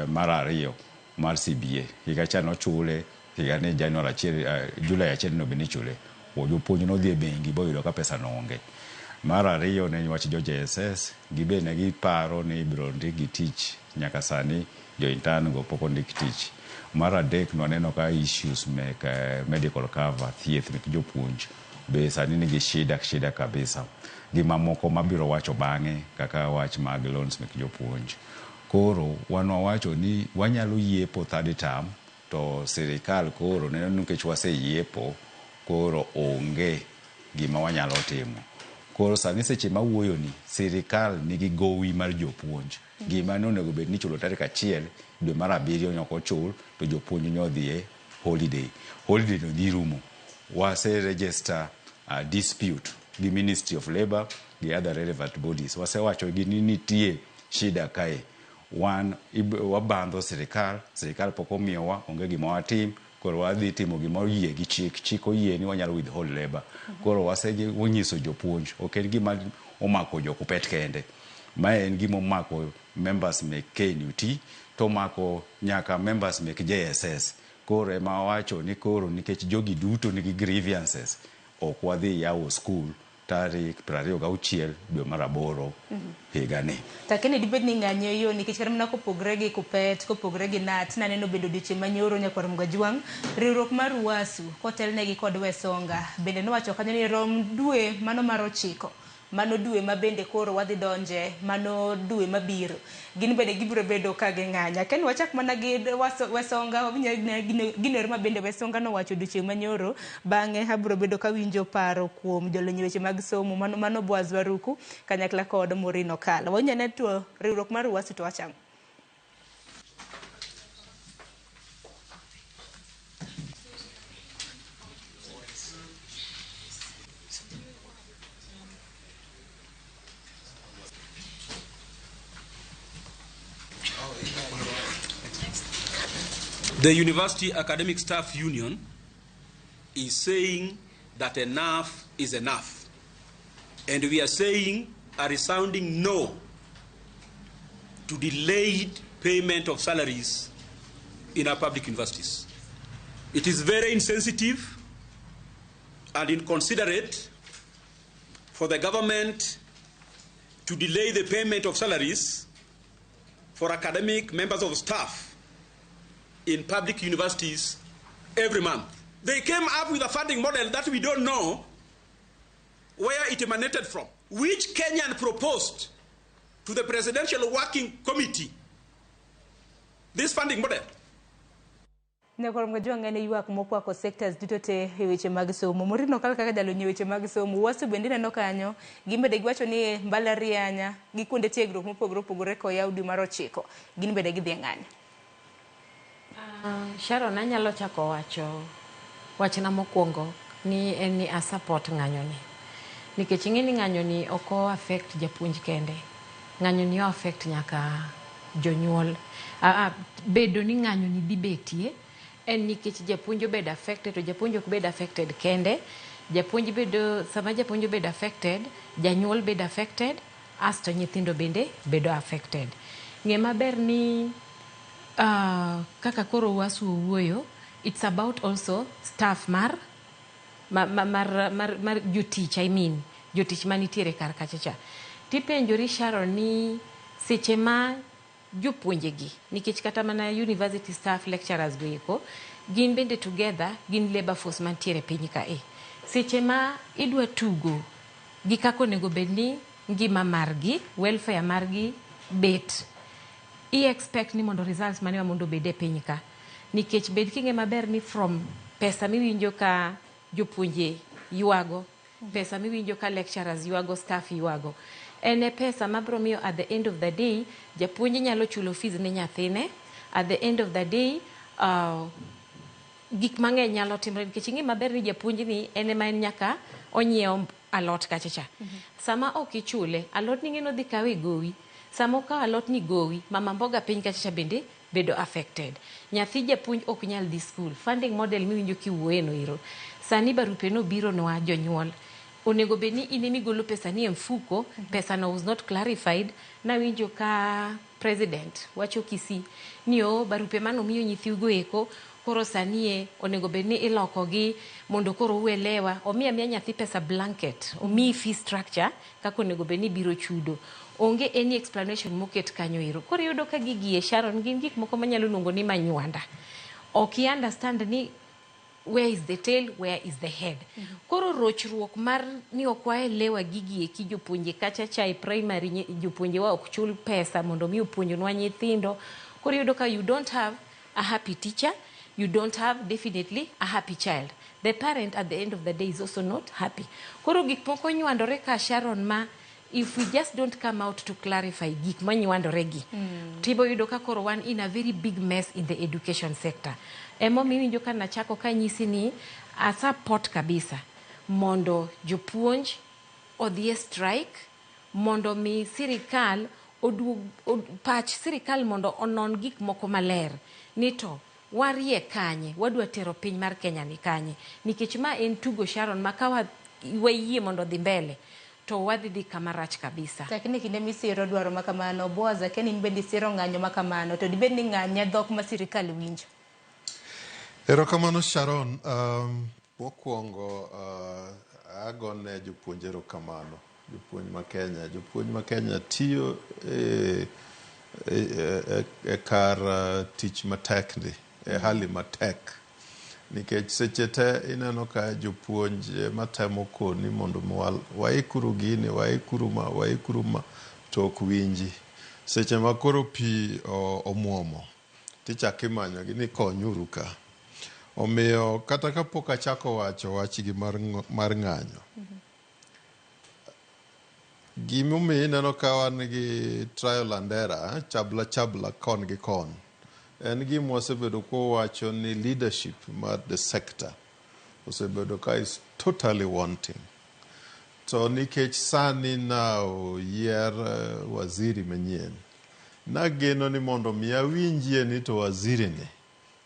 S7: mar 2 mar CBA. Higa cha nochule, higa ni Januar 1, July 1 no bende ichule. Jopuonj nodhi e bengi boyudo ka pesa no onge. Mar 2 ne wach jo JSS, gibe ne giparo ni ibiro ndikgi tich, nyaka sani jo intern go pok ondik tich. Mar 3 nwaneno ka issues mek medical cover, thieth mek jopuonj be sani nigi shida kabisa. Gi mamoko mabiro wacho bang'e kaka wach mag loans mek jopuonj. Koro wan wawacho ni wanyalo yiepo third term to sirikal koro neno ni nikech waseyiepo koro onge gima wanyalo timo. Koro sani seche mawuoyo ni sirikal nigi gowi mar jopuonj. Gima nonego bed ni ichulo tarik 1 dwe mar 7 nyok ochul to jopuonj nyodhi e holiday. Holiday no dhi rumo. Wase register dispute gi Ministry of Labour gi other relevant bodies. Wasewacho gi ni nitie shida kae. Wan wabandho sirikal, sirikal pok omiyowa, onge gima watim, koro wadhi timo gima oyie gi chik. Chik oyie ni wanyalo withhold labour. Koro wasenyiso jopuonj, ok en gima omako jo KUPPET kende. Mae en gima omako members mek KNUT, to omako nyaka members mek JSS. Koro ema wawacho ni koro nikech jogi duto nigi grievances, ok wadhi yawo school tarik 26 dwe mar 8 higani.
S4: Takeni dibed ni ng'anyo yo nikech kata mana kopogre gi KUPPET, kopogre gi KNUT, naneno bende odiochieng' manyoro nyakwar Mgajwang', riwruok mar UASU kotelnegi kod Wesonga bende nowacho kanyo ni rom dwe mano mar 9, mano dwe ma bende koro wadhi donje, mano dwe mabiro, gin bende gibiro bedo ka ging'anyo. Akia ni wachak mana gi Wesonga, gino ma bende Wesonga nowacho odiochieng' manyoro, bang'e abiro bedo kawinjo paro kuom jolony weche mag somo, mano Boaz Waruku kanyakla kod Maureen Okalo. Wawinjo ane to riwruok mar UASU to wacho ang'o?
S1: The University Academic Staff Union is saying that enough is enough. And we are saying a resounding no to delayed payment of salaries in our public universities. It is very insensitive and inconsiderate for the government to delay the payment of salaries for academic members of staff in public universities every month. They came up with a funding model that we don't know where it emanated from, which Kenyan proposed to the Presidential Working Committee this funding model.
S4: Nyakwar Mgajwang' en ywak mokwako sectors duto te e weche mag somo. Maureen Okal kaka jalony e weche mag somo, UASU bende ineno kanyo, gin bende giwacho ni mbalariany gi kuonde tiegruok mopogore opogore koyaw dwe mar 9, gin bende gidhi e ng'anyo.
S8: Sharon, anyalo chako wacho wachna mokwongo ni en ni a support ng'anyo ni. Nikech ing'e ni ng'anyo ni ok o affect japuonj kende. Ng'anyo ni o affect nyaka jonyuol. Bedo ni ng'anyo ni dhi betie en nikech japuonj obedo affected to japuonj ok bed affected kende. Japuonj bedo, sama japuonj obedo affected, janyuol bedo affected, asto nyithindo bende bedo affected. Ng'e maber ni kaka koro UASU owuoyo, it's about also staff mar ma, ma, mar, mar, mar jotich, I mean, jotich manitiere kar kacha cha. Tipenjori Sharon ni seche ma jopuonje gi, nikech kata mana university staff lecturers go eko, gin bende together gin labor force mantiere piny kae. Seche ma idwa tugo gi kaka onego bed ni ngima margi, welfare margi bet, i expect ni mondo results manewa mondo obed e piny ka. Nikech bed king'e maber ni from pesa miwinjo ka jopuonje ywago, pesa miwinjo ka lecturers ywago, staff ywago, en e pesa mabro miyo at the end of the day japuonj nyalo chulo fees ne nyathine. At the end of the day gik mang'eny nyalo timore nikech ing'e maber ni japuonj ni en ema en nyaka onyiew alot kacha cha. Sama ok ichule, alot ni ng'e odhi kawe gowi. Sama okawo alot ni gowi, mama mboga piny kacha cha bende bedo affected. Nyathi japuonj ok nyal dhi school. Funding model miwinjo kiwuoye no ero. Sani barupe no biro nwa jonyuol. Onego bed ni in emigolo pesa ni e mfuko, pesa no was not clarified. Nawinjo ka president wacho Kisii ni o barupe manomiyo nyithiugo eko koro sani e onego bed ni ilokogi mondo koro uelewa. Omiyo amiya nyathi pesa blanket, omiyi fee structure kaka onego bed ni biro chudo. Onge any explanation moket kanyo ero. Koro iyudo ka gigi e Sharon gin gik moko manyalo luongo ni manywanda. Ok i understand ni where is the tail, where is the head. Koro rochruok mar ni ok waelewa gigi eki jopuonje kacha cha e primary jopuonje wa ok chul pesa mondo mi opuonjnwa nyithindo. Koro iyudo ka you don't have a happy teacher, you don't have definitely a happy child. The parent at the end of the day is also not happy. Koro gik moko nywandore ka Sharon ma if we just don't come out to clarify gik manywandore gi, tibo yudo ka koro wan in a very big mess in the education sector. Emomiyo iwinjo ka nachako kanyisi ni a support kabisa mondo jopuonj odhi e strike mondo mi sirikal oduog pach sirikal mondo onon gik moko maler ni to warie kanye, wadwa tero piny mar Kenya ni kanye, nikech ma en tugo Sharon ma ka wayie mondo odhi mbele to wadhi dhi kama rach kabisa.
S4: Lakini kinde misiro dwaro makamano, Boaz, akia ni in bende isiro ng'anyo makamano, to dibed ni ng'anya dhok ma sirikal winjo?
S10: Erokamano Sharon. Mokwongo agone jopuonj erokamano. Jopuonj ma Kenya. Jopuonj ma Kenya tiyo e kar tich matek ndi, e hali matek. Nikech seche te ineno ka jopuonj matemo koni mondo waikuru gini, waikuru ma, waikuru ma, to ok winji. Seche ma koro pi omuomo, tichako imanyogi ni konyuru ka. Omiyo kata kapok achako wacho wachgi mar ng'anyo, gimomiyo ineno ka wan gi trial and error, chabla chabla kon gi kon, en gima wasebedo kwawacho ni leadership mar the sector osebedo ka is totally wanting. To nikech sani now yier waziri manyien, nageno ni mondo mi awinjie ni to waziri ni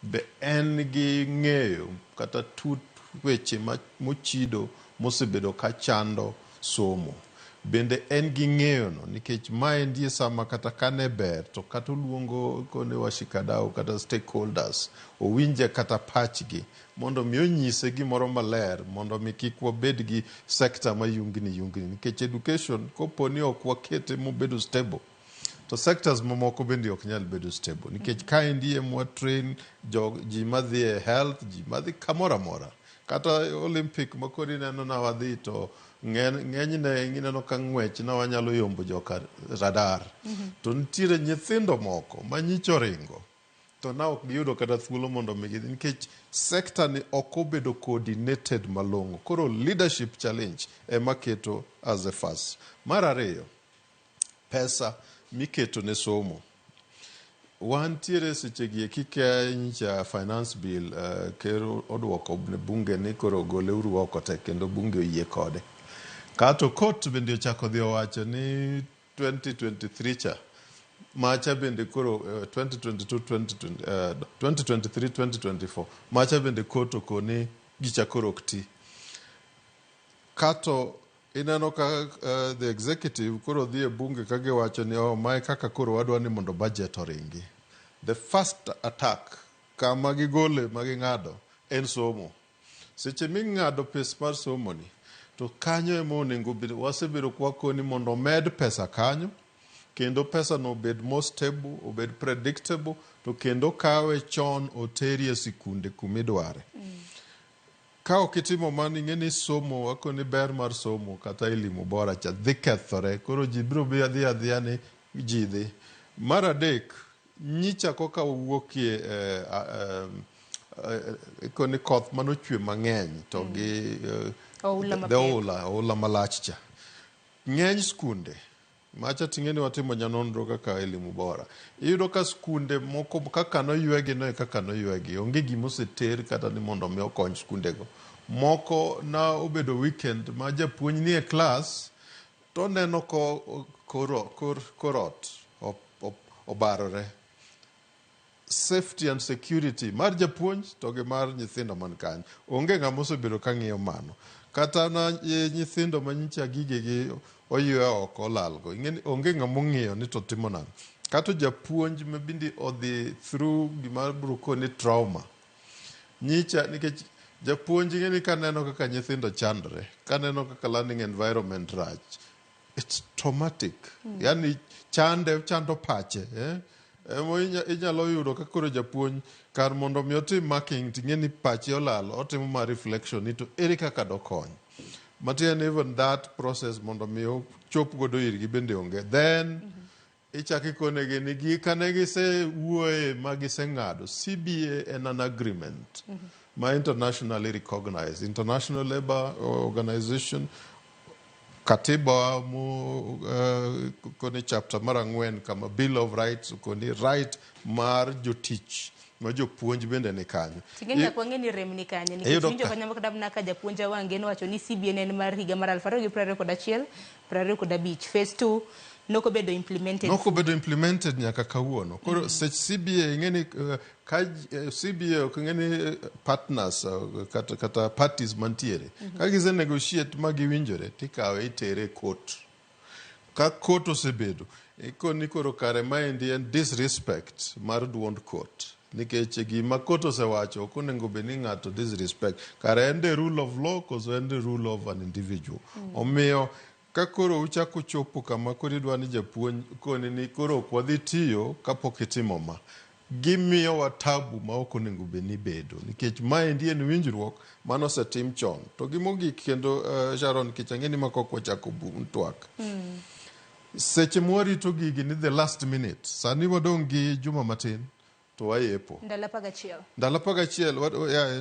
S10: be en gi ng'eyo kata tut weche mochido mosebedo ka chando somo. Bende en gi ng'eyo no nikech maendi e sama kata kane ber to kata oluongo kone washikadau kata stakeholders owinje kata pachgi mondo mi onyise gimoro maler mondo mi kik wabed gi sector mayungni yungni nikech education kopo ni ok wakete mobedo stable to sectors mamoko bende ok nyal bedo stable nikech kaendi ema train ji madhi e health, ji madhi kamoro amora. Kata Olympic ma koro ineno na wadhi to ng'enyne ineno ka ng'wech na wanyalo yombo joka radar. To nitiere nyithindo moko ma nyicha oringo. To na ok giyudo kata thuolo mondo mi gidhi nikech sector ni ok obedo coordinated malong'o. Koro leadership challenge ema keto as a first. Mar ariyo, pesa miketo ne somo. Wantiere sechegi eki ka nyicha finance bill ker oduoko ne bunge ni koro gole uru oko te kendo bunge oyie kode. Kato court bende ochako dhi owacho ni 2023 cha macha bende koro 2022 2020, 2023 2024 macha bende court okoni gicha koro ok ti. Kato ineno ka the executive koro dhi e bunge ka giwacho ni oh, mae kaka koro wadwa ni mondo budget oringi. The first attack kama gigole ma ging'ado en somo. Seche ming'ado pes mar somo ni to kanyo ema onego bed wasebedo kwakoni mondo omed pesa kanyo kendo pesa no obed more stable, obed predictable to kendo kawe chon oteri e sikunde kumidware. Ka ok itimo mano ing'e ni somo wakoni ber mar somo kata elimu bora cha dhi kethore koro ji biro dhi adhiya adhiya ni ji dhi. Mar adek, nyicha koka wawuokie ikoni koth manochwe mang'eny to gi
S4: Oula
S10: the
S4: mapek.
S10: oula, oula malach cha. Ng'eny skunde macha ting'e ni watimo nyanonro kaka elimu bora. Iyudo ka skunde moko kaka noywegi no e kaka noywegi. Onge gima oseter kata ni mondo mi okony skundego. Moko na obedo weekend ma japuonj nie klas to oneno ko kor, kor, kor ot obarore. Safety and security mar japuonj to gi mar nyithindo man kanyo. Onge ng'ama osebedo ka ng'iyo mano. Kata na nyithindo ma nyicha gigegi oywe oko olalgo. Ing'e ni onge ng'ama ong'iyo ni to timo nang'o. Kata japuonj ma bende odhi through gima biro koni trauma. Nyicha nikech japuonj ing'e ni kaneno kaka nyithindo chandre, kaneno kaka learning environment rach, it's traumatic. Yani chande, chando pache. Eh? Emo inyalo yudo ka koro japuonj kar mondo mi otim marking ting'e ni pache olal, otimo ma reflection ni to ere kaka dokony. Matiende even that process mondo mi ochop godo irgi bende onge. Then ichako ikonegi ni gikane gisewuoye ma giseng'ado CBA en an agreement ma internationally recognized. International Labour Organization katiba mo koni chapter mar 4 kama Bill of Rights koni right mar jotich ma jopuonj bende ni kanyo.
S4: Ting'e nyaka wang'e ni rem ni kanye nikech
S10: Iyudo
S4: winjo kanyo kata mana ka japuonj Awange nowacho ni CBA ne en mar higa mar 2021 25 phase 2 nokobedo implemented.
S10: Nokobedo implemented nyaka kawuono. Koro sech CBA ing'e ni ka CBA ok ing'e ni partners kata parties mantiere. Ka gise negotiate ma giwinjore tikawe itere e court. Ka court osebedo, ikoni koro kare maendi en disrespect mar duond court. Nikech gima court osewacho ok onego bed ni ng'ato disrespect. Kare en the rule of law koso en the rule of an individual. Omiyo ka koro uchako chopo kama koro idwa ni japuonj koni ni koro ok wadhi tiyo kapok itimo ma. Gimiyowa tabu ma ok onego bed ni bedo. Nikech maendi en winjruok manosetim chon. To gi mogik kendo Sharon nikech ang'e ni ma kok wachako twak. Seche mwarito gigi ni the last minute. Sani wadong' gi juma matin to wayepo.
S4: Ndalo 11.
S10: Ndalo 11, ya,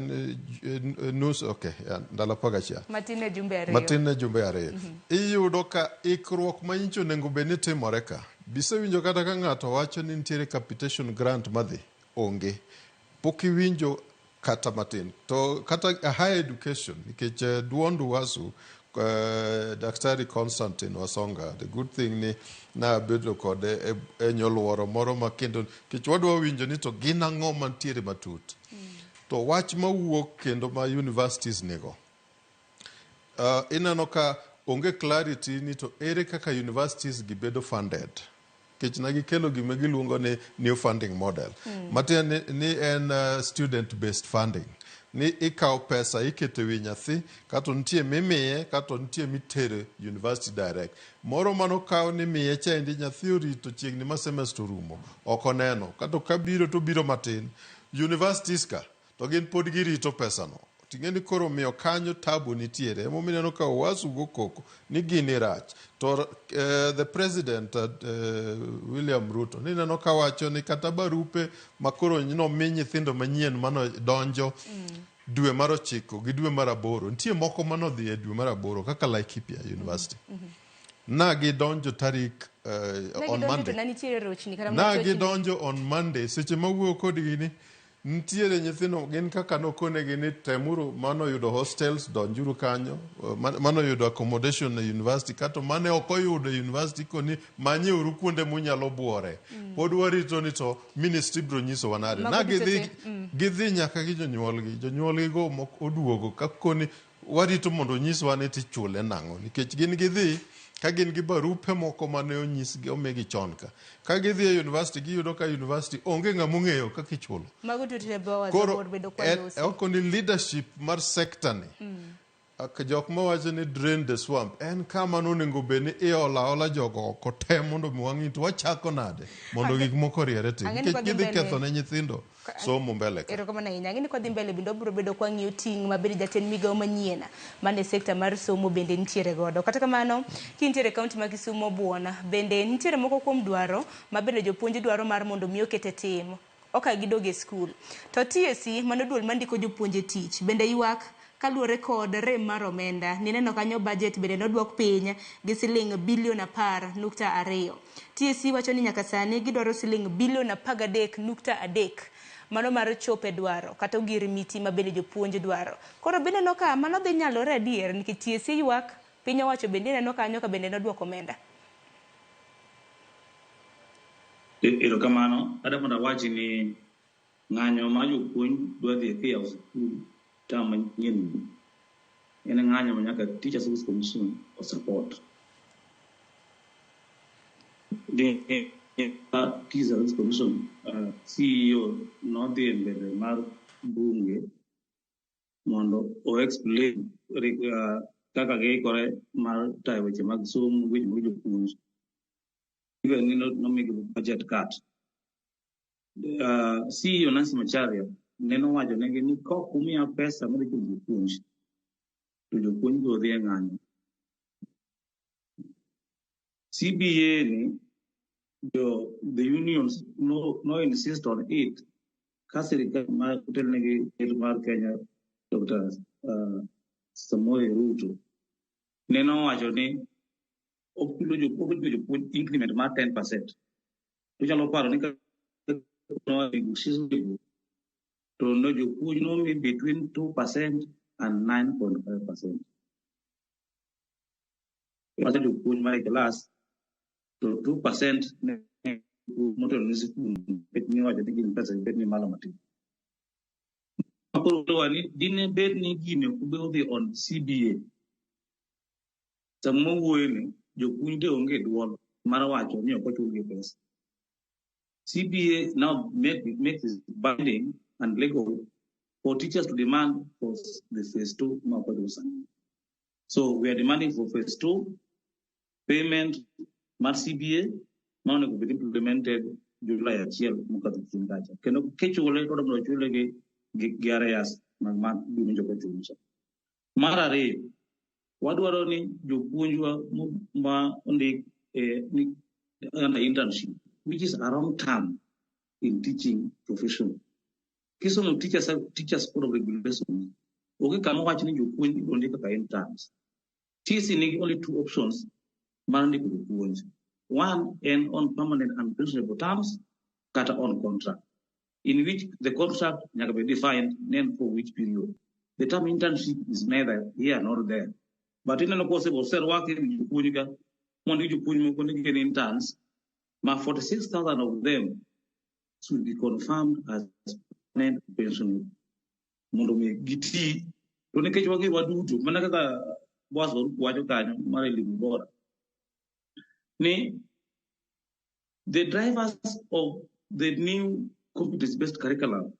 S10: nus, okay, ya, ndalo 11.
S4: Matin e jumbe 2.
S10: Matin ne jumbe 2. Iyudo ka ikruok ma nyicho onego bed ni timore ka. Bisewinjo kata ka ng'ato wacho ni nitiere capitation grant madhi, onge. Pok iwinjo kata matin. To kata higher education, nikech duond UASU, Daktari Constantine Wasonga, the good thing ni nabedo kode e nyoluoro moro ma kendo nikech wadwa winjo ni to gin ang'o mantiere matut. To wach mawuok kendo ma universities nigo. Ineno ka onge clarity ni to ere kaka universities gi bedo funded. Nikech ne gikelo gima giluongo ni new funding model. Matiende ni en student based funding. Ni ikawo pesa iketo e wi nyathi, kato nitie mimiye, kato nitie mitere university direct. Moro manokaw ni miye chaendi nyathi orito chiegni ma semester orumo, ok oneno. Kato kabiro to biro matin. Universities ka, to gin pod girito pesano. Ting'e ni koro miyo kanyo tabu nitiere. Emomiyo ineno ka Owasu go koko ni gini rach. To the president William Ruto nineno ka wacho ni kata barupe ma koro nomi nyithindo manyien mano donjo dwe mar 9 gi dwe mar 8, nitie moko manodhi e dwe mar 8 kaka Laikipia University. Na gidonjo tarik
S4: Ne
S10: on
S4: gidonjo to
S10: Monday.
S4: ne nitiere rochni kata
S10: Na
S4: mana chochni.
S10: gidonjo on Monday. Seche mawuoyo kodgi ni nitiere nyithindo gin kaka nokonegi ni temuru manoyudo hostels donjuru kanyo, manoyudo accommodation e university, kato mane ok oyudo e university koni manyeuru kuonde munyalo buore. Pod warito ni to ministry biro nyisowa nade.
S4: Mago
S10: Na
S4: duto
S10: gidhi
S4: te,
S10: gidhi nyaka gi jonyuolgi. Jonyuolgi go mok oduogo ka koni warito mondo onyiswa ni tichule nang'o, nikech gin gidhi ka gin gi barupe moko mane onyisgi omigi chon ka. Ka gidhi e university giyudo ka university onge ng'ama ong'eyo kaka ichulo.
S4: Mago duto te Boaz
S10: Koro
S4: Awuor bedo kwa losi.
S10: oko ni leadership mar sector ni ak jok mawacho ni drain the swamp en kama nonego bed ni iolo aola jogo oko te mondo mi wang'i to wachako nade mondo gik moko oriere tir,
S4: Ang'e ni
S10: nikech
S4: kwa dhi
S10: gidhi
S4: mbele-
S10: ketho ne nyithindo somo mbele ka.
S4: Erokamano ahinya. Ang'e ni kwadhi mbele bende wabiro bedo kwang'iyo ting' ma bende jatend migawo manyien mane sekta mar somo bende nitiere godo. Kata kamano, kintiere e kaunti ma Kisumu Buona, bende nitiere moko kuom dwaro ma bende jopuonj dwaro mar mondo mi oket e tim oka gidog e skul. To TSC, mano duol mandiko jopuonj e tich, bende ywak kaluwore kod rem mar omenda. Nineno kanyo budget bende noduok piny gi siling bilion 10.2. TSC wacho ni nyaka sani gidwaro siling bilion 13.3 mano mar chopo e dwaro kata ogir miti ma bende jopuonj dwaro. Koro bende ineno ka mano dhi nyalore adier nikech TSC ywak, piny owacho bende ineno kanyo ka bende noduoko omenda.
S5: Erokamano. Adwa mondo awachi ni ng'anyo ma jopuonj dwa dhi kiyawo sikul term manyien en ng'anyo ma nyaka Teacher Service Commission o support. Teacher Service Commission CEO nodhi e mbele mar bunge mondo o explain kaka giikore mar tayo weche mag somo, weche mag jopuonj. Even ni nomigi budget cut. CEO Nancy Macharia ne nowacho negi ni kok umiya pesa madhi chulo jopuonj, to jopuonj biro dhi e ng'anyo. CBA ni the unions no insist on it ka sirikal ma otelnegi ker mar Kenya Dr. Samoei Ruto ne nowacho ni ochulo jopuonj increment mar 10%. To inyalo paro ni ka negotiation to no jopuonj nomi between 2% and 9.5%. Wacho jopuonj mar e class to 2% ne motelo ne sikul nikech niwacho ni gin pesa bet ni malo matin. Koro ni dine bed ni gini ok be odhi on CBA. Sama wawuoyo ni jopuonj de onge duol mar wacho ni ok ochulgi pesa. CBA now makes it binding and legal for teachers to demand for the phase 2 ma ok ochul sani. So we are demanding for phase 2 payment mar CBA ma onego bed implemented July 1 mokadho chien kacha. Kendo kichule to mondo ochule gi arrears mag ma dwe winjo kochul cha. Mar ariyo, wadwaro ni jopuonjwa ma ondik ni under internship, which is a wrong term in teaching profession. Kisomo teachers code of regulations, onge kama wach ni jopuonj ibiro ndik kaka interns. TSC nigi only two options mar ndiko jopuonj. One en on permanent and pensionable terms kata on contract, in which the contract nyaka be defined then for which period. The term internship is neither here nor there. But ineno kose oserwaki jopuonj ka mondo jopuonj moko ni gin interns, ma 46,000 of them should be confirmed as permanent pensionable mondo mi giti. To nikech wang'e waduto mana kaka Boaz Oruku wacho kanyo mar elimu bora ni the drivers of the new competence-based curriculum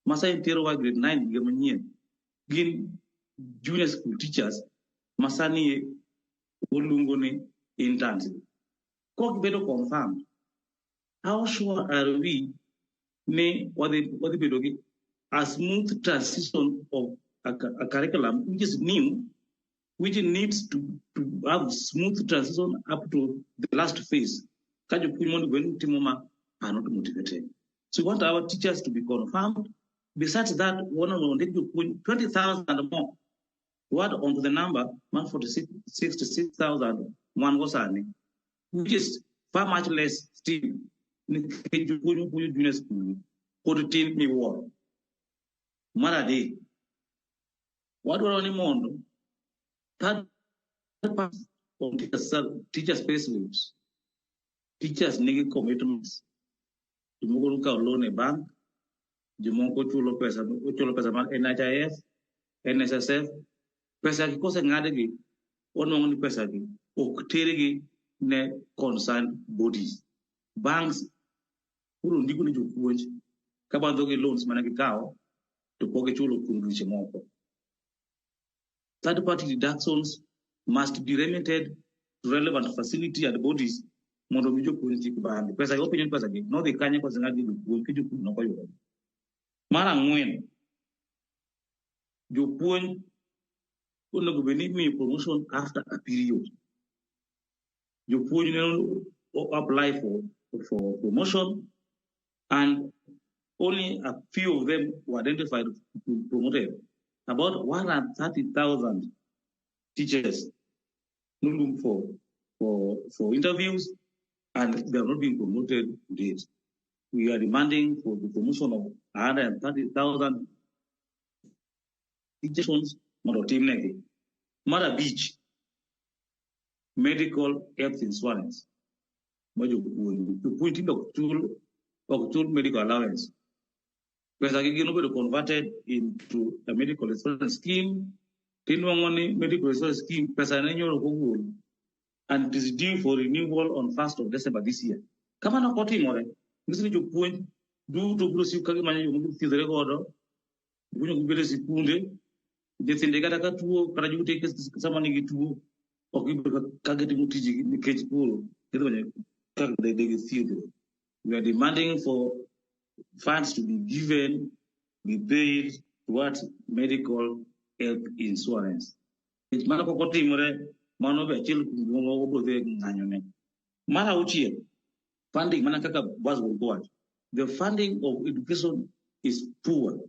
S5: ma sani terowa grade 9 higa manyien gin junior school teachers ma sani waluongo ni interns. Kok gibedo confirmed, how sure are we ni wadhi bedo gi a smooth transition of a curriculum which is new, which needs to have smooth transition up to the last phase. Ka jopuonj mondo bed ni timo ma are not motivated. So we want our teachers to be confirmed. Besides that, one of the jopuonj 20,000 more to add onto the number 146,000 wan go sani, which is far much less still nikech jopuonj mapuonjo junior school pod tin miwuoro. Mar adek, wadwaro ni mondo third part of teachers pay slips, teachers nigi commitments. Jomoko nokawo loan e bank, jomoko chulo pesa mar NHIF, NSSF. Pesa gi koseng'adgi, wanwang'o ni pesa gi ok tergi ne concerned bodies. Banks koro ndiko ne jopuonj kabandho gi loans mane gikawo to pok gichulo kuom dweche moko. Third party deductions must be remitted to relevant facility and bodies mondo mi jopuonj kik bandi. Pesa gi openjo ni pesa gi nodhi kanye koseng'ad gi jopuonj ki jopuonj nok oyudo. Mar ang'wen, jopuonj onego bed ni imiyo promotion after a period. Jopuonj ne apply for promotion and only a few of them were identified to promoted. About 130,000 teachers looking for interviews, and they are not being promoted to date. We are demanding for the promotion of 130,000 teachers mondo otimnegi. Mar abich, medical health insurance ma jopuonj. Jopuonj tinde ok chul medical allowance. Pesa gi gin obedo converted into a medical insurance scheme. Tinwang'o ni medical insurance scheme pesa ne nyoro ok ogol and it is due for renewal on 1st of December this year. Kamano ok otimore, nyiso ni jopuonj duto biro siko ka gimanyo yo ma githiedhore godo, jopuonj ok bi bedo e sikunde, nyithinde kata ka tuo kata joute sama nigi tuo ok gibedo ka gitimo tijgi nikech koro gidhi manyo kaka de githiedhre. We are demanding for funds to be given, be paid towards medical health insurance. Nikech mano kok otimore, mano be achiel kuom gima wabiro dhi ng'anyone. Mar auchiel, funding mana kaka Boswell owacho, the funding of education is poor.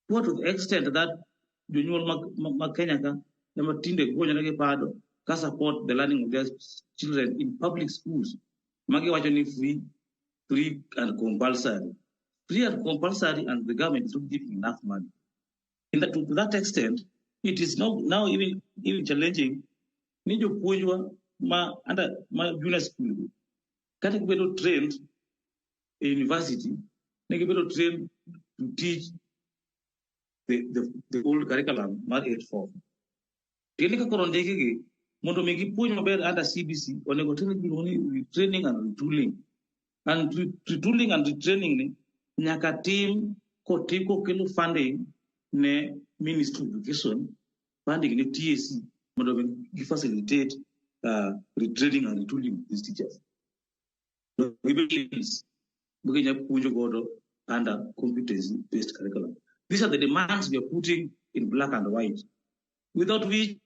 S5: Poor to the extent that jonyuol ma Kenya ka ema tinde gonyore gi pado ka support the learning of their children in public schools. Magi wacho ni free and compulsory. Free and compulsory, and the government is not giving enough money. To that extent, it is not now even challenging ni jopuonjwa ma under ma junior school kata gibedo trained e university, ne gibedo trained to teach the old curriculum mar 8-4. Tiende ka koro ndikgi mondo mi gipuonj maber under CBC, onego timne gimiluongo ni retraining and retooling. And retooling and retraining ni nyaka tim kotim kokelo funding ne Ministry of Education, funding ne TSC mondo mi gi facilitate retraining and retooling these teachers. Gibed skills ma ginya puonjo godo under competency-based curriculum. These are the demands we are putting in black and white, without which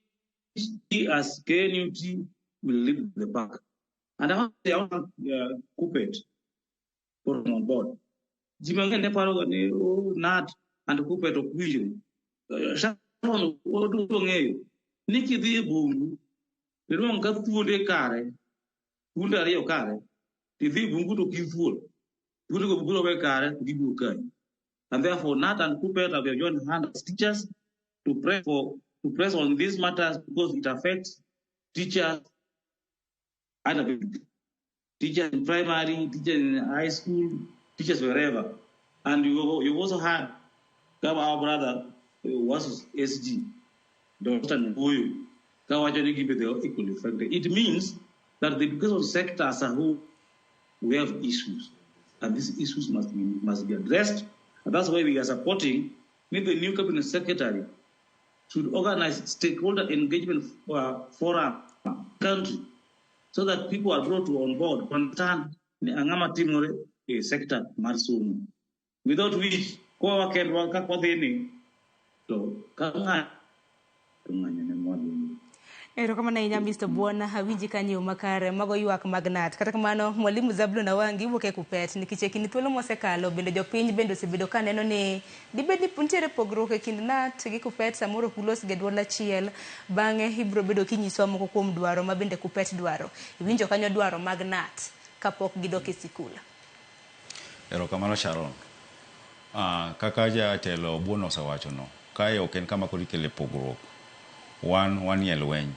S5: we as KNUT will lead the pack. And I want to KUPPET for on board. Ji mang'eny ne paro ga ni oh, KNUT and KUPPET ok winjre. Sharon waduto ng'eyo ni kidhi e bungu tinwang'o ka thuonde kare, thuonde ariyo kare, tidhi e bungu to ok thuol. Thuonde go biro we kare to gibiro kayi. And therefore, KNUT and KUPPET have joined hands as teachers to press on these matters because it affects teachers and teachers in primary, teachers in high school, teachers wherever. And you also had our brother was SG, Dr. Mbuyu, kawacho ni gibe they are equally affected. It means that the education sector as a whole, we have issues. And these issues must be addressed. And that's why we are supporting maybe the new cabinet secretary should organize stakeholder engagement forum country so that people are brought to on board to understand ni ang'ama timore e sector mar somo. Without which, kwa wakendwa kaka wadhi ni To ka ng'ato ng'anyo ne mwalimu.
S4: Erokamano ahinya Mr. Bwana, awinji kanyo e yo makare, mago ywak mag KNUT. Kata kamano, Mwalimu Zablon Awangi wuok e KUPPET nikech e kind thuolo mosekalo bende jopiny bende osebedo ka neno ni dibed ni nitiere pogruok e kind KNUT gi KUPPET, samoro ok ulos gi duol achiel. Bang'e ibiro bedo kinyisowa moko kuom dwaro ma bende KUPPET dwaro. Iwinjo kanyo dwaro mag KNUT kapok gidok e sikul.
S7: Erokamano Sharon. Kaka jatelo Obuon osewachono, kae ok en kama koro ikele pogruok. Wan wanie lweny.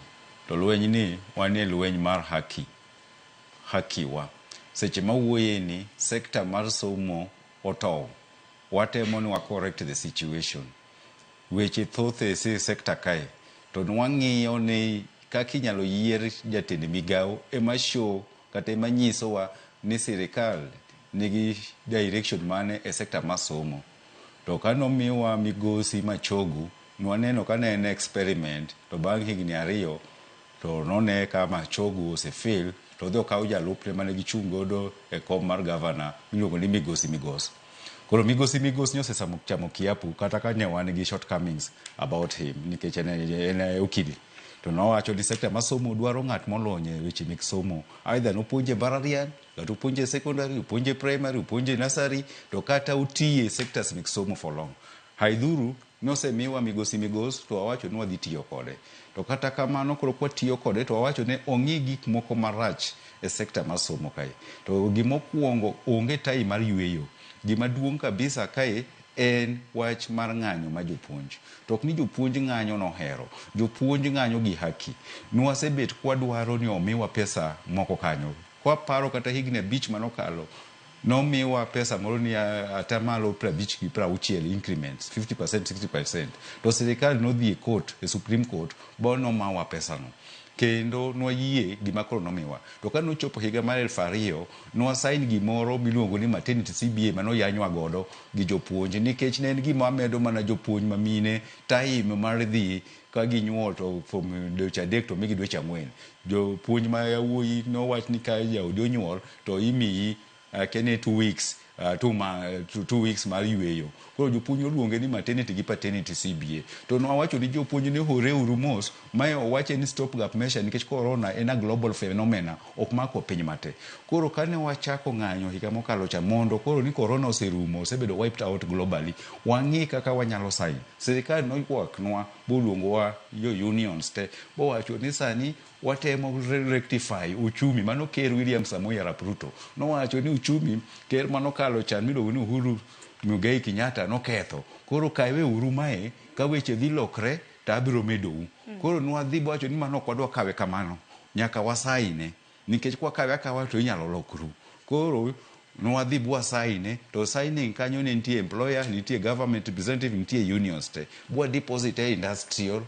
S7: To lweny ni wanie lweny mar haki. Haki wa. Seche mawuoye ni sekta mar somo otow. Watemo ni wa correct the situation. Weche thoth e sekta kae. To nwang'iyo ni kaka inyalo yier jatend migawo ema show kata ema nyisowa ni sirikal nigi direction mane e sekta mar somo. To kanomiwa migosi Machogu, nwaneno ka ne en experiment to bang' higni 2 to none ka Machogu ose fail to odhi okaw jalupne mane gichung' godo e kom mar gavana miluongo ni Migosi Migos. Koro Migosi Migos ni osechamo kiapo kata ka ne wan gi shortcomings about him nikech en okil. To nowacho ni sekta mar somo dwaro ng'at molony e weche mek somo. Either nopuonje mbalariany, kata opuonje secondary, opuonje primary, opuonje nursery, to kata otiye sectors mek somo for long. Haidhuru nosemiwa Migosi Migos to wawacho ni wadhi tiyo kode. To kata kamano koro kwatiyo kode to wawacho ni ong'i gik moko marach e sekta mar somo kae. To gimokwongo onge time mar yweyo. Gima duong' kabisa kae en wach mar ng'anyo ma jopuonj. To ok ni jopuonj ng'anyo nohero. Jopuonj ng'anyo gi haki. Nwasebet kwadwaro ni omiwa pesa moko kanyo. Kwaparo kata higni 5 manokalo, nomiwa pesa moro ni atamalo 50 gi 60 increments, 50%, 60%. To sirikal nodhi e court, e Supreme Court, bo nomawa pesano. Kendo nwayie gima koro nomiwa. To ka nochopo higa mar 2000, nwasign gimoro miluongo ni maternity CBA manoyanywa godo gi jopuonj nikech ne en gima medo mana jopuonj mamine time mar dhi ka ginyuol to from dweche 3 to migi dweche 4. Jopuonj ma yawuoyi nowach ni ka jaodi onyuol to imiyi kene 2 weeks, 2 weeks mar yweyo. Koro jopuonj oluonge ni maternity gi paternity CBA. To nwawacho ni jopuonj ni horeuru mos, mae owache ni stop gap measure nikech corona en a global phenomena, ok mako piny mate. Koro kane wachako ng'anyo higa mokalo cha mondo koro ni corona oserumo, osebedo wiped out globally, wang'i kaka wanyalo sign. Sirikal noywaknwa boluongowa jo unions te, bowacho ni sani watemo rectify uchumi. Mano Ker William Samoei Arap Ruto nowacho ni uchumi ker manokalo chan miluongo ni Uhuru Muigai Kenyatta noketho. Koro kawe uru mae ka weche dhi lokre to abiro medou. Koro nwadhi bowacho ni mano ok wadwa kawe kamano, nyaka wasaine nikech kwakawe akawa to inyalo lokru. Koro nwadhi bwasaine to signing kanyo ne nitie employer, nitie government representative, nitie unions te. Bwa deposit e industrial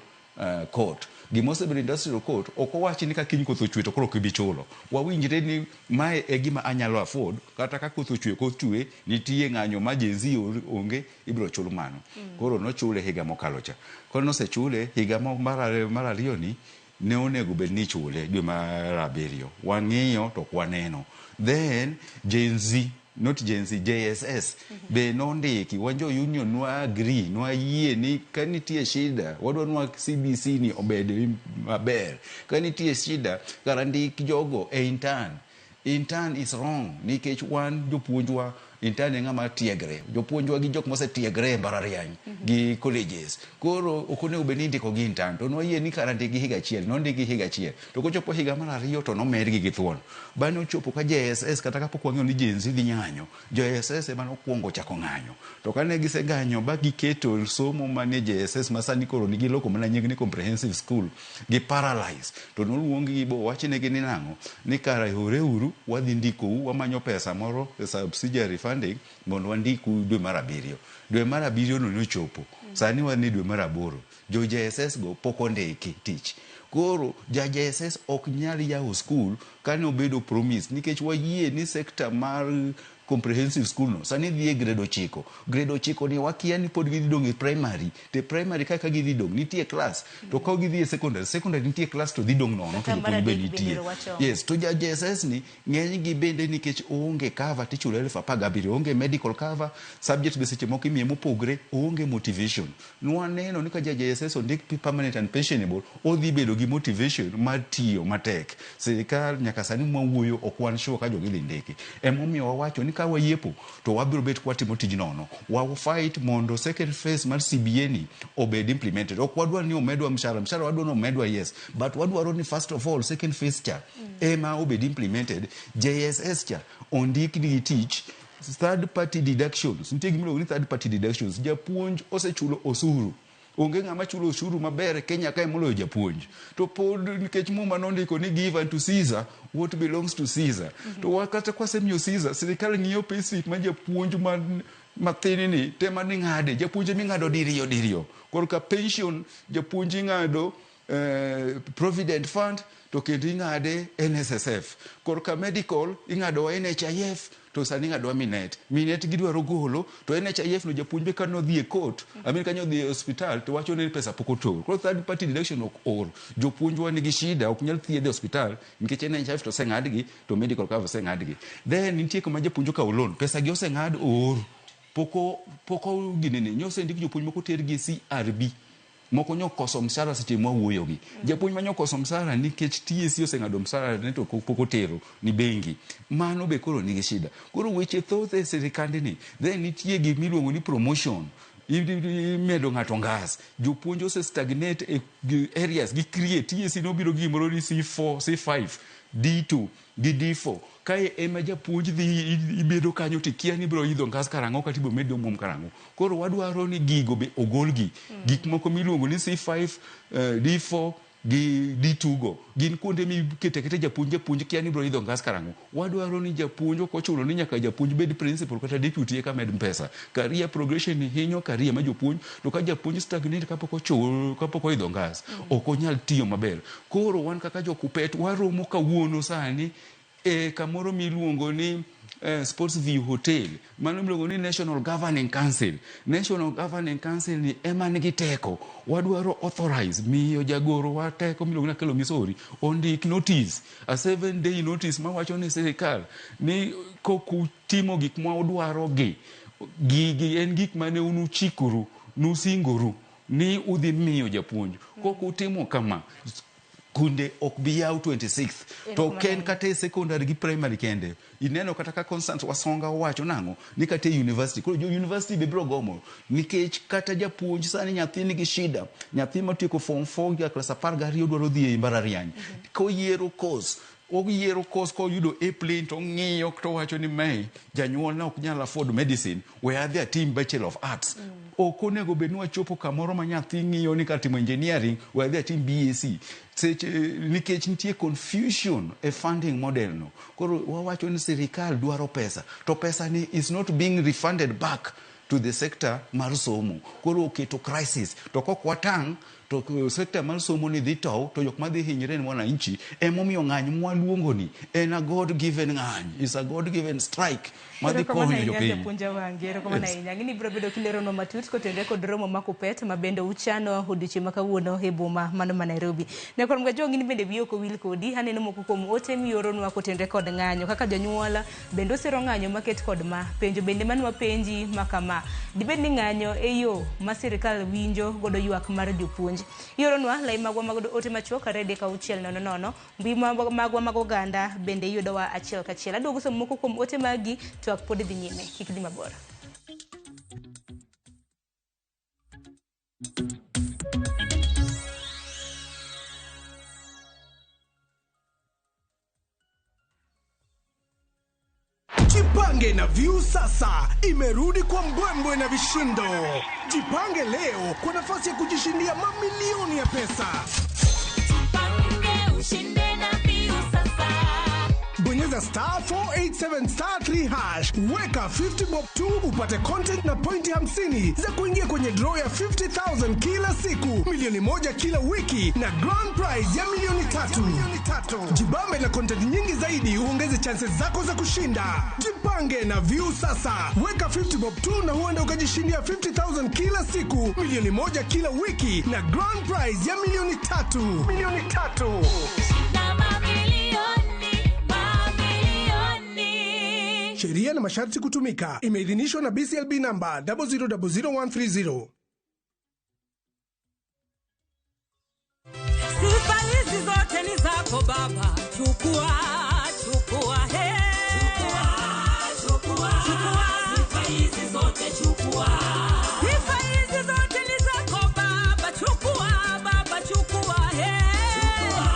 S7: court. Gima osebedo industrial court ok owachi ni ka kiny koth ochwe to koro ok ibi chulo. Wawinjre ni mae e gima anyalo afford, kata ka koth ochwe koth chwe, nitie ng'anyo ma Gen Z onge, ibiro chul mano. Koro nochule higa mokalo cha. Koro nosechule higa mar ariyo ni ne onego bed ni ichule dwe mar 7. Wang'iyo to ok waneno. Then Gen Z, not Gen Z, JSS be nondiki. Wan jo union nwa agree, nwa yie ni ka nitie shida, wadwa nwa CBC ni obed maber. Ka nitie shida, kara ndik jogo e intern. Intern is wrong nikech wan jopuonjwa intern e ng'ama tiegre. Jopuonjwa gi jok mosetiegre e mbalariany gi colleges. Koro ok onego bed ni indiko gi intern. To nwayie ni kara ndikgi higa achiel, nondikgi higa achiel. To kochopo higa mar 2 to nomedgi gi thuon. Bang'e ochopo ka JSS kata kapok wang'eyo ni Gen Z dhi ng'anyo, JSS ema nokwongo chako ng'anyo. To kane giseng'anyo ba giketo somo manie JSS ma sani koro nigiloko mana nying ni comprehensive school, gi paralyze. To noluong gi bo wachnegi ni nang'o, ni kara horeuru wadhi ndikou, wamanyo pesa moro e subsidiary funding mondo wandiku dwe mar 7. Dwe mar 7 no nochopo. Sani wan e dwe mar 8. Jo JSS go pok ondiki tich. Koro ja JSS ok nyal yawo skul kane obedo promise nikech wayie ni sekta mar comprehensive school no sani dhi e grade 9. Grade 9 ni wakia ni pod gidhi dong' e primary, to e primary kaka gidhi dong' nitie class, to ka gidhi e secondary, secondary nitie class to dhi dong' nono to
S4: Kata mar
S7: jopuonj be
S4: adek bende
S7: nitie.
S4: wacho.
S7: Yes, to ja JSS ni ng'eny gi bende nikech oonge cover tichulo 17,000, oonge medical cover, subject be seche moko imiye mopogre, oonge motivation. Nwaneno ni ka ja JSS ondik permanent and pensionable, odhi bedo gi motivation mar tiyo matek. Sirikal nyaka sani mwawuoyo ok wan sure ka jogi dhi ndiki. Emomiyo wawacho ni ka wayiepo to wabiro bet kwatimo tij nono. Wa fight mondo second phase mar CBA ni obed implemented. Ok wadwar ni omedwa mshahara, mshahara wadwaro ni omedwa yes, but wadwaro ni first of all second phase cha ema obed implemented. JSS cha ondik gi tich third party deductions. Nitie gimiluongo ni third party deductions. Japuonj osechulo osuru. Onge ng'ama chulo osuru maber e Kenya kae moloyo japuonj. To pod nikech Muma nondiko ni give unto Caesar what belongs to Caesar. To kata kwasemiyo Caesar, sirikal ng'iyo payslip ma japuonj mathin ni tema ni ng'ade. Japuonj eming'ado diriyo diriyo. Korka pension japuonj ing'ado Provident Fund to kendo ing'ade NSSF. Korka medical ing'ado NHIF to sani ing'ado Minet. Minet gidwaro golo to NHIF no japuonj be kanodhi e court, I mean kanyo dhi e hospital to wacho ni pesa pok otor. Koro third party deduction ok or. Jopuonjwa nigi shida ok nyal thiedhe e hospital nikech NHIF to oseng'adgi to medical cover oseng'adgi. Then nitie kuma japuonj okawo loan, pesa gi oseng'ad oor. Poko ginene nyosendik jopuonj moko tergi e CRB. Moko nyokoso mshahara seche mwawuoyogi. Japuonj ma nyokoso mshahara nikech TSC oseng'ado mshahara ne to pok otero ni bengi. Mano be koro nigi shida. Koro weche thoth e sirikandni. Then nitie gimiluongo ni promotion. Imedo ng'ato ngas. Jopuonj ose stagnate e areas gi create. TSC nobiro gi gimoro ni C4, C5, D2 gi D4. Kae ema japuonj dhi ibedo kanyo tikia ni ibiro idho ngas karang'o kata ibiro medi omuom karang'o. Koro wadwaro ni gigo be ogolgi. Gik moko miluongo ni C5, D4 gi D2 go gin kuonde mikete aketa japuonj, japuonj kia ni ibiro idho ngas karang'o. Wadwaro ni japuonj ok ochuno ni nyaka japuonj bed principal kata deputy eka med pesa. Career progression hinyo career ma jopuonj, to ka japuonj stagnate kapok ochul, kapok oidho ngas, ok onyal tiyo maber. Koro wan kaka jo Kuppet waromo kawuono sani e kamoro miluongo ni Sports View Hotel, mano miluongo ni National Governing Council. National Governing Council ni ema nigi teko. Wadwaro authorize miyo jagoro wa teko miluongo ni Akelo Misori ondik notice, a 7 day notice mawacho ni sirikal ni kokutimo gik ma udwaro gi, gigi en gik mane unuchikoru, nusingoru ni udhi miyo japuonj. Kokutimo kama, kunde ok bi yaw 26 to ken kata e secondary gi primary kende. Ineno kata ka Constance Wasonga owacho nang'o ni kata e university. Koro jo university be biro gomo nikech kata japuonj sani nyathi nigi shida. Nyathi matieko form 4 gi class 12 dwaro dhi e mbalariany. Koyiero course, oyiero course koyudo A plane to ong'iyo to owacho ni mae janyuolna ok nyal afford medicine, we adhi atim Bachelor of Arts. Ok onego bed ni wachopo kamoro ma nyathi ng'iyo ni kar timo engineering we adhi atim BAC. Seche nikech nitie confusion e funding model no. Koro wawacho ni sirikal dwaro pesa to pesa ni is not being refunded back to the sector mar somo. Koro oketo crisis to kok watang' to sector mar somo ni dhi tow to jok madhi hinyre en wananchi. Emomiyo ng'any mwaluongo ni en a God given ng'any, is a God given strike madhi konyo jopiny.
S4: Japuonj Awangi, erokamano ahinya. Ng'eni biro bedo kileronwa matut kotenore kod romo ma Kuppet ma bende uchano odiochieng' ma kawuono e boma mano ma Nairobi. Nyakwar Mgajwang' in bende wiyi ok owil kodi, aneno moko kuom ote mioronwa kotenore kod ng'anyo kaka jonyuol bende osero ng'anyo maket kod ma. Penjo bende mane wapenji ma kama, dibed ni ng'anyo e yo ma sirikal winjo godo ywak mar jopuonj? Ioronwa lai magwa mag ote machuok 3 6 0 0, mbui magwa mag oganda bende iyudowa achiel kachiel. Aduogo somo moko kuom ote magi, twak pod dhi nyime, kik dhi mabor.
S2: Jipange na Viusasa imerudi kwa mbwembwe na vishindo. Jipange leo kwa nafasi ya kujishindia mamilioni ya pesa.
S9: Ushinde na Viusasa.
S2: Bonyeza Bonyeza star 487 star 3 hash, weka 50 bob tu upate content na pointi 50 za kuingia kwenye draw ya 50,000 kila siku, milioni 1 kila wiki na grand prize ya milioni 3. Jibambe na content nyingi zaidi uongeze chances zako za kushinda. Jipange na View sasa, weka 50 bob tu na huenda ukajishindia 50,000 kila siku, milioni 1 kila wiki na grand prize ya milioni 3. Milioni 3. Sheria na masharti kutumika. Imeidhinishwa na BCLB namba 0000130.
S9: Sifa hizi zote ni zako Baba, chukua, chukua, he. Chukua, chukua, sifa hizi zote chukua. Sifa hizi zote ni zako Baba, chukua, Baba, chukua, he. Chukua,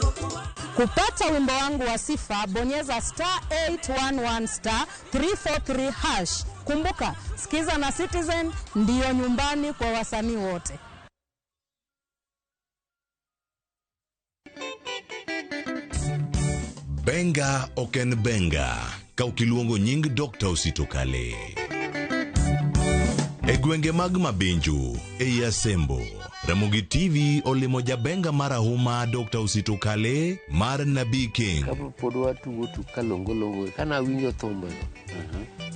S9: chukua.
S11: Kupata wimbo wangu wa sifa, bonyeza star 811 star 343 hash. Kumbuka, Sikiza na Citizen ndiyo nyumbani kwa wasanii wote.
S20: Benga ok en benga ka ok iluongo nying Dr. Osito Kale. E gwenge mag Mabinju, ei Asembo, Ramogi TV olimo jabenga marahuma Dr. Osito Kale mar Nabii King.
S12: Kapod watugo tuk kalongolongo kana awinjo thumbego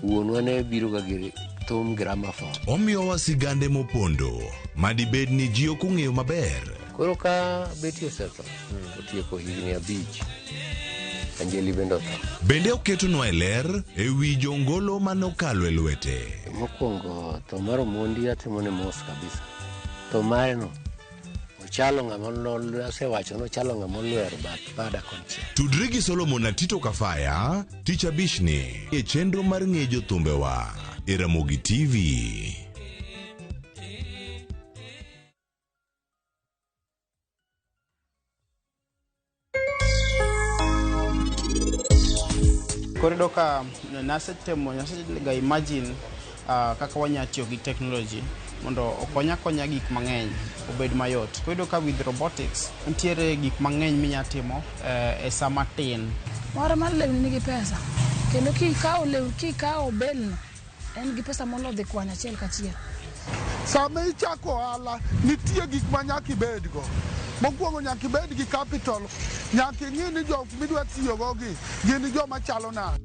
S12: wuonwa ne biro ga gi thum gramophone.
S20: Omiyowa sigande mopondo madibed ni ji ok ong'eyo maber.
S12: Koro ka Betty osetho otieko higni 5 Anjeli bende otho.
S20: Bende oketonwa e ler e wi jongolo manokalo e lwete.
S12: Mokwongo tho mar Omondi atimone mos kabisa. Tho mare no ochalo ng'ama asewacho nochalo ng'ama olwero bath bada konchiel.
S20: Tudri gi Solomon Atito Kafaya tich abich ni e chenro mar ng'e jothumbewa e Ramogi TV.
S13: Koro iyudo ka nasetemo nasega imagine kaka wanya tiyo gi technology mondo okony akonya gik mang'eny obed mayot. Koro iyudo ka with robotics nitiere gik mang'eny minya timo e sa matin.
S14: Moro mar lewni nigi pesa kendo kikawo lewni kikawo belno en gi pesa molo dhi kwanyo achiel kachiel.
S15: Sama ichako ohala, nitie gik ma nyaka ibedgo. Mokwongo nyaka ibed gi capital, nyaka ing'i ni jok midwa tiyogo gi gin joma chalo nade.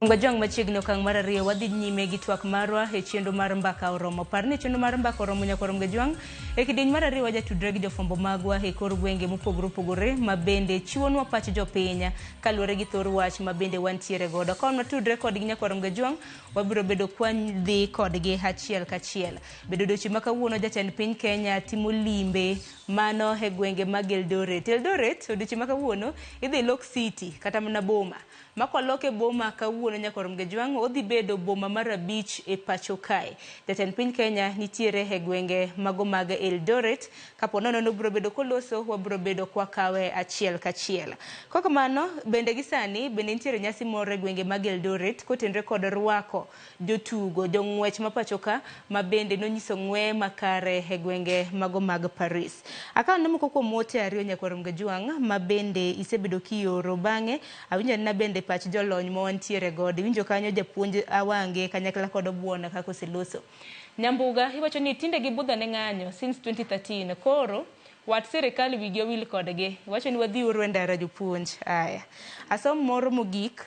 S4: Ngwajwang' machiegni okang' mar ariyo wadhi nyime gi twak marwa e chenro mar mbaka oromo. Par ni chenro mar mbaka oromo nyaka rom gajwang'. E kidieny mar ariyo wajatudre gi jofwambo magwa e kor gwenge mopogore opogore ma bende chiwonwa pach jopiny kaluwore gi thor wach ma bende wantiere godo. Ka wan watudre kodgi nyaka rom gajwang', wabiro bedo kwadhi kodgi achiel kachiel. Bedo odiochieng' ma kawuono jatend piny Kenya timo limbe mano e gwenge mag Eldoret. Eldoret odiochieng' ma kawuono idhi lok city kata mana boma. Makoloke boma kawuono nyaka rom gajwang' odhi bedo boma mar 5 e pacho kae. Jatend piny Kenya nitiere e gwenge mago mag Eldoret. Kapo nono nobiro bedo koloso, wabiro bedo kwakawe achiel kachiel. Kokamano bende gi sani bende nitiere nyasi moro e gwenge mag Eldoret kotenre kod rwako jotugo jong'wech ma pacho ka ma bende nonyiso ng'we makare e gwenge mago mag Paris. Akawo ne moko kuom ote ariyo nyaka rom gajwang' ma bende isebedo kioro bang'e awinjo na bende pach jolony ma wantiere godo. Iwinjo kanyo japuonj Awange kanyakla kod Obuona kaka oseloso. Nyambuga iwacho ni tinde gibudha ne ng'anyo since 2013 koro wat sirikal wigi owil kodgi. Iwacho ni wadhi uru e ndara jopuonj. Aya. Asom moro mogik.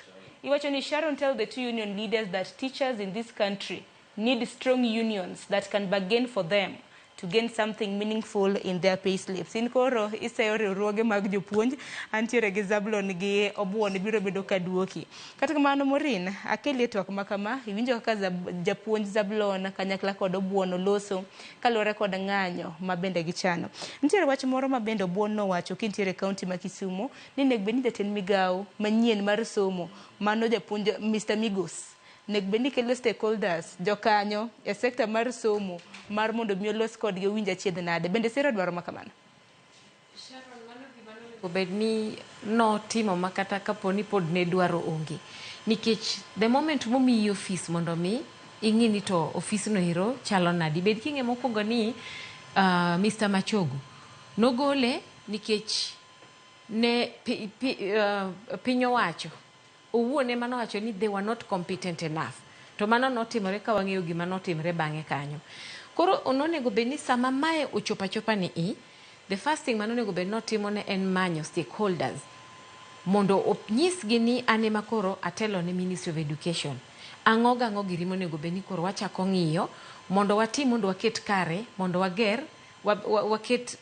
S4: Iwacho ni Sharon tell the two union leaders that teachers in this country need strong unions that can bargain for them to gain something meaningful in their pay slips. In koro iseyo riwruoge mag jopuonj antiere gi Zablon gi Obuon biro bedo ka duoki. Kata kamano Maureen, akeli e twak ma kama, iwinjo kaka japuonj Zablon kanyakla kod Obuon oloso kaluwore kod ng'anyo ma bende gichano. Nitiere wach moro ma bende Obuon nowacho kintiere e kaunti ma Kisumu ni onego bed ni jatend migawo manyien mar somo mano japuonj Mr. Migos nego bed ni kelo stakeholders jokanyo e sekta mar somo mar mondo mi olos kodgi owinj achiedh nade. Bende sero dwaro ma kamano?
S8: Sharon, mano gima nonego Obed ni notimo ma kata kapo ni pod ne dwaro onge. Nikech the moment momiyi ofis mondo mi ing'i ni to ofisno ero chalo nadi. Bed king'e mokwongo ni Mr. Machogu nogole nikech ne piny owacho owuon ema nowacho ni they were not competent enough. To mano notimore ka wang'eyo gima notimore bang'e kanyo. Koro ononego bed ni sama mae ochopo achopa ni i, the first thing manonego bed notimo ne en manyo stakeholders mondo onyisgi ni an ema koro atelo ne Ministry of Education. Ang'o gang'o giri monego bed ni koro wachako ng'iyo mondo watim mondo waket kare mondo wager waket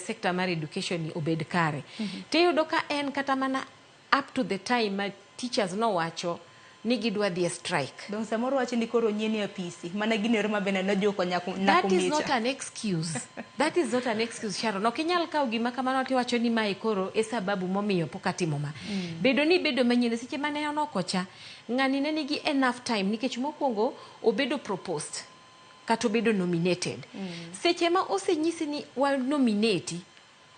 S8: sector mar education ni obed kare. Tiyudo ka en kata mana up to the time ma teachers nowacho ni gidwa dhi e strike.
S4: Dong samoro wacho ni koro nyien e apisi mana gino ero ma bende nojuko
S8: That is not an excuse. That is not an excuse, Sharon. Ok inyal kawo gima kamano tiwacho ni mae koro e sababu momiyo pok atimo ma. Bedo ni bedo manyien seche mane en oko cha, ng'ani ne nigi enough time nikech mokwongo obedo proposed kata obedo nominated. Seche ma osenyisi ni wa nominate,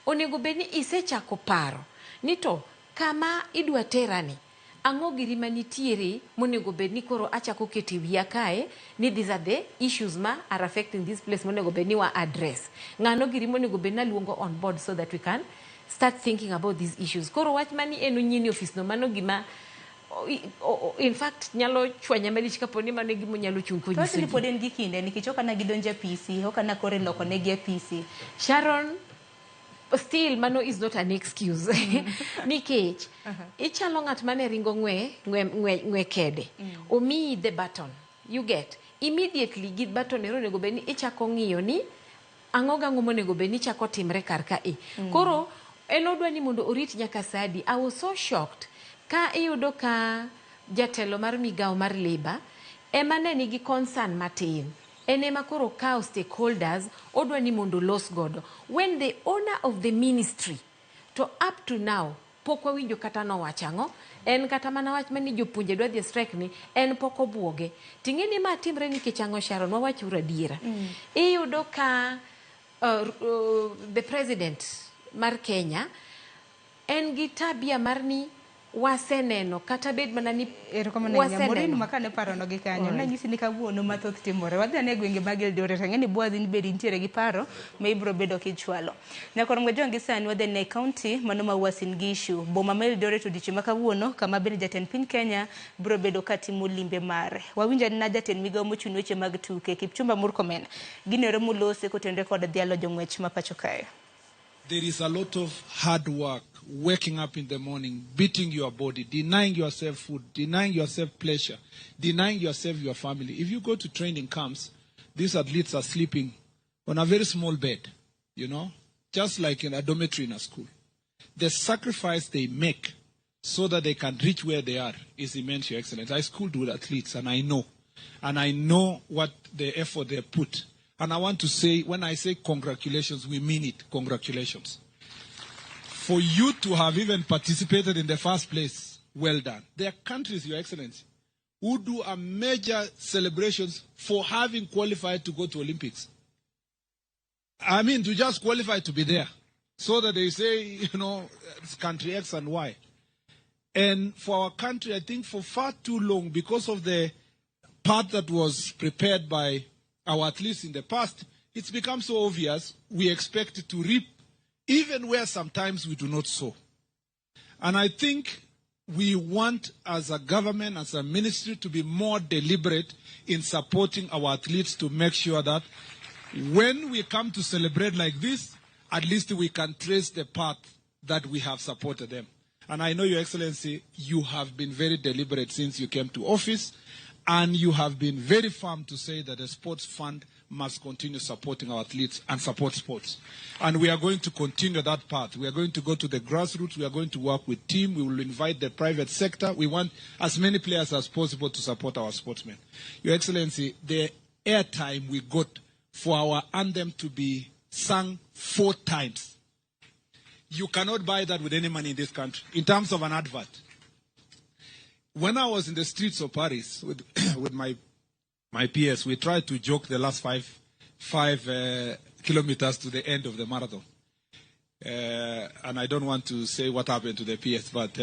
S8: onego bed ni isechako paro ni to kama idwa terani, ang'o giri manitiere monego bed ni koro achako keto e wiya kae ni these are the issues ma are affecting this place monego bed ni wa address. Ng'ano giri monego bed ni aluongo on board so that we can start thinking about these issues. Koro wach mani en onyien e ofis no mano gima in fact nyalo chwanya malich kapo ni mano e gima onyalo chung'
S4: To wacho
S8: konyiso
S4: ni
S8: ji.
S4: pod en gi kinde nikech ok ana gidonjo e apisi, ok ana koro iloko negi apisi.
S8: Sharon, still mano is not an excuse. Nikech ichalo ng'at mane ringo ng'we kede. Omiyi the baton. You get. Immediately gi baton ero onego bed ni ichako ng'iyo ni ang'o gang'o monego bed ni chako timre kar ka e. Koro en odwa ni mondo orit nyaka sa adi. I was so shocked ka iyudo ka jatelo mar migawo mar Labour ema ne nigi concern matin. En ema koro kawo stakeholders odwa ni mondo olos godo. When the owner of the ministry to up to now pok wawinjo kata nowacho ang'o, en kata mana wach mani jopuonje dwa dhi e strike ni en pok obuoge. Ting'e ni ma timre nikech ang'o Sharon, wawach uru adiera. Iyudo ka the president mar Kenya en gi tabia mar ni waseneno kata bed mana ni
S4: Erokamano ahinya. Maureen
S8: waseneno.
S4: Makane parono gi kanyo.
S8: Alright.
S4: Nanyisi ni kawuono mathoth timore. Wadhi ane gwenge mag Eldoret. Ang'e ni Boaz in bende intiere gi paro ma ibiro bedo kichwalo. Nyakoro Mgajwang' gi sani wadhi ne kaunti mano ma Uasin Gishu. Boma ma Eldoret odiochieng' ma kawuono kama bende jatend piny Kenya biro bedo katimo limbe mare. Wawinjo na jatend migawo mochung' ne weche mag tuke Kipchumba Murkomen. Gino ero molose kotenore kod dhialo jong'wech ma pacho kae.
S6: There is a lot of hard work, waking up in the morning, beating your body, denying yourself food, denying yourself pleasure, denying yourself your family. If you go to training camps, these athletes are sleeping on a very small bed, you know, just like in a dormitory in a school. The sacrifice they make so that they can reach where they are is immense, Your Excellency. I schooled with athletes and I know. And I know what the effort they put. And I want to say, when I say congratulations, we mean it. Congratulations. For you to have even participated in the first place, well done. There are countries, Your Excellency, who do a major celebrations for having qualified to go to Olympics. I mean, to just qualify to be there. So that they say, you know, it's country X and Y. And for our country, I think for far too long, because of the path that was prepared by our athletes in the past, it's become so obvious we expect to reap even where sometimes we do not sow. And I think we want, as a government, as a ministry, to be more deliberate in supporting our athletes to make sure that when we come to celebrate like this, at least we can trace the path that we have supported them. And I know, Your Excellency, you have been very deliberate since you came to office, and you have been very firm to say that the sports fund must continue supporting our athletes and support sports. And we are going to continue that path. We are going to go to the grassroots. We are going to work with team. We will invite the private sector. We want as many players as possible to support our sportsmen. Your Excellency, the airtime we got for our anthem to be sung 4 times. You cannot buy that with any money in this country, in terms of an advert. When I was in the streets of Paris with my peers, we tried to joke the last five kilometers to the end of the marathon. And I don't want to say what happened to the PS, but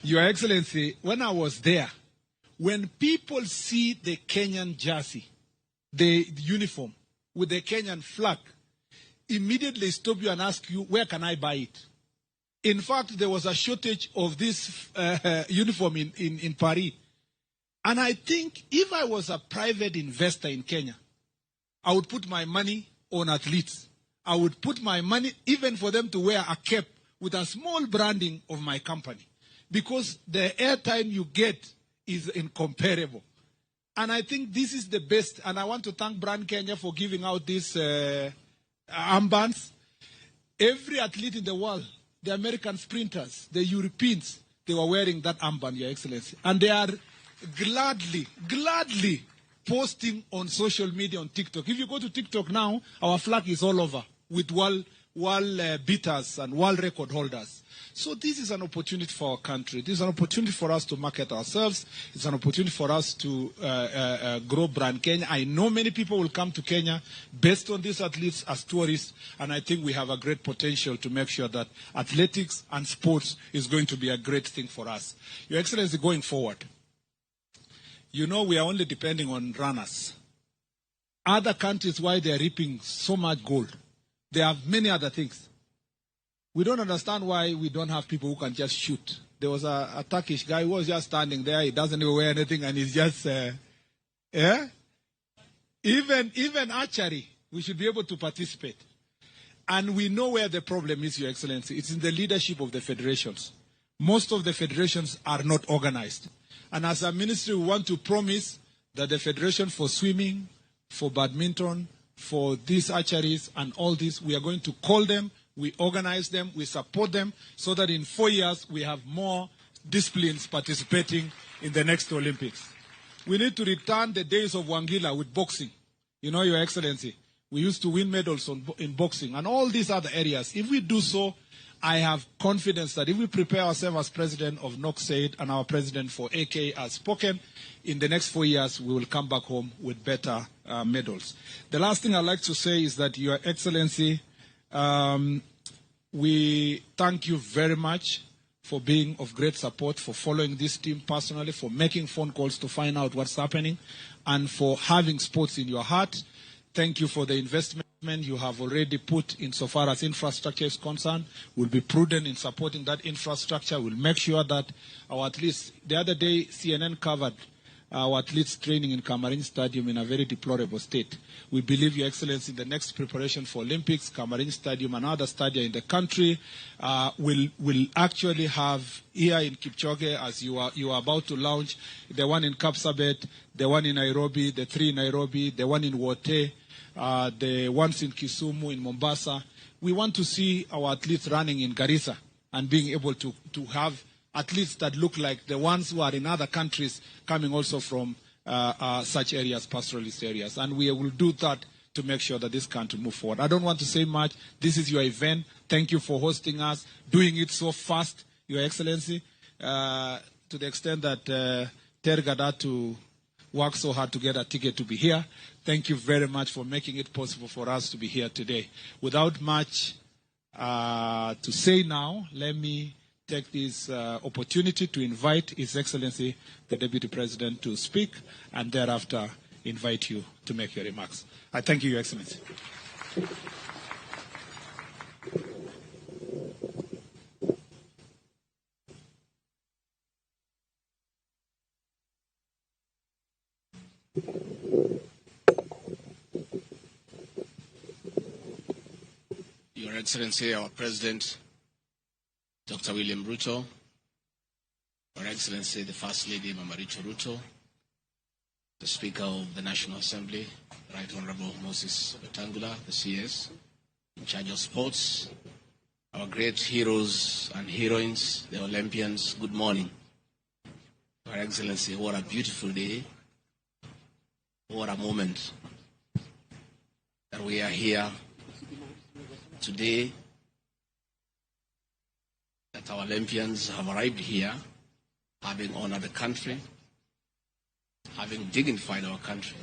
S6: Your Excellency, when I was there, when people see the Kenyan jersey, the uniform with the Kenyan flag, immediately stop you and ask you, where can I buy it? In fact, there was a shortage of this uniform in Paris. And I think if I was a private investor in Kenya, I would put my money on athletes. I would put my money even for them to wear a cap with a small branding of my company, because the airtime you get is incomparable. And I think this is the best. And I want to thank Brand Kenya for giving out these armbands. Every athlete in the world, the American sprinters, the Europeans, they were wearing that armband, Your Excellency. And they are gladly, gladly posting on social media, on TikTok. If you go to TikTok now, our flag is all over with world beaters and world record holders. So this is an opportunity for our country. This is an opportunity for us to market ourselves. It's an opportunity for us to grow Brand Kenya. I know many people will come to Kenya based on these athletes as tourists, and I think we have a great potential to make sure that athletics and sports is going to be a great thing for us. Your Excellency, going forward, you know we are only depending on runners. Other countries, why they are reaping so much gold? They have many other things. We don't understand why we don't have people who can just shoot. There was a Turkish guy who was just standing there. He doesn't even wear anything, and he's just, yeah? Even archery, we should be able to participate. And we know where the problem is, Your Excellency. It's in the leadership of the federations. Most of the federations are not organized. And as a ministry, we want to promise that the federation for swimming, for badminton, for these archeries and all this, we are going to call them, we organize them, we support them, so that in 4 years we have more disciplines participating in the next Olympics. We need to return the days of Wangila with boxing. You know, Your Excellency, we used to win medals in boxing and all these other areas. If we do so, I have confidence that if we prepare ourselves as president of NOCSAID and our president for AK has spoken, in the next 4 years, we will come back home with better medals. The last thing I'd like to say is that, Your Excellency, we thank you very much for being of great support, for following this team personally, for making phone calls to find out what's happening, and for having sports in your heart. Thank you for the investment you have already put insofar as infrastructure is concerned. We'll be prudent in supporting that infrastructure. We'll make sure that our athletes, the other day CNN covered our athletes training in Kamarin Stadium in a very deplorable state. We believe, Your Excellency, the next preparation for Olympics, Kamarin Stadium and other stadia in the country will actually have here in Kipchoge, as you are about to launch, the one in Kapsabet, the one in Nairobi, the three in Nairobi, the one in Wote, the ones in Kisumu, in Mombasa. We want to see our athletes running in Garissa and being able to have athletes that look like the ones who are in other countries coming also from such areas, pastoralist areas. And we will do that to make sure that this country moves forward. I don't want to say much. This is your event. Thank you for hosting us, doing it so fast, Your Excellency, to the extent that Tergat had to work so hard to get a ticket to be here. Thank you very much for making it possible for us to be here today. Without much to say now, let me take this opportunity to invite His Excellency, the Deputy President, to speak, and thereafter invite you to make your remarks. I thank you, Your Excellency.
S16: Your Excellency, our President, Dr. William Ruto, Your Excellency, the First Lady, Mama Rachel Ruto, the Speaker of the National Assembly, Right Honorable Moses Wetangula, the CS, in charge of sports, our great heroes and heroines, the Olympians, good morning. Your Excellency, what a beautiful day, what a moment that we are here today, that our Olympians have arrived here, having honored the country, having dignified our country,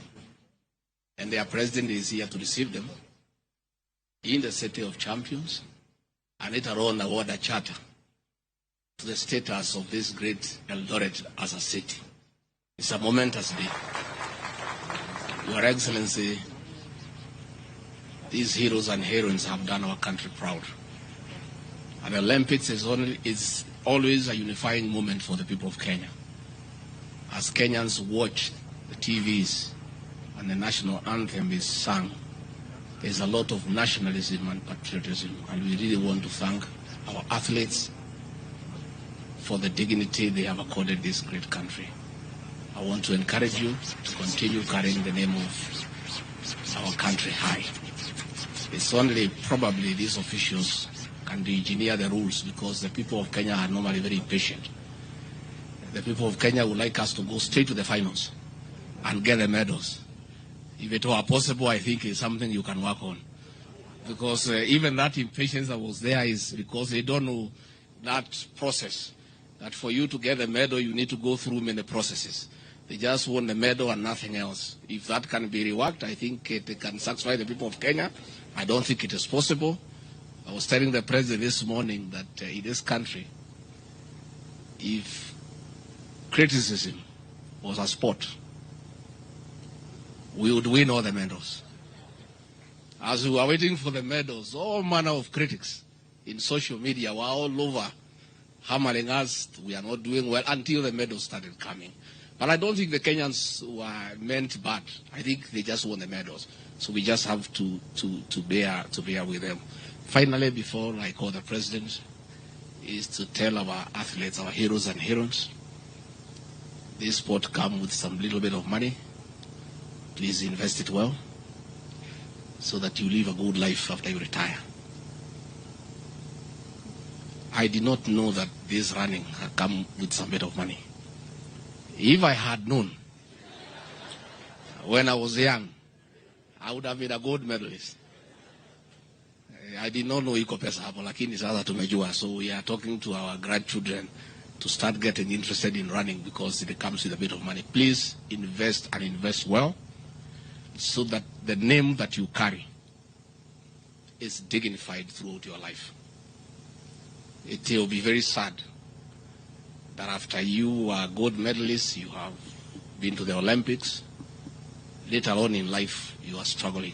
S16: and their president is here to receive them. in the City of Champions, and later on award a charter to the status of this great Eldoret as a city. It's a momentous day. Your Excellency, these heroes and heroines have done our country proud. And the Olympics is always a unifying moment for the people of Kenya. As Kenyans watch the TVs and the national anthem is sung, there's a lot of nationalism and patriotism, and we really want to thank our athletes for the dignity they have accorded this great country. I want to encourage you to continue carrying the name of our country high. It's only probably these officials can re-engineer the rules, because the people of Kenya are normally very impatient. The people of Kenya would like us to go straight to the finals and get the medals. If it were possible, I think it's something you can work on. Because even that impatience that was there is because they don't know that process. That for you to get the medal, you need to go through many processes. They just want the medal and nothing else. If that can be reworked, I think it can satisfy the people of Kenya. I don't think it is possible. I was telling the president this morning that in this country, if criticism was a sport, we would win all the medals. As we were waiting for the medals, all manner of critics in social media were all over hammering us, we are not doing well, until the medals started coming. But I don't think the Kenyans were meant bad. I think they just won the medals. So we just have to bear with them. Finally, before I call the president, is to tell our athletes, our heroes and heroines, this sport comes with some little bit of money. Please invest it well so that you live a good life after you retire. I did not know that this running had come with some bit of money. If I had known when I was young, I would have been a gold medalist. I did not know iko pesa hapo, lakini sasa tumejua. So we are talking to our grandchildren to start getting interested in running, because it comes with a bit of money. Please invest, and invest well, so that the name that you carry is dignified throughout your life. It will be very sad that after you are gold medalist, you have been to the Olympics, later on in life you are struggling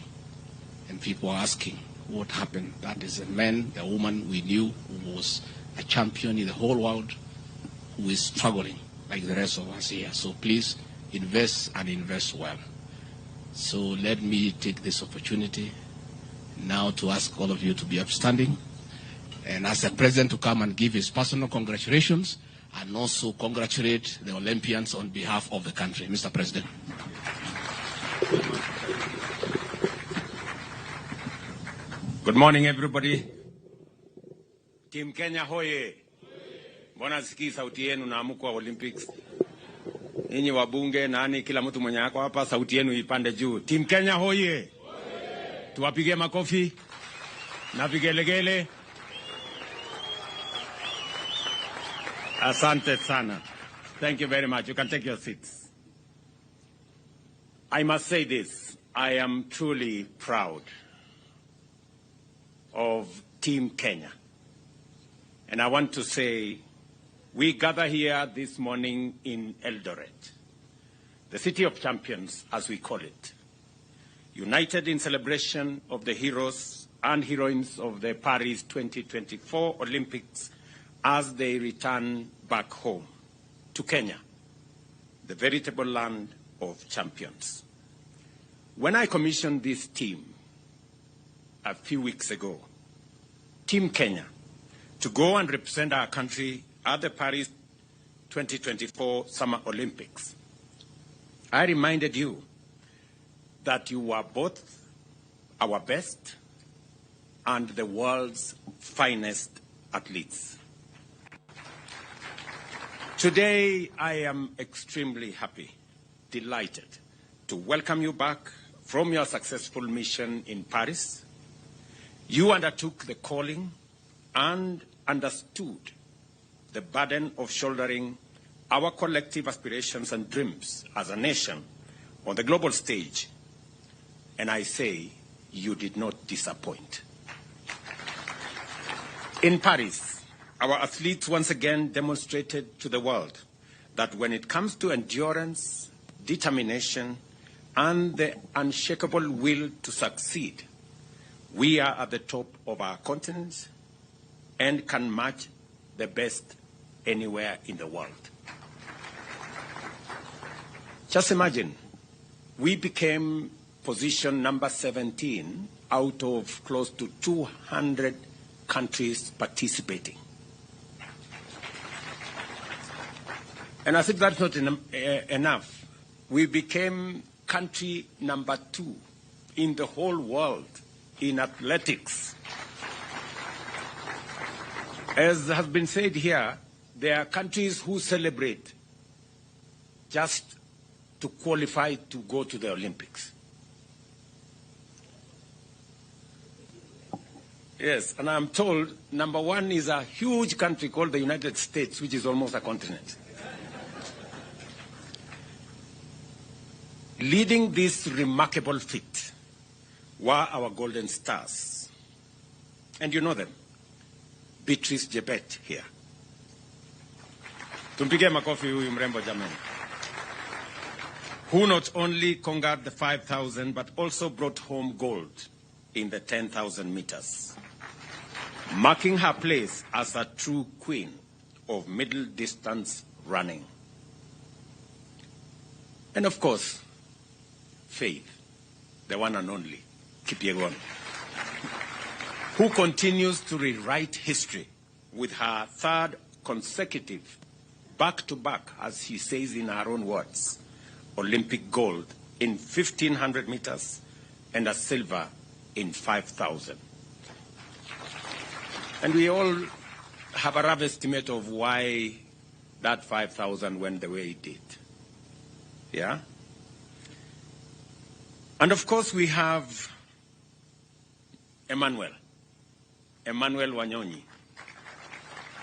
S16: and people are asking what happened. That is a man, the woman we knew who was a champion in the whole world, who is struggling like the rest of us here. So please invest, and invest well. So let me take this opportunity now to ask all of you to be upstanding and ask the president to come and give his personal congratulations and also congratulate the Olympians on behalf of the country. Mr. President.
S17: Good morning, everybody. Team Kenya hoye. Mbona sikii sauti yenu na hamko Olympics? Ninyi wabunge, nani, kila mtu mwenye ako hapa, sauti yenu ipande juu. Team Kenya hoye. Tuwapige makofi na vigelegele. Asante sana. Thank you very much. You can take your seats. I must say this. I am truly proud of Team Kenya. And I want to say, we gather here this morning in Eldoret, the city of champions, as we call it, united in celebration of the heroes and heroines of the Paris 2024 Olympics as they return back home to Kenya, the veritable land of champions. When I commissioned this team a few weeks ago, Team Kenya, to go and represent our country at the Paris 2024 Summer Olympics, I reminded you that you were both our best and the world's finest athletes. Today, I am extremely happy, delighted to welcome you back from your successful mission in Paris. You undertook the calling and understood the burden of shouldering our collective aspirations and dreams as a nation on the global stage. And I say, you did not disappoint. In Paris, our athletes once again demonstrated to the world that when it comes to endurance, determination, and the unshakable will to succeed, we are at the top of our continent and can match the best anywhere in the world. Just imagine, we became position number 17 out of close to 200 countries participating. And as if that's not enough, we became country number 2 in the whole world in athletics. As has been said here, there are countries who celebrate just to qualify to go to the Olympics. Yes, and I'm told number 1 is a huge country called the United States, which is almost a continent. Leading this remarkable feat were our golden stars. And you know them. Beatrice Jebet here. Tumpige makofi huyu mrembo jamani. Who not only conquered the 5,000 but also brought home gold in the 10,000 meters, marking her place as a true queen of middle distance running. And of course, Faith, the one and only Kipyegon, who continues to rewrite history with her third consecutive, back-to-back, as she says in her own words, Olympic gold in 1,500 meters and a silver in 5,000. And we all have a rough estimate of why that 5,000 went the way it did. Yeah? And of course we have Emmanuel Wanyonyi,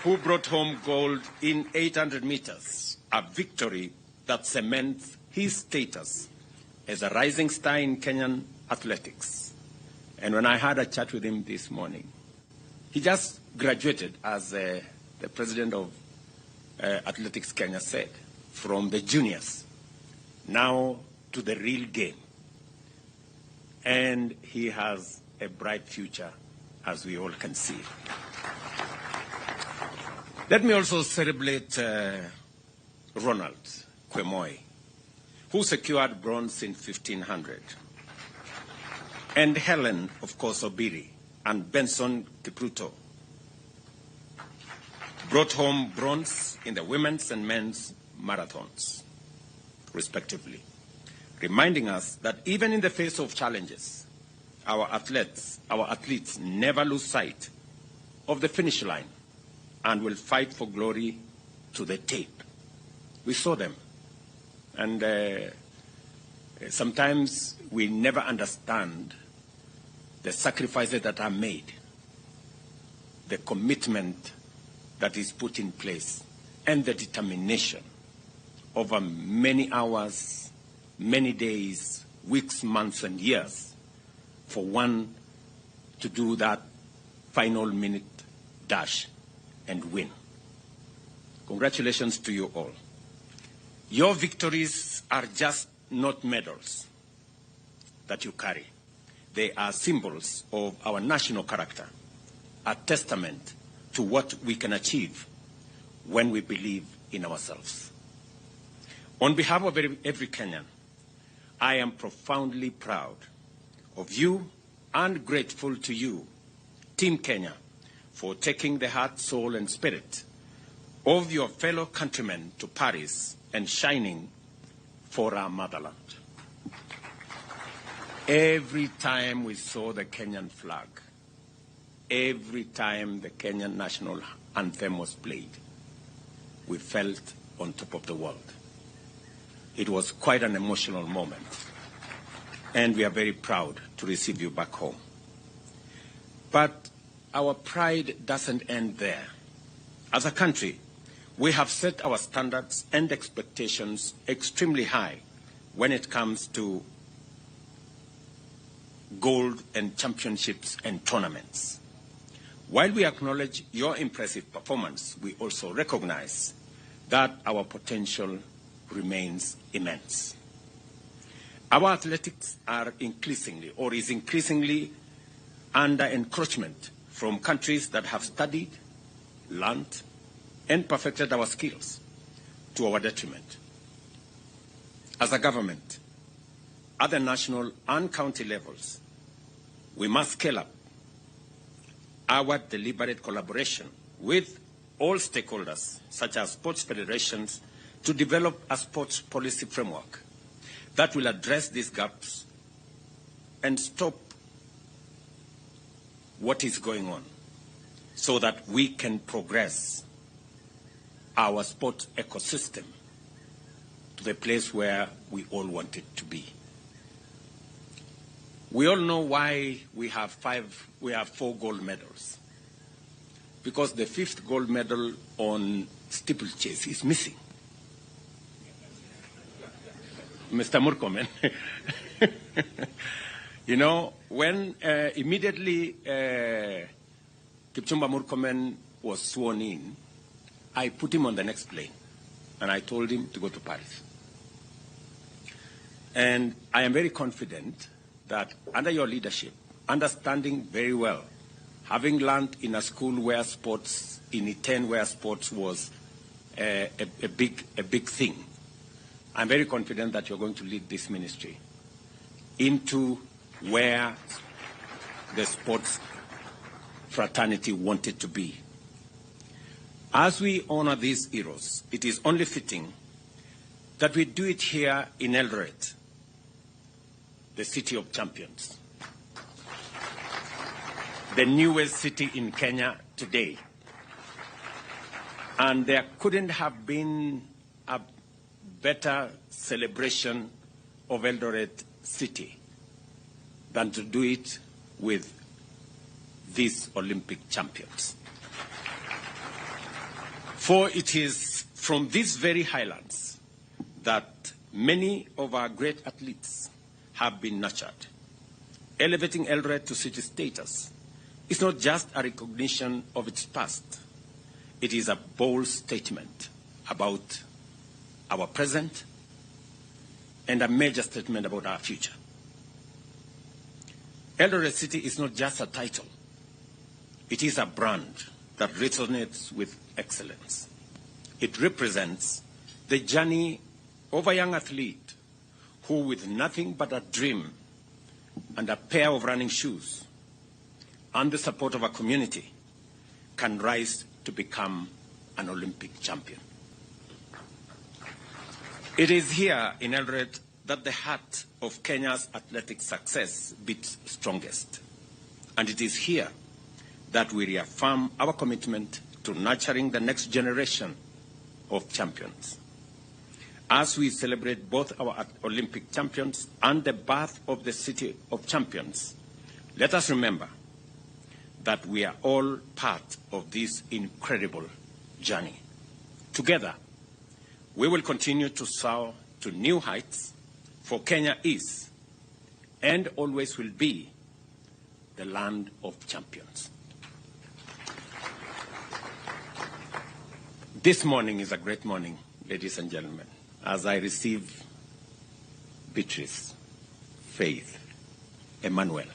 S17: who brought home gold in 800 meters, a victory that cements his status as a rising star in Kenyan athletics. And when I had a chat with him this morning, he just graduated, as the president of Athletics Kenya said, from the juniors now to the real game. And he has a bright future, as we all can see. Let me also celebrate Ronald Kwemoi, who secured bronze in 1500, and Helen, of course, Obiri, and Benson Kipruto brought home bronze in the women's and men's marathons, respectively, reminding us that even in the face of challenges, our athletes never lose sight of the finish line and will fight for glory to the tape. We saw them. And sometimes we never understand the sacrifices that are made, the commitment that is put in place, and the determination over many hours, many days, weeks, months, and years for one to do that final minute dash and win. Congratulations to you all. Your victories are just not medals that you carry. They are symbols of our national character, a testament to what we can achieve when we believe in ourselves. On behalf of every Kenyan, I am profoundly proud of you and grateful to you, Team Kenya, for taking the heart, soul, and spirit of your fellow countrymen to Paris and shining for our motherland. Every time we saw the Kenyan flag, every time the Kenyan national anthem was played, we felt on top of the world. It was quite an emotional moment, and we are very proud to receive you back home. But our pride doesn't end there. As a country, we have set our standards and expectations extremely high when it comes to gold and championships and tournaments. While we acknowledge your impressive performance, we also recognize that our potential remains immense. Our athletics are increasingly, or is increasingly, under encroachment from countries that have studied, learned, and perfected our skills to our detriment. As a government, at the national and county levels, we must scale up our deliberate collaboration with all stakeholders, such as sports federations, to develop a sports policy framework that will address these gaps and stop what is going on so that we can progress our sports ecosystem to the place where we all want it to be. We all know why we have four gold medals. Because the fifth gold medal on steeplechase is missing. Mr. Murkomen. You know, when immediately Kipchumba Murkomen was sworn in, I put him on the next plane and I told him to go to Paris. And I am very confident that under your leadership, understanding very well, having learned in a school where sports, in Iten where sports was a big thing, I'm very confident that you're going to lead this ministry into where the sports fraternity wanted to be. As we honor these heroes, it is only fitting that we do it here in Eldoret, the city of champions, the newest city in Kenya today. And there couldn't have been a better celebration of Eldoret City than to do it with these Olympic champions. For it is from these very highlands that many of our great athletes have been nurtured. Elevating Eldoret to city status is not just a recognition of its past. It is a bold statement about our present and a major statement about our future. Eldoret City is not just a title. It is a brand that resonates with excellence. It represents the journey of a young athlete who, with nothing but a dream and a pair of running shoes and the support of a community, can rise to become an Olympic champion. It is here in Eldoret that the heart of Kenya's athletic success beats strongest. And it is here that we reaffirm our commitment to nurturing the next generation of champions. As we celebrate both our Olympic champions and the birth of the City of Champions, let us remember that we are all part of this incredible journey. Together, we will continue to soar to new heights, for Kenya is and always will be the land of champions. This morning is a great morning, ladies and gentlemen, as I receive Beatrice, Faith, Emmanuel,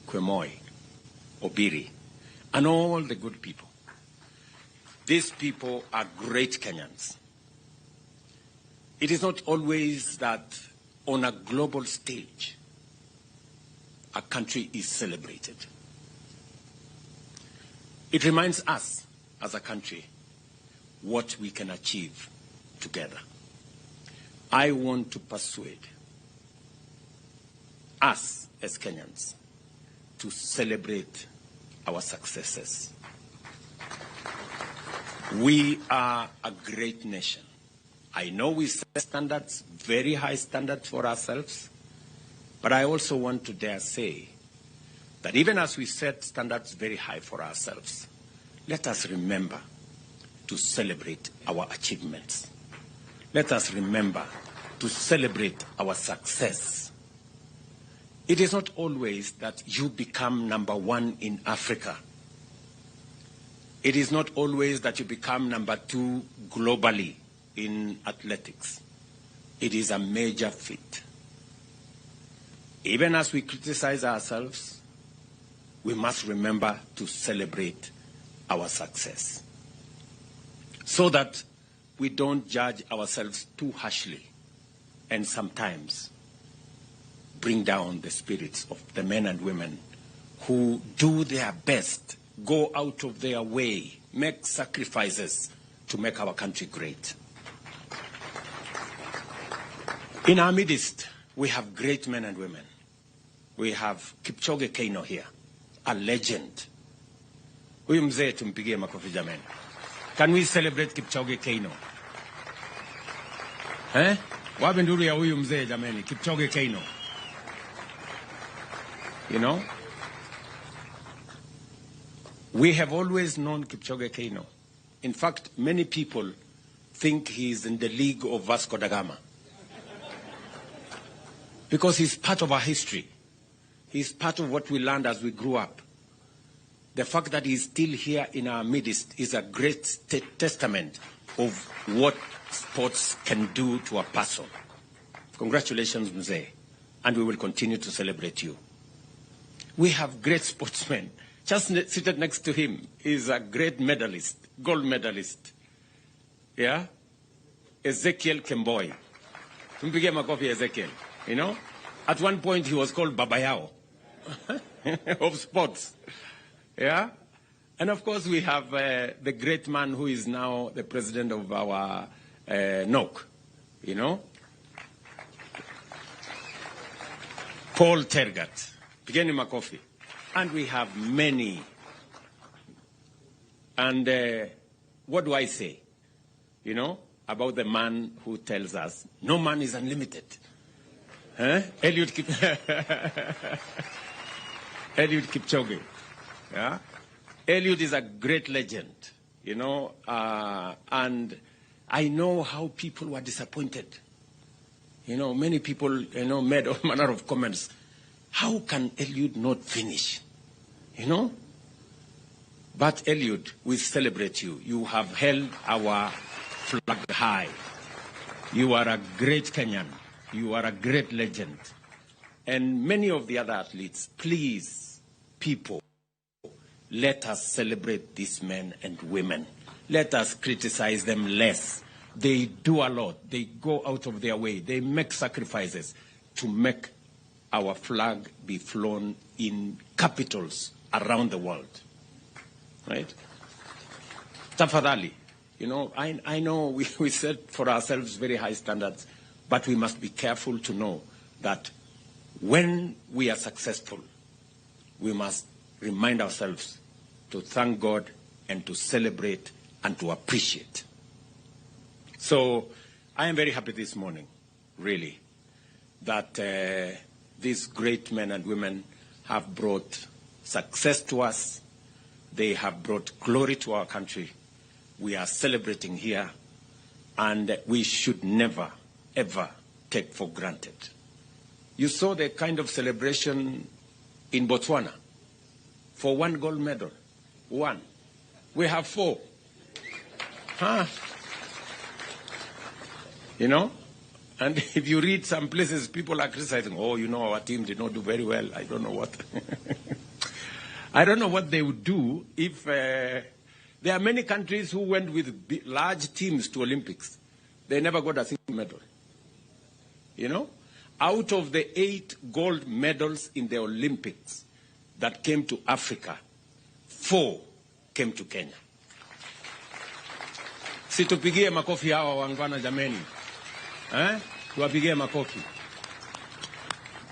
S17: Kwemoi, Obiri, and all the good people. These people are great Kenyans. It is not always that on a global stage a country is celebrated. It reminds us as a country what we can achieve together. I want to persuade us as Kenyans to celebrate our successes. We are a great nation. I know we set standards, very high standards for ourselves, but I also want to dare say that even as we set standards very high for ourselves, let us remember to celebrate our achievements. Let us remember to celebrate our success. It is not always that you become number one in Africa It is not always that you become number 2 globally in athletics. It is a major feat. Even as we criticize ourselves, we must remember to celebrate our success so that we don't judge ourselves too harshly and sometimes bring down the spirits of the men and women who do their best, go out of their way, make sacrifices to make our country great. In our midst, we have great men and women. We have Kipchoge Keino here, a legend. Huyu mzee tumpigie makofi jameni. Can we celebrate Kipchoge Keino? Eh? Wapi nduru ya huyu mzee jameni, Kipchoge Keino? You know? We have always known Kipchoge Keino. In fact, many people think he is in the league of Vasco da Gama, because he's part of our history. He's part of what we learned as we grew up. The fact that he's still here in our midst is a great testament of what sports can do to a person. Congratulations, Mzee, and we will continue to celebrate you. We have great sportsmen. Just seated next to him is a great medalist, gold medalist. Yeah? Ezekiel Kemboi. Tumpigie makofi Ezekiel. You know? At one point he was called Baba Yao of sports. Yeah? And of course we have the great man who is now the president of our NOC, you know? Paul Tergat. Pigeni makofi. And we have many. And what do I say, you know, about the man who tells us no man is unlimited? Huh? Eliud Kipchoge. Yeah? Eliud is a great legend, you know, and I know how people were disappointed. You know, many people, you know, made all manner of comments. How can Eliud not finish? You know? But Eliud, we celebrate you. You have held our flag high. You are a great Kenyan. You are a great legend. And many of the other athletes, please, people, let us celebrate these men and women. Let us criticize them less. They do a lot. They go out of their way. They make sacrifices to make our flag be flown in capitals around the world. Right? Tafadhali, you know, I know we set for ourselves very high standards, but we must be careful to know that when we are successful, we must remind ourselves to thank God and to celebrate and to appreciate. So I am very happy this morning, really, that these great men and women have brought success to us. They have brought glory to our country. We are celebrating here, and we should never, ever take for granted. You saw the kind of celebration in Botswana for one gold medal. One. We have four. Huh? You know? And if you read some places, people are criticizing, oh, you know, our team did not do very well. I don't know what. I don't know what they would do if... there are many countries who went with large teams to Olympics. They never got a single medal. You know? Out of the 8 gold medals in the Olympics that came to Africa, 4 came to Kenya. Situpigie makofi hawa wangwana jameni. Eh? Tuwapigie makofi.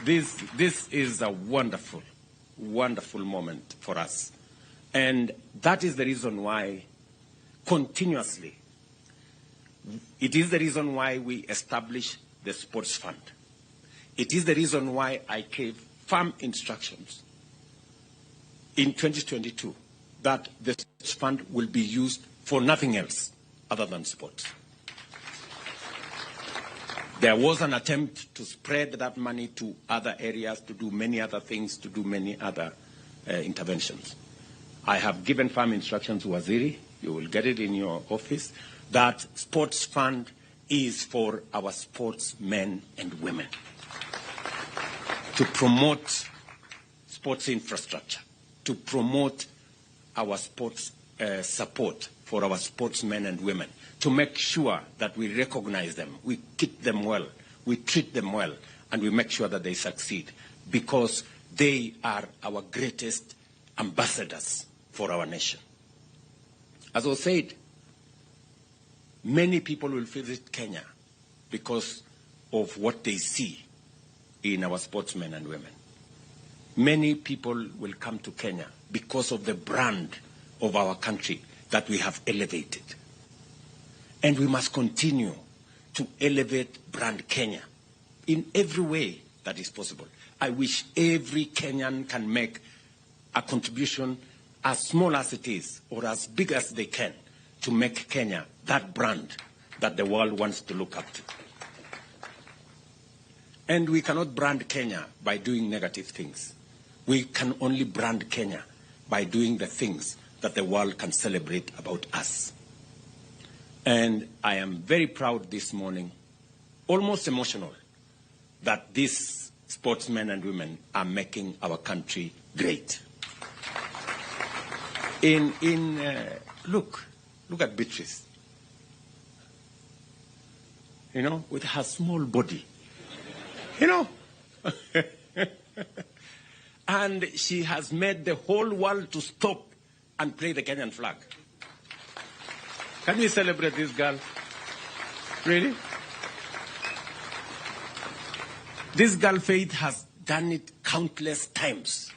S17: This is a wonderful, wonderful moment for us. And that is the reason why continuously, it is the reason why we established the Sports Fund. It is the reason why I gave firm instructions in 2022 that the Sports Fund will be used for nothing else other than sports. There was an attempt to spread that money to other areas, to do many other things, to do many other interventions. I have given firm instructions to Waziri, you will get it in your office, that sports fund is for our sportsmen and women to promote sports infrastructure, to promote our sports support for our sportsmen and women, to make sure that we recognize them, we keep them well, we treat them well, and we make sure that they succeed, because they are our greatest ambassadors for our nation. As I said, many people will visit Kenya because of what they see in our sportsmen and women. Many people will come to Kenya because of the brand of our country that we have elevated. And we must continue to elevate brand Kenya in every way that is possible. I wish every Kenyan can make a contribution, as small as it is or as big as they can, to make Kenya that brand that the world wants to look up to. And we cannot brand Kenya by doing negative things. We can only brand Kenya by doing the things that the world can celebrate about us. And I am very proud this morning, almost emotional, that these sportsmen and women are making our country great. Look at Beatrice. You know, with her small body. You know. And she has made the whole world to stop and play the Kenyan flag. Can we celebrate this girl? Really? This girl, Faith, has done it countless times.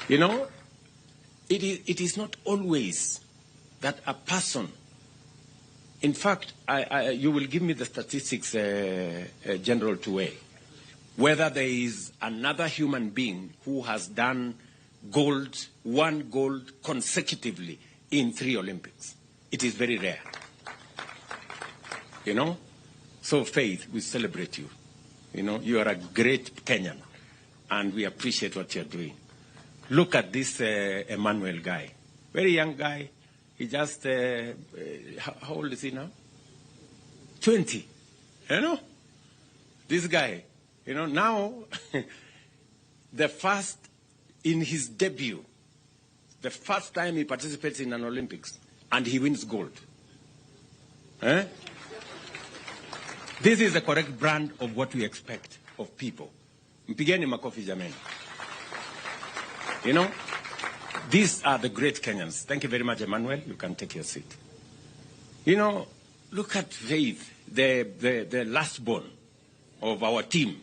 S17: You know, it is not always that a person... In fact, you will give me the statistics, General Tuwei, whether there is another human being who has done gold, one gold consecutively in 3 Olympics. It is very rare. You know? So, Faith, we celebrate you. You know, you are a great Kenyan, and we appreciate what you're doing. Look at this Emmanuel guy. Very young guy. He just, how old is he now? 20. You know? This guy, you know, now, the first, in his debut, the first time he participates in an Olympics, and he wins gold. Eh? This is the correct brand of what we expect of people. Mpigeni makofi jameni. You know? These are the great Kenyans. Thank you very much, Emmanuel. You can take your seat. You know, look at Faith, the last born of our team,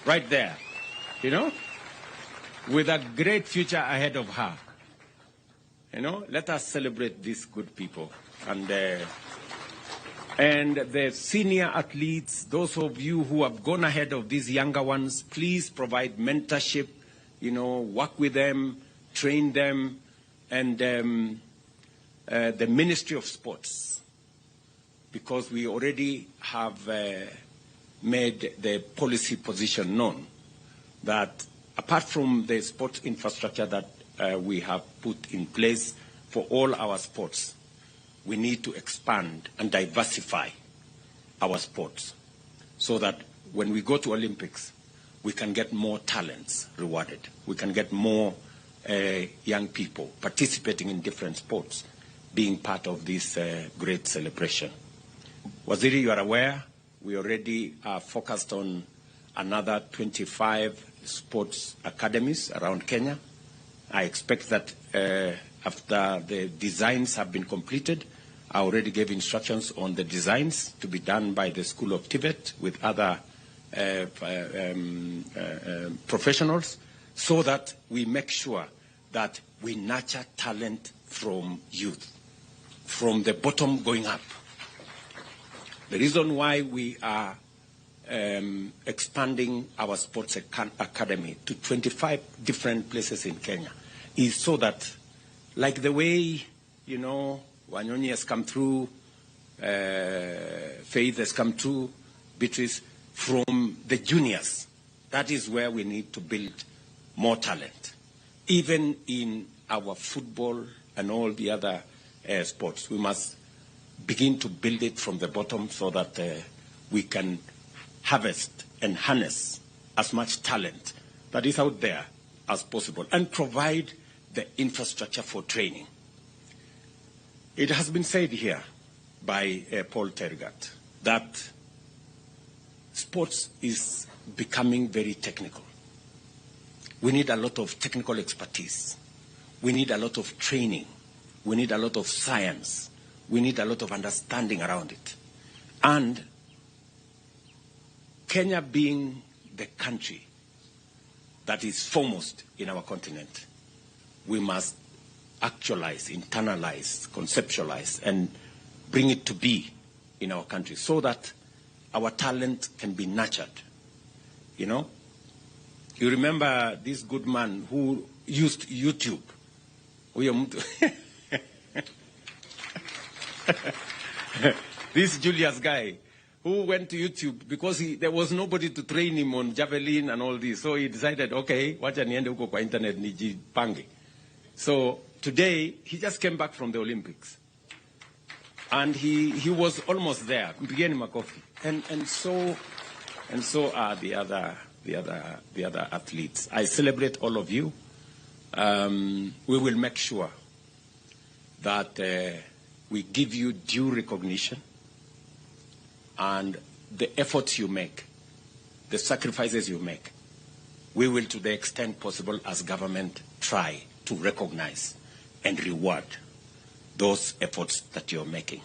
S17: right there, you know, with a great future ahead of her. You know, let us celebrate these good people. And the senior athletes, those of you who have gone ahead of these younger ones, please provide mentorship, you know, work with them, train them, and the Ministry of Sports, because we already have made the policy position known that apart from the sports infrastructure that we have put in place for all our sports, we need to expand and diversify our sports so that when we go to Olympics, we can get more talents rewarded. We can get more young people participating in different sports, being part of this great celebration. Waziri, you are aware, we already are focused on another 25 sports academies around Kenya. I expect that after the designs have been completed, I already gave instructions on the designs to be done by the School of Tibet with other professionals, so that we make sure that we nurture talent from youth, from the bottom going up. The reason why we are expanding our sports academy to 25 different places in Kenya is so that, like the way, you know, Wanyonyi has come through, Faith has come through, Beatrice, from the juniors, that is where we need to build more talent. Even in our football and all the other sports, we must begin to build it from the bottom so that we can harvest and harness as much talent that is out there as possible and provide the infrastructure for training. It has been said here by Paul Tergat that sports is becoming very technical. We need a lot of technical expertise. We need a lot of training. We need a lot of science. We need a lot of understanding around it. And Kenya being the country that is foremost in our continent, we must actualize, internalize, conceptualize, and bring it to be in our country so that our talent can be nurtured. You know? You remember this good man who used YouTube. Huyo mtu this Julius guy who went to YouTube because there was nobody to train him on javelin and all this. So he decided, okay, wacha niende huko kwa internet nijipange. So today, he just came back from the Olympics. And he was almost there. Mpigeni makofi. And so are the other athletes. I celebrate all of you. We will make sure that we give you due recognition and the efforts you make, the sacrifices you make, we will, to the extent possible as government, try to recognize and reward those efforts that you're making.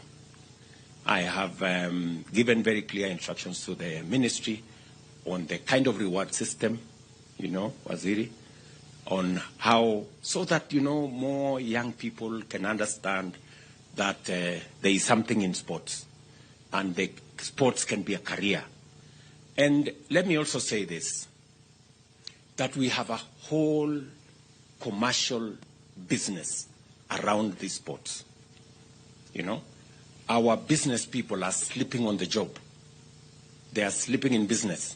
S17: I have given very clear instructions to the ministry on the kind of reward system, you know, Waziri, on how, so that, you know, more young people can understand that there is something in sports and the sports can be a career. And let me also say this, that we have a whole commercial business around these sports. You know, our business people are sleeping on the job. They are sleeping in business.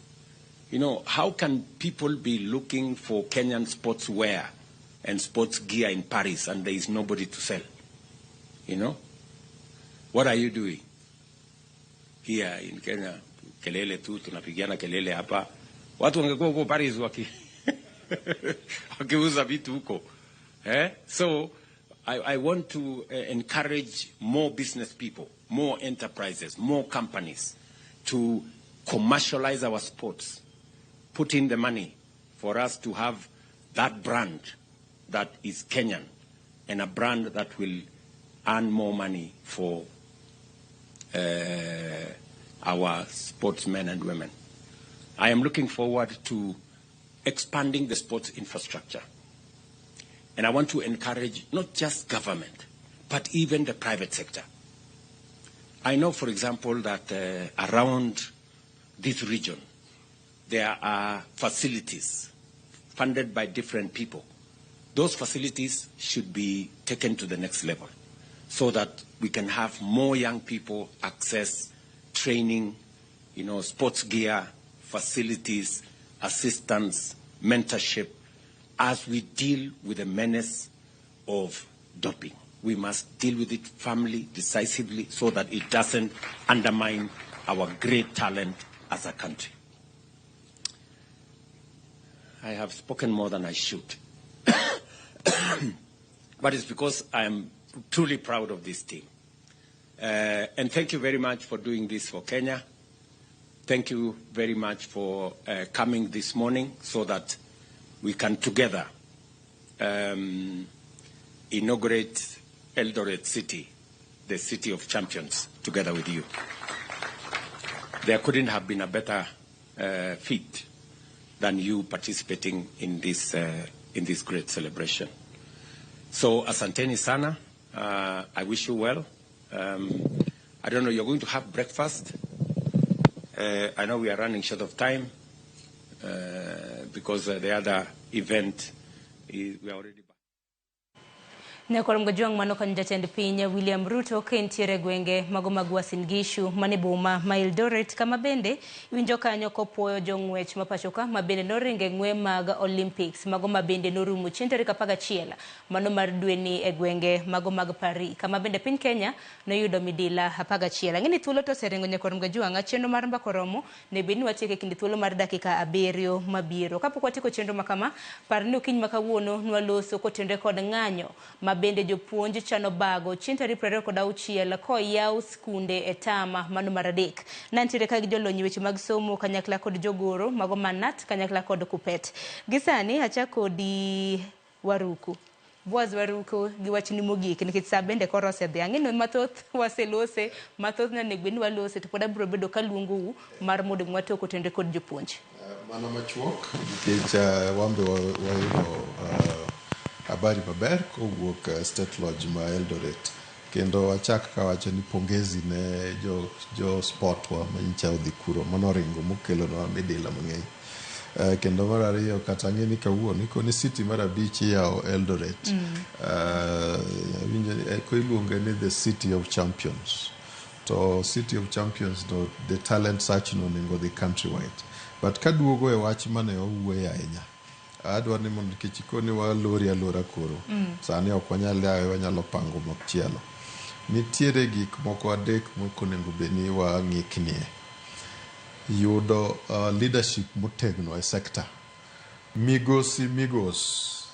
S17: You know, how can people be looking for Kenyan sportswear and sports gear in Paris and there is nobody to sell? You know? What are you doing here in Kenya? Kelele tu, tunapigiana kelele hapa. Watu wangekuwa huko Paris wakiuza vitu huko. Eh? So I want to encourage more business people, more enterprises, more companies to commercialize our sports, put in the money for us to have that brand that is Kenyan and a brand that will earn more money for our sportsmen and women. I am looking forward to expanding the sports infrastructure. And I want to encourage not just government, but even the private sector. I know, for example, that around this region, there are facilities funded by different people. Those facilities should be taken to the next level so that we can have more young people access training, you know, sports gear, facilities, assistance, mentorship, as we deal with the menace of doping. We must deal with it firmly, decisively, so that it doesn't undermine our great talent as a country. I have spoken more than I should. But it's because I am truly proud of this team. And thank you very much for doing this for Kenya. Thank you very much for coming this morning so that we can together inaugurate Eldoret City, the city of champions, together with you. There couldn't have been a better fit than you participating in this great celebration. So, asanteni sana. I wish you well. I don't know, you're going to have breakfast. I know we are running short of time because the other event is, we are already back.
S4: Nyakwar Mgojwang' mano kanyo jatend piny William Ruto ka entiere e gwenge mago mag Uasin Gishu mane boma ma Eldoret kama bende iwinjo kanyo kopuoyo jong'wech ma pachoka ma bende noringo e ng'we mag Olympics mago ma bende norumo chieng' tarik 11 mano mar dweni e gwenge mago mag Paris kama bende piny Kenya noyudo midila 11. Ang'e ni thuolo to oseringo Nyakwar Mgajwang', chenro mar mbaka oromo ne bed ni watieko e kind thuolo mar dakika 7 mabiro. Kapok watieko chenro ma kama, par ni okinyi ma kawuono nwaloso kotenore kod ng'anyo ma bende jopuonj chano bago chieng' tarik 26 koyaw skunde e tama mano mar 3. Nantiere ka gi jolony e weche mag somo kanyakla kod jogoro mago ma KNUT kanyakla kod KUPPET. Gi sani achak kodi Waruku. Boaz Waruku gi wachni mogik nikech saa bende koro osedhi. Ang'e ni mathoth waselose, mathoth ne onego bed ni walose to pod abiro bedo kaluongou mar mondo mi watok otenre kod jopuonj.
S10: Mana machuok nikech wan be wayudo habari maber kowuok State Lodge ma Eldoret kendo achak kawacho ni pongezi ne jo sport wa manyicha odhi kuro manoringo mokelonwa midila mang'eny. Kendo mar ariyo kata ang'e ni kawuono ikoni city mar 5 iyawo Eldoret. Awinjo ko iluonge ni the city of champions. To city of champions no the talent search no onego dhi countrywide. But kaduogo e wach mane wawuoye ahinya, adwa ni mondo nikech ikoni walori alora koro. Sani ok wanyal yawe wanyalo pango machielo. Nitiere gik moko 3 mok onego bed ni wang'iknie. Yudo leadership motegno e sector. Migosi migos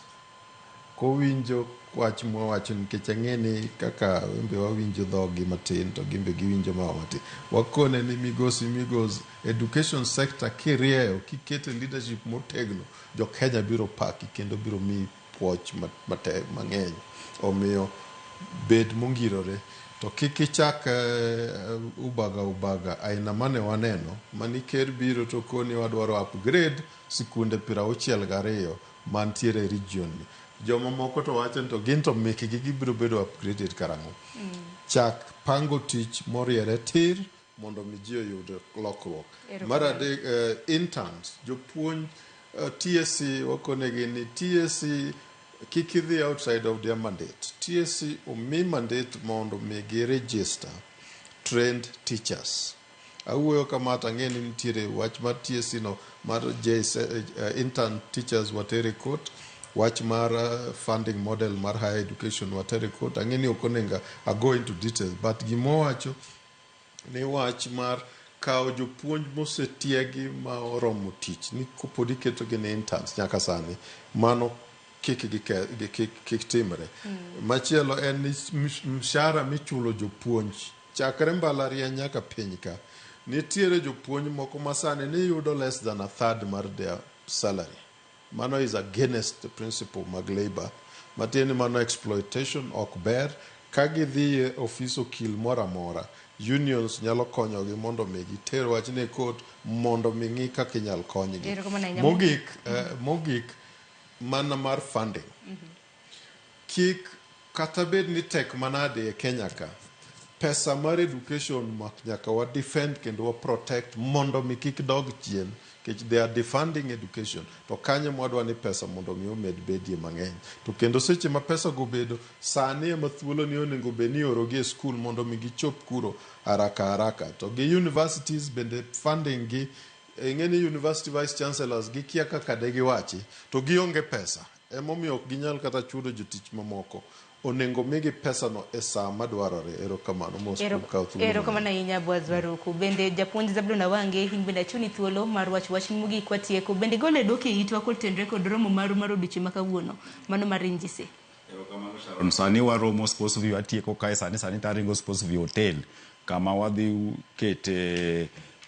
S10: kowinjo wach mwawacho nikech ang'e ni kaka wembe wawinjo dhogi matin to gimbe giwinjo mawa matin. Wakone ni migosi migos education sector kirieyo kikete leadership motegno jo Kenya biro paki kendo biro miyi puoch matek mang'eny. Omiyo bed mongirore to kik ichak ubaga ubaga aina mane waneno mani ker biro to koni wadwaro upgrade sikunde 62 mantiere e region ni. Joma moko to wacho ni to gin to mekgi gibiro bedo upgraded karang'o. Chak pango tich moriere tir mondo mi ji oyud lokruok. Mar adek, interns, jopuonj TSC wakonegi ni TSC kik idhi outside of their mandate. TSC omi mandate mondo mi gi register trained teachers. Awuoyo kama to ang'e ni nitiere wach mar TSC no mar intern teachers watere court, wach mar funding model mar higher education watere court. Ang'e ni ok onego a go into details but gimowacho ni wach mar kawo jopuonj mosetiegi ma oromo tich ni kopod iketogi ni interns nyaka sani mano kik timre. Machielo en ni mshahara michulo jopuonj chakre mbalariany nyaka piny ka nitiere jopuonj moko ma sani niyudo less than a third mar their salary. Mano is against the principle mag labor. Matiende ni mano exploitation ok ber. Ka gidhi e ofis okil moro amora, unions nyalo konyogi mondo mi giter wachni e court mondo mi ng'i kaka inyal konygi. Mogik, mana mar funding. Kik kata bed ni tek manade e Kenya ka, pesa mar education mak nyaka wa defend kendo wa protect mondo mi kik dog chien. Nikech they are defunding education. To kanyo mwadwa ni pesa mondo mi omed bedie mang'eny. To kendo seche ma pesa go bedo, sani ema thuolo ni onego bed ni iorogi e skul mondo mi gichop kuro haraka haraka. To gi universities bende funding gi, ing'e ni university vice chancellors gikia kaka de giwachi, to gionge pesa. Emomiyo ok ginyal kata chudo jotich mamoko. Onego migi pesa no e saa madwarore. Erokamano mos kuom kawo thuolo.
S4: Erokamano ahinya Boaz Waruku. Bende japuonj Zablon Awange in bende achuni thuolo mar wacho wach mogik watieko. Bende gole dwoko e itwa kotenre kod romo maru mar odiochieng' ma kawuono mano mar NGC.
S7: Erokamano Sharon. Sani waromo Sports View atieko kae sani taringo Sports View Hotel kama wadhi kete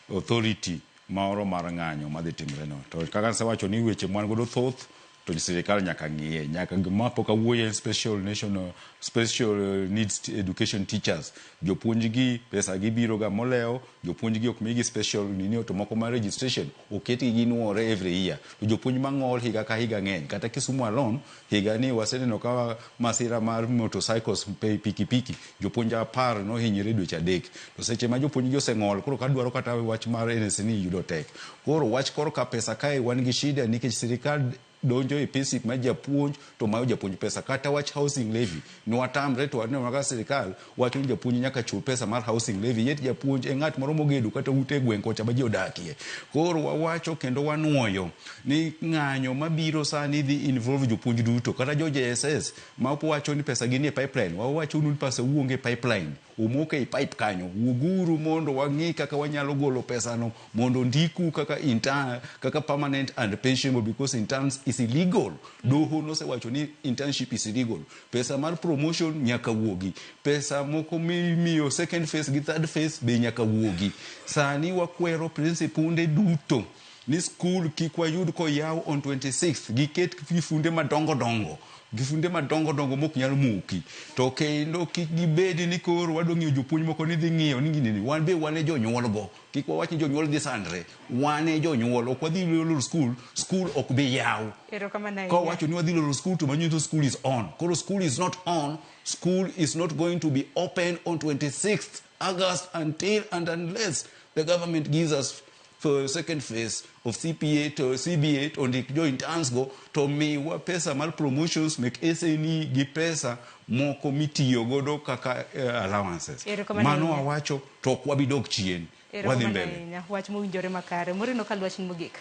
S7: authority moro mar ng'anyo madhi timre no. To kaka asewacho ni weche mwan godo thoth to sirikal nyaka ng'iye. Nyaka ma pok awuoye special national special needs education teachers. Jopuonj gi pesa gi biro ga molewo, jopuonj gi ok migi special nini to moko mar registration oketgi ginuore every year. To jopuonj mang'ol higa ka higa ng'eny. Kata Kisumu alone higa ni waseneno ka masira mar motorcycles pikipiki jopuonj 10 nohinyore dweche 3. To seche ma jopuonj gi oseng'ol koro kadwaro kata wach mar NSE ni yudo tek. Koro wach korka pesa kae wan gi shida nikech sirikal donjo e payslip mar japuonj to mayo japuonj pesa. Kata wach housing levy nwatamre to waneno kaka sirikal wacho ni japuonj nyaka chul pesa mar housing levy, yet japuonj e ng'at moro mogedo kata ute e gweng' kocha ma ji odakie. Koro wawacho kendo wanuoyo ni ng'anyo mabiro sani dhi involve jopuonj duto, kata jo JSS ma wacho ni pesa gi nie pipeline, wawacho ni pesa onge pipeline, omoko ei pipe kanyo. Wuoguru mondo wang'i kaka wanyalo golo pesano mondo ndiku kaka intern, kaka permanent and pensionable, because interns is illegal. Doho nosewacho ni internship is illegal. Pesa mar promotion nyaka wuogi, pesa moko mimiyo second phase gi third phase be nyaka wuogi. Sani wakwero principunde duto ni skul kik wayud koyaw on 26th, giket gifunde madongo dongo, gifunde madongo dongo mok nyal muki, to kendo kik gibed ni koro wadwa ng'iyo jopuonj moko ni dhi ng'iyo ni ginini. Wan be wan e jonyuol go, kik wawach ni jonyuol dhi sandre. Wan e jonyuol, ok wadhi loro skul, skul ok bi yaw.
S4: Erokamano ahinya.
S7: Kowacho ni wadhi loro skul to manyiso school is on. Koro school is not on. School is not going to be open on 26th August until and unless the government gives us for second phase of CPA to CBA to ndik jo interns go to miwa pesa mar promotions mek SNE gi pesa moko mitiyo godo kaka allowances.
S4: Erokamano
S7: Mano
S4: ahinya.
S7: wawacho to ok wabi dok chien. Wadhi
S4: Erokamano
S7: mbele.
S4: ahinya. Wach mowinjore makare. Moreno kal wachni mogik.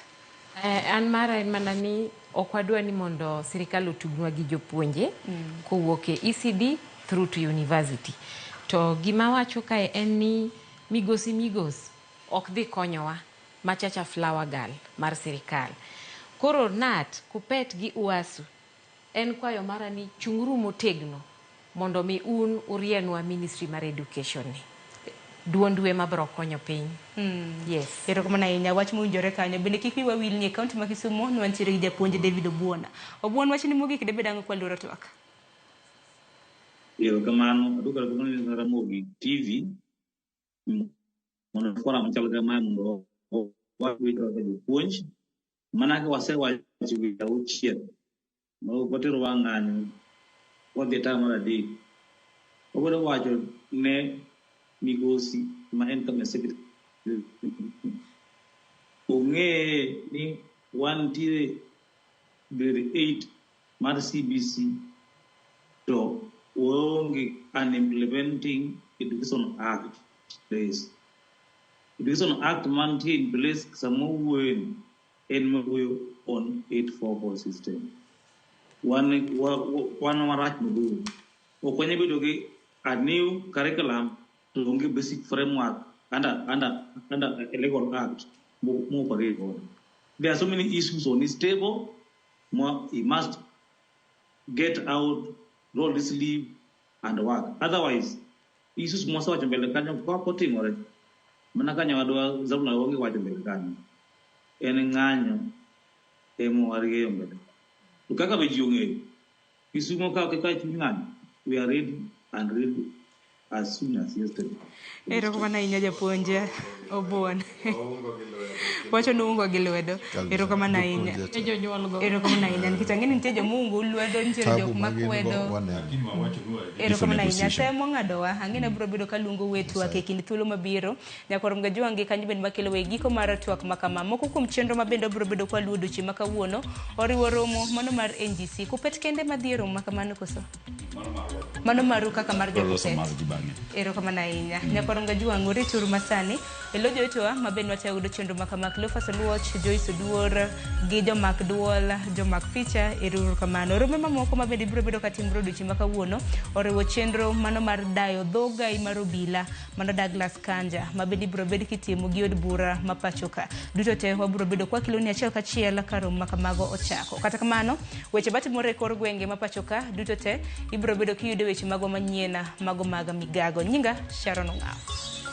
S8: An mara en mana ni ok wadwa ni mondo sirikal otugnwa gi jopuonje kowuok e ECD through to university. To gima wacho kae en ni migosi migos ok dhi konyowa machacha flower girl mar sirikal. Koro KNUT, KUPPET gi UASU en kwayo mara ni chung'uru motegno mondo mi un urienwa ministry mar education ni. Duondu ema biro konyo piny. Yes.
S4: Erokamano ahinya. Wach mowinjore kanyo. Bende kik wiwa wil ni e kaunti ma Kisumo ne wantiere gi japuonj David Obuona. Obuon, wachni mogik debed ang'o kwaloro twak?
S5: Erokamano, aduoko erokamano ne Ramogi TV mondo forum machal kamae mondo wach kaka jopuonj mana ka wasewacho wi auchiel ma ok watero wang' ng'anyo wadhi e term mar adek wabiro wacho ne migosi ma en cabinet secretary ong'e ni wantiere grade 8 mar CBC to waonge an implementing Education Act place. Education Act mantie in place sama wuoyeni en mawuoyo on 844 system. Wan wan marach maduong'. Ok wanyal bedo gi a new curriculum to onge basic framework under a legal act mo operate godo. There are so many issues on his table. He must get out, roll his sleeve and work. Otherwise, issues mwasewacho mbele kanyo ka otimore mana ka nyawadwa Zabulon Onge wacho mbele kanyo en ng'anyo ema warieyo mbele. To kaka be ji ong'eyo Kisumo ka ka chuny ng'anyo, we are ready and ready as soon as yesterday.
S4: Erokamano ahinya japuonj Obuon. Wacho ni uungo gi lwedo. Erokamano ahinya. Erokamano ahinya nikech ang'e ni nitie joma lwedo, nitiere jok ma kwedo. Erokamano ahinya. Temo ng'adowa. Ang'e ni abiro bedo kaluongo we twak e kind thuolo mabiro. Nyakwar Mgajuangi kanyo bende makelo e giko mar twak makama. Moko kuom chenro ma bende obiro bedo kwaluwo odiochieng' ma kawuono oriwo romo mano mar NGC. KUPPET kende madhi e romo makamano koso? Mano maru kaka mar jo
S7: Loso
S4: KUPPET.
S7: mar ji bang'e.
S4: Erokamano ahinya. Nyakwar Mgajuang' orituru masani. E lo jowetewa ma bende watayo godo chenro makama Cleophas Oluoch, Joyce Oduor gi jomak duol, jomak picha, ero kamano. Rombe mamoko ma bende biro bedo katimore odiochieng' ma kawuono oriwo chenro mano mar dayo dho gai mar obila mano Douglas Kanja ma bende ibiro bed kitimo gi od bura ma pacho ka. Duto te wabiro bedo kwa kiloni achiel kachiel ka romo makamago ochako. Kata kamano, weche matimore e kor gwenge ma pacho ka duto te ibiro bedo kiyudo weche magwa manyien mago mag migago. Nyinga Sharon Ong'awo.